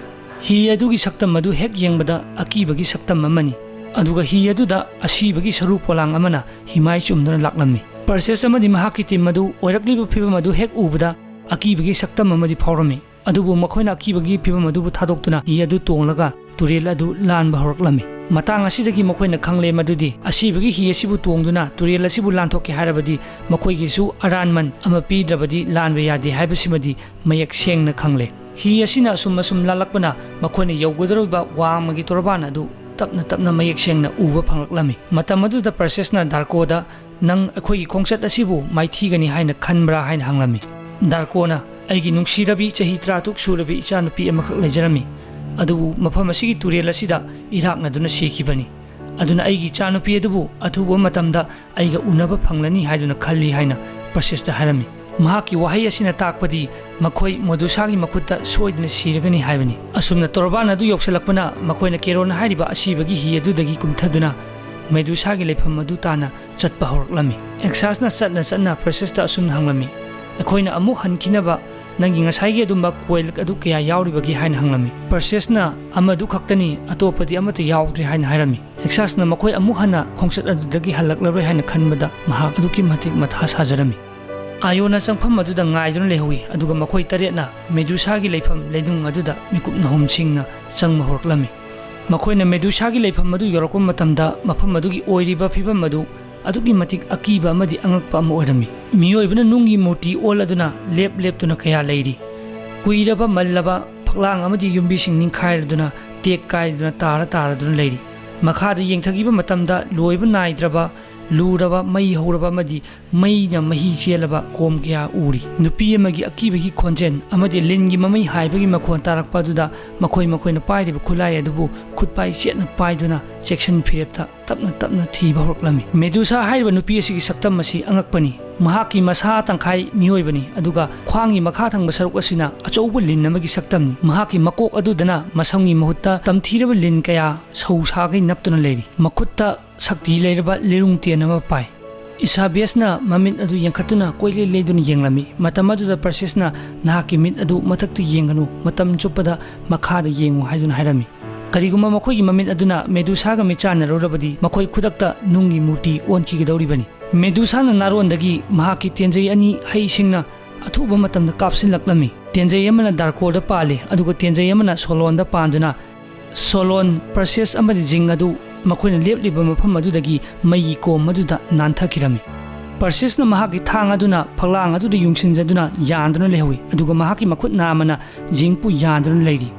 ꯍꯤ ꯑꯗꯨꯒꯤ ꯁꯛꯇꯝ ꯑꯗꯨ ꯍꯦꯛ ꯌꯦꯡꯕꯗ ꯑꯀꯤꯕꯒꯤ ꯁꯛꯇꯝ ꯑꯃꯅꯤ꯫ ꯑꯗꯨꯒ ꯍꯤ ꯑꯗꯨꯗ ꯑꯁꯤꯕꯒꯤ ꯁꯔꯨ ꯄꯣꯂꯥꯡ ꯑꯃꯅ ꯍꯤꯃꯥꯏ ꯆꯨꯝꯗꯨꯅ ꯂꯥꯛꯂꯝꯃꯤ꯫ ꯄ꯭ꯔꯁꯦꯁ ꯑꯃꯗꯤ ꯃꯍꯥꯛꯀꯤ ꯇꯤꯝ ꯑꯗꯨ ꯑꯣꯏꯔꯛꯂꯤꯕ ꯐꯤꯕꯝ ꯑꯗꯨ ꯍꯦꯛ ꯎꯕꯗ ꯑꯀꯤꯕꯒꯤ ꯁꯛꯇꯝ ꯑꯃꯗꯤ ꯐꯥꯎꯔꯝꯃꯤ꯫ ꯑꯗꯨꯕꯨ ꯃꯈꯣꯏꯅ ꯑꯀꯤꯕꯒꯤ ꯐꯤꯕꯝ ꯑꯗꯨꯕꯨ ꯊꯥꯗꯣꯛꯇꯨꯅ ꯍꯤ ꯑꯗꯨ ꯇꯣꯡꯂꯒ ꯇꯨꯔꯦꯜ ꯑꯗꯨ ꯂꯥꯟꯕ ꯍꯧꯔꯛꯂꯝꯃꯤ꯫ ꯃꯇꯥꯡ ꯑꯁꯤꯗꯒꯤ ꯃꯈꯣꯏꯅ ꯈꯪꯂꯦ ꯃꯗꯨꯗꯤ ꯑꯁꯤꯕꯒꯤ ꯍꯤ ꯑꯁꯤꯕꯨ ꯇꯣꯡꯗꯨꯅ ꯇꯨꯔꯦꯜ ꯑꯁꯤꯕꯨ ꯂꯥꯟꯊꯣꯛꯀꯦ ꯍꯥꯏꯔꯕꯗꯤ ꯃꯈꯣꯏꯒꯤꯁꯨ ꯑꯔꯥꯟꯃꯟ ꯑꯃ ꯄꯤꯗ꯭ꯔꯕꯗꯤ ꯂꯥꯟꯕ ꯌꯥꯗꯦ ꯍꯥꯏꯕꯁꯤꯃꯗꯤ ꯃꯌꯦꯛ ꯁꯦꯡꯅ ꯈꯪꯂꯦ꯫ ꯍꯤ ꯑꯁꯤꯅ ꯑꯁꯨꯝ ꯑꯁꯨꯝ ꯂꯥꯜꯂꯛꯄꯅ ꯃꯈꯣꯏꯅ ꯌꯧꯒꯗꯧꯔꯤꯕ ꯋꯥꯡꯃꯒꯤ ꯇꯣꯔꯕꯥꯟ ꯑꯗꯨ ꯇꯞꯅ ꯇꯞꯅ ꯃꯌꯦꯛ ꯁꯦꯡꯅ ꯎꯕ ꯐꯪꯂꯛꯂꯝꯃꯤ꯫ ꯃꯇꯝ ꯑꯗꯨꯗ ꯄ꯭ꯔꯁꯦꯁꯅ ꯗꯥꯔꯀꯣꯗ, "ꯅꯪ ꯑꯩꯈꯣꯏꯒꯤ ꯈꯣꯡꯆꯠ ꯑꯁꯤꯕꯨ ꯃꯥꯏꯊꯤꯒꯅꯤ ꯍꯥꯏꯅ ꯈꯟꯕ꯭ꯔꯥ?" ꯍꯥꯏꯅ ꯍꯪꯂꯝꯃꯤ꯫ ꯗꯥꯔꯀꯣꯅ, "ꯑꯩꯒꯤ ꯅꯨꯡꯁꯤꯔꯕꯤ ꯆꯍꯤ ꯇꯔꯥꯇꯔꯨꯛ ꯁꯨꯔꯕꯤ ꯏꯆꯥꯅꯨꯄꯤ ꯑꯃꯈꯛ ꯂꯩꯖꯔꯝꯃꯤ꯫ ꯑꯗꯨꯕꯨ ꯃꯐꯝ ꯑꯁꯤꯒꯤ ꯇꯨꯔꯦꯜ ꯑꯁꯤꯗ ꯏꯔꯥꯛꯅꯗꯨꯅ ꯁꯤꯈꯤꯕꯅꯤ꯫ ꯑꯗꯨꯅ ꯑꯩꯒꯤ ꯏꯆꯥꯅꯨꯄꯤ ꯑꯗꯨꯕꯨ ꯑꯊꯨꯕ ꯃꯇꯝꯗ ꯑꯩꯒ ꯎꯅꯕ ꯐꯪꯂꯅꯤ ꯍꯥꯏꯗꯨꯅ ꯈꯜꯂꯤ" ꯍꯥꯏꯅ ꯄ꯭ꯔꯁꯦꯁꯇ ꯍꯥꯏꯔꯝꯃꯤ꯫ ꯃꯍꯥꯛꯀꯤ ꯋꯥꯍꯩ ꯑꯁꯤꯅ ꯇꯥꯛꯄꯗꯤ ꯃꯈꯣꯏ ꯃꯣꯗꯨꯁꯥꯒꯤ ꯃꯈꯨꯠꯇ ꯁꯣꯏꯗꯅ ꯁꯤꯔꯒꯅꯤ ꯍꯥꯏꯕꯅꯤ꯫ ꯑꯁꯨꯝꯅ ꯇꯣꯔꯕꯥꯟ ꯑꯗꯨ ꯌꯧꯁꯤꯜꯂꯛꯄꯅ ꯃꯈꯣꯏꯅ ꯀꯦꯔꯣꯟ ꯍꯥꯏꯔꯤꯕ ꯑꯁꯤꯕꯒꯤ ꯍꯤ ꯑꯗꯨꯗꯒꯤ ꯀꯨꯝꯊꯗꯨꯅ ꯃꯦꯗꯨꯁꯥꯒꯤ ꯂꯩꯐꯝ ꯑꯗꯨ ꯇꯥꯟꯅ ꯆꯠꯄ ꯍꯧꯔꯛꯂꯝꯃꯤ꯫ ꯑꯦꯛꯁꯥꯁꯅ ꯆꯠꯅ ꯆꯠꯅ ꯄ꯭ꯔꯁꯦꯁꯇ ꯑꯁꯨꯝꯅ ꯍꯪꯂꯝꯃꯤ, "ꯑꯩꯈꯣꯏꯅ ꯑꯃꯨꯛ ꯍꯟꯈꯤꯅꯕ ꯅꯪꯒꯤ ꯉꯁꯥꯏꯒꯤ ꯑꯗꯨꯝꯕ ꯀꯣꯏꯜ ꯑꯗꯨ ꯀꯌꯥ ꯌꯥꯎꯔꯤꯕꯒꯦ?" ꯍꯥꯏꯅ ꯍꯪꯂꯝꯃꯤ꯫ ꯄ꯭ꯔꯁꯦꯁꯅ, "ꯑꯃꯗꯨ ꯈꯛꯇꯅꯤ, ꯑꯇꯣꯞꯄꯗꯤ ꯑꯃꯠꯇ ꯌꯥꯎꯗ꯭ꯔꯤ" ꯍꯥꯏꯅ ꯍꯥꯏꯔꯝꯃꯤ꯫ ꯑꯦꯛꯁꯥꯁꯅ ꯃꯈꯣꯏ ꯑꯃꯨꯛ ꯍꯟꯅ ꯈꯣꯡꯆꯠ ꯑꯗꯨꯗꯒꯤ ꯍꯜꯂꯛꯂꯔꯣꯏ ꯍꯥꯏꯅ ꯈꯟꯕꯗ ꯃꯍꯥꯛ ꯑꯗꯨꯛꯀꯤ ꯃꯇꯤꯛ ꯃꯊꯥ ꯁꯥꯖꯔꯝꯃꯤ꯫ ꯑꯥꯌꯣꯅ ꯆꯪꯐꯝ ꯑꯗꯨꯗ ꯉꯥꯏꯗꯨꯅ ꯂꯩꯍꯧꯏ, ꯑꯗꯨꯒ ꯃꯈꯣꯏ ꯇꯔꯦꯠꯅ ꯃꯦꯗꯨꯁꯥꯒꯤ ꯂꯩꯐꯝ ꯂꯩꯅꯨꯡ ꯑꯗꯨꯗ ꯃꯤꯀꯨꯞ ꯅꯍꯨꯝꯁꯤꯡꯅ ꯆꯪꯕ ꯍꯧꯔꯛꯂꯝꯃꯤ꯫ ꯃꯈꯣꯏꯅ ꯃꯦꯗꯨꯁꯥꯒꯤ ꯂꯩꯐꯝ ꯑꯗꯨ ꯌꯧꯔꯛꯄ ꯃꯇꯝꯗ ꯃꯐꯝ ꯑꯗꯨꯒꯤ ꯑꯣꯏꯔꯤꯕ ꯐꯤꯕꯝ ꯑꯗꯨ ꯑꯗꯨꯛꯀꯤ ꯃꯇꯤꯛ ꯑꯀꯤꯕ ꯑꯃꯗꯤ ꯑꯉꯛꯄ ꯑꯃ ꯑꯣꯏꯔꯝꯃꯤ꯫ ꯃꯤꯑꯣꯏꯕꯅ ꯅꯨꯡꯒꯤ ꯃꯨꯔꯇꯤ ꯑꯣꯜꯂꯗꯨꯅ ꯂꯦꯞ ꯂꯦꯞꯇꯨꯅ ꯀꯌꯥ ꯂꯩꯔꯤ꯫ ꯀꯨꯏꯔꯕ ꯃꯜꯂꯕ ꯐꯛꯂꯥꯡ ꯑꯃꯗꯤ ꯌꯨꯝꯕꯤꯁꯤꯡ ꯅꯤꯡꯈꯥꯏꯔꯗꯨꯅ ꯇꯦꯛ ꯀꯥꯏꯗꯨꯅ ꯇꯥꯔ ꯇꯥꯔꯗꯨꯅ ꯂꯩꯔꯤ꯫ ꯃꯈꯥꯗ ꯌꯦꯡꯊꯈꯤꯕ ꯃꯇꯝꯗ ꯂꯣꯏꯕ ꯅꯥꯏꯗ꯭ꯔꯕ ꯂꯨꯔꯕ ꯃꯩ ꯍꯧꯔꯕ ꯑꯃꯗꯤ ꯃꯩꯅ ꯃꯍꯤ ꯆꯦꯜꯂꯕ ꯀꯣꯝ ꯀꯌꯥ ꯎꯔꯤ꯫ ꯅꯨꯄꯤ ꯑꯃꯒꯤ ꯑꯀꯤꯕꯒꯤ ꯈꯣꯟꯖꯦꯜ ꯑꯃꯗꯤ ꯂꯤꯟꯒꯤ ꯃꯃꯩ ꯍꯥꯏꯕꯒꯤ ꯃꯈꯣꯟ ꯇꯥꯔꯛꯄ ꯑꯗꯨꯗ ꯃꯈꯣꯏ ꯃꯈꯣꯏꯅ ꯄꯥꯏꯔꯤꯕ ꯈꯨꯠꯂꯥꯏ ꯑꯗꯨꯕꯨ ꯈꯨꯠꯄꯥꯏ ꯆꯦꯠꯅ ꯄꯥꯏꯗꯨꯅ ꯆꯦꯛꯁꯤꯟ ꯐꯤꯔꯦꯞꯇ ꯇꯞꯅ ꯇꯞꯅ ꯊꯤꯕ ꯍꯧꯔꯛꯂꯝꯃꯤ꯫ ꯃꯦꯗꯨꯁꯥ ꯍꯥꯏꯔꯤꯕ ꯅꯨꯄꯤ ꯑꯁꯤꯒꯤ ꯁꯛꯇꯝ ꯑꯁꯤ ꯑꯉꯛꯄꯅꯤ꯫ ꯃꯍꯥꯛꯀꯤ ꯃꯁꯥ ꯇꯪꯈꯥꯏ ꯃꯤꯑꯣꯏꯕꯅꯤ, ꯑꯗꯨꯒ ꯈ꯭ꯋꯥꯡꯒꯤ ꯃꯈꯥ ꯊꯪꯕ ꯁꯔꯨꯛ ꯑꯁꯤꯅ ꯑꯆꯧꯕ ꯂꯤꯟ ꯑꯃꯒꯤ ꯁꯛꯇꯝꯅꯤ꯫ ꯃꯍꯥꯛꯀꯤ ꯃꯀꯣꯛ ꯑꯗꯨꯗꯅ ꯃꯁꯝꯒꯤ ꯃꯍꯨꯠꯇ ꯇꯝꯊꯤꯔꯕ ꯂꯤꯟ ꯀꯌꯥ ꯁꯧ ꯁꯥꯒꯩ ꯅꯞꯇꯨꯅ ꯂꯩꯔꯤ꯫ ꯃꯈꯨꯠꯇ ꯁꯛꯇꯤ ꯂꯩꯔꯕ ꯂꯤꯔꯨꯡ ꯇꯦꯟ ꯑꯃ ꯄꯥꯏ꯫ ꯏꯁꯥꯕꯤꯌꯁꯅ ꯃꯃꯤꯠ ꯑꯗꯨ ꯌꯦꯡꯈꯠꯇꯨꯅ ꯀꯣꯏꯂꯩ ꯂꯩꯗꯨꯅ ꯌꯦꯡꯂꯝꯃꯤ꯫ ꯃꯇꯝ ꯑꯗꯨꯗ ꯄꯔꯁꯤꯁꯅ, "ꯅꯍꯥꯛꯀꯤ ꯃꯤꯠ ꯑꯗꯨ ꯃꯊꯛꯇ ꯌꯦꯡꯒꯅꯨ, ꯃꯇꯝ ꯆꯨꯞꯄꯗ ꯃꯈꯥꯗ ꯌꯦꯡꯉꯨ" ꯍꯥꯏꯗꯨꯅ ꯍꯥꯏꯔꯝꯃꯤ꯫ ꯀꯔꯤꯒꯨꯝꯕ ꯃꯈꯣꯏꯒꯤ ꯃꯃꯤꯠ ꯑꯗꯨꯅ ꯃꯦꯗꯨꯁꯥꯒ ꯃꯤꯠꯆꯥꯟꯅꯔꯨꯔꯕꯗꯤ, ꯃꯈꯣꯏ ꯈꯨꯗꯛꯇ ꯅꯨꯡꯒꯤ ꯃꯨꯔꯇꯤ ꯑꯣꯟꯈꯤꯒꯗꯧꯔꯤꯕꯅꯤ꯫ ꯃꯦꯗꯨꯁꯥꯅ ꯅꯥꯔꯣꯟꯗꯒꯤ ꯃꯍꯥꯛꯀꯤ ꯇꯦꯟꯖꯩ ꯑꯅꯤ ꯍꯩꯁꯤꯡꯅ ꯑꯊꯨꯕ ꯃꯇꯝꯗ ꯀꯥꯞꯁꯤꯜꯂꯛꯂꯝꯃꯤ꯫ ꯇꯦꯟꯖꯩ ꯑꯃꯅ ꯗꯥꯔꯀꯣꯗ ꯄꯥꯜꯂꯤ, ꯑꯗꯨꯒ ꯇꯦꯟꯖꯩ ꯑꯃꯅ ꯁꯣꯂꯣꯟꯗ ꯄꯥꯟꯗꯨꯅ ꯁꯣꯂꯣꯟ, ꯄꯔꯁꯤꯌꯁ ꯑꯃꯗꯤ ꯖꯤꯡ ꯑꯗꯨ ꯃꯈꯣꯏꯅ ꯂꯦꯞꯂꯤꯕ ꯃꯐꯝ ꯑꯗꯨꯗꯒꯤ ꯃꯩꯒꯤ ꯀꯣꯝ ꯑꯗꯨꯗ ꯅꯥꯟꯊꯈꯤꯔꯝꯃꯤ꯫ ꯄꯔꯁꯤꯌꯁꯅ ꯃꯍꯥꯛꯀꯤ ꯊꯥꯡ ꯑꯗꯨꯅ ꯐꯛꯂꯥꯡ ꯑꯗꯨꯗ ꯌꯨꯡꯁꯤꯟꯖꯗꯨꯅ ꯌꯥꯟꯗꯨꯅ ꯂꯩꯍꯧꯏ, ꯑꯗꯨꯒ ꯃꯍꯥꯛꯀꯤ ꯃꯈꯨꯠ ꯅꯥꯝꯃꯅ ꯖꯤꯡꯄꯨ ꯌꯥꯟꯗꯨꯅ ꯂꯩꯔꯤ꯫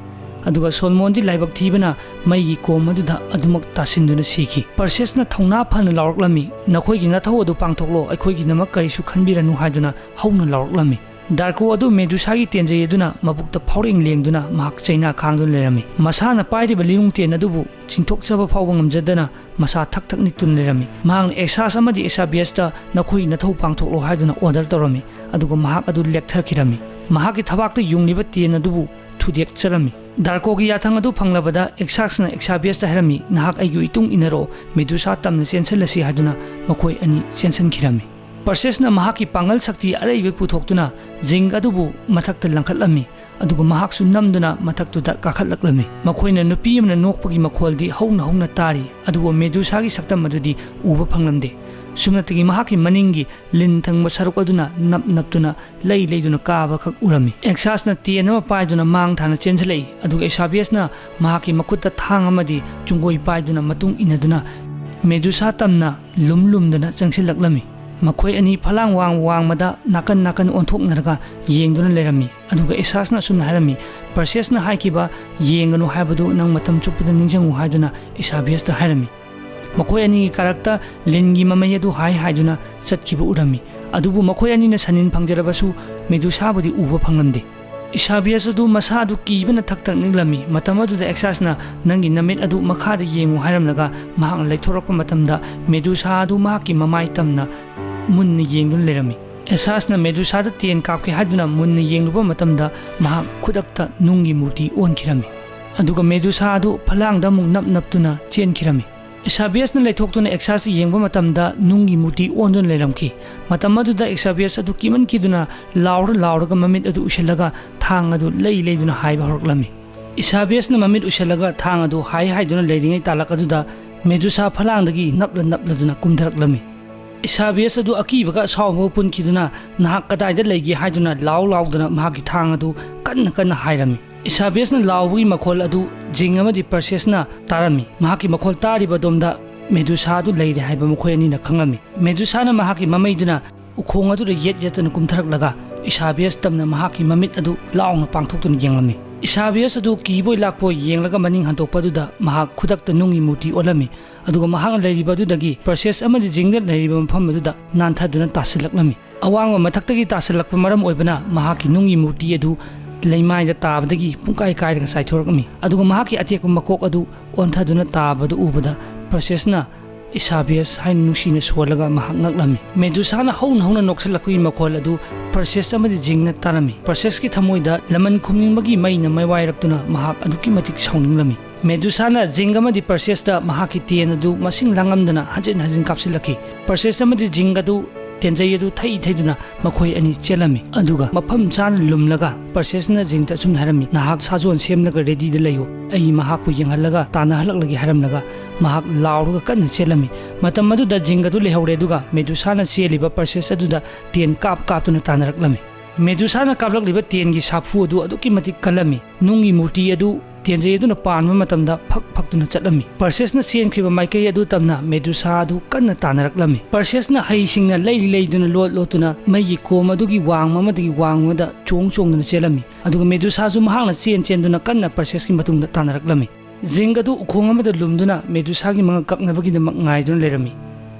ꯑꯗꯨꯒ ꯁꯣꯜꯃꯣꯟꯗꯤ ꯂꯥꯏꯕꯛ ꯊꯤꯕꯅ ꯃꯩꯒꯤ ꯀꯣꯝ ꯑꯗꯨꯗ ꯑꯗꯨꯃꯛ ꯇꯥꯁꯤꯟꯗꯨꯅ ꯁꯤꯈꯤ꯫ ꯄꯔꯁꯤꯌꯁꯅ ꯊꯧꯅꯥ ꯐꯅ ꯂꯥꯎꯔꯛꯂꯝꯃꯤ, "ꯅꯈꯣꯏꯒꯤ ꯅꯊꯧ ꯑꯗꯨ ꯄꯥꯡꯊꯣꯛꯂꯣ, ꯑꯩꯈꯣꯏꯒꯤꯗꯃꯛ ꯀꯔꯤꯁꯨ ꯈꯟꯕꯤꯔꯅꯨ" ꯍꯥꯏꯗꯨꯅ ꯍꯧꯅ ꯂꯥꯎꯔꯛꯂꯝꯃꯤ꯫ ꯗꯥꯔꯀꯣ ꯑꯗꯨ ꯃꯦꯗꯨꯁꯥꯒꯤ ꯇꯦꯟꯖꯩ ꯑꯗꯨꯅ ꯃꯕꯨꯛꯇ ꯐꯥꯎꯔꯦꯡ ꯂꯦꯡꯗꯨꯅ ꯃꯍꯥꯛ ꯆꯩꯅꯥ ꯈꯥꯡꯗꯨꯅ ꯂꯩꯔꯝꯃꯤ꯫ ꯃꯁꯥꯅ ꯄꯥꯏꯔꯤꯕ ꯂꯤꯔꯨꯡ ꯇꯦꯟ ꯑꯗꯨꯕꯨ ꯆꯤꯡꯊꯣꯛꯆꯕ ꯐꯥꯎꯕ ꯉꯝꯖꯗꯅ ꯃꯁꯥ ꯊꯛ ꯊꯛ ꯅꯤꯛꯇꯨꯅ ꯂꯩꯔꯝꯃꯤ꯫ ꯃꯍꯥꯛꯅ ꯑꯦꯛꯁꯥꯁ ꯑꯃꯗꯤ ꯑꯦꯛꯁꯥꯕꯤꯌꯁꯇ "ꯅꯈꯣꯏ ꯅꯊꯧ ꯄꯥꯡꯊꯣꯛꯂꯣ" ꯍꯥꯏꯗꯨꯅ ꯑꯣꯔꯗꯔ ꯇꯧꯔꯝꯃꯤ, ꯑꯗꯨꯒ ꯃꯍꯥꯛ ꯑꯗꯨ ꯂꯦꯛꯊꯈꯤꯔꯝꯃꯤ꯫ ꯃꯍꯥꯛꯀꯤ ꯊꯕꯥꯛꯇ ꯌꯨꯡꯂꯤꯕ ꯇꯦꯟ ꯑꯗꯨꯕꯨ ꯊꯨꯗꯦꯛꯆꯔꯝꯃꯤ꯫ ꯗꯥꯔꯀꯣꯒꯤ ꯌꯥꯊꯪ ꯑꯗꯨ ꯐꯪꯂꯕꯗ ꯑꯦꯛꯁꯥꯛꯁꯅ ꯑꯦꯛꯁꯥꯕꯤꯌꯁꯇ ꯍꯥꯏꯔꯝꯃꯤ, "ꯅꯍꯥꯛ ꯑꯩꯒꯤ ꯏꯇꯨꯡ ꯏꯟꯅꯔꯛꯑꯣ, ꯃꯦꯗꯨꯁꯥ ꯇꯝꯅ ꯆꯦꯟꯁꯤꯜꯂꯁꯤ" ꯍꯥꯏꯗꯨꯅ ꯃꯈꯣꯏ ꯑꯅꯤ ꯆꯦꯟꯁꯤꯟꯈꯤꯔꯝꯃꯤ꯫ ꯄꯔꯁꯦꯁꯅ ꯃꯍꯥꯛꯀꯤ ꯄꯥꯡꯒꯜ ꯁꯛꯇꯤ ꯑꯔꯩꯕ ꯄꯨꯊꯣꯛꯇꯨꯅ ꯖꯤꯡ ꯑꯗꯨꯕꯨ ꯃꯊꯛꯇ ꯂꯪꯈꯠꯂꯝꯃꯤ, ꯑꯗꯨꯒ ꯃꯍꯥꯛꯁꯨ ꯅꯝꯗꯨꯅ ꯃꯊꯛꯇꯨꯗ ꯀꯥꯈꯠꯂꯛꯂꯝꯃꯤ꯫ ꯃꯈꯣꯏꯅ ꯅꯨꯄꯤ ꯑꯃꯅ ꯅꯣꯛꯄꯒꯤ ꯃꯈꯣꯜꯗꯤ ꯍꯧꯅ ꯍꯧꯅ ꯇꯥꯔꯤ, ꯑꯗꯨꯕꯨ ꯃꯦꯗꯨꯁꯥꯒꯤ ꯁꯛꯇꯝ ꯑꯗꯨꯗꯤ ꯎꯕ ꯐꯪꯂꯝꯗꯦ꯫ ꯁꯨꯞꯅꯇꯒꯤ ꯃꯍꯥꯛꯀꯤ ꯃꯅꯤꯡꯒꯤ ꯂꯤꯟ ꯊꯪꯕ ꯁꯔꯨꯛ ꯑꯗꯨꯅ ꯅꯞ ꯅꯞꯇꯨꯅ ꯂꯩ ꯂꯩꯗꯨꯅ ꯀꯥꯕꯈꯛ ꯎꯔꯝꯃꯤ꯫ ꯑꯦꯛꯁꯥꯁꯅ ꯇꯦꯟ ꯑꯃ ꯄꯥꯏꯗꯨꯅ ꯃꯥꯡ ꯊꯥꯅ ꯆꯦꯟꯁꯤꯜꯂꯛꯏ, ꯑꯗꯨꯒ ꯑꯦꯁꯥꯕꯤꯌꯁꯅ ꯃꯍꯥꯛꯀꯤ ꯃꯈꯨꯠꯇ ꯊꯥꯡ ꯑꯃꯗꯤ ꯆꯨꯡꯒꯣꯏ ꯄꯥꯏꯗꯨꯅ ꯃꯇꯨꯡ ꯏꯟꯅꯗꯨꯅ ꯃꯦꯗꯨꯁꯥ ꯇꯝꯅ ꯂꯨꯝ ꯂꯨꯝꯗꯨꯅ ꯆꯪꯁꯤꯜꯂꯛꯂꯝꯃꯤ꯫ ꯃꯈꯣꯏ ꯑꯅꯤ ꯐꯂꯥꯡ ꯋꯥꯡ ꯋꯥꯡꯃꯗ ꯅꯥꯀꯟ ꯅꯥꯀꯟ ꯑꯣꯟꯊꯣꯛꯅꯔꯒ ꯌꯦꯡꯗꯨꯅ ꯂꯩꯔꯝꯃꯤ꯫ ꯑꯗꯨꯒ ꯑꯦꯁꯥꯁꯅ ꯑꯁꯨꯝꯅ ꯍꯥꯏꯔꯝꯃꯤ, "ꯄꯔꯁꯦꯁꯅ ꯍꯥꯏꯈꯤꯕ 'ꯌꯦꯡꯒꯅꯨ' ꯍꯥꯏꯕꯗꯨ ꯅꯪ ꯃꯇꯝ ꯆꯨꯞꯄꯗ ꯅꯤꯡꯁꯤꯡꯉꯨ" ꯍꯥꯏꯗꯨꯅ ꯑꯦꯁꯥꯕꯤꯌꯁꯇ ꯍꯥꯏꯔꯝꯃꯤ꯫ ꯃꯈꯣꯏ ꯑꯅꯤꯒꯤ ꯀꯥꯔꯛꯇ ꯂꯤꯟꯒꯤ ꯃꯃꯩ ꯑꯗꯨ ꯍꯥꯏ ꯍꯥꯏꯗꯨꯅ ꯆꯠꯈꯤꯕ ꯎꯔꯝꯃꯤ꯫ ꯑꯗꯨꯕꯨ ꯃꯈꯣꯏ ꯑꯅꯤꯅ ꯁꯟꯅꯤꯟ ꯐꯪꯖꯔꯕꯁꯨ ꯃꯦꯗꯨꯁꯥꯕꯨꯗꯤ ꯎꯕ ꯐꯪꯂꯝꯗꯦ꯫ ꯏꯁꯥꯕꯤꯌꯁ ꯑꯗꯨ ꯃꯁꯥ ꯑꯗꯨ ꯀꯤꯕꯅ ꯊꯛ ꯊꯛ ꯅꯤꯛꯂꯝꯃꯤ꯫ ꯃꯇꯝ ꯑꯗꯨꯗ ꯑꯦꯛꯁꯥꯁꯅ, "ꯅꯪꯒꯤ ꯅꯃꯤꯠ ꯑꯗꯨ ꯃꯈꯥꯗ ꯌꯦꯡꯉꯨ" ꯍꯥꯏꯔꯝꯂꯒ ꯃꯍꯥꯛꯅ ꯂꯩꯊꯣꯔꯛꯄ ꯃꯇꯝꯗ ꯃꯦꯗꯨꯁꯥ ꯑꯗꯨ ꯃꯍꯥꯛꯀꯤ ꯃꯃꯥꯏ ꯇꯝꯅ ꯃꯨꯟꯅ ꯌꯦꯡꯗꯨꯅ ꯂꯩꯔꯝꯃꯤ꯫ ꯑꯦꯁꯥꯁꯅ ꯃꯦꯗꯨꯁꯥꯗ ꯇꯦꯟ ꯀꯥꯞꯀꯦ ꯍꯥꯏꯗꯨꯅ ꯃꯨꯟꯅ ꯌꯦꯡꯂꯨꯕ ꯃꯇꯝꯗ ꯃꯍꯥꯛ ꯈꯨꯗꯛꯇ ꯅꯨꯡꯒꯤ ꯃꯨꯔꯇꯤ ꯑꯣꯟꯈꯤꯔꯝꯃꯤ꯫ ꯑꯗꯨꯒ ꯃꯦꯗꯨꯁꯥ ꯑꯗꯨ ꯐꯂꯥꯡꯗ ꯑꯃꯨꯛ ꯅꯞ ꯅꯞꯇꯨꯅ ꯆꯦꯟꯈꯤꯔꯝꯃꯤ꯫ ꯏꯁꯥꯕꯤꯌꯁꯅ ꯂꯩꯊꯣꯛꯇꯨꯅ ꯑꯦꯛꯁꯥꯁ ꯌꯦꯡꯕ ꯃꯇꯝꯗ ꯅꯨꯡꯒꯤ ꯃꯨꯔꯇꯤ ꯑꯣꯟꯗꯨꯅ ꯂꯩꯔꯝꯈꯤ꯫ ꯃꯇꯝ ꯑꯗꯨꯗ ꯏꯁꯥꯕꯤꯌꯁ ꯑꯗꯨ ꯀꯤꯃꯟꯈꯤꯗꯨꯅ ꯂꯥꯎꯔ ꯂꯥꯎꯔꯒ ꯃꯃꯤꯠ ꯑꯗꯨ ꯎꯏꯁꯤꯜꯂꯒ ꯊꯥꯡ ꯑꯗꯨ ꯂꯩ ꯂꯩꯗꯨꯅ ꯍꯥꯏꯕ ꯍꯧꯔꯛꯂꯝꯃꯤ꯫ ꯏꯁꯥꯕꯤꯌꯁꯅ ꯃꯃꯤꯠ ꯎꯏꯁꯤꯜꯂꯒ ꯊꯥꯡ ꯑꯗꯨ ꯍꯥꯏ ꯍꯥꯏꯗꯨꯅ ꯂꯩꯔꯤꯉꯩ ꯇꯥꯂꯛ ꯑꯗꯨꯗ ꯃꯦꯗꯨꯁꯥ ꯐꯂꯥꯡꯗꯒꯤ ꯅꯞꯂ ꯅꯞꯂꯗꯨꯅ ꯀꯨꯝꯊꯔꯛꯂꯝꯃꯤ꯫ ꯏꯁꯥꯕꯤꯌꯁ ꯑꯗꯨ ꯑꯀꯤꯕꯒ ꯑꯁꯥꯎꯕꯒ ꯄꯨꯟꯈꯤꯗꯨꯅ ꯅꯍꯥꯛ ꯀꯗꯥꯏꯗ ꯂꯩꯒꯦ ꯍꯥꯏꯗꯨꯅ ꯂꯥꯎ ꯂꯥꯎꯗꯨꯅ ꯃꯍꯥꯛꯀꯤ ꯊꯥꯡ ꯑꯗꯨ ꯀꯟꯅ ꯀꯟꯅ ꯍꯥꯏꯔꯝꯃꯤ꯫ ꯏꯁꯥꯕꯤꯌꯁꯅ ꯂꯥꯎꯕꯒꯤ ꯃꯈꯣꯜ ꯑꯗꯨ ꯖꯤꯡ ꯑꯃꯗꯤ ꯄꯔꯁꯦꯁꯅ ꯇꯥꯔꯝꯃꯤ꯫ ꯃꯍꯥꯛꯀꯤ ꯃꯈꯣꯜ ꯇꯥꯔꯤꯕ ꯑꯗꯣꯝꯗ ꯃꯦꯗꯨꯁꯥ ꯑꯗꯨ ꯂꯩꯔꯦ ꯍꯥꯏꯕ ꯃꯈꯣꯏ ꯑꯅꯤꯅ ꯈꯪꯂꯝꯃꯤ꯫ ꯃꯦꯗꯨꯁꯥꯅ ꯃꯍꯥꯛꯀꯤ ꯃꯃꯩꯗꯨꯅ ꯎꯈꯣꯡ ꯑꯗꯨꯗ ꯌꯦꯠ ꯌꯦꯠꯇꯨꯅ ꯀꯨꯝꯊꯔꯛꯂꯒ ꯏꯁꯥꯕꯤꯌꯁ ꯇꯝꯅ ꯃꯍꯥꯛꯀꯤ ꯃꯃꯤꯠ ꯑꯗꯨ ꯂꯥꯎꯅ ꯄꯥꯡꯊꯣꯛꯇꯨꯅ ꯌꯦꯡꯂꯝꯃꯤ꯫ ꯏꯁꯥꯕꯤꯌꯁ ꯑꯗꯨ ꯀꯤꯕꯣꯏ ꯂꯥꯛꯄꯣꯏ ꯌꯦꯡꯂꯒ ꯃꯅꯤꯡ ꯍꯟꯗꯣꯛꯄ ꯑꯗꯨꯗ ꯃꯍꯥꯛ ꯈꯨꯗꯛꯇ ꯅꯨꯡꯒꯤ ꯃꯨꯔꯇꯤ ꯑꯣꯜꯂꯝꯃꯤ꯫ ꯑꯗꯨꯒ ꯃꯍꯥꯛꯅ ꯂꯩꯔꯤꯕ ꯑꯗꯨꯗꯒꯤ ꯄꯔꯁꯦꯁ ꯑꯃꯗꯤ ꯖꯤꯡꯗ ꯂꯩꯔꯤꯕ ꯃꯐꯝ ꯑꯗꯨꯗ ꯅꯥꯟꯊꯗꯨꯅ ꯇꯥꯁꯤꯜꯂꯛꯂꯝꯃꯤ꯫ ꯑꯋꯥꯡꯕ ꯃꯊꯛꯇꯒꯤ ꯇꯥꯁꯤꯜꯂꯛꯄ ꯃꯔꯝ ꯑꯣꯏꯕꯅ ꯃꯍꯥꯛꯀꯤ ꯅꯨꯡꯒꯤ ꯃꯨꯔꯇꯤ ꯑꯗꯨ ꯂꯩꯃꯥꯏꯗ ꯇꯥꯕꯗꯒꯤ ꯄꯨꯡꯀꯥꯏ ꯀꯥꯏꯔꯒ ꯆꯥꯏꯊꯣꯔꯛꯂꯝꯃꯤ꯫ ꯑꯗꯨꯒ ꯃꯍꯥꯛꯀꯤ ꯑꯇꯦꯛꯄ ꯃꯀꯣꯛ ꯑꯗꯨ ꯑꯣꯟꯊꯗꯨꯅ ꯇꯥꯕꯗꯨ ꯎꯕꯗ ꯄꯔꯁꯦꯁꯅ "ꯏꯁꯥꯕꯤꯌꯁ" ꯍꯥꯏꯅ ꯅꯨꯡꯁꯤꯅ ꯁꯣꯜꯂꯒ ꯃꯍꯥꯛ ꯉꯛꯂꯝꯃꯤ꯫ ꯃꯦꯗꯨꯁꯥꯅ ꯍꯧꯅ ꯍꯧꯅ ꯅꯣꯛꯁꯤꯜꯂꯛꯄꯒꯤ ꯃꯈꯣꯜ ꯑꯗꯨ ꯄꯔꯁꯦꯁ ꯑꯃꯗꯤ ꯖꯤꯡꯅ ꯇꯥꯔꯝꯃꯤ꯫ ꯄꯔꯁꯦꯁꯀꯤ ꯊꯃꯣꯏꯗ ꯂꯃꯟ ꯈꯨꯝꯅꯤꯡꯕꯒꯤ ꯃꯩꯅ ꯃꯩꯋꯥꯏꯔꯛꯇꯨꯅ ꯃꯍꯥꯛ ꯑꯗꯨꯛꯀꯤ ꯃꯇꯤꯛ ꯁꯥꯎꯅꯤꯡꯂꯝꯃꯤ꯫ ꯃꯦꯗꯨꯁꯥꯅ ꯖꯤꯡ ꯑꯃꯗꯤ ꯄꯔꯁꯦꯁꯇ ꯃꯍꯥꯛꯀꯤ ꯇꯦꯟ ꯑꯗꯨ ꯃꯁꯤꯡ ꯂꯥꯡꯉꯝꯗꯅ ꯍꯟꯖꯤꯟ ꯍꯟꯖꯤꯟ ꯀꯥꯞꯁꯤꯜꯂꯛꯈꯤ꯫ ꯄꯔꯁꯦꯁ ꯑꯃꯗꯤ ꯖꯤꯡ ꯑꯗꯨ ꯇꯦꯟꯖꯩ ꯑꯗꯨ ꯊꯩ ꯊꯩꯗꯨꯅ ꯃꯈꯣꯏ ꯑꯅꯤ ꯆꯦꯜꯂꯝꯃꯤ꯫ ꯑꯗꯨꯒ ꯃꯐꯝ ꯆꯥꯅ ꯂꯨꯝꯂꯒ ꯄꯔꯁꯦꯁꯅ ꯖꯤꯡꯗ ꯑꯁꯨꯝꯅ ꯍꯥꯏꯔꯝꯃꯤ, "ꯅꯍꯥꯛ ꯁꯥꯖꯣꯟ ꯁꯦꯝꯂꯒ ꯔꯦꯗꯤꯗ ꯂꯩꯌꯨ, ꯑꯩ ꯃꯍꯥꯛꯄꯨ ꯌꯦꯡꯍꯜꯂꯒ ꯇꯥꯟꯅꯍꯜꯂꯛꯂꯒꯦ" ꯍꯥꯏꯔꯝꯂꯒ ꯃꯍꯥꯛ ꯂꯥꯎꯔꯒ ꯀꯟꯅ ꯆꯦꯜꯂꯝꯃꯤ꯫ ꯃꯇꯝ ꯑꯗꯨꯗ ꯖꯤꯡ ꯑꯗꯨ ꯂꯩꯍꯧꯔꯦ, ꯑꯗꯨꯒ ꯃꯦꯗꯨꯁꯥꯅ ꯆꯦꯜꯂꯤꯕ ꯄꯔꯁꯦꯁ ꯑꯗꯨꯗ ꯇꯦꯟ ꯀꯥꯞ ꯀꯥꯞꯇꯨꯅ ꯇꯥꯟꯅꯔꯛꯂꯝꯃꯤ꯫ ꯃꯦꯗꯨꯁꯥꯅ ꯀꯥꯞꯂꯛꯂꯤꯕ ꯇꯦꯟꯒꯤ ꯁꯥꯐꯨ ꯑꯗꯨ ꯑꯗꯨꯛꯀꯤ ꯃꯇꯤꯛ ꯀꯜꯂꯝꯃꯤ꯫ ꯅꯨꯡꯒꯤ ꯃꯨꯔꯇꯤ ꯑꯗꯨ ꯇꯦꯟꯖꯩ ꯑꯗꯨꯅ ꯄꯥꯟꯕ ꯃꯇꯝꯗ ꯐꯛ ꯐꯛꯇꯨꯅ ꯆꯠꯂꯝꯃꯤ꯫ ꯄꯔꯁꯦꯁꯅ ꯆꯦꯟꯈ꯭ꯔꯤꯕ ꯃꯥꯏꯀꯩ ꯑꯗꯨ ꯇꯝꯅ ꯃꯦꯗꯨꯁꯥ ꯑꯗꯨ ꯀꯟꯅ ꯇꯥꯟꯅꯔꯛꯂꯝꯃꯤ꯫ ꯄꯔꯁꯦꯁꯅ ꯍꯩꯁꯤꯡꯅ ꯂꯩ ꯂꯩꯗꯨꯅ ꯂꯣꯠ ꯂꯣꯠꯇꯨꯅ ꯃꯩꯒꯤ ꯀꯣꯝ ꯑꯗꯨꯒꯤ ꯋꯥꯡꯃ ꯑꯃꯗꯒꯤ ꯋꯥꯡꯃꯗ ꯆꯣꯡ ꯆꯣꯡꯗꯨꯅ ꯆꯦꯜꯂꯝꯃꯤ꯫ ꯑꯗꯨꯒ ꯃꯦꯗꯨꯁꯥꯁꯨ ꯃꯍꯥꯛꯅ ꯆꯦꯟ ꯆꯦꯟꯗꯨꯅ ꯀꯟꯅ ꯄꯔꯁꯦꯁꯀꯤ ꯃꯇꯨꯡꯗ ꯇꯥꯟꯅꯔꯛꯂꯝꯃꯤ꯫ ꯖꯤꯡ ꯑꯗꯨ ꯎꯈꯣꯡ ꯑꯃꯗ ꯂꯨꯝꯗꯨꯅ ꯃꯦꯗꯨꯁꯥꯒꯤ ꯃꯉꯛ ꯀꯛꯅꯕꯒꯤꯗꯃꯛ ꯉꯥꯏꯗꯨꯅ ꯂꯩꯔꯝꯃꯤ꯫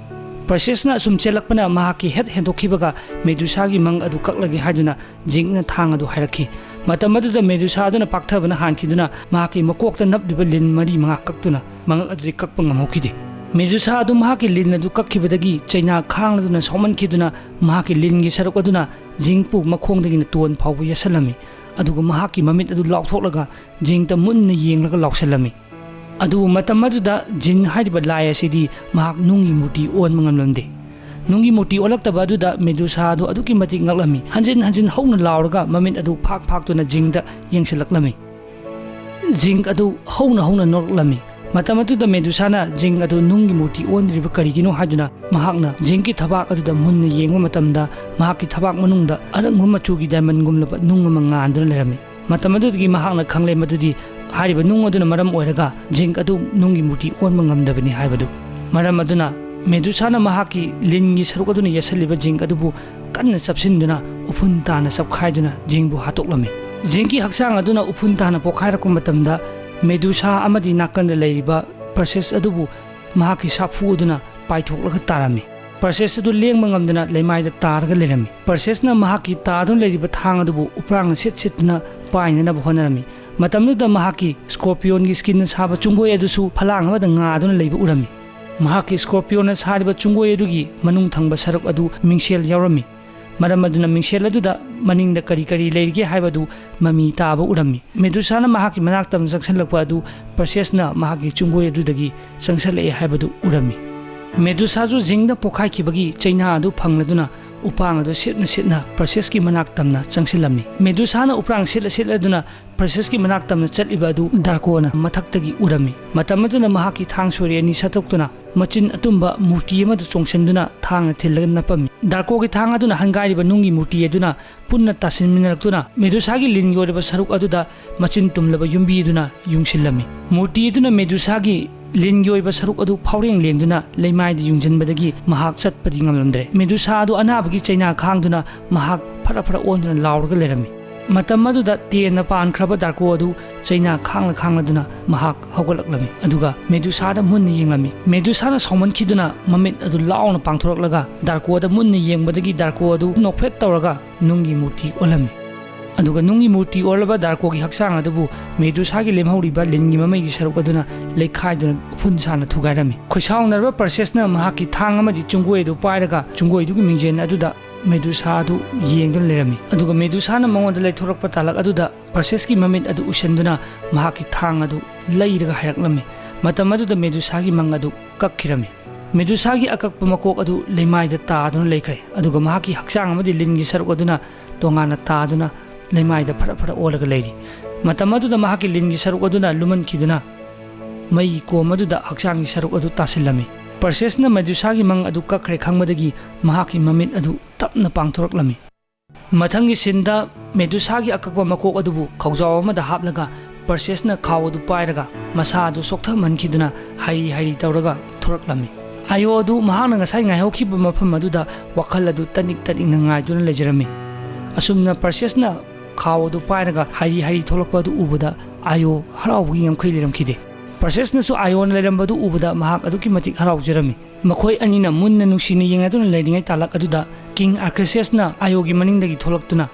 ꯄꯔꯁꯦꯁꯅ ꯑꯁꯨꯝ ꯆꯦꯜꯂꯛꯄꯅ ꯃꯍꯥꯛꯀꯤ ꯍꯦꯠ ꯍꯦꯟꯗꯣꯛꯈꯤꯕꯒ ꯃꯦꯗꯨꯁꯥꯒꯤ ꯃꯉꯛ ꯑꯗꯨ ꯀꯛꯂꯒꯦ ꯍꯥꯏꯗꯨꯅ ꯖꯤꯡꯅ ꯊꯥꯡ ꯑꯗꯨ ꯍꯥꯏꯔꯛꯈꯤ꯫ ꯃꯇꯝ ꯑꯗꯨꯗ ꯃꯦꯗꯨꯁꯥ ꯑꯗꯨꯅ ꯄꯥꯛꯊꯕꯅ ꯍꯥꯟꯈꯤꯗꯨꯅ ꯃꯍꯥꯛꯀꯤ ꯃꯀꯣꯛꯇ ꯅꯞꯂꯤꯕ ꯂꯤꯟ ꯃꯔꯤ ꯃꯉꯥ ꯀꯛꯇꯨꯅ ꯃꯉꯛ ꯑꯗꯨꯗꯤ ꯀꯛꯄ ꯉꯝꯍꯧꯈꯤꯗꯦ꯫ ꯃꯦꯗꯨꯁꯥ ꯑꯗꯨ ꯃꯍꯥꯛꯀꯤ ꯂꯤꯟ ꯑꯗꯨ ꯀꯛꯈꯤꯕꯗꯒꯤ ꯆꯩꯅꯥ ꯈꯥꯡꯂꯗꯨꯅ ꯁꯥꯎꯃꯟꯈꯤꯗꯨꯅ ꯃꯍꯥꯛꯀꯤ ꯂꯤꯟꯒꯤ ꯁꯔꯨꯛ ꯑꯗꯨꯅ ꯖꯤꯡꯄꯨ ꯃꯈꯣꯡꯗꯒꯤꯅ ꯇꯣꯟ ꯐꯥꯎꯕ ꯌꯦꯠꯁꯜꯂꯝꯃꯤ꯫ ꯑꯗꯨꯒ ꯃꯍꯥꯛꯀꯤ ꯃꯃꯤꯠ ꯑꯗꯨ ꯂꯥꯎꯊꯣꯛꯂꯒ ꯖꯤꯡꯇ ꯃꯨꯟꯅ ꯌꯦꯡꯂꯒ ꯂꯥꯎꯁꯜꯂꯝꯃꯤ꯫ ꯑꯗꯨꯕꯨ ꯃꯇꯝ ꯑꯗꯨꯗ ꯖꯤꯡ ꯍꯥꯏꯔꯤꯕ ꯂꯥꯏ ꯑꯁꯤꯗꯤ ꯃꯍꯥꯛ ꯅꯨꯡꯒꯤ ꯃꯨꯔꯇꯤ ꯑꯣꯟꯕ ꯉꯝꯂꯝꯗꯦ꯫ ꯅꯨꯡꯒꯤ ꯃꯨꯔꯇꯤ ꯑꯣꯜꯂꯛꯇꯕ ꯑꯗꯨꯗ ꯃꯦꯗꯨꯁꯥ ꯑꯗꯨ ꯑꯗꯨꯛꯀꯤ ꯃꯇꯤꯛ ꯉꯛꯂꯝꯃꯤ꯫ ꯍꯟꯖꯤꯟ ꯍꯟꯖꯤꯟ ꯍꯧꯅ ꯂꯥꯎꯔꯒ ꯃꯃꯤꯠ ꯑꯗꯨ ꯐꯥꯛ ꯐꯥꯛꯇꯨꯅ ꯖꯤꯡꯗ ꯌꯦꯡꯁꯤꯜꯂꯛꯂꯝꯃꯤ꯫ ꯖꯤꯡ ꯑꯗꯨ ꯍꯧꯅ ꯍꯧꯅ ꯅꯣꯛꯂꯝꯃꯤ꯫ ꯃꯇꯝ ꯑꯗꯨꯗ ꯃꯦꯗꯨꯁꯥꯅ ꯖꯤꯡ ꯑꯗꯨ ꯅꯨꯡꯒꯤ ꯃꯨꯔꯇꯤ ꯑꯣꯟꯗ꯭ꯔꯤꯕ ꯀꯔꯤꯒꯤꯅꯣ ꯍꯥꯏꯗꯨꯅ ꯃꯍꯥꯛꯅ ꯖꯤꯡꯒꯤ ꯊꯕꯥꯛ ꯑꯗꯨꯗ ꯃꯨꯟꯅ ꯌꯦꯡꯕ ꯃꯇꯝꯗ, ꯃꯍꯥꯛꯀꯤ ꯊꯕꯥꯛ ꯃꯅꯨꯡꯗ ꯑꯔꯪꯕ ꯃꯆꯨꯒꯤ ꯗꯥꯏꯃꯟꯒꯨꯝꯂꯕ ꯅꯨꯡ ꯑꯃ ꯉꯥꯟꯗꯨꯅ ꯂꯩꯔꯝꯃꯤ꯫ ꯃꯇꯝ ꯑꯗꯨꯗꯒꯤ ꯃꯍꯥꯛꯅ ꯈꯪꯂꯦ ꯃꯗꯨꯗꯤ ꯍꯥꯏꯔꯤꯕ ꯅꯨꯡ ꯑꯗꯨꯅ ꯃꯔꯝ ꯑꯣꯏꯔꯒ ꯖꯤꯡ ꯑꯗꯨ ꯅꯨꯡꯒꯤ ꯃꯨꯔꯇꯤ ꯑꯣꯟꯕ ꯉꯝꯗꯕꯅꯤ ꯍꯥꯏꯕꯗꯨ꯫ ꯃꯔꯝ ꯑꯗꯨꯅ ꯃꯦꯗꯨꯁꯥꯅ ꯃꯍꯥꯛꯀꯤ ꯂꯤꯟꯒꯤ ꯁꯔꯨꯛ ꯑꯗꯨꯅ ꯌꯦꯠꯁꯤꯜꯂꯤꯕ ꯖꯤꯡ ꯑꯗꯨꯕꯨ ꯀꯟꯅ ꯆꯞꯁꯤꯟꯗꯨꯅ ꯎꯐꯨꯟ ꯇꯥꯅ ꯆꯞꯈꯥꯏꯗꯨꯅ ꯖꯤꯡꯕꯨ ꯍꯥꯠꯇꯣꯛꯂꯝꯃꯤ꯫ ꯖꯤꯡꯒꯤ ꯍꯛꯆꯥꯡ ꯑꯗꯨꯅ ꯎꯐꯨꯟ ꯇꯥꯅ ꯄꯣꯈꯥꯏꯔꯛꯄ ꯃꯇꯝꯗ ꯃꯦꯗꯨꯁꯥ ꯑꯃꯗꯤ ꯅꯥꯀꯟꯗ ꯂꯩꯔꯤꯕ ꯄ꯭ꯔꯁꯦꯁ ꯑꯗꯨꯕꯨ ꯃꯍꯥꯛꯀꯤ ꯁꯥꯐꯨ ꯑꯗꯨꯅ ꯄꯥꯏꯊꯣꯛꯂꯒ ꯇꯥꯔꯝꯃꯤ꯫ ꯄ꯭ꯔꯁꯦꯁ ꯑꯗꯨ ꯂꯦꯡꯕ ꯉꯝꯗꯅ ꯂꯩꯃꯥꯏꯗ ꯇꯥꯔꯒ ꯂꯩꯔꯝꯃꯤ꯫ ꯄ꯭ꯔꯁꯦꯁꯅ ꯃꯍꯥꯛꯀꯤ ꯇꯥꯗꯨꯅ ꯂꯩꯔꯤꯕ ꯊꯥꯡ ꯑꯗꯨꯕꯨ ꯎꯄ꯭ꯔꯥꯡꯅ ꯁꯤꯠ ꯁꯤꯠꯇꯨꯅ ꯄꯥꯏꯅꯅꯕ ꯍꯣꯠꯅꯔꯝꯃꯤ꯫ ꯃꯇꯝꯗꯨꯗ ꯃꯍꯥꯛꯀꯤ ꯁ꯭ꯀꯣꯔꯄꯤꯌꯣꯟꯒꯤ ꯁ꯭ꯀꯤꯟꯅ ꯁꯥꯕ ꯆꯨꯡꯒꯣꯏ ꯑꯗꯨꯁꯨ ꯐꯂꯥꯡ ꯑꯃꯗ ꯉꯥꯗꯨꯅ ꯂꯩꯕ ꯎꯔꯝꯃꯤ꯫ ꯃꯍꯥꯛꯀꯤ ꯁ꯭ꯀꯣꯔꯄꯤꯌꯣꯟꯅ ꯁꯥꯔꯤꯕ ꯆꯨꯡꯒꯣꯏ ꯑꯗꯨꯒꯤ ꯃꯅꯨꯡ ꯊꯪꯕ ꯁꯔꯨꯛ ꯑꯗꯨ ꯃꯤꯡꯁꯦꯜ ꯌꯥꯎꯔꯝꯃꯤ꯫ ꯃꯔꯝ ꯑꯗꯨꯅ ꯃꯤꯡꯁꯦꯜ ꯑꯗꯨꯗ ꯃꯅꯤꯡꯗ ꯀꯔꯤ ꯀꯔꯤ ꯂꯩꯔꯤꯒꯦ ꯍꯥꯏꯕꯗꯨ ꯃꯃꯤ ꯇꯥꯕ ꯎꯔꯝꯃꯤ꯫ ꯃꯦꯗꯨꯁꯥꯅ ꯃꯍꯥꯛꯀꯤ ꯃꯅꯥꯛꯇ ꯆꯪꯁꯤꯜꯂꯛꯄ ꯑꯗꯨ ꯄ꯭ꯔꯁꯦꯁꯅ ꯃꯍꯥꯛꯀꯤ ꯆꯨꯡꯒꯣꯏ ꯑꯗꯨꯗꯒꯤ ꯆꯪꯁꯤꯜꯂꯛꯑꯦ ꯍꯥꯏꯕꯗꯨ ꯎꯔꯝꯃꯤ꯫ ꯃꯦꯗꯨꯁꯥꯁꯨ ꯖꯤꯡꯗ ꯄꯣꯈꯥꯏꯈꯤꯕꯒꯤ ꯆꯩꯅꯥ ꯑꯗꯨ ꯐꯪꯂꯗꯨꯅ ꯎꯄꯥꯡ ꯑꯗꯨ ꯁꯤꯠꯅ ꯁꯤꯠꯅ ꯄ꯭ꯔꯁꯦꯁꯀꯤ ꯃꯅꯥꯛ ꯇꯝꯅ ꯆꯪꯁꯤꯜꯂꯝꯃꯤ꯫ ꯃꯦꯗꯨꯁꯥꯅ ꯎꯄ꯭ꯔꯥꯡ ꯁꯤꯠꯂ ꯁꯤꯠꯂꯗꯨꯅ ꯄ꯭ꯔꯁꯦꯁꯀꯤ ꯃꯅꯥꯛ ꯇꯝꯅ ꯆꯠꯂꯤꯕ ꯑꯗꯨ ꯗꯥꯔꯀꯣꯅ ꯃꯊꯛꯇꯒꯤ ꯎꯔꯝꯃꯤ꯫ ꯃꯇꯝ ꯑꯗꯨꯗ ꯃꯍꯥꯛꯀꯤ ꯊꯥꯡ ꯁꯣꯔꯤ ꯑꯅꯤ ꯁꯠꯇꯣꯛꯇꯨꯅ ꯃꯆꯤꯟ ꯑꯇꯨꯝꯕ ꯃꯨꯔꯇꯤ ꯑꯃꯗ ꯆꯣꯡꯁꯤꯟꯗꯨꯅ ꯊꯥꯡꯅ ꯊꯤꯜꯂꯒ ꯅꯞꯄꯝꯃꯤ꯫ ꯗꯥꯔꯀꯣꯒꯤ ꯊꯥꯡ ꯑꯗꯨꯅ ꯍꯪꯒꯥꯏꯔꯤꯕ ꯅꯨꯡꯒꯤ ꯃꯨꯔꯇꯤ ꯑꯗꯨꯅ ꯄꯨꯟꯅ ꯇꯥꯁꯤꯟꯃꯤꯟꯅꯔꯛꯇꯨꯅ ꯃꯦꯗꯨꯁꯥꯒꯤ ꯂꯤꯟꯒꯤ ꯑꯣꯏꯔꯕ ꯁꯔꯨꯛ ꯑꯗꯨꯗ ꯃꯆꯤꯟ ꯇꯨꯝꯂꯕ ꯌꯨꯝꯕꯤ ꯑꯗꯨꯅ ꯌꯨꯡꯁꯤꯜꯂꯝꯃꯤ꯫ ꯃꯨꯔꯇꯤ ꯑꯗꯨꯅ ꯃꯦꯗꯨꯁꯥꯒꯤ ꯂꯤꯟꯒꯤ ꯑꯣꯏꯕ ꯁꯔꯨꯛ ꯑꯗꯨ ꯐꯥꯎꯔꯦꯡ ꯂꯦꯡꯗꯨꯅ ꯂꯩꯃꯥꯏꯗ ꯌꯨꯡꯁꯤꯟꯕꯗꯒꯤ ꯃꯍꯥꯛ ꯆꯠꯄꯗꯤ ꯉꯝꯂꯝꯗ꯭ꯔꯦ꯫ ꯃꯦꯗꯨꯁꯥ ꯑꯗꯨ ꯑꯅꯥꯕꯒꯤ ꯆꯩꯅꯥ ꯈꯥꯡꯗꯨꯅ ꯃꯍꯥꯛ ꯐꯔ ꯐꯔ ꯑꯣꯟꯗꯨꯅ ꯂꯥꯎꯔꯒ ꯂꯩꯔꯝꯃꯤ꯫ ꯃꯇꯝ ꯑꯗꯨꯗ ꯇꯦꯟꯅ ꯄꯥꯟꯈ꯭ꯔꯕ ꯗꯥꯔꯀꯣ ꯑꯗꯨ ꯆꯩꯅꯥ ꯈꯥꯡꯂ ꯈꯥꯡꯂꯗꯨꯅ ꯃꯍꯥꯛ ꯍꯧꯒꯠꯂꯛꯂꯝꯃꯤ꯫ ꯑꯗꯨꯒ ꯃꯦꯗꯨꯁꯥꯗ ꯃꯨꯟꯅ ꯌꯦꯡꯂꯝꯃꯤ꯫ ꯃꯦꯗꯨꯁꯥꯅ ꯁꯥꯎꯃꯟꯈꯤꯗꯨꯅ ꯃꯃꯤꯠ ꯑꯗꯨ ꯂꯥꯎꯅ ꯄꯥꯡꯊꯣꯔꯛꯂꯒ ꯗꯥꯔꯀꯣꯗ ꯃꯨꯟꯅ ꯌꯦꯡꯕꯗꯒꯤ ꯗꯥꯔꯀꯣ ꯑꯗꯨ ꯅꯣꯛꯐꯦꯠ ꯇꯧꯔꯒ ꯅꯨꯡꯒꯤ ꯃꯨꯔꯇꯤ ꯑꯣꯜꯂꯝꯃꯤ꯫ ꯑꯗꯨꯒ ꯅꯨꯡꯒꯤ ꯃꯨꯔꯇꯤ ꯑꯣꯜꯂꯕ ꯗꯥꯔꯀꯣꯒꯤ ꯍꯛꯆꯥꯡ ꯑꯗꯨꯕꯨ ꯃꯦꯗꯨꯁꯥꯒꯤ ꯂꯦꯝꯍꯧꯔꯤꯕ ꯂꯤꯟꯒꯤ ꯃꯃꯩꯒꯤ ꯁꯔꯨꯛ ꯑꯗꯨꯅ ꯂꯩꯈꯥꯏꯗꯨꯅ ꯎꯐꯨꯟ ꯁꯥꯅ ꯊꯨꯒꯥꯏꯔꯝꯃꯤ꯫ ꯈꯣꯏꯁꯥꯎꯅꯔꯕ ꯄꯔꯁꯦꯁꯅ ꯃꯍꯥꯛꯀꯤ ꯊꯥꯡ ꯑꯃꯗꯤ ꯆꯨꯡꯒꯣꯏ ꯑꯗꯨ ꯄꯥꯏꯔꯒ ꯆꯨꯡꯒꯣꯏꯗꯨꯒꯤ ꯃꯤꯡꯖꯦꯜ ꯑꯗꯨꯗ ꯃꯦꯗꯨꯁꯥ ꯑꯗꯨ ꯌꯦꯡꯗꯨꯅ ꯂꯩꯔꯝꯃꯤ꯫ ꯑꯗꯨꯒ ꯃꯦꯗꯨꯁꯥꯅ ꯃꯉꯣꯟꯗ ꯂꯩꯊꯣꯔꯛꯄ ꯇꯥꯂꯛ ꯑꯗꯨꯗ ꯄꯔꯁꯦꯁꯀꯤ ꯃꯃꯤꯠ ꯑꯗꯨ ꯎꯁꯟꯗꯨꯅ ꯃꯍꯥꯛꯀꯤ ꯊꯥꯡ ꯑꯗꯨ ꯂꯩꯔꯒ ꯍꯥꯏꯔꯛꯂꯝꯃꯤ꯫ ꯃꯇꯝ ꯑꯗꯨꯗ ꯃꯦꯗꯨꯁꯥꯒꯤ ꯃꯪ ꯑꯗꯨ ꯀꯛꯈꯤꯔꯝꯃꯤ꯫ ꯃꯦꯗꯨꯁꯥꯒꯤ ꯑꯀꯛꯄ ꯃꯀꯣꯛ ꯑꯗꯨ ꯂꯩꯃꯥꯏꯗ ꯇꯥꯗꯨꯅ ꯂꯩꯈ꯭ꯔꯦ, ꯑꯗꯨꯒ ꯃꯍꯥꯛꯀꯤ ꯍꯛꯆꯥꯡ ꯑꯃꯗꯤ ꯂꯤꯟꯒꯤ ꯁꯔꯨꯛ ꯑꯗꯨꯅ ꯇꯣꯉꯥꯟꯅ ꯇꯥꯗꯨꯅ ꯂꯩꯃꯥꯏꯗ ꯐꯔ ꯐꯔ ꯑꯣꯜꯂꯒ ꯂꯩꯔꯤ꯫ ꯃꯇꯝ ꯑꯗꯨꯗ ꯃꯍꯥꯛꯀꯤ ꯂꯤꯟꯒꯤ ꯁꯔꯨꯛ ꯑꯗꯨꯅ ꯂꯨꯃꯟꯈꯤꯗꯨꯅ ꯃꯩ ꯀꯣꯝ ꯑꯗꯨꯗ ꯍꯛꯆꯥꯡꯒꯤ ꯁꯔꯨꯛ ꯑꯗꯨ ꯇꯥꯁꯤꯜꯂꯝꯃꯤ꯫ ꯄꯔꯁꯦꯁꯅ ꯃꯦꯗꯨꯁꯥꯒꯤ ꯃꯪ ꯑꯗꯨ ꯀꯛꯈ꯭ꯔꯦ ꯈꯪꯕꯗꯒꯤ ꯃꯍꯥꯛꯀꯤ ꯃꯃꯤꯠ ꯑꯗꯨ ꯇꯞꯅ ꯄꯥꯡꯊꯣꯔꯛꯂꯝꯃꯤ꯫ ꯃꯊꯪꯒꯤ ꯁꯤꯟꯗ ꯃꯦꯗꯨꯁꯥꯒꯤ ꯑꯀꯛꯄ ꯃꯀꯣꯛ ꯑꯗꯨꯕꯨ ꯈꯧꯖꯥꯎ ꯑꯃꯗ ꯍꯥꯞꯂꯒ ꯄꯔꯁꯦꯁꯅ ꯈꯥꯎ ꯑꯗꯨ ꯄꯥꯏꯔꯒ ꯃꯁꯥ ꯑꯗꯨ ꯁꯣꯛꯊꯍꯟꯈꯤꯗꯨꯅ ꯍꯩꯔꯤ ꯍꯩꯔꯤ ꯇꯧꯔꯒ ꯊꯣꯔꯛꯂꯝꯃꯤ꯫ ꯑꯥꯌꯣ ꯑꯗꯨ ꯃꯍꯥꯛꯅ ꯉꯁꯥꯏ ꯉꯥꯏꯍꯧꯈꯤꯕ ꯃꯐꯝ ꯑꯗꯨꯗ ꯋꯥꯈꯜ ꯑꯗꯨ ꯇꯅꯤꯛ ꯇꯅꯤꯛꯅ ꯉꯥꯏꯗꯨꯅ ꯂꯩꯖꯔꯝꯃꯤ꯫ ꯑꯁꯨꯝꯅ ꯄꯔꯁꯦꯁꯅ ꯈꯥꯎ ꯑꯗꯨ ꯄꯥꯏꯔꯒ ꯍꯩꯔꯤ ꯍꯩꯔꯤ ꯊꯣꯛꯂꯛꯄ ꯑꯗꯨ ꯎꯕꯗ ꯑꯥꯌꯣ ꯍꯔꯥꯎꯕꯒꯤ ꯉꯝꯈꯩ ꯂꯩꯔꯝꯈꯤꯗꯦ꯫ ꯄꯔꯁꯦꯁꯅꯁꯨ ꯑꯥꯌꯣꯅ ꯂꯩꯔꯝꯕꯗꯨ ꯎꯕꯗ ꯃꯍꯥꯛ ꯑꯗꯨꯛꯀꯤ ꯃꯇꯤꯛ ꯍꯔꯥꯎꯖꯔꯝꯃꯤ꯫ ꯃꯈꯣꯏ ꯑꯅꯤꯅ ꯃꯨꯟꯅ ꯅꯨꯡꯁꯤꯅ ꯌꯦꯡꯅꯗꯨꯅ ꯂꯩꯔꯤꯉꯩ ꯇꯥꯂꯛ ꯑꯗꯨꯗ ꯀꯤꯡ ꯑꯥꯔꯀꯦꯁꯤꯌꯁꯅ ꯑꯥꯌꯣꯒꯤ ꯃꯅꯤꯡꯗꯒꯤ ꯊꯣꯛꯂꯛꯇꯨꯅ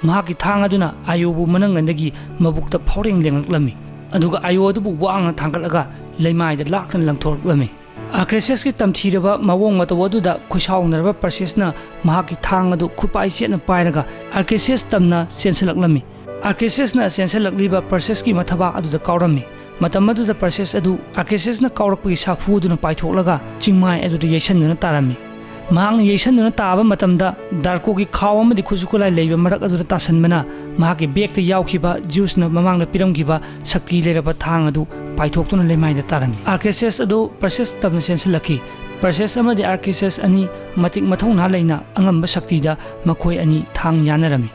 ꯃꯍꯥꯛꯀꯤ ꯊꯥꯡ ꯑꯗꯨꯅ ꯑꯥꯌꯣꯕꯨ ꯃꯅꯪꯒꯟꯗꯒꯤ ꯃꯕꯨꯛꯇ ꯐꯥꯎꯔꯦꯡ ꯂꯦꯡꯂꯛꯂꯝꯃꯤ꯫ ꯑꯗꯨꯒ ꯑꯥꯌꯣ ꯑꯗꯨꯕꯨ ꯋꯥꯡꯅ ꯊꯥꯡꯒꯠꯂꯒ ꯂꯩꯃꯥꯏꯗ ꯂꯥꯛꯇꯅ ꯂꯪꯊꯣꯔꯛꯂꯝꯃꯤ꯫ ꯑꯥꯔꯀꯦꯁꯤꯌꯁꯀꯤ ꯇꯝꯊꯤꯔꯕ ꯃꯑꯣꯡ ꯃꯇꯧ ꯑꯗꯨꯗ ꯈꯣꯏꯁꯥꯎꯅꯔꯕ ꯄꯔꯁꯦꯁꯅ ꯃꯍꯥꯛꯀꯤ ꯊꯥꯡ ꯑꯗꯨ ꯈꯨꯠꯄꯥꯏ ꯆꯦꯠꯅ ꯄꯥꯏꯔꯒ ꯑꯥꯔꯀꯦꯁꯤꯌꯁ ꯇꯝꯅ ꯆꯦꯟꯁꯤꯜꯂꯛꯂꯝꯃꯤ꯫ ꯑꯥꯔꯀꯦꯁꯤꯌꯁꯅ ꯆꯦꯟꯁꯤꯜꯂꯛꯂꯤꯕ ꯄꯔꯁꯦꯁꯀꯤ ꯃꯊꯕꯥꯛ ꯑꯗꯨꯗ ꯀꯥꯎꯔꯝꯃꯤ꯫ ꯃꯇꯝ ꯑꯗꯨꯗ ꯄꯔꯁꯦꯁ ꯑꯗꯨ ꯑꯥꯔꯀꯦꯁꯤꯌꯁꯅ ꯀꯥꯎꯔꯛꯄꯒꯤ ꯁꯥꯐꯨ ꯑꯗꯨꯅ ꯄꯥꯏꯊꯣꯛꯂꯒ ꯆꯤꯡꯃꯥꯏ ꯑꯗꯨꯗ ꯌꯩꯁꯟꯗꯨꯅ ꯇꯥꯔꯝꯃꯤ꯫ ꯃꯍꯥꯛꯅ ꯌꯩꯁꯟꯗꯨꯅ ꯇꯥꯕ ꯃꯇꯝꯗ ꯗꯥꯔꯀꯣꯒꯤ ꯈꯥꯎ ꯑꯃꯗꯤ ꯈꯨꯠꯁꯨ ꯈꯨꯠꯂꯥꯏ ꯂꯩꯕ ꯃꯔꯛ ꯑꯗꯨꯗ ꯇꯥꯁꯟꯕꯅ ꯃꯍꯥꯛꯀꯤ ꯕꯦꯒꯇ ꯌꯥꯎꯈꯤꯕ ꯖꯤꯎꯁꯅ ꯃꯃꯥꯡꯗ ꯄꯤꯔꯝꯈꯤꯕ ꯁꯛꯇꯤ ꯂꯩꯔꯕ ꯊꯥꯡ ꯑꯗꯨ ꯄꯥꯏꯊꯣꯛꯇꯨꯅ ꯂꯩꯃꯥꯏꯗ ꯇꯥꯔꯝꯃꯤ꯫ ꯑꯥꯔꯀꯦꯁꯤꯌꯁ ꯑꯗꯨ ꯄꯔꯁꯦꯁ ꯇꯝꯅ ꯆꯦꯟꯁꯤꯜꯂꯛꯈꯤ꯫ ꯄꯔꯁꯦꯁ ꯑꯃꯗꯤ ꯑꯥꯔꯀꯦꯁꯤꯌꯁ ꯑꯅꯤ ꯃꯇꯤꯛ ꯃꯊꯧꯅꯥ ꯂꯩꯅ ꯑꯉꯝꯕ ꯁꯛꯇꯤꯗ ꯃꯈꯣꯏ ꯑꯅꯤ ꯊꯥꯡ ꯌꯥꯅꯔꯝꯃꯤ꯫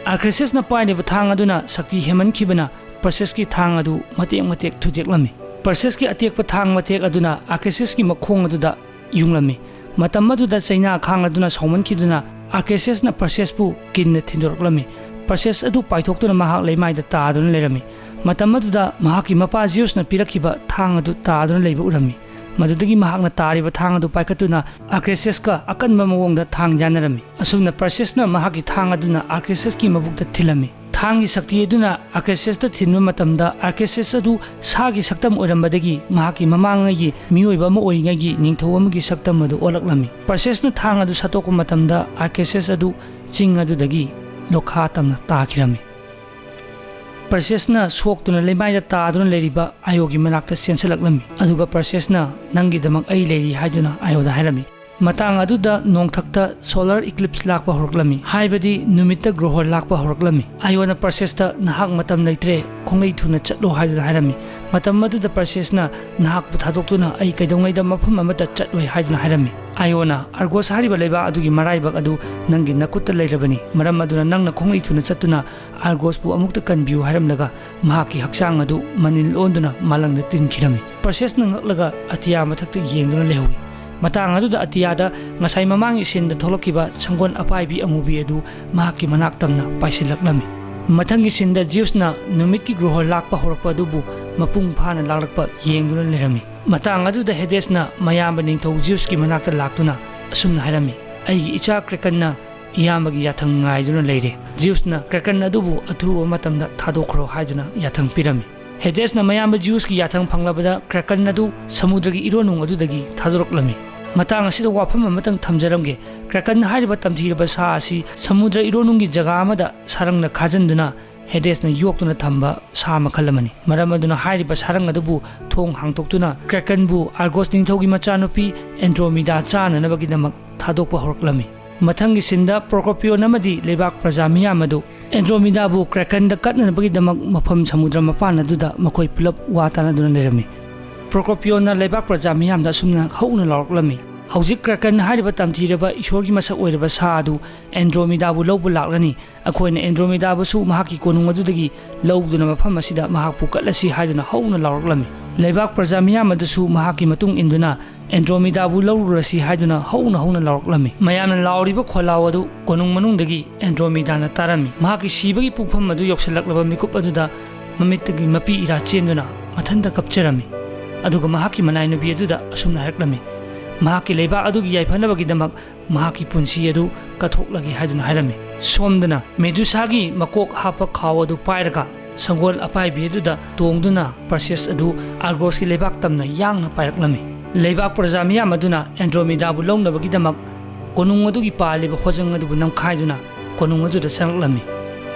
ꯑꯥꯔꯀꯦꯁꯤꯌꯁꯅ ꯄꯥꯏꯔꯤꯕ ꯊꯥꯡ ꯑꯗꯨꯅ ꯁꯛꯇꯤ ꯍꯦꯟꯃꯟꯈꯤꯕꯅ ꯄꯔꯁꯦꯁꯀꯤ ꯊꯥꯡ ꯑꯗꯨ ꯃꯇꯦꯛ ꯃꯇꯦꯛ ꯊꯨꯗꯦꯛꯂꯝꯃꯤ꯫ ꯄꯔꯁꯦꯁꯀꯤ ꯑꯇꯦꯛꯄ ꯊꯥꯡ ꯃꯇꯦꯛ ꯑꯗꯨꯅ ꯑꯥꯔꯀꯦꯁꯤꯌꯁꯀꯤ ꯃꯈꯣꯡ ꯑꯗꯨꯗ ꯌꯨꯡꯂꯝꯃꯤ꯫ ꯃꯇꯝ ꯑꯗꯨꯗ ꯆꯩꯅꯥ ꯈꯥꯡ ꯑꯗꯨꯅ ꯁꯥꯎꯃꯟꯈꯤꯗꯨꯅ ꯑꯥꯔꯀꯦꯁꯤꯌꯁꯅ ꯄꯔꯁꯦꯁꯄꯨ ꯀꯤꯟꯅ ꯊꯤꯟꯗꯣꯔꯛꯂꯝꯃꯤ꯫ ꯄꯔꯁꯦꯁ ꯑꯗꯨ ꯄꯥꯏꯊꯣꯛꯇꯨꯅ ꯃꯍꯥꯛ ꯂꯩꯃꯥꯏꯗ ꯇꯥꯗꯨꯅ ꯂꯩꯔꯝꯃꯤ꯫ ꯃꯇꯝ ꯑꯗꯨꯗ ꯃꯍꯥꯛꯀꯤ ꯃꯄꯥ ꯖꯤꯎꯁꯅ ꯄꯤꯔꯛꯈꯤꯕ ꯊꯥꯡ ꯑꯗꯨ ꯇꯥꯗꯨꯅ ꯂꯩꯕ ꯎꯔꯝꯃꯤ꯫ ꯃꯗꯨꯗꯒꯤ ꯃꯍꯥꯛꯅ ꯇꯥꯔꯤꯕ ꯊꯥꯡ ꯑꯗꯨ ꯄꯥꯏꯈꯠꯇꯨꯅ ꯑꯥꯔꯀꯦꯁꯤꯌꯁꯀ ꯑꯀꯟꯕ ꯃꯑꯣꯡꯗ ꯊꯥꯡ ꯌꯥꯅꯔꯝꯃꯤ꯫ ꯑꯁꯨꯝꯅ ꯄꯔꯁꯦꯁꯅ ꯃꯍꯥꯛꯀꯤ ꯊꯥꯡ ꯑꯗꯨꯅ ꯑꯥꯔꯀꯦꯁꯤꯌꯁꯀꯤ ꯃꯕꯨꯛꯇ ꯊꯤꯜꯂꯝꯃꯤ꯫ ꯊꯥꯡꯒꯤ ꯁꯛꯇꯤ ꯑꯗꯨꯅ ꯑꯥꯔꯀꯦꯁꯤꯌꯁꯇ ꯊꯤꯟꯕ ꯃꯇꯝꯗ, ꯑꯥꯔꯀꯦꯁꯤꯌꯁ ꯑꯗꯨ ꯁꯥꯒꯤ ꯁꯛꯇꯝ ꯑꯣꯏꯔꯝꯕꯗꯒꯤ ꯃꯍꯥꯛꯀꯤ ꯃꯃꯥꯡꯉꯩꯒꯤ ꯃꯤꯑꯣꯏꯕ ꯑꯃ ꯑꯣꯏꯔꯤꯉꯩꯒꯤ ꯅꯤꯡꯊꯧ ꯑꯃꯒꯤ ꯁꯛꯇꯝ ꯑꯗꯨ ꯑꯣꯜꯂꯛꯂꯝꯃꯤ꯫ ꯄꯔꯁꯦꯁꯅ ꯊꯥꯡ ꯑꯗꯨ ꯁꯠꯇꯣꯛꯄ ꯃꯇꯝꯗ, ꯑꯥꯔꯀꯦꯁꯤꯌꯁ ꯑꯗꯨ ꯆꯤꯡ ꯑꯗꯨꯗꯒꯤ ꯂꯣꯈꯥ ꯇꯝꯅ ꯇꯥꯈꯤꯔꯝꯃꯤ꯫ ꯄꯔꯁꯦꯁꯅ ꯁꯣꯛꯇꯨꯅ ꯂꯩꯃꯥꯏꯗ ꯇꯥꯗꯨꯅ ꯂꯩꯔꯤꯕ ꯑꯥꯏꯌꯣꯒꯤ ꯃꯅꯥꯛꯇ ꯆꯦꯟꯁꯤꯜꯂꯛꯂꯝꯃꯤ, ꯑꯗꯨꯒ ꯄꯔꯁꯦꯁꯅ, "ꯅꯪꯒꯤꯗꯃꯛ ꯑꯩ ꯂꯩꯔꯤ" ꯍꯥꯏꯗꯨꯅ ꯑꯥꯏꯌꯣꯗ ꯍꯥꯏꯔꯝꯃꯤ꯫ ꯃꯇꯥꯡ ꯑꯗꯨꯗ ꯅꯣꯡꯊꯛꯇ solar eclipse ꯂꯥꯛꯄ ꯍꯧꯔꯛꯂꯝꯃꯤ, ꯍꯥꯏꯕꯗꯤ ꯅꯨꯃꯤꯠꯇ ꯒ꯭ꯔꯣꯍꯣꯔ ꯂꯥꯛꯄ ꯍꯧꯔꯛꯂꯝꯃꯤ꯫ ꯑꯥꯏꯌꯣꯅ ꯄꯔꯁꯦꯁꯇ, "ꯅꯍꯥꯛ ꯃꯇꯝ ꯂꯩꯇ꯭ꯔꯦ, ꯈꯣꯡꯂꯩ ꯊꯨꯅ ꯆꯠꯂꯣ" ꯍꯥꯏꯗꯨꯅ ꯍꯥꯏꯔꯝꯃꯤ꯫ ꯃꯇꯝ ꯑꯗꯨꯗ ꯄꯔꯁꯦꯁꯅ, "ꯅꯍꯥꯛꯄꯨ ꯊꯥꯗꯣꯛꯇꯨꯅ ꯑꯩ ꯀꯩꯗꯧꯉꯩꯗ ꯃꯐꯝ ꯑꯃꯠꯇ ꯆꯠꯂꯣꯏ" ꯍꯥꯏꯗꯨꯅ ꯍꯥꯏꯔꯝꯃꯤ꯫ ꯑꯥꯏꯌꯣꯅ ꯑꯥꯔꯒꯣꯁ ꯍꯥꯏꯔꯤꯕ ꯂꯩꯕꯥꯛ ꯑꯗꯨꯒꯤ ꯃꯔꯥꯏꯕꯛ ꯑꯗꯨ ꯅꯪꯒꯤ ꯅꯈꯨꯠꯇ ꯂꯩꯔꯕꯅꯤ, ꯃꯔꯝ ꯑꯗꯨꯅ ꯅꯪꯅ ꯈꯣꯡꯂꯩ ꯊꯨꯅ ꯆꯠꯇꯨꯅ ꯑꯥꯔꯒꯣꯁꯄꯨ ꯑꯃꯨꯛꯇ ꯀꯟꯕꯤꯌꯨ ꯍꯥꯏꯔꯝꯂꯒ, ꯃꯍꯥꯛꯀꯤ ꯍꯛꯆꯥꯡ ꯑꯗꯨ ꯃꯅꯤꯜ ꯑꯣꯟꯗꯨꯅ ꯃꯥꯂꯪꯗ ꯇꯤꯟꯈꯤꯔꯝꯃꯤ꯫ ꯄꯔꯁꯦꯁꯅ ꯉꯛꯂꯒ ꯑꯇꯤꯌꯥ ꯃꯊꯛꯇ ꯌꯦꯡꯗꯨꯅ ꯂꯩꯍꯧꯏ꯫ ꯃꯇꯥꯡ ꯑꯗꯨꯗ ꯑꯇꯤꯌꯥꯗ ꯉꯁꯥꯏ ꯃꯃꯥꯡꯒꯤ ꯁꯤꯟꯗ ꯊꯣꯛꯂꯛꯈꯤꯕ ꯁꯪꯒꯣꯜ ꯑꯄꯥꯏꯕꯤ ꯑꯉꯨꯕꯤ ꯑꯗꯨ ꯃꯍꯥꯛꯀꯤ ꯃꯅꯥꯛ ꯇꯝꯅ ꯄꯥꯏꯁꯤꯜꯂꯛꯂꯝꯃꯤ꯫ ꯃꯊꯪꯒꯤ ꯁꯤꯟꯗ ꯖꯤꯎꯁꯅ ꯅꯨꯃꯤꯠꯀꯤ ꯒ꯭ꯔꯣꯍꯣꯔ ꯂꯥꯛꯄ ꯍꯧꯔꯛꯄ ꯑꯗꯨꯕꯨ ꯃꯄꯨꯡ ꯐꯥꯅ ꯂꯥꯛꯂꯛꯄ ꯌꯦꯡꯗꯨꯅ ꯂꯩꯔꯝꯃꯤ꯫ ꯃꯇꯥꯡ ꯑꯗꯨꯗ ꯍꯦꯗꯦꯁꯅ ꯃꯌꯥꯝꯕ ꯅꯤꯡꯊꯧ ꯖꯤꯎꯁꯀꯤ ꯃꯅꯥꯛꯇ ꯂꯥꯛꯇꯨꯅ ꯑꯁꯨꯝꯅ ꯍꯥꯏꯔꯝꯃꯤ, "ꯑꯩꯒꯤ ꯏꯆꯥ ꯀ꯭ꯔꯦꯀꯟꯅ ꯏꯌꯥꯝꯕꯒꯤ ꯌꯥꯊꯪ ꯉꯥꯏꯗꯨꯅ ꯂꯩꯔꯦ꯫" ꯖꯤꯎꯁꯅ ꯀ꯭ꯔꯦꯀꯟ ꯑꯗꯨꯕꯨ ꯑꯊꯨꯕ ꯃꯇꯝꯗ ꯊꯥꯗꯣꯛꯈ꯭ꯔꯣ ꯍꯥꯏꯗꯨꯅ ꯌꯥꯊꯪ ꯄꯤꯔꯝꯃꯤ꯫ ꯍꯦꯗꯦꯁꯅ ꯃꯌꯥꯝꯕ ꯖꯤꯎꯁꯀꯤ ꯌꯥꯊꯪ ꯐꯪꯂꯕꯗ, ꯀ꯭ꯔꯦꯀꯟ ꯑꯗꯨ ꯁꯃꯨꯗ꯭ꯔꯒꯤ ꯏꯔꯣꯟꯅꯨꯡ ꯑꯗꯨꯗꯒꯤ ꯊꯥꯗꯣꯔꯛꯂꯝꯃꯤ꯫ ꯃꯇꯥꯡ ꯑꯁꯤꯗ ꯋꯥꯐꯝ ꯑꯃꯇꯪ ꯊꯝꯖꯔꯝꯒꯦ꯫ ꯀ꯭ꯔꯦꯀꯟ ꯍꯥꯏꯔꯤꯕ ꯇꯝꯊꯤꯔꯕ ꯁꯥ ꯑꯁꯤ ꯁꯃꯨꯗ꯭ꯔ ꯏꯔꯣꯟꯅꯨꯡꯒꯤ ꯖꯒꯥ ꯑꯃꯗ ꯁꯥꯔꯪꯅ ꯈꯥꯖꯤꯟꯗꯨꯅ ꯍꯦꯗꯦꯁꯅ ꯌꯣꯛꯇꯨꯅ ꯊꯝꯕ ꯁꯥ ꯃꯈꯜ ꯑꯃꯅꯤ꯫ ꯃꯔꯝ ꯑꯗꯨꯅ ꯍꯥꯏꯔꯤꯕ ꯁꯥꯔꯪ ꯑꯗꯨꯕꯨ ꯊꯣꯡ ꯍꯥꯡꯗꯣꯛꯇꯨꯅ ꯀ꯭ꯔꯦꯀꯟꯕꯨ ꯑꯥꯔꯒꯣꯁ ꯅꯤꯡꯊꯧꯒꯤ ꯃꯆꯥꯅꯨꯄꯤ ꯑꯦꯟꯗ꯭ꯔꯣꯃꯤꯗꯥ ꯆꯥꯅꯅꯕꯒꯤꯗꯃꯛ ꯊꯥꯗꯣꯛꯄ ꯍꯧꯔꯛꯂꯝꯃꯤ꯫ ꯃꯊꯪꯒꯤ ꯁꯤꯟꯗ ꯄ꯭ꯔꯣꯀꯣꯄꯤꯌꯣꯟ ꯑꯃꯗꯤ ꯂꯩꯕꯥꯛ ꯄ꯭ꯔꯖꯥ ꯃꯤꯌꯥꯝ ꯑꯗꯨ ꯑꯦꯟꯗ꯭ꯔꯣꯃꯤꯗꯥꯕꯨ ꯀ꯭ꯔꯦꯀꯟꯗ ꯀꯠꯅꯅꯕꯒꯤꯗꯃꯛ ꯃꯐꯝ ꯁꯃꯨꯗ꯭ꯔ ꯃꯄꯥꯟ ꯑꯗꯨꯗ ꯃꯈꯣꯏ ꯄꯨꯂꯞ ꯋꯥ ꯇꯥꯅꯗꯨꯅ ꯂꯩꯔꯝꯃꯤ꯫ ꯄ꯭ꯔꯣꯀꯣꯄꯤꯌꯣꯟꯅ ꯂꯩꯕꯥꯛ ꯄ꯭ꯔꯖꯥ ꯃꯤꯌꯥꯝꯗ ꯑꯁꯨꯝꯅ ꯍꯧꯅ ꯂꯥꯎꯔꯛꯂꯝꯃꯤ, "ꯍꯧꯖꯤꯛ ꯀ꯭ꯔꯦꯀꯟ ꯍꯥꯏꯔꯤꯕ ꯇꯝꯊꯤꯔꯕ ꯏꯁꯣꯔꯒꯤ ꯃꯁꯛ ꯑꯣꯏꯔꯕ ꯁꯥ ꯑꯗꯨ ꯑꯦꯟꯗ꯭ꯔꯣꯃꯤꯗꯥꯕꯨ ꯂꯧꯕ ꯂꯥꯛꯂꯅꯤ꯫ ꯑꯩꯈꯣꯏꯅ ꯑꯦꯟꯗ꯭ꯔꯣꯃꯤꯗꯥꯕꯨꯁꯨ ꯃꯍꯥꯛꯀꯤ ꯀꯣꯅꯨꯡ ꯑꯗꯨꯗꯒꯤ ꯂꯧꯗꯨꯅ ꯃꯐꯝ ꯑꯁꯤꯗ ꯃꯍꯥꯛꯄꯨ ꯀꯠꯂꯁꯤ" ꯍꯥꯏꯗꯨꯅ ꯍꯧꯅ ꯂꯥꯎꯔꯛꯂꯝꯃꯤ꯫ ꯂꯩꯕꯥꯛ ꯄ꯭ꯔꯖꯥ ꯃꯤꯌꯥꯝ ꯑꯗꯨꯁꯨ ꯃꯍꯥꯛꯀꯤ ꯃꯇꯨꯡ ꯏꯟꯗꯨꯅ ꯑꯦꯟꯗ꯭ꯔꯣꯃꯤꯗꯥꯕꯨ ꯂꯧꯔꯨꯔꯁꯤ ꯍꯥꯏꯗꯨꯅ ꯍꯧꯅ ꯍꯧꯅ ꯂꯥꯎꯔꯛꯂꯝꯃꯤ꯫ ꯃꯌꯥꯝꯅ ꯂꯥꯎꯔꯤꯕ ꯈꯣꯜꯂꯥꯎ ꯑꯗꯨ ꯀꯣꯅꯨꯡ ꯃꯅꯨꯡꯗꯒꯤ ꯑꯦꯟꯗ꯭ꯔꯣꯃꯤꯗꯥꯅ ꯇꯥꯔꯝꯃꯤ꯫ ꯃꯍꯥꯛꯀꯤ ꯁꯤꯕꯒꯤ ꯄꯨꯡꯐꯝ ꯑꯗꯨ ꯌꯧꯁꯤꯜꯂꯛꯂꯕ ꯃꯤꯀꯨꯞ ꯑꯗꯨꯗ ꯃꯃꯤꯠꯇꯒꯤ ꯃꯄꯤ ꯏꯔꯥ ꯆꯦꯟꯗꯨꯅ ꯃꯊꯟꯇ ꯀꯞꯆꯔꯝꯃꯤ꯫ ꯑꯗꯨꯒ ꯃꯍꯥꯛꯀꯤ ꯃꯅꯥꯏ ꯅꯨꯄꯤ ꯑꯗꯨꯗ ꯑꯁꯨꯝꯅ ꯍꯥꯏꯔꯛꯂꯝꯃꯤ, "ꯃꯍꯥꯛꯀꯤ ꯂꯩꯕꯥꯛ ꯑꯗꯨꯒꯤ ꯌꯥꯏꯐꯅꯕꯒꯤꯗꯃꯛ ꯃꯍꯥꯛꯀꯤ ꯄꯨꯟꯁꯤ ꯑꯗꯨ ꯀꯠꯊꯣꯛꯂꯒꯦ" ꯍꯥꯏꯗꯨꯅ ꯍꯥꯏꯔꯝꯃꯤ꯫ ꯁꯣꯝꯗꯅ ꯃꯦꯗꯨꯁꯥꯒꯤ ꯃꯀꯣꯛ ꯍꯥꯞꯄ ꯈꯥꯎ ꯑꯗꯨ ꯄꯥꯏꯔꯒ ꯁꯪꯒꯣꯜ ꯑꯄꯥꯏꯕꯤ ꯑꯗꯨꯗ ꯇꯣꯡꯗꯨꯅ ꯄꯔꯁꯦꯁ ꯑꯗꯨ ꯑꯥꯔꯒꯣꯁꯀꯤ ꯂꯩꯕꯥꯛ ꯇꯝꯅ ꯌꯥꯡꯅ ꯄꯥꯏꯔꯛꯂꯝꯃꯤ꯫ ꯂꯩꯕꯥꯛ ꯄ꯭ꯔꯖꯥ ꯃꯤꯌꯥꯝ ꯑꯗꯨꯅ ꯑꯦꯟꯗ꯭ꯔꯣꯃꯤꯗꯥꯕꯨ ꯂꯧꯅꯕꯒꯤꯗꯃꯛ ꯀꯣꯅꯨꯡ ꯑꯗꯨꯒꯤ ꯄꯥꯜꯂꯤꯕ ꯍꯣꯖꯪ ꯑꯗꯨꯕꯨ ꯅꯝꯈꯥꯏꯗꯨꯅ ꯀꯣꯅꯨꯡ ꯑꯗꯨꯗ ꯆꯪꯂꯛꯂꯝꯃꯤ꯫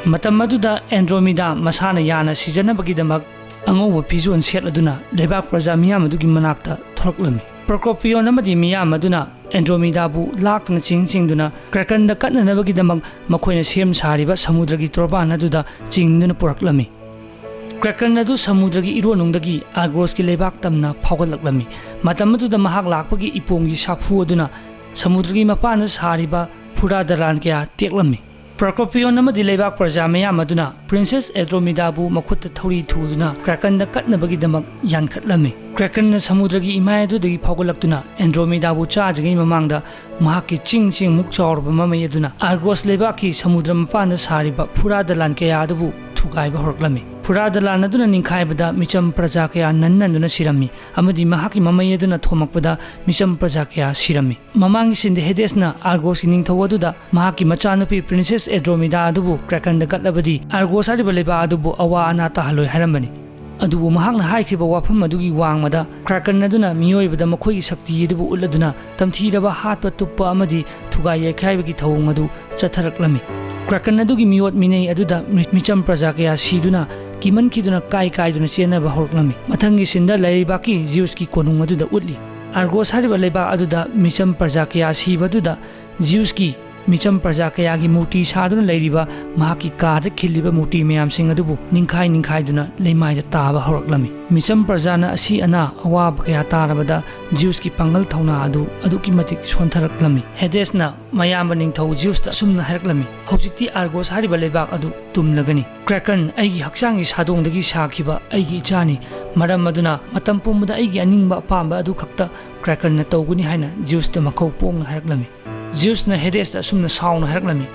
ꯃꯇꯝ ꯑꯗꯨꯗ ꯑꯦꯟꯗ꯭ꯔꯣꯃꯤꯗꯥ ꯃꯁꯥꯅ ꯌꯥꯅ ꯁꯤꯖꯅꯕꯒꯤꯗꯃꯛ ꯑꯉꯧꯕ ꯐꯤꯖꯣꯜ ꯁꯦꯠꯂꯗꯨꯅ ꯂꯩꯕꯥꯛ ꯄ꯭ꯔꯖꯥ ꯃꯤꯌꯥꯝ ꯑꯗꯨꯒꯤ ꯃꯅꯥꯛꯇ ꯊꯣꯔꯛꯂꯝꯃꯤ꯫ ꯄ꯭ꯔꯣꯀꯣꯄꯤꯌꯣꯟ ꯑꯃꯗꯤ ꯃꯤꯌꯥꯝ ꯑꯗꯨꯅ ꯑꯦꯟꯗ꯭ꯔꯣꯃꯤꯗꯥꯕꯨ ꯂꯥꯛꯇꯨꯅ ꯆꯤꯡ ꯆꯤꯡꯗꯨꯅ ꯀ꯭ꯔꯦꯀꯟꯗ ꯀꯠꯅꯅꯕꯒꯤꯗꯃꯛ ꯃꯈꯣꯏꯅ ꯁꯦꯝ ꯁꯥꯔꯤꯕ ꯁꯃꯨꯗ꯭ꯔꯒꯤ ꯇꯣꯔꯕꯥꯟ ꯑꯗꯨꯗ ꯆꯤꯡꯗꯨꯅ ꯄꯨꯔꯛꯂꯝꯃꯤ꯫ ꯀ꯭ꯔꯦꯀꯟ ꯑꯗꯨ ꯁꯃꯨꯗ꯭ꯔꯒꯤ ꯏꯔꯣꯟꯅꯨꯡꯗꯒꯤ ꯑꯥꯔꯒꯣꯁꯀꯤ ꯂꯩꯕꯥꯛ ꯇꯝꯅ ꯐꯥꯎꯒꯠꯂꯛꯂꯝꯃꯤ꯫ ꯃꯇꯝ ꯑꯗꯨꯗ ꯃꯍꯥꯛ ꯂꯥꯛꯄꯒꯤ ꯏꯄꯣꯝꯒꯤ ꯁꯥꯐꯨ ꯑꯗꯨꯅ ꯁꯃꯨꯗ꯭ꯔꯒꯤ ꯃꯄꯥꯟꯗ ꯁꯥꯔꯤꯕ ꯐꯨꯔꯥ ꯗꯂꯥꯟ ꯀꯌꯥ ꯇꯦꯛꯂꯝꯃꯤ꯫ ꯄ꯭ꯔꯣꯀꯣꯄꯤꯌꯣꯟ ꯑꯃꯗꯤ ꯂꯩꯕꯥꯛ ꯄ꯭ꯔꯖꯥ ꯃꯌꯥꯝ ꯑꯗꯨꯅ ꯄ꯭ꯔꯤꯟꯁꯦꯁ ꯑꯦꯗ꯭ꯔꯣꯃꯤꯗꯥꯕꯨ ꯃꯈꯨꯠꯇ ꯊꯧꯔꯤ ꯊꯨꯗꯨꯅ ꯀ꯭ꯔꯦꯀꯟꯗ ꯀꯠꯅꯕꯒꯤꯗꯃꯛ ꯌꯥꯟꯈꯠꯂꯝꯃꯤ꯫ ꯀ꯭ꯔꯦꯀꯟꯅ ꯁꯃꯨꯗ꯭ꯔꯒꯤ ꯏꯃꯥꯏ ꯑꯗꯨꯗꯒꯤ ꯐꯥꯎꯒꯠꯂꯛꯇꯨꯅ ꯑꯦꯟꯗ꯭ꯔꯣꯃꯤꯗꯥꯕꯨ ꯆꯥꯗ꯭ꯔꯤꯉꯩ ꯃꯃꯥꯡꯗ ꯃꯍꯥꯛꯀꯤ ꯆꯤꯡ ꯆꯤꯡꯃꯨꯛ ꯆꯥꯎꯔꯕ ꯃꯃꯩ ꯑꯗꯨꯅ ꯑꯥꯔꯒꯣꯁ ꯂꯩꯕꯥꯛꯀꯤ ꯁꯃꯨꯗ꯭ꯔ ꯃꯄꯥꯟꯗ ꯁꯥꯔꯤꯕ ꯐꯨꯔꯥ ꯗꯂꯥꯟ ꯀꯌꯥ ꯑꯗꯨꯕꯨ ꯊꯨꯒꯥꯏꯕ ꯍꯧꯔꯛꯂꯝꯃꯤ꯫ ꯐꯨꯔꯥ ꯗꯂꯥꯟ ꯑꯗꯨꯅ ꯅꯤꯡꯈꯥꯏꯕꯗ ꯃꯤꯆꯝ ꯄ꯭ꯔꯖꯥ ꯀꯌꯥ ꯅꯟ ꯅꯟꯗꯨꯅ ꯁꯤꯔꯝꯃꯤ ꯑꯃꯗꯤ ꯃꯍꯥꯛꯀꯤ ꯃꯃꯩ ꯑꯗꯨꯅ ꯊꯣꯝꯃꯛꯄꯗ ꯃꯤꯆꯝ ꯄ꯭ꯔꯖꯥ ꯀꯌꯥ ꯁꯤꯔꯝꯃꯤ꯫ ꯃꯃꯥꯡꯒꯤ ꯁꯤꯟꯗ ꯍꯦꯗꯦꯁꯅ ꯑꯥꯔꯒꯣꯁꯀꯤ ꯅꯤꯡꯊꯧ ꯑꯗꯨꯗ ꯃꯍꯥꯛꯀꯤ ꯃꯆꯥꯅꯨꯄꯤ ꯄ꯭ꯔꯤꯟꯁꯦꯁ ꯑꯦꯗ꯭ꯔꯣꯃꯤꯗꯥ ꯑꯗꯨꯕꯨ ꯀ꯭ꯔꯦꯀꯟꯗ ꯀꯠꯂꯕꯗꯤ ꯑꯥꯔꯒꯣꯁ ꯍꯥꯏꯔꯤꯕ ꯂꯩꯕꯥꯛ ꯑꯗꯨꯕꯨ ꯑꯋꯥ ꯑꯅꯥ ꯇꯥꯍꯜꯂꯣꯏ ꯍꯥꯏꯔꯝꯕꯅꯤ꯫ ꯑꯗꯨꯕꯨ ꯃꯍꯥꯛꯅ ꯍꯥꯏꯈ꯭ꯔꯤꯕ ꯋꯥꯐꯝ ꯑꯗꯨꯒꯤ ꯋꯥꯡꯃꯗ ꯀ꯭ꯔꯦꯀꯟ ꯑꯗꯨꯅ ꯃꯤꯑꯣꯏꯕꯗ ꯃꯈꯣꯏꯒꯤ ꯁꯛꯇꯤ ꯑꯗꯨꯕꯨ ꯎꯠꯂꯗꯨꯅ ꯇꯝꯊꯤꯔꯕ ꯍꯥꯠꯄ ꯇꯨꯞꯄ ꯑꯃꯗꯤ ꯊꯨꯒꯥꯏ ꯌꯩꯈꯥꯏꯕꯒꯤ ꯊꯧꯑꯣꯡ ꯑꯗꯨ ꯆꯠꯊꯔꯛꯂꯝꯃꯤ꯫ ꯀ꯭ꯔꯦꯀꯟ ꯑꯗꯨꯒꯤ ꯃꯤꯑꯣꯠ ꯃꯤꯅꯩ ꯑꯗꯨꯗ ꯃꯤ-, ꯃꯤꯆꯝ ꯄ꯭ꯔꯖꯥ ꯀꯌꯥ ꯁꯤꯗꯨꯅ ꯀꯤꯃꯟꯈꯤꯗꯨꯅ ꯀꯥꯏ ꯀꯥꯏꯗꯨꯅ ꯆꯦꯟꯅꯕ ꯍꯧꯔꯛꯂꯝꯃꯤ꯫ ꯃꯊꯪꯒꯤ ꯁꯤꯟꯗ ꯂꯩꯔꯤꯕꯥꯛꯀꯤ ꯖꯤꯎꯁꯀꯤ ꯀꯣꯅꯨꯡ ꯑꯗꯨꯗ ꯎꯠꯂꯤ꯫ ꯑꯥꯔꯒꯣꯁ ꯍꯥꯏꯔꯤꯕ ꯂꯩꯕꯥꯛ ꯑꯗꯨꯗ ꯃꯤꯆꯝ ꯄ꯭ꯔꯖꯥ ꯀꯌꯥ ꯁꯤꯕ ꯑꯗꯨꯗ ꯖꯤꯎꯁꯀꯤ ꯃꯤꯆꯝ ꯄ꯭ꯔꯖꯥ ꯀꯌꯥꯒꯤ ꯃꯨꯔꯇꯤ ꯁꯥꯗꯨꯅ ꯂꯩꯔꯤꯕ ꯃꯍꯥꯛꯀꯤ ꯀꯥꯗ ꯈꯤꯜꯂꯤꯕ ꯃꯨꯔꯇꯤ ꯃꯌꯥꯝꯁꯤꯡ ꯑꯗꯨꯕꯨ ꯅꯤꯡꯈꯥꯏ ꯅꯤꯡꯈꯥꯏꯗꯨꯅ ꯂꯩꯃꯥꯏꯗ ꯇꯥꯕ ꯍꯧꯔꯛꯂꯝꯃꯤ꯫ ꯃꯤꯆꯝ ꯄ꯭ꯔꯖꯥꯅ ꯑꯁꯤ ꯑꯅꯥ ꯑꯋꯥꯕ ꯀꯌꯥ ꯇꯥꯔꯕꯗ ꯖꯤꯎꯁꯀꯤ ꯄꯥꯡꯒꯜ ꯊꯧꯅꯥ ꯑꯗꯨ ꯑꯗꯨꯛꯀꯤ ꯃꯇꯤꯛ ꯁꯣꯟꯊꯔꯛꯂꯝꯃꯤ꯫ ꯍꯦꯗꯦꯁꯅ ꯃꯌꯥꯝꯕ ꯅꯤꯡꯊꯧ ꯖꯤꯎꯁꯇ ꯑꯁꯨꯝꯅ ꯍꯥꯏꯔꯛꯂꯝꯃꯤ, "ꯍꯧꯖꯤꯛꯇꯤ ꯑꯥꯔꯒꯣꯁ ꯍꯥꯏꯔꯤꯕ ꯂꯩꯕꯥꯛ ꯑꯗꯨ ꯇꯨꯝꯂꯒꯅꯤ꯫ ꯀ꯭ꯔꯦꯀꯟ, ꯑꯩꯒꯤ ꯍꯛꯆꯥꯡꯒꯤ ꯁꯥꯗꯣꯡꯗꯒꯤ ꯁꯥꯈꯤꯕ ꯑꯩꯒꯤ ꯏꯆꯥꯅꯤ꯫ ꯃꯔꯝ ꯑꯗꯨꯅ ꯃꯇꯝ ꯄꯨꯝꯕꯗ ꯑꯩꯒꯤ ꯑꯅꯤꯡꯕ ꯑꯄꯥꯝꯕ ꯑꯗꯨ ꯈꯛꯇ ꯀ꯭ꯔꯦꯀꯟꯅ ꯇꯧꯒꯅꯤ" ꯍꯥꯏꯅ ꯖꯤꯎꯁꯇ ꯃꯈꯧ ꯄꯣꯡꯅ ꯍꯥꯏꯔꯛꯂꯝꯃꯤ꯫ ꯖꯤꯎꯁꯅ ꯍꯦꯗꯦꯁꯇ ꯑꯁꯨꯝꯅ ꯁꯥꯎꯅ ꯍꯥꯏꯔꯛꯂꯝꯃꯤ,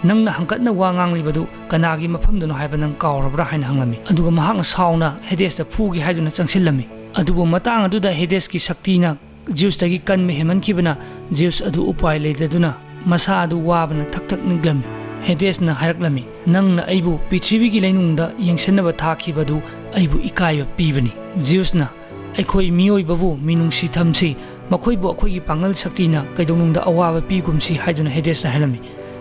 "ꯅꯪꯅ ꯍꯪꯀꯠꯅ ꯋꯥ ꯉꯥꯡꯂꯤꯕꯗꯨ ꯀꯅꯥꯒꯤ ꯃꯐꯝꯗꯅꯣ ꯍꯥꯏꯕ ꯅꯪ ꯀꯥꯎꯔꯕ꯭ꯔꯥ?" ꯍꯥꯏꯅ ꯍꯪꯂꯝꯃꯤ꯫ ꯑꯗꯨꯒ ꯃꯍꯥꯛꯅ ꯁꯥꯎꯅ ꯍꯦꯗꯦꯁꯇ ꯐꯨꯒꯦ ꯍꯥꯏꯗꯨꯅ ꯆꯪꯁꯤꯜꯂꯝꯃꯤ꯫ ꯑꯗꯨꯕꯨ ꯃꯇꯥꯡ ꯑꯗꯨꯗ ꯍꯦꯗꯦꯁꯀꯤ ꯁꯛꯇꯤꯅ ꯖꯤꯎꯁꯇꯒꯤ ꯀꯟꯕ ꯍꯦꯟꯃꯟꯈꯤꯕꯅ ꯖꯤꯎꯁ ꯑꯗꯨ ꯎꯄꯥꯏ ꯂꯩꯇꯗꯨꯅ ꯃꯁꯥ ꯑꯗꯨ ꯋꯥꯕꯅ ꯊꯛ ꯊꯛ ꯅꯤꯛꯂꯝꯃꯤ꯫ ꯍꯦꯗꯦꯁꯅ ꯍꯥꯏꯔꯛꯂꯝꯃꯤ, "ꯅꯪꯅ ꯑꯩꯕꯨ ꯄ꯭ꯔꯤꯊꯤꯕꯤꯒꯤ ꯂꯩꯅꯨꯡꯗ ꯌꯦꯡꯁꯤꯟꯅꯕ ꯊꯥꯈꯤꯕꯗꯨ ꯑꯩꯕꯨ ꯏꯀꯥꯏꯕ ꯄꯤꯕꯅꯤ꯫ ꯖꯤꯎꯁꯅ ꯑꯩꯈꯣꯏ ꯃꯤꯑꯣꯏꯕꯕꯨ ꯃꯤꯅꯨꯡꯁꯤ ꯊꯝꯁꯤ, ꯃꯈꯣꯏꯕꯨ ꯑꯩꯈꯣꯏꯒꯤ ꯄꯥꯡꯒꯜ ꯁꯛꯇꯤꯅ ꯀꯩꯗꯧꯅꯨꯡꯗ ꯑꯋꯥꯕ ꯄꯤꯒꯨꯝꯁꯤ" ꯍꯥꯏꯗꯨꯅ ꯍꯦꯗꯦꯁꯅ ꯍꯥꯏꯔꯝꯃꯤ꯫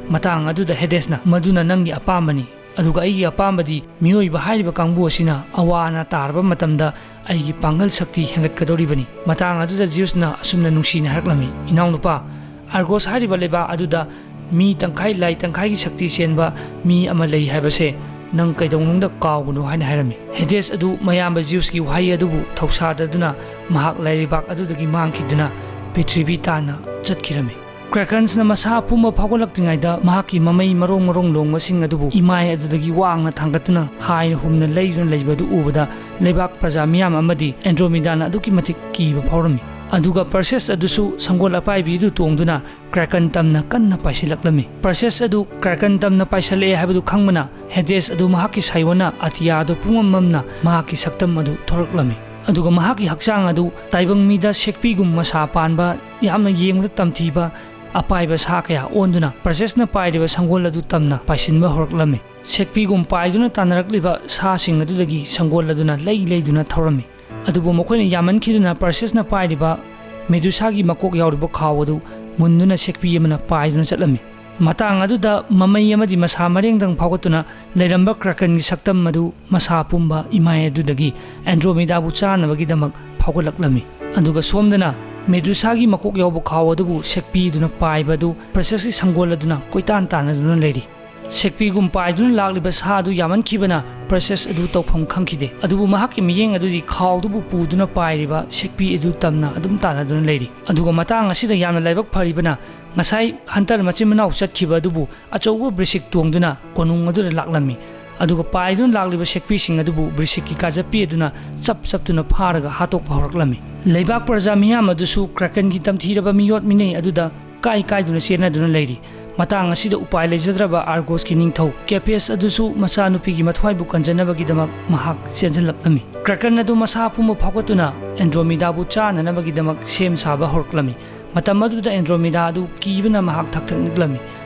ꯃꯇꯥꯡ ꯑꯗꯨꯗ ꯍꯦꯗꯦꯁꯅ, "ꯃꯗꯨꯅ ꯅꯪꯒꯤ ꯑꯄꯥꯝꯕꯅꯤ, ꯑꯗꯨꯒ ꯑꯩꯒꯤ ꯑꯄꯥꯝꯕꯗꯤ ꯃꯤꯑꯣꯏꯕ ꯍꯥꯏꯔꯤꯕ ꯀꯥꯡꯕꯨ ꯑꯁꯤꯅ ꯑꯋꯥ ꯑꯅꯥ ꯇꯥꯔꯕ ꯃꯇꯝꯗ ꯑꯩꯒꯤ ꯄꯥꯡꯒꯜ ꯁꯛꯇꯤ ꯍꯦꯟꯒꯠꯀꯗꯧꯔꯤꯕꯅꯤ꯫" ꯃꯇꯥꯡ ꯑꯗꯨꯗ ꯖꯤꯎꯁꯅ ꯑꯁꯨꯝꯅ ꯅꯨꯡꯁꯤꯅ ꯍꯥꯏꯔꯛꯂꯝꯃꯤ, "ꯏꯅꯥꯎꯅꯨꯄꯥ, ꯑꯥꯔꯒꯣꯁ ꯍꯥꯏꯔꯤꯕ ꯂꯩꯕꯥꯛ ꯑꯗꯨꯗ ꯃꯤ ꯇꯪꯈꯥꯏ ꯂꯥꯏ ꯇꯪꯈꯥꯏꯒꯤ ꯁꯛꯇꯤ ꯆꯦꯟꯕ ꯃꯤ ꯑꯃ ꯂꯩ ꯍꯥꯏꯕꯁꯦ ꯅꯪ ꯀꯩꯗꯧꯅꯨꯡꯗ ꯀꯥꯎꯒꯅꯨ" ꯍꯥꯏꯅ ꯍꯥꯏꯔꯝꯃꯤ꯫ ꯍꯦꯗꯦꯁ ꯑꯗꯨ ꯃꯌꯥꯝꯕ ꯖꯤꯎꯁꯀꯤ ꯋꯥꯍꯩ ꯑꯗꯨꯕꯨ ꯊꯧꯁꯥꯗꯗꯨꯅ ꯃꯍꯥꯛ ꯂꯩꯕꯥꯛ ꯑꯗꯨꯗꯒꯤ ꯃꯥꯡꯈꯤꯗꯨꯅ ꯄ꯭ꯔꯤꯊꯤꯕꯤ ꯇꯥꯟꯅ ꯆꯠꯈꯤꯔꯝꯃꯤ꯫ ꯀ꯭ꯔꯦꯀꯟꯁꯅ ꯃꯁꯥ ꯄꯨꯝꯕ ꯐꯥꯎꯒꯠꯂꯛꯇ꯭ꯔꯤꯉꯩꯗ ꯃꯍꯥꯛꯀꯤ ꯃꯃꯩ ꯃꯔꯣꯡ ꯃꯔꯣꯡ ꯂꯣꯡꯕꯁꯤꯡ ꯑꯗꯨꯕꯨ ꯏꯃꯥꯏ ꯑꯗꯨꯗꯒꯤ ꯋꯥꯡꯅ ꯊꯥꯡꯒꯠꯇꯨꯅ ꯍꯥꯏꯅ ꯍꯨꯝꯅ ꯂꯩꯗꯨꯅ ꯂꯩꯕ ꯑꯗꯨ ꯎꯕꯗ ꯂꯩꯕꯥꯛ ꯄ꯭ꯔꯖꯥ ꯃꯤꯌꯥꯝ ꯑꯃꯗꯤ ꯑꯦꯟꯗ꯭ꯔꯣꯃꯤꯗꯥꯅ ꯑꯗꯨꯛꯀꯤ ꯃꯇꯤꯛ ꯀꯤꯕ ꯐꯥꯎꯔꯝꯃꯤ꯫ ꯑꯗꯨꯒ ꯄꯔꯁꯦꯁ ꯑꯗꯨꯁꯨ ꯁꯪꯒꯣꯜ ꯑꯄꯥꯏꯕꯤ ꯑꯗꯨ ꯇꯣꯡꯗꯨꯅ ꯀ꯭ꯔꯦꯀꯟ ꯇꯝꯅ ꯀꯟꯅ ꯄꯥꯏꯁꯤꯜꯂꯛꯂꯝꯃꯤ꯫ ꯄꯔꯁꯦꯁ ꯑꯗꯨ ꯀ꯭ꯔꯦꯀꯟ ꯇꯝꯅ ꯄꯥꯏꯁꯤꯜꯂꯛꯑꯦ ꯍꯥꯏꯕꯗꯨ ꯈꯪꯕꯅ ꯍꯦꯗꯦꯁ ꯑꯗꯨ ꯃꯍꯥꯛꯀꯤ ꯁꯥꯏꯑꯣꯟꯅ ꯑꯇꯤꯌꯥꯗꯨ ꯄꯨꯡꯃꯝ ꯃꯝꯅ ꯃꯍꯥꯛꯀꯤ ꯁꯛꯇꯝ ꯑꯗꯨ ꯊꯣꯔꯛꯂꯝꯃꯤ꯫ ꯑꯗꯨꯒ ꯃꯍꯥꯛꯀꯤ ꯍꯛꯆꯥꯡ ꯑꯗꯨ ꯇꯥꯏꯕꯪ ꯃꯤꯗ ꯁꯦꯛꯄꯤꯒꯨꯝ ꯃꯁꯥ ꯄꯥꯟꯕ, ꯌꯥꯝꯅ ꯌꯦꯡꯕꯗ ꯇꯝꯊꯤꯕ ꯑꯄꯥꯏꯕ ꯁꯥ ꯀꯌꯥ ꯑꯣꯟꯗꯨꯅ ꯄ꯭ꯔꯁꯦꯁꯅ ꯄꯥꯏꯔꯤꯕ ꯁꯪꯒꯣꯜ ꯑꯗꯨ ꯇꯝꯅ ꯄꯥꯏꯁꯤꯟꯕ ꯍꯧꯔꯛꯂꯝꯃꯤ꯫ ꯁꯦꯛꯄꯤꯒꯨꯝ ꯄꯥꯏꯗꯨꯅ ꯇꯥꯟꯅꯔꯛꯂꯤꯕ ꯁꯥꯁꯤꯡ ꯑꯗꯨꯗꯒꯤ ꯁꯪꯒꯣꯜ ꯑꯗꯨꯅ ꯂꯩ ꯂꯩꯗꯨꯅ ꯊꯧꯔꯝꯃꯤ꯫ ꯑꯗꯨꯕꯨ ꯃꯈꯣꯏꯅ ꯌꯥꯝꯃꯟꯈꯤꯗꯨꯅ ꯄꯔꯁꯦꯁꯅ ꯄꯥꯏꯔꯤꯕ ꯃꯦꯗꯨꯁꯥꯒꯤ ꯃꯀꯣꯛ ꯌꯥꯎꯔꯤꯕ ꯈꯥꯎ ꯑꯗꯨ ꯃꯨꯟꯗꯨꯅ ꯁꯦꯛꯄꯤ ꯑꯃꯅ ꯄꯥꯏꯗꯨꯅ ꯆꯠꯂꯝꯃꯤ꯫ ꯃꯇꯥꯡ ꯑꯗꯨꯗ ꯃꯃꯩ ꯑꯃꯗꯤ ꯃꯁꯥ ꯃꯔꯦꯡꯗꯪ ꯐꯥꯎꯒꯠꯇꯨꯅ ꯂꯩꯔꯝꯕ ꯀ꯭ꯔꯥꯀꯟꯒꯤ ꯁꯛꯇꯝ ꯑꯗꯨ ꯃꯁꯥ ꯄꯨꯝꯕ ꯏꯃꯥꯏ ꯑꯗꯨꯗꯒꯤ ꯑꯦꯟꯗ꯭ꯔꯣꯃꯤꯗꯥꯕꯨ ꯆꯥꯅꯕꯒꯤꯗꯃꯛ ꯐꯥꯎꯒꯠꯂꯛꯂꯝꯃꯤ꯫ ꯑꯗꯨꯒ ꯁꯣꯝꯗꯅ ꯃꯦꯗꯨꯁꯥꯒꯤ ꯃꯀꯣꯛ ꯌꯥꯎꯕ ꯈꯥꯎ ꯑꯗꯨꯕꯨ ꯁꯦꯛꯄꯤꯗꯨꯅ ꯄꯥꯏꯕ ꯑꯗꯨ ꯄ꯭ꯔꯁꯦꯁꯀꯤ ꯁꯪꯒꯣꯜ ꯑꯗꯨꯅ ꯀꯣꯏꯇꯥꯟ ꯇꯥꯟꯅꯗꯨꯅ ꯂꯩꯔꯤ꯫ ꯁꯦꯛꯄꯤꯒꯨꯝ ꯄꯥꯏꯗꯨꯅ ꯂꯥꯛꯂꯤꯕ ꯁꯥ ꯑꯗꯨ ꯌꯥꯝꯃꯟꯈꯤꯕꯅ ꯄ꯭ꯔꯁꯦꯁ ꯑꯗꯨ ꯇꯧꯐꯝ ꯈꯪꯈꯤꯗꯦ꯫ ꯑꯗꯨꯕꯨ ꯃꯍꯥꯛꯀꯤ ꯃꯤꯠꯌꯦꯡ ꯑꯗꯨꯗꯤ ꯈꯥꯎꯗꯨꯕꯨ ꯄꯨꯗꯨꯅ ꯄꯥꯏꯔꯤꯕ ꯁꯦꯛꯄꯤ ꯑꯗꯨ ꯇꯝꯅ ꯑꯗꯨꯝ ꯇꯥꯟꯅꯗꯨꯅ ꯂꯩꯔꯤ꯫ ꯑꯗꯨꯒ ꯃꯇꯥꯡ ꯑꯁꯤꯗ ꯌꯥꯝꯅ ꯂꯥꯏꯕꯛ ꯐꯔꯤꯕꯅ ꯉꯁꯥꯏ ꯍꯟꯇꯔ ꯃꯆꯤꯟ ꯃꯅꯥꯎ ꯆꯠꯈꯤꯕ ꯑꯗꯨꯕꯨ ꯑꯆꯧꯕ ꯕ꯭ꯔꯤꯁꯤꯛ ꯇꯣꯡꯗꯨꯅ ꯀꯣꯅꯨꯡ ꯑꯗꯨꯗ ꯂꯥꯛꯂꯝꯃꯤ꯫ ꯑꯗꯨꯒ ꯄꯥꯏꯗꯨꯅ ꯂꯥꯛꯂꯤꯕ ꯁꯦꯛꯄꯤꯁꯤꯡ ꯑꯗꯨꯕꯨ ꯕ꯭ꯔꯤꯁꯤꯛꯀꯤ ꯀꯥꯖꯞꯄꯤ ꯑꯗꯨꯅ ꯆꯞ ꯆꯞꯇꯨꯅ ꯐꯥꯔꯒ ꯍꯥꯠꯇꯣꯛꯄ ꯍꯧꯔꯛꯂꯝꯃꯤ꯫ ꯂꯩꯕꯥꯛ ꯄ꯭ꯔꯖꯥ ꯃꯤꯌꯥꯝ ꯑꯗꯨꯁꯨ ꯀ꯭ꯔꯥꯀꯟꯒꯤ ꯇꯝꯊꯤꯔꯕ ꯃꯤꯑꯣꯠ ꯃꯤꯅꯩ ꯑꯗꯨꯗ ꯀꯥꯏ ꯀꯥꯏꯗꯨꯅ ꯆꯦꯟꯅꯗꯨꯅ ꯂꯩꯔꯤ꯫ ꯃꯇꯥꯡ ꯑꯁꯤꯗ ꯎꯄꯥꯏ ꯂꯩꯖꯗ꯭ꯔꯕ ꯑꯥꯔꯒꯣꯁꯀꯤ ꯅꯤꯡꯊꯧ ꯀꯦꯄꯦꯁ ꯑꯗꯨꯁꯨ ꯃꯆꯥꯅꯨꯄꯤꯒꯤ ꯃꯊ꯭ꯋꯥꯏꯕꯨ ꯀꯟꯖꯅꯕꯒꯤꯗꯃꯛ ꯃꯍꯥꯛ ꯆꯦꯟꯁꯤꯜꯂꯛꯂꯝꯃꯤ꯫ ꯀ꯭ꯔꯥꯀꯟ ꯑꯗꯨ ꯃꯁꯥ ꯄꯨꯝꯕ ꯐꯥꯎꯒꯠꯇꯨꯅ ꯑꯦꯟꯗ꯭ꯔꯣꯃꯤꯗꯥꯕꯨ ꯆꯥꯅꯅꯕꯒꯤꯗꯃꯛ ꯁꯦꯝ ꯁꯥꯕ ꯍꯧꯔꯛꯂꯝꯃꯤ꯫ ꯃꯇꯝ ꯑꯗꯨꯗ ꯑꯦꯟꯗ꯭ꯔꯣꯃꯤꯗꯥ ꯑꯗꯨ ꯀꯤꯕꯅ ꯃꯍꯥꯛ ꯊꯛ ꯊꯛ ꯅꯤꯛꯂꯝꯃꯤ꯫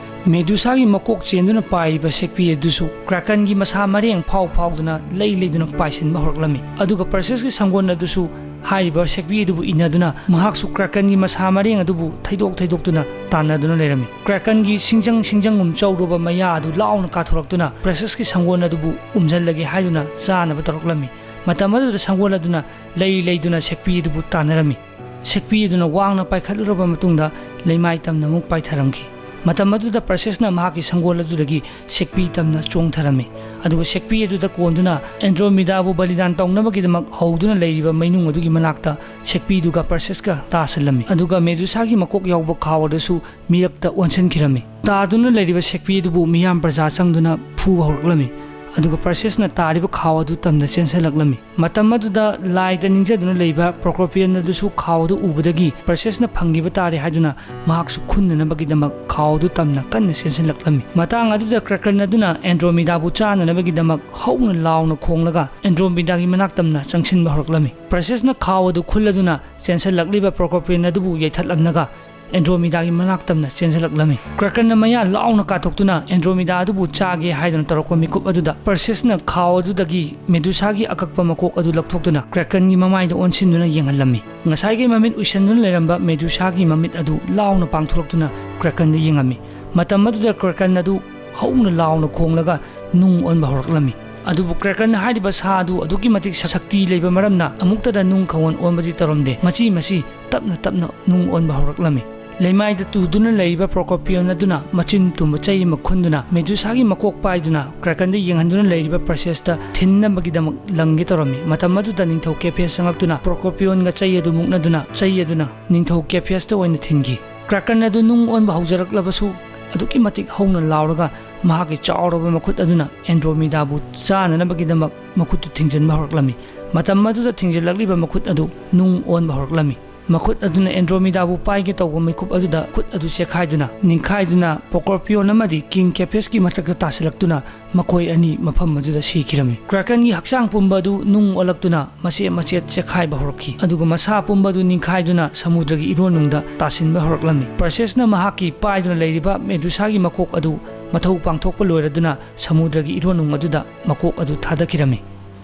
ꯃꯦꯗꯨꯁꯥꯒꯤ ꯃꯀꯣꯛ ꯆꯦꯟꯗꯨꯅ ꯄꯥꯏꯔꯤꯕ ꯁꯦꯛꯄꯤ ꯑꯗꯨꯁꯨ ꯀ꯭ꯔꯥꯀꯟꯒꯤ ꯃꯁꯥ ꯃꯔꯦꯡ ꯐꯥꯎ ꯐꯥꯎꯗꯨꯅ ꯂꯩ ꯂꯩꯗꯨꯅ ꯄꯥꯏꯁꯤꯟꯕ ꯍꯧꯔꯛꯂꯝꯃꯤ꯫ ꯑꯗꯨꯒ ꯄꯔꯁꯦꯁꯀꯤ ꯁꯪꯒꯣꯜ ꯑꯗꯨꯁꯨ ꯍꯥꯏꯔꯤꯕ ꯁꯦꯛꯄꯤ ꯑꯗꯨꯕꯨ ꯏꯟꯅꯗꯨꯅ ꯃꯍꯥꯛꯁꯨ ꯀ꯭ꯔꯥꯀꯟꯒꯤ ꯃꯁꯥ ꯃꯔꯦꯡ ꯑꯗꯨꯕꯨ ꯊꯩꯗꯣꯛ ꯊꯩꯗꯣꯛꯇꯨꯅ ꯇꯥꯟꯅꯗꯨꯅ ꯂꯩꯔꯝꯃꯤ꯫ ꯀ꯭ꯔꯥꯀꯟꯒꯤ ꯁꯤꯡꯖꯪ ꯁꯤꯡꯖꯪꯒꯨꯝ ꯆꯧꯔꯨꯕ ꯃꯌꯥ ꯑꯗꯨ ꯂꯥꯎꯅ ꯀꯥꯊꯣꯔꯛꯇꯨꯅ ꯄꯔꯁꯦꯁꯀꯤ ꯁꯪꯒꯣꯜ ꯑꯗꯨꯕꯨ ꯎꯝꯖꯜꯂꯒꯦ ꯍꯥꯏꯗꯨꯅ ꯆꯥꯅꯕ ꯇꯧꯔꯛꯂꯝꯃꯤ꯫ ꯃꯇꯝ ꯑꯗꯨꯗ ꯁꯪꯒꯣꯜ ꯑꯗꯨꯅ ꯂꯩ ꯂꯩꯗꯨꯅ ꯁꯦꯛꯄꯤ ꯑꯗꯨꯕꯨ ꯇꯥꯟꯅꯔꯝꯃꯤ꯫ ꯁꯦꯛꯄꯤ ꯑꯗꯨꯅ ꯋꯥꯡꯅ ꯄꯥꯏꯈꯠꯂꯨꯔꯕ ꯃꯇꯨꯡꯗ ꯂꯩꯃꯥꯏ ꯇꯝꯅ ꯑꯃꯨꯛ ꯄꯥꯏꯊꯔꯝꯈꯤ꯫ ꯃꯇꯝ ꯑꯗꯨꯗ ꯄꯔꯁꯦꯁꯅ ꯃꯍꯥꯛꯀꯤ ꯁꯪꯒꯣꯜ ꯑꯗꯨꯗꯒꯤ ꯁꯦꯛꯄꯤ ꯇꯝꯅ ꯆꯣꯡꯊꯔꯝꯃꯤ꯫ ꯑꯗꯨꯒ ꯁꯦꯛꯄꯤ ꯑꯗꯨꯗ ꯀꯣꯟꯗꯨꯅ ꯑꯦꯟꯗ꯭ꯔꯣꯃꯤꯗꯥꯕꯨ ꯕꯂꯤꯗꯥꯟ ꯇꯧꯅꯕꯒꯤꯗꯃꯛ ꯍꯧꯗꯨꯅ ꯂꯩꯔꯤꯕ ꯃꯩꯅꯨꯡ ꯑꯗꯨꯒꯤ ꯃꯅꯥꯛꯇ ꯁꯦꯛꯄꯤꯗꯨꯒ ꯄꯔꯁꯦꯁꯀ ꯇꯥꯁꯤꯜꯂꯝꯃꯤ꯫ ꯑꯗꯨꯒ ꯃꯦꯗꯨꯁꯥꯒꯤ ꯃꯀꯣꯛ ꯌꯥꯎꯕ ꯈꯥꯎ ꯑꯗꯨꯁꯨ ꯃꯤꯔꯛꯇ ꯑꯣꯟꯁꯤꯟꯈꯤꯔꯝꯃꯤ꯫ ꯇꯥꯗꯨꯅ ꯂꯩꯔꯤꯕ ꯁꯦꯛꯄꯤ ꯑꯗꯨꯕꯨ ꯃꯤꯌꯥꯝ ꯄ꯭ꯔꯖꯥ ꯆꯪꯗꯨꯅ ꯐꯨꯕ ꯍꯧꯔꯛꯂꯝꯃꯤ꯫ ꯑꯗꯨꯒ ꯄꯔꯁꯦꯁꯅ ꯇꯥꯔꯤꯕ ꯈꯥꯎ ꯑꯗꯨ ꯇꯝꯅ ꯆꯦꯟꯁꯤꯜꯂꯛꯂꯝꯃꯤ꯫ ꯃꯇꯝ ꯑꯗꯨꯗ ꯂꯥꯏꯗ ꯅꯤꯡꯖꯗꯨꯅ ꯂꯩꯕ ꯄ꯭ꯔꯣꯀꯣꯄꯤꯌꯟ ꯑꯗꯨꯁꯨ ꯈꯥꯎ ꯑꯗꯨ ꯎꯕꯗꯒꯤ ꯄꯔꯁꯦꯁꯅ ꯐꯪꯈꯤꯕ ꯇꯥꯔꯦ ꯍꯥꯏꯗꯨꯅ ꯃꯍꯥꯛꯁꯨ ꯈꯨꯟꯅꯅꯕꯒꯤꯗꯃꯛ ꯈꯥꯎ ꯑꯗꯨ ꯇꯝꯅ ꯀꯟꯅ ꯆꯦꯟꯁꯤꯜꯂꯛꯂꯝꯃꯤ꯫ ꯃꯇꯥꯡ ꯑꯗꯨꯗ ꯀ꯭ꯔꯀꯟ ꯑꯗꯨꯅ ꯑꯦꯟꯗ꯭ꯔꯣꯃꯤꯗꯥꯕꯨ ꯆꯥꯅꯅꯕꯒꯤꯗꯃꯛ ꯍꯧꯅ ꯂꯥꯎꯅ ꯈꯣꯡꯂꯒ ꯑꯦꯟꯗ꯭ꯔꯣꯃꯤꯗꯥꯒꯤ ꯃꯅꯥꯛ ꯇꯝꯅ ꯆꯪꯁꯤꯟꯕ ꯍꯧꯔꯛꯂꯝꯃꯤ꯫ ꯄꯔꯁꯦꯁꯅ ꯈꯥꯎ ꯑꯗꯨ ꯈꯨꯜꯂꯗꯨꯅ ꯆꯦꯟꯁꯤꯜꯂꯛꯂꯤꯕ ꯄ꯭ꯔꯣꯀꯣꯄꯤꯌꯟ ꯑꯗꯨꯕꯨ ꯌꯩꯊꯠꯂꯝꯂꯒ ꯑꯦꯟꯗ꯭ꯔꯣꯃꯤꯗꯥꯒꯤ ꯃꯅꯥꯛ ꯇꯝꯅ ꯆꯦꯟꯁꯤꯜꯂꯛꯂꯝꯃꯤ꯫ ꯀ꯭ꯔꯀꯟꯅ ꯃꯌꯥ ꯂꯥꯎꯅ ꯀꯥꯊꯣꯛꯇꯨꯅ ꯑꯦꯟꯗ꯭ꯔꯣꯃꯤꯗꯥ ꯑꯗꯨꯕꯨ ꯆꯥꯒꯦ ꯍꯥꯏꯗꯨꯅ ꯇꯧꯔꯛꯄ ꯃꯤꯀꯨꯞ ꯑꯗꯨꯗ ꯄꯔꯁꯦꯁꯅ ꯈꯥꯎ ꯑꯗꯨꯗꯒꯤ ꯃꯦꯗꯨꯁꯥꯒꯤ ꯑꯀꯛꯄ ꯃꯀꯣꯛ ꯑꯗꯨ ꯂꯧꯊꯣꯛꯇꯨꯅ ꯀ꯭ꯔꯀꯟꯒꯤ ꯃꯃꯥꯏꯗ ꯑꯣꯟꯁꯤꯟꯗꯨꯅ ꯌꯦꯡꯍꯜꯂꯝꯃꯤ꯫ ꯉꯁꯥꯏꯒꯤ ꯃꯃꯤꯠ ꯎꯏꯁꯟꯗꯨꯅ ꯂꯩꯔꯝꯕ ꯃꯦꯗꯨꯁꯥꯒꯤ ꯃꯃꯤꯠ ꯑꯗꯨ ꯂꯥꯎꯅ ꯄꯥꯡꯊꯣꯔꯛꯇꯨꯅ ꯀ꯭ꯔꯀꯟꯗ ꯌꯦꯡꯉꯝꯃꯤ꯫ ꯃꯇꯝ ꯑꯗꯨꯗ ꯀ꯭ꯔꯀꯟ ꯑꯗꯨ ꯍꯧꯅ ꯂꯥꯎꯅ ꯈꯣꯡꯂꯒ ꯅꯨꯡ ꯑꯣꯟꯕ ꯍꯧꯔꯛꯂꯝꯃꯤ꯫ ꯑꯗꯨꯕꯨ ꯀ꯭ꯔꯀꯟ ꯍꯥꯏꯔꯤꯕ ꯁꯥ ꯑꯗꯨ ꯑꯗꯨꯛꯀꯤ ꯃꯇꯤꯛ ꯁꯛꯇꯤ ꯂꯩꯕ ꯃꯔꯝꯅ ꯑꯃꯨꯛꯇꯗ ꯅꯨꯡ ꯈꯪꯑꯣꯟ ꯑꯣꯟꯕꯗꯤ ꯇꯧꯔꯝꯗꯦ꯫ ꯃꯆꯤ ꯃꯆꯤ ꯇꯞꯅ ꯇꯞꯅ ꯅꯨꯡ ꯑꯣꯟꯕ ꯍꯧꯔꯛꯂꯝꯃꯤ꯫ ꯂꯩꯃꯥꯏꯗ ꯇꯨꯗꯨꯅ ꯂꯩꯔꯤꯕ ꯄ꯭ꯔꯣꯀꯣꯄꯤꯌꯣꯟ ꯑꯗꯨꯅ ꯃꯆꯤꯟ ꯇꯨꯝꯕ ꯆꯩ ꯑꯃ ꯈꯨꯟꯗꯨꯅ ꯃꯦꯗꯨꯁꯥꯒꯤ ꯃꯀꯣꯛ ꯄꯥꯏꯗꯨꯅ ꯀ꯭ꯔꯀꯟꯗ ꯌꯦꯡꯍꯟꯗꯨꯅ ꯂꯩꯔꯤꯕ ꯄꯔꯁꯦꯁꯇ ꯊꯤꯟꯅꯕꯒꯤꯗꯃꯛ ꯂꯪꯒꯦ ꯇꯧꯔꯝꯃꯤ꯫ ꯃꯇꯝ ꯑꯗꯨꯗ ꯅꯤꯡꯊꯧ ꯀꯦꯐꯦꯁ ꯆꯪꯂꯛꯇꯨꯅ ꯄ꯭ꯔꯣꯀꯣꯄꯤꯌꯣꯟꯒ ꯆꯩ ꯑꯗꯨ ꯃꯨꯛꯅꯗꯨꯅ ꯆꯩ ꯑꯗꯨꯅ ꯅꯤꯡꯊꯧ ꯀꯦꯐꯦꯁꯇ ꯑꯣꯏꯅ ꯊꯤꯟꯈꯤ꯫ ꯀ꯭ꯔꯀꯟ ꯑꯗꯨ ꯅꯨꯡ ꯑꯣꯟꯕ ꯍꯧꯖꯔꯛꯂꯕꯁꯨ ꯑꯗꯨꯛꯀꯤ ꯃꯇꯤꯛ ꯍꯧꯅ ꯂꯥꯎꯔꯒ ꯃꯍꯥꯛꯀꯤ ꯆꯥꯎꯔꯕ ꯃꯈꯨꯠ ꯑꯗꯨꯅ ꯑꯦꯟꯗ꯭ꯔꯣꯃꯤꯗꯥꯕꯨ ꯆꯥꯅꯅꯕꯒꯤꯗꯃꯛ ꯃꯈꯨꯠꯇꯨ ꯊꯤꯡꯖꯤꯟꯕ ꯍꯧꯔꯛꯂꯝꯃꯤ꯫ ꯃꯇꯝ ꯑꯗꯨꯗ ꯊꯤꯡꯖꯤꯜꯂꯛꯂꯤꯕ ꯃꯈꯨꯠ ꯑꯗꯨ ꯅꯨꯡ ꯑꯣꯟꯕ ꯍꯧꯔꯛꯂꯝꯃꯤ꯫ ꯃꯈꯨꯠ ꯑꯗꯨꯅ ꯑꯦꯟꯗ꯭ꯔꯣꯃꯤꯗꯥꯕꯨ ꯄꯥꯏꯒꯦ ꯇꯧꯕ ꯃꯤꯀꯨꯞ ꯑꯗꯨꯗ ꯈꯨꯠ ꯑꯗꯨ ꯆꯦꯛꯈꯥꯏꯗꯨꯅ, ꯅꯤꯡꯈꯥꯏꯗꯨꯅ, ꯄꯣꯀꯣꯔꯄꯤꯌꯣꯟ ꯑꯃꯗꯤ ꯀꯤꯡ ꯀꯦꯐꯦꯁꯀꯤ ꯃꯊꯛꯇ ꯇꯥꯁꯤꯜꯂꯛꯇꯨꯅ ꯃꯈꯣꯏ ꯑꯅꯤ ꯃꯐꯝ ꯑꯗꯨꯗ ꯁꯤꯈꯤꯔꯝꯃꯤ꯫ ꯀ꯭ꯔꯥꯀꯟꯒꯤ ꯍꯛꯆꯥꯡ ꯄꯨꯝꯕ ꯑꯗꯨ ꯅꯨꯡ ꯑꯣꯜꯂꯛꯇꯨꯅ ꯃꯆꯦꯠ ꯃꯆꯦꯠ ꯆꯦꯛꯈꯥꯏꯕ ꯍꯧꯔꯛꯈꯤ, ꯑꯗꯨꯒ ꯃꯁꯥ ꯄꯨꯝꯕ ꯑꯗꯨ ꯅꯤꯡꯈꯥꯏꯗꯨꯅ ꯁꯃꯨꯗ꯭ꯔꯒꯤ ꯏꯔꯣꯟꯅꯨꯡꯗ ꯇꯥꯁꯤꯟꯕ ꯍꯧꯔꯛꯂꯝꯃꯤ꯫ ꯄꯔꯁꯦꯁꯅ ꯃꯍꯥꯛꯀꯤ ꯄꯥꯏꯗꯨꯅ ꯂꯩꯔꯤꯕ ꯃꯦꯗꯨꯁꯥꯒꯤ ꯃꯀꯣꯛ ꯑꯗꯨ ꯃꯊꯧ ꯄꯥꯡꯊꯣꯛꯄ ꯂꯣꯏꯔꯗꯨꯅ ꯁꯃꯨꯗ꯭ꯔꯒꯤ ꯏꯔꯣꯟꯅꯨꯡ ꯑꯗꯨꯗ ꯃꯀꯣꯛ ꯑꯗꯨ ꯊꯥꯗꯈꯤꯔꯝꯃꯤ꯫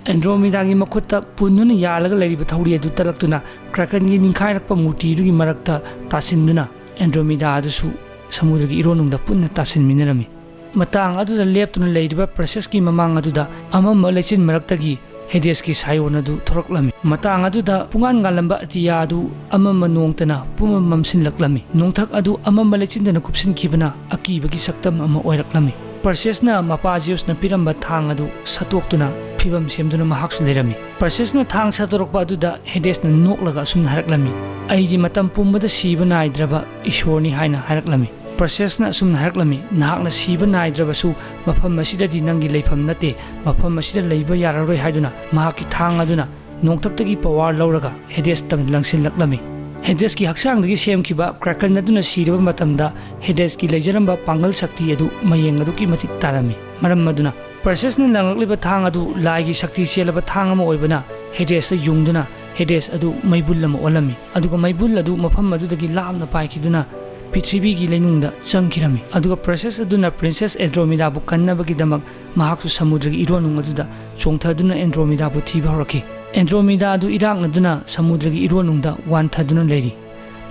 ꯑꯦꯟꯗ꯭ꯔꯣꯃꯤꯗꯥꯒꯤ ꯃꯈꯨꯠꯇ ꯄꯨꯟꯗꯨꯅ ꯌꯥꯜꯂꯒ ꯂꯩꯔꯤꯕ ꯊꯧꯔꯤ ꯑꯗꯨ ꯇꯠꯂꯛꯇꯨꯅ ꯀ꯭ꯔꯥꯀꯟꯒꯤ ꯅꯤꯡꯈꯥꯏꯔꯛꯄ ꯃꯨꯔꯇꯤ ꯑꯗꯨꯒꯤ ꯃꯔꯛꯇ ꯇꯥꯁꯤꯟꯗꯨꯅ ꯑꯦꯟꯗ꯭ꯔꯣꯃꯤꯗꯥ ꯑꯗꯨꯁꯨ ꯁꯃꯨꯗ꯭ꯔꯒꯤ ꯏꯔꯣꯟꯅꯨꯡꯗ ꯄꯨꯟꯅ ꯇꯥꯁꯤꯟꯃꯤꯟꯅꯔꯝꯃꯤ꯫ ꯃꯇꯥꯡ ꯑꯗꯨꯗ ꯂꯦꯞꯇꯨꯅ ꯂꯩꯔꯤꯕ ꯄ꯭ꯔꯁꯦꯁꯀꯤ ꯃꯃꯥꯡ ꯑꯗꯨꯗ ꯑꯃꯝꯕ ꯂꯩꯆꯤꯟ ꯃꯔꯛꯇꯒꯤ ꯍꯦꯗꯦꯁꯀꯤ ꯁꯥꯏꯑꯣꯟ ꯑꯗꯨ ꯊꯣꯔꯛꯂꯝꯃꯤ꯫ ꯃꯇꯥꯡ ꯑꯗꯨꯗ ꯄꯨꯡꯉꯥꯟ ꯉꯥꯜꯂꯝꯕ ꯑꯇꯤꯌꯥ ꯑꯗꯨ ꯑꯃꯝꯕ ꯅꯣꯡꯇꯅ ꯄꯨꯝꯃꯝ ꯃꯝꯁꯤꯜꯂꯛꯂꯝꯃꯤ꯫ ꯅꯣꯡꯊꯛ ꯑꯗꯨ ꯑꯃꯝꯕ ꯂꯩꯆꯤꯟꯗꯅ ꯀꯨꯞꯁꯤꯟꯈꯤꯕꯅ ꯑꯀꯤꯕꯒꯤ ꯁꯛꯇꯝ ꯑꯃ ꯑꯣꯏꯔꯛꯂꯝꯃꯤ꯫ ꯄꯔꯁꯦꯁꯅ ꯃꯄꯥ ꯖꯤꯎꯁꯅ ꯄꯤꯔꯝꯕ ꯊꯥꯡ ꯑꯗꯨ ꯁꯠꯇꯣꯛꯇꯨꯅ ꯐꯤꯕꯝ ꯁꯦꯝꯗꯨꯅ ꯃꯍꯥꯛꯁꯨ ꯂꯩꯔꯝꯃꯤ꯫ ꯄꯔꯁꯦꯁꯅ ꯊꯥꯡ ꯁꯠꯇꯣꯔꯛꯄ ꯑꯗꯨꯗ ꯍꯦꯗꯦꯁꯅ ꯅꯣꯛꯂꯒ ꯑꯁꯨꯝꯅ ꯍꯥꯏꯔꯛꯂꯝꯃꯤ, "ꯑꯩꯗꯤ ꯃꯇꯝ ꯄꯨꯝꯕꯗ ꯁꯤꯕ ꯅꯥꯏꯗ꯭ꯔꯕ ꯏꯁꯣꯔꯅꯤ" ꯍꯥꯏꯅ ꯍꯥꯏꯔꯛꯂꯝꯃꯤ꯫ ꯄꯔꯁꯦꯁꯅ ꯑꯁꯨꯝꯅ ꯍꯥꯏꯔꯛꯂꯝꯃꯤ, "ꯅꯍꯥꯛꯅ ꯁꯤꯕ ꯅꯥꯏꯗ꯭ꯔꯕꯁꯨ ꯃꯐꯝ ꯑꯁꯤꯗꯗꯤ ꯅꯪꯒꯤ ꯂꯩꯐꯝ ꯅꯠꯇꯦ, ꯃꯐꯝ ꯑꯁꯤꯗ ꯂꯩꯕ ꯌꯥꯔꯔꯣꯏ" ꯍꯥꯏꯗꯨꯅ ꯃꯍꯥꯛꯀꯤ ꯊꯥꯡ ꯑꯗꯨꯅ ꯅꯣꯡꯊꯛꯇꯒꯤ ꯄꯋꯥꯔ ꯂꯧꯔꯒ ꯍꯦꯗꯦꯁꯇ ꯂꯪꯁꯤꯜꯂꯛꯂꯝꯃꯤ꯫ ꯍꯦꯗꯦꯁꯀꯤ ꯍꯛꯆꯥꯡꯗꯒꯤ ꯁꯦꯝꯈꯤꯕ ꯀ꯭ꯔꯥꯀꯟ ꯑꯗꯨꯅ ꯁꯤꯔꯕ ꯃꯇꯝꯗ ꯍꯦꯗꯦꯁꯀꯤ ꯂꯩꯖꯔꯝꯕ ꯄꯥꯡꯒꯜ ꯁꯛꯇꯤ ꯑꯗꯨ ꯃꯌꯦꯡ ꯑꯗꯨꯛꯀꯤ ꯃꯇꯤꯛ ꯇꯥꯔꯝꯃꯤ꯫ ꯃꯔꯝ ꯑꯗꯨꯅ ꯄꯔꯁꯦꯁꯅ ꯂꯪꯂꯛꯂꯤꯕ ꯊꯥꯡ ꯑꯗꯨ ꯂꯥꯏꯒꯤ ꯁꯛꯇꯤ ꯆꯦꯜꯂꯕ ꯊꯥꯡ ꯑꯃ ꯑꯣꯏꯕꯅ ꯍꯦꯗꯦꯁꯇ ꯌꯨꯡꯗꯨꯅ ꯍꯦꯗꯦꯁ ꯑꯗꯨ ꯃꯩꯕꯨꯜ ꯑꯃ ꯑꯣꯜꯂꯝꯃꯤ꯫ ꯑꯗꯨꯒ ꯃꯩꯕꯨꯜ ꯑꯗꯨ ꯃꯐꯝ ꯑꯗꯨꯗꯒꯤ ꯂꯥꯞꯅ ꯄꯥꯏꯈꯤꯗꯨꯅ ꯄ꯭ꯔꯤꯊꯤꯕꯤꯒꯤ ꯂꯩꯅꯨꯡꯗ ꯆꯪꯈꯤꯔꯝꯃꯤ꯫ ꯑꯗꯨꯒ ꯄ꯭ꯔꯁꯦꯁ ꯑꯗꯨꯅ ꯄ꯭ꯔꯤꯟꯁꯦꯁ ꯑꯦꯟꯗ꯭ꯔꯣꯃꯤꯗꯥꯕꯨ ꯀꯟꯅꯕꯒꯤꯗꯃꯛ ꯃꯍꯥꯛꯁꯨ ꯁꯃꯨꯗ꯭ꯔꯒꯤ ꯏꯔꯣꯟꯅꯨꯡ ꯑꯗꯨꯗ ꯆꯣꯡꯊꯗꯨꯅ ꯑꯦꯟꯗ꯭ꯔꯣꯃꯤꯗꯥꯕꯨ ꯊꯤꯕ ꯍꯧꯔꯛꯈꯤ꯫ ꯑꯦꯟꯗ꯭ꯔꯣꯃꯤꯗꯥ ꯑꯗꯨ ꯏꯔꯥꯛꯅꯗꯨꯅ ꯁꯃꯨꯗ꯭ꯔꯒꯤ ꯏꯔꯣꯟꯅꯨꯡꯗ ꯋꯥꯟꯊꯗꯨꯅ ꯂꯩꯔꯤ꯫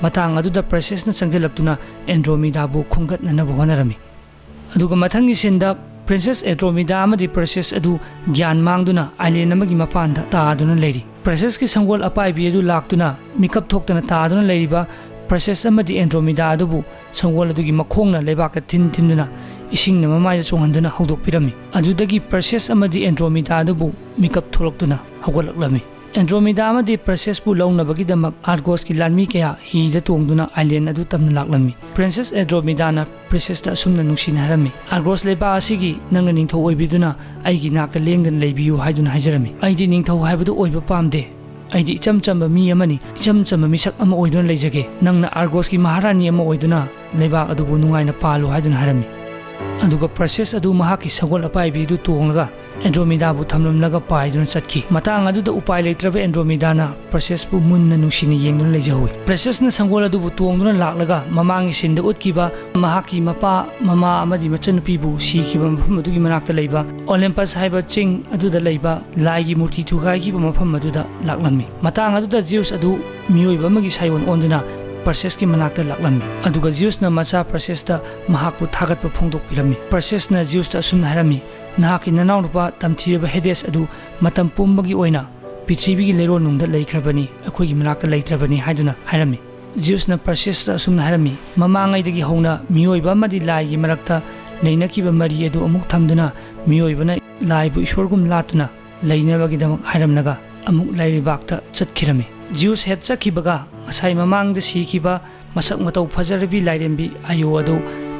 ꯃꯇꯥꯡ ꯑꯗꯨꯗ ꯄ꯭ꯔꯁꯦꯁꯅ ꯆꯪꯁꯤꯜꯂꯛꯇꯨꯅ ꯑꯦꯟꯗ꯭ꯔꯣꯃꯤꯗꯥꯕꯨ ꯈꯨꯝꯒꯠꯅꯅꯕ ꯍꯣꯠꯅꯔꯝꯃꯤ꯫ ꯑꯗꯨꯒ ꯃꯊꯪꯒꯤ ꯁꯤꯟꯗ ꯄ꯭ꯔꯤꯟꯁꯦꯁ ꯑꯦꯟꯗ꯭ꯔꯣꯃꯤꯗꯥ ꯑꯃꯗꯤ ꯄ꯭ꯔꯁꯦꯁ ꯑꯗꯨ ꯒ꯭ꯌꯥꯟ ꯃꯥꯡꯗꯨꯅ ꯑꯥꯏꯂꯦꯟ ꯑꯃꯒꯤ ꯃꯄꯥꯟꯗ ꯇꯥꯗꯨꯅ ꯂꯩꯔꯤ꯫ ꯄ꯭ꯔꯁꯦꯁꯀꯤ ꯁꯪꯒꯣꯜ ꯑꯄꯥꯏꯕꯤ ꯑꯗꯨ ꯂꯥꯛꯇꯨꯅ ꯃꯤꯀꯞ ꯊꯣꯛꯇꯅ ꯇꯥꯗꯨꯅ ꯂꯩꯔꯤꯕ ꯄ꯭ꯔꯁꯦꯁ ꯑꯃꯗꯤ ꯑꯦꯟꯗ꯭ꯔꯣꯃꯤꯗꯥ ꯑꯗꯨꯕꯨ ꯁꯪꯒꯣꯜ ꯑꯗꯨꯒꯤ ꯃꯈꯣꯡꯅ ꯂꯩꯕꯥꯛꯇ ꯊꯤꯟ ꯊꯤꯟꯗꯨꯅ ꯏꯁꯤꯡꯅ ꯃꯃꯥꯏꯗ ꯆꯣꯡꯍꯟꯗꯨꯅ ꯍꯧꯗꯣꯛꯄꯤꯔꯝꯃꯤ꯫ ꯑꯗꯨꯗꯒꯤ ꯄ꯭ꯔꯁꯦꯁ ꯑꯃꯗꯤ ꯑꯦꯟꯗ꯭ꯔꯣꯃꯤꯗꯥ ꯑꯗꯨꯕꯨ ꯃꯤꯀꯞ ꯊꯣꯛꯂꯛꯇꯨꯅ ꯍꯧꯒꯠꯂꯛꯂꯝꯃꯤ꯫ ꯑꯦꯟꯗ꯭ꯔꯣꯃꯤꯗꯥ ꯑꯃꯗꯤ ꯄ꯭ꯔꯁꯦꯁꯄꯨ ꯂꯧꯅꯕꯒꯤꯗꯃꯛ ꯑꯥꯔꯒꯣꯁꯀꯤ ꯂꯥꯟꯃꯤ ꯀꯌꯥ ꯍꯤꯗ ꯇꯣꯡꯗꯨꯅ ꯑꯥꯏꯂꯦꯟ ꯑꯗꯨ ꯇꯝꯅ ꯂꯥꯛꯂꯝꯃꯤ꯫ ꯄ꯭ꯔꯤꯟꯁꯦꯁ ꯑꯦꯟꯗ꯭ꯔꯣꯃꯤꯗꯥꯅ ꯄ꯭ꯔꯤꯟꯁꯦꯁꯇ ꯑꯁꯨꯝꯅ ꯅꯨꯡꯁꯤꯅ ꯍꯥꯏꯔꯝꯃꯤ, "ꯑꯥꯔꯒꯣꯁ ꯂꯩꯕꯥꯛ ꯑꯁꯤꯒꯤ ꯅꯪꯅ ꯅꯤꯡꯊꯧ ꯑꯣꯏꯕꯤꯗꯨꯅ ꯑꯩꯒꯤ ꯅꯥꯛꯇ ꯂꯦꯡꯗꯅ ꯂꯩꯕꯤꯌꯨ" ꯍꯥꯏꯗꯨꯅ ꯍꯥꯏꯖꯔꯝꯃꯤ꯫ "ꯑꯩꯗꯤ ꯅꯤꯡꯊꯧ ꯍꯥꯏꯕꯗꯨ ꯑꯣꯏꯕ ꯄꯥꯝꯗꯦ꯫ ꯑꯩꯗꯤ ꯏꯆꯝ ꯆꯝꯕ ꯃꯤ ꯑꯃꯅꯤ, ꯏꯆꯝ ꯆꯝꯕ ꯃꯤꯁꯛ ꯑꯃ ꯑꯣꯏꯗꯨꯅ ꯂꯩꯖꯒꯦ꯫ ꯅꯪꯅ ꯑꯥꯔꯒꯣꯁꯀꯤ ꯃꯍꯥꯔꯥꯅꯤ ꯑꯃ ꯑꯣꯏꯗꯨꯅ ꯂꯩꯕꯥꯛ ꯑꯗꯨꯕꯨ ꯅꯨꯡꯉꯥꯏꯅ ꯄꯥꯜꯂꯨ" ꯍꯥꯏꯗꯨꯅ ꯍꯥꯏꯔꯝꯃꯤ꯫ ꯑꯗꯨꯒ ꯄ꯭ꯔꯁꯦꯁ ꯑꯗꯨ ꯃꯍꯥꯛꯀꯤ ꯁꯒꯣꯜ ꯑꯄꯥꯏꯕꯤ ꯑꯗꯨ ꯇꯣꯡꯂꯒ ꯑꯦꯟꯗ꯭ꯔꯣꯃꯤꯗꯥꯕꯨ ꯊꯝꯂꯝꯂꯒ ꯄꯥꯏꯗꯨꯅ ꯆꯠꯈꯤ꯫ ꯃꯇꯥꯡ ꯑꯗꯨꯗ ꯎꯄꯥꯏ ꯂꯩꯇ꯭ꯔꯕ ꯑꯦꯟꯗ꯭ꯔꯣꯃꯤꯗꯥꯅ ꯄ꯭ꯔꯁꯦꯁꯄꯨ ꯃꯨꯟꯅ ꯅꯨꯡꯁꯤꯅ ꯌꯦꯡꯗꯨꯅ ꯂꯩꯖꯍꯧꯏ꯫ ꯄ꯭ꯔꯁꯦꯁꯅ ꯁꯪꯒꯣꯜ ꯑꯗꯨꯕꯨ ꯇꯣꯡꯗꯨꯅ ꯂꯥꯛꯂꯒ ꯃꯃꯥꯡꯒꯤ ꯁꯤꯟꯗ ꯎꯠꯈꯤꯕ ꯃꯍꯥꯛꯀꯤ ꯃꯄꯥ, ꯃꯃꯥ ꯑꯃꯗꯤ ꯃꯆꯟꯅꯨꯄꯤꯕꯨ ꯁꯤꯈꯤꯕ ꯃꯐꯝ ꯑꯗꯨꯒꯤ ꯃꯅꯥꯛꯇ ꯂꯩꯕ ꯑꯣꯂꯦꯝꯄꯁ ꯍꯥꯏꯕ ꯆꯤꯡ ꯑꯗꯨꯗ ꯂꯩꯕ ꯂꯥꯏꯒꯤ ꯃꯨꯔꯇꯤ ꯊꯨꯒꯥꯏꯈꯤꯕ ꯃꯐꯝ ꯑꯗꯨꯗ ꯂꯥꯛꯂꯝꯃꯤ꯫ ꯃꯇꯥꯡ ꯑꯗꯨꯗ ꯖꯤꯎꯁ ꯑꯗꯨ ꯃꯤꯑꯣꯏꯕ ꯑꯃꯒꯤ ꯁꯥꯏꯑꯣꯟ ꯑꯣꯟꯗꯨꯅ ꯄ꯭ꯔꯁꯦꯁꯀꯤ ꯃꯅꯥꯛꯇ ꯂꯥꯛꯂꯝꯃꯤ꯫ ꯑꯗꯨꯒ ꯖꯤꯎꯁꯅ ꯃꯆꯥ ꯄ꯭ꯔꯁꯦꯁꯇ ꯃꯍꯥꯛꯄꯨ ꯊꯥꯒꯠꯄ ꯐꯣꯡꯗꯣꯛꯄꯤꯔꯝꯃꯤ꯫ ꯄ꯭ꯔꯁꯦꯁꯅ ꯖꯤꯎꯁꯇ ꯑꯁꯨꯝꯅ ꯍꯥꯏꯔꯝꯃꯤ, "ꯅꯍꯥꯛꯀꯤ ꯅꯅꯥꯎꯅꯨꯄꯥ ꯇꯝꯊꯤꯔꯕ ꯍꯦꯗꯦꯁ ꯑꯗꯨ ꯃꯇꯝ ꯄꯨꯝꯕꯒꯤ ꯑꯣꯏꯅ ꯄ꯭ꯔꯤꯊꯤꯕꯤꯒꯤ ꯂꯩꯔꯣꯜꯅꯨꯡꯗ ꯂꯩꯈ꯭ꯔꯕꯅꯤ, ꯑꯩꯈꯣꯏꯒꯤ ꯃꯅꯥꯛꯇ ꯂꯩꯇ꯭ꯔꯕꯅꯤ" ꯍꯥꯏꯗꯨꯅ ꯍꯥꯏꯔꯝꯃꯤ꯫ ꯖꯤꯎꯁꯅ ꯄ꯭ꯔꯁꯦꯁꯇ ꯑꯁꯨꯝꯅ ꯍꯥꯏꯔꯝꯃꯤ, "ꯃꯃꯥꯡꯉꯩꯗꯒꯤ ꯍꯧꯅ ꯃꯤꯑꯣꯏꯕ ꯑꯃꯗꯤ ꯂꯥꯏꯒꯤ ꯃꯔꯛꯇ ꯂꯩꯅꯈꯤꯕ ꯃꯔꯤ ꯑꯗꯨ ꯑꯃꯨꯛ ꯊꯝꯗꯨꯅ ꯃꯤꯑꯣꯏꯕꯅ ꯂꯥꯏꯕꯨ ꯏꯁꯣꯔꯒꯨꯝ ꯂꯥꯠꯇꯨꯅ ꯂꯩꯅꯕꯒꯤꯗꯃꯛ" ꯍꯥꯏꯔꯝꯂꯒ ꯑꯃꯨꯛ ꯂꯥꯏꯔꯩꯕꯥꯛꯇ ꯆꯠꯈꯤꯔꯝꯃꯤ꯫ ꯖꯤꯎꯁ ꯍꯦꯛ ꯆꯠꯈꯤꯕꯒ ꯉꯁꯥꯏ ꯃꯃꯥꯡꯗ ꯁꯤꯈꯤꯕ ꯃꯁꯛ ꯃꯇꯧ ꯐꯖꯔꯕꯤ ꯂꯥꯏꯔꯦꯝꯕꯤ ꯑꯥꯏꯑꯣ ꯑꯗꯨ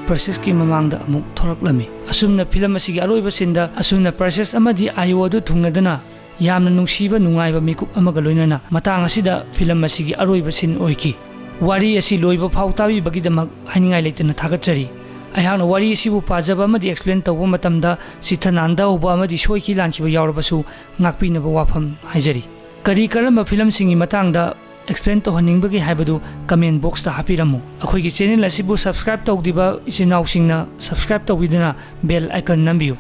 ꯄ꯭ꯔꯁꯦꯁꯀꯤ ꯃꯃꯥꯡꯗ ꯑꯃꯨꯛ ꯊꯣꯔꯛꯂꯝꯃꯤ꯫ ꯑꯁꯨꯝꯅ ꯐꯤꯂꯝ ꯑꯁꯤꯒꯤ ꯑꯔꯣꯏꯕ ꯁꯤꯟꯗ ꯑꯁꯨꯝꯅ ꯄ꯭ꯔꯁꯦꯁ ꯑꯃꯗꯤ ꯑꯥꯏꯑꯣ ꯑꯗꯨ ꯊꯨꯡꯅꯗꯨꯅ ꯌꯥꯝꯅ ꯅꯨꯡꯁꯤꯕ ꯅꯨꯡꯉꯥꯏꯕ ꯃꯤꯀꯨꯞ ꯑꯃꯒ ꯂꯣꯏꯅꯅ ꯃꯇꯥꯡ ꯑꯁꯤꯗ ꯐꯤꯂꯝ ꯑꯁꯤꯒꯤ ꯑꯔꯣꯏꯕ ꯁꯤꯟ ꯑꯣꯏꯈꯤ꯫ ꯋꯥꯔꯤ ꯑꯁꯤ ꯂꯣꯏꯕ ꯐꯥꯎ ꯇꯥꯕꯤꯕꯒꯤꯗꯃꯛ ꯍꯥꯏꯅꯤꯡꯉꯥꯏ ꯂꯩꯇꯅ ꯊꯥꯒꯠꯆꯔꯤ꯫ ꯑꯩꯍꯥꯛꯅ ꯋꯥꯔꯤ ꯑꯁꯤꯕꯨ ꯄꯥꯖꯕ ꯑꯃꯗꯤ ꯑꯦꯛꯁꯄ꯭ꯂꯦꯟ ꯇꯧꯕ ꯃꯇꯝꯗ ꯆꯤꯠꯊ ꯅꯥꯟꯗꯍꯧꯕ ꯑꯃꯗꯤ ꯁꯣꯏꯈꯤ ꯂꯥꯟꯈꯤꯕ ꯌꯥꯎꯔꯕꯁꯨ ꯉꯥꯛꯄꯤꯅꯕ ꯋꯥꯐꯝ ꯍꯥꯏꯖꯔꯤ꯫ ꯀꯔꯤ ꯀꯔꯝꯕ ꯐꯤꯂꯝꯁꯤꯡꯒꯤ ꯃꯇꯥꯡꯗ ꯑꯦꯛꯁꯄ꯭ꯂꯦꯟ ꯇꯧꯍꯟꯅꯤꯡꯕꯒꯦ ꯍꯥꯏꯕꯗꯨ ꯀꯃꯦꯟ ꯕꯣꯛꯁꯇ ꯍꯥꯞꯄꯤꯔꯝꯃꯨ꯫ ꯑꯩꯈꯣꯏꯒꯤ ꯆꯦꯅꯦꯜ ꯑꯁꯤꯕꯨ ꯁꯕꯁꯀ꯭ꯔꯥꯏꯕ ꯇꯧꯗ꯭ꯔꯤꯕ ꯏꯆꯤꯟ ꯏꯅꯥꯎꯁꯤꯡꯅ ꯁꯕꯁꯀ꯭ꯔꯥꯏꯕ ꯇꯧꯕꯤꯗꯨꯅ ꯕꯦꯜ ꯑꯥꯏꯀꯟ ꯅꯝꯕꯤꯌꯨ꯫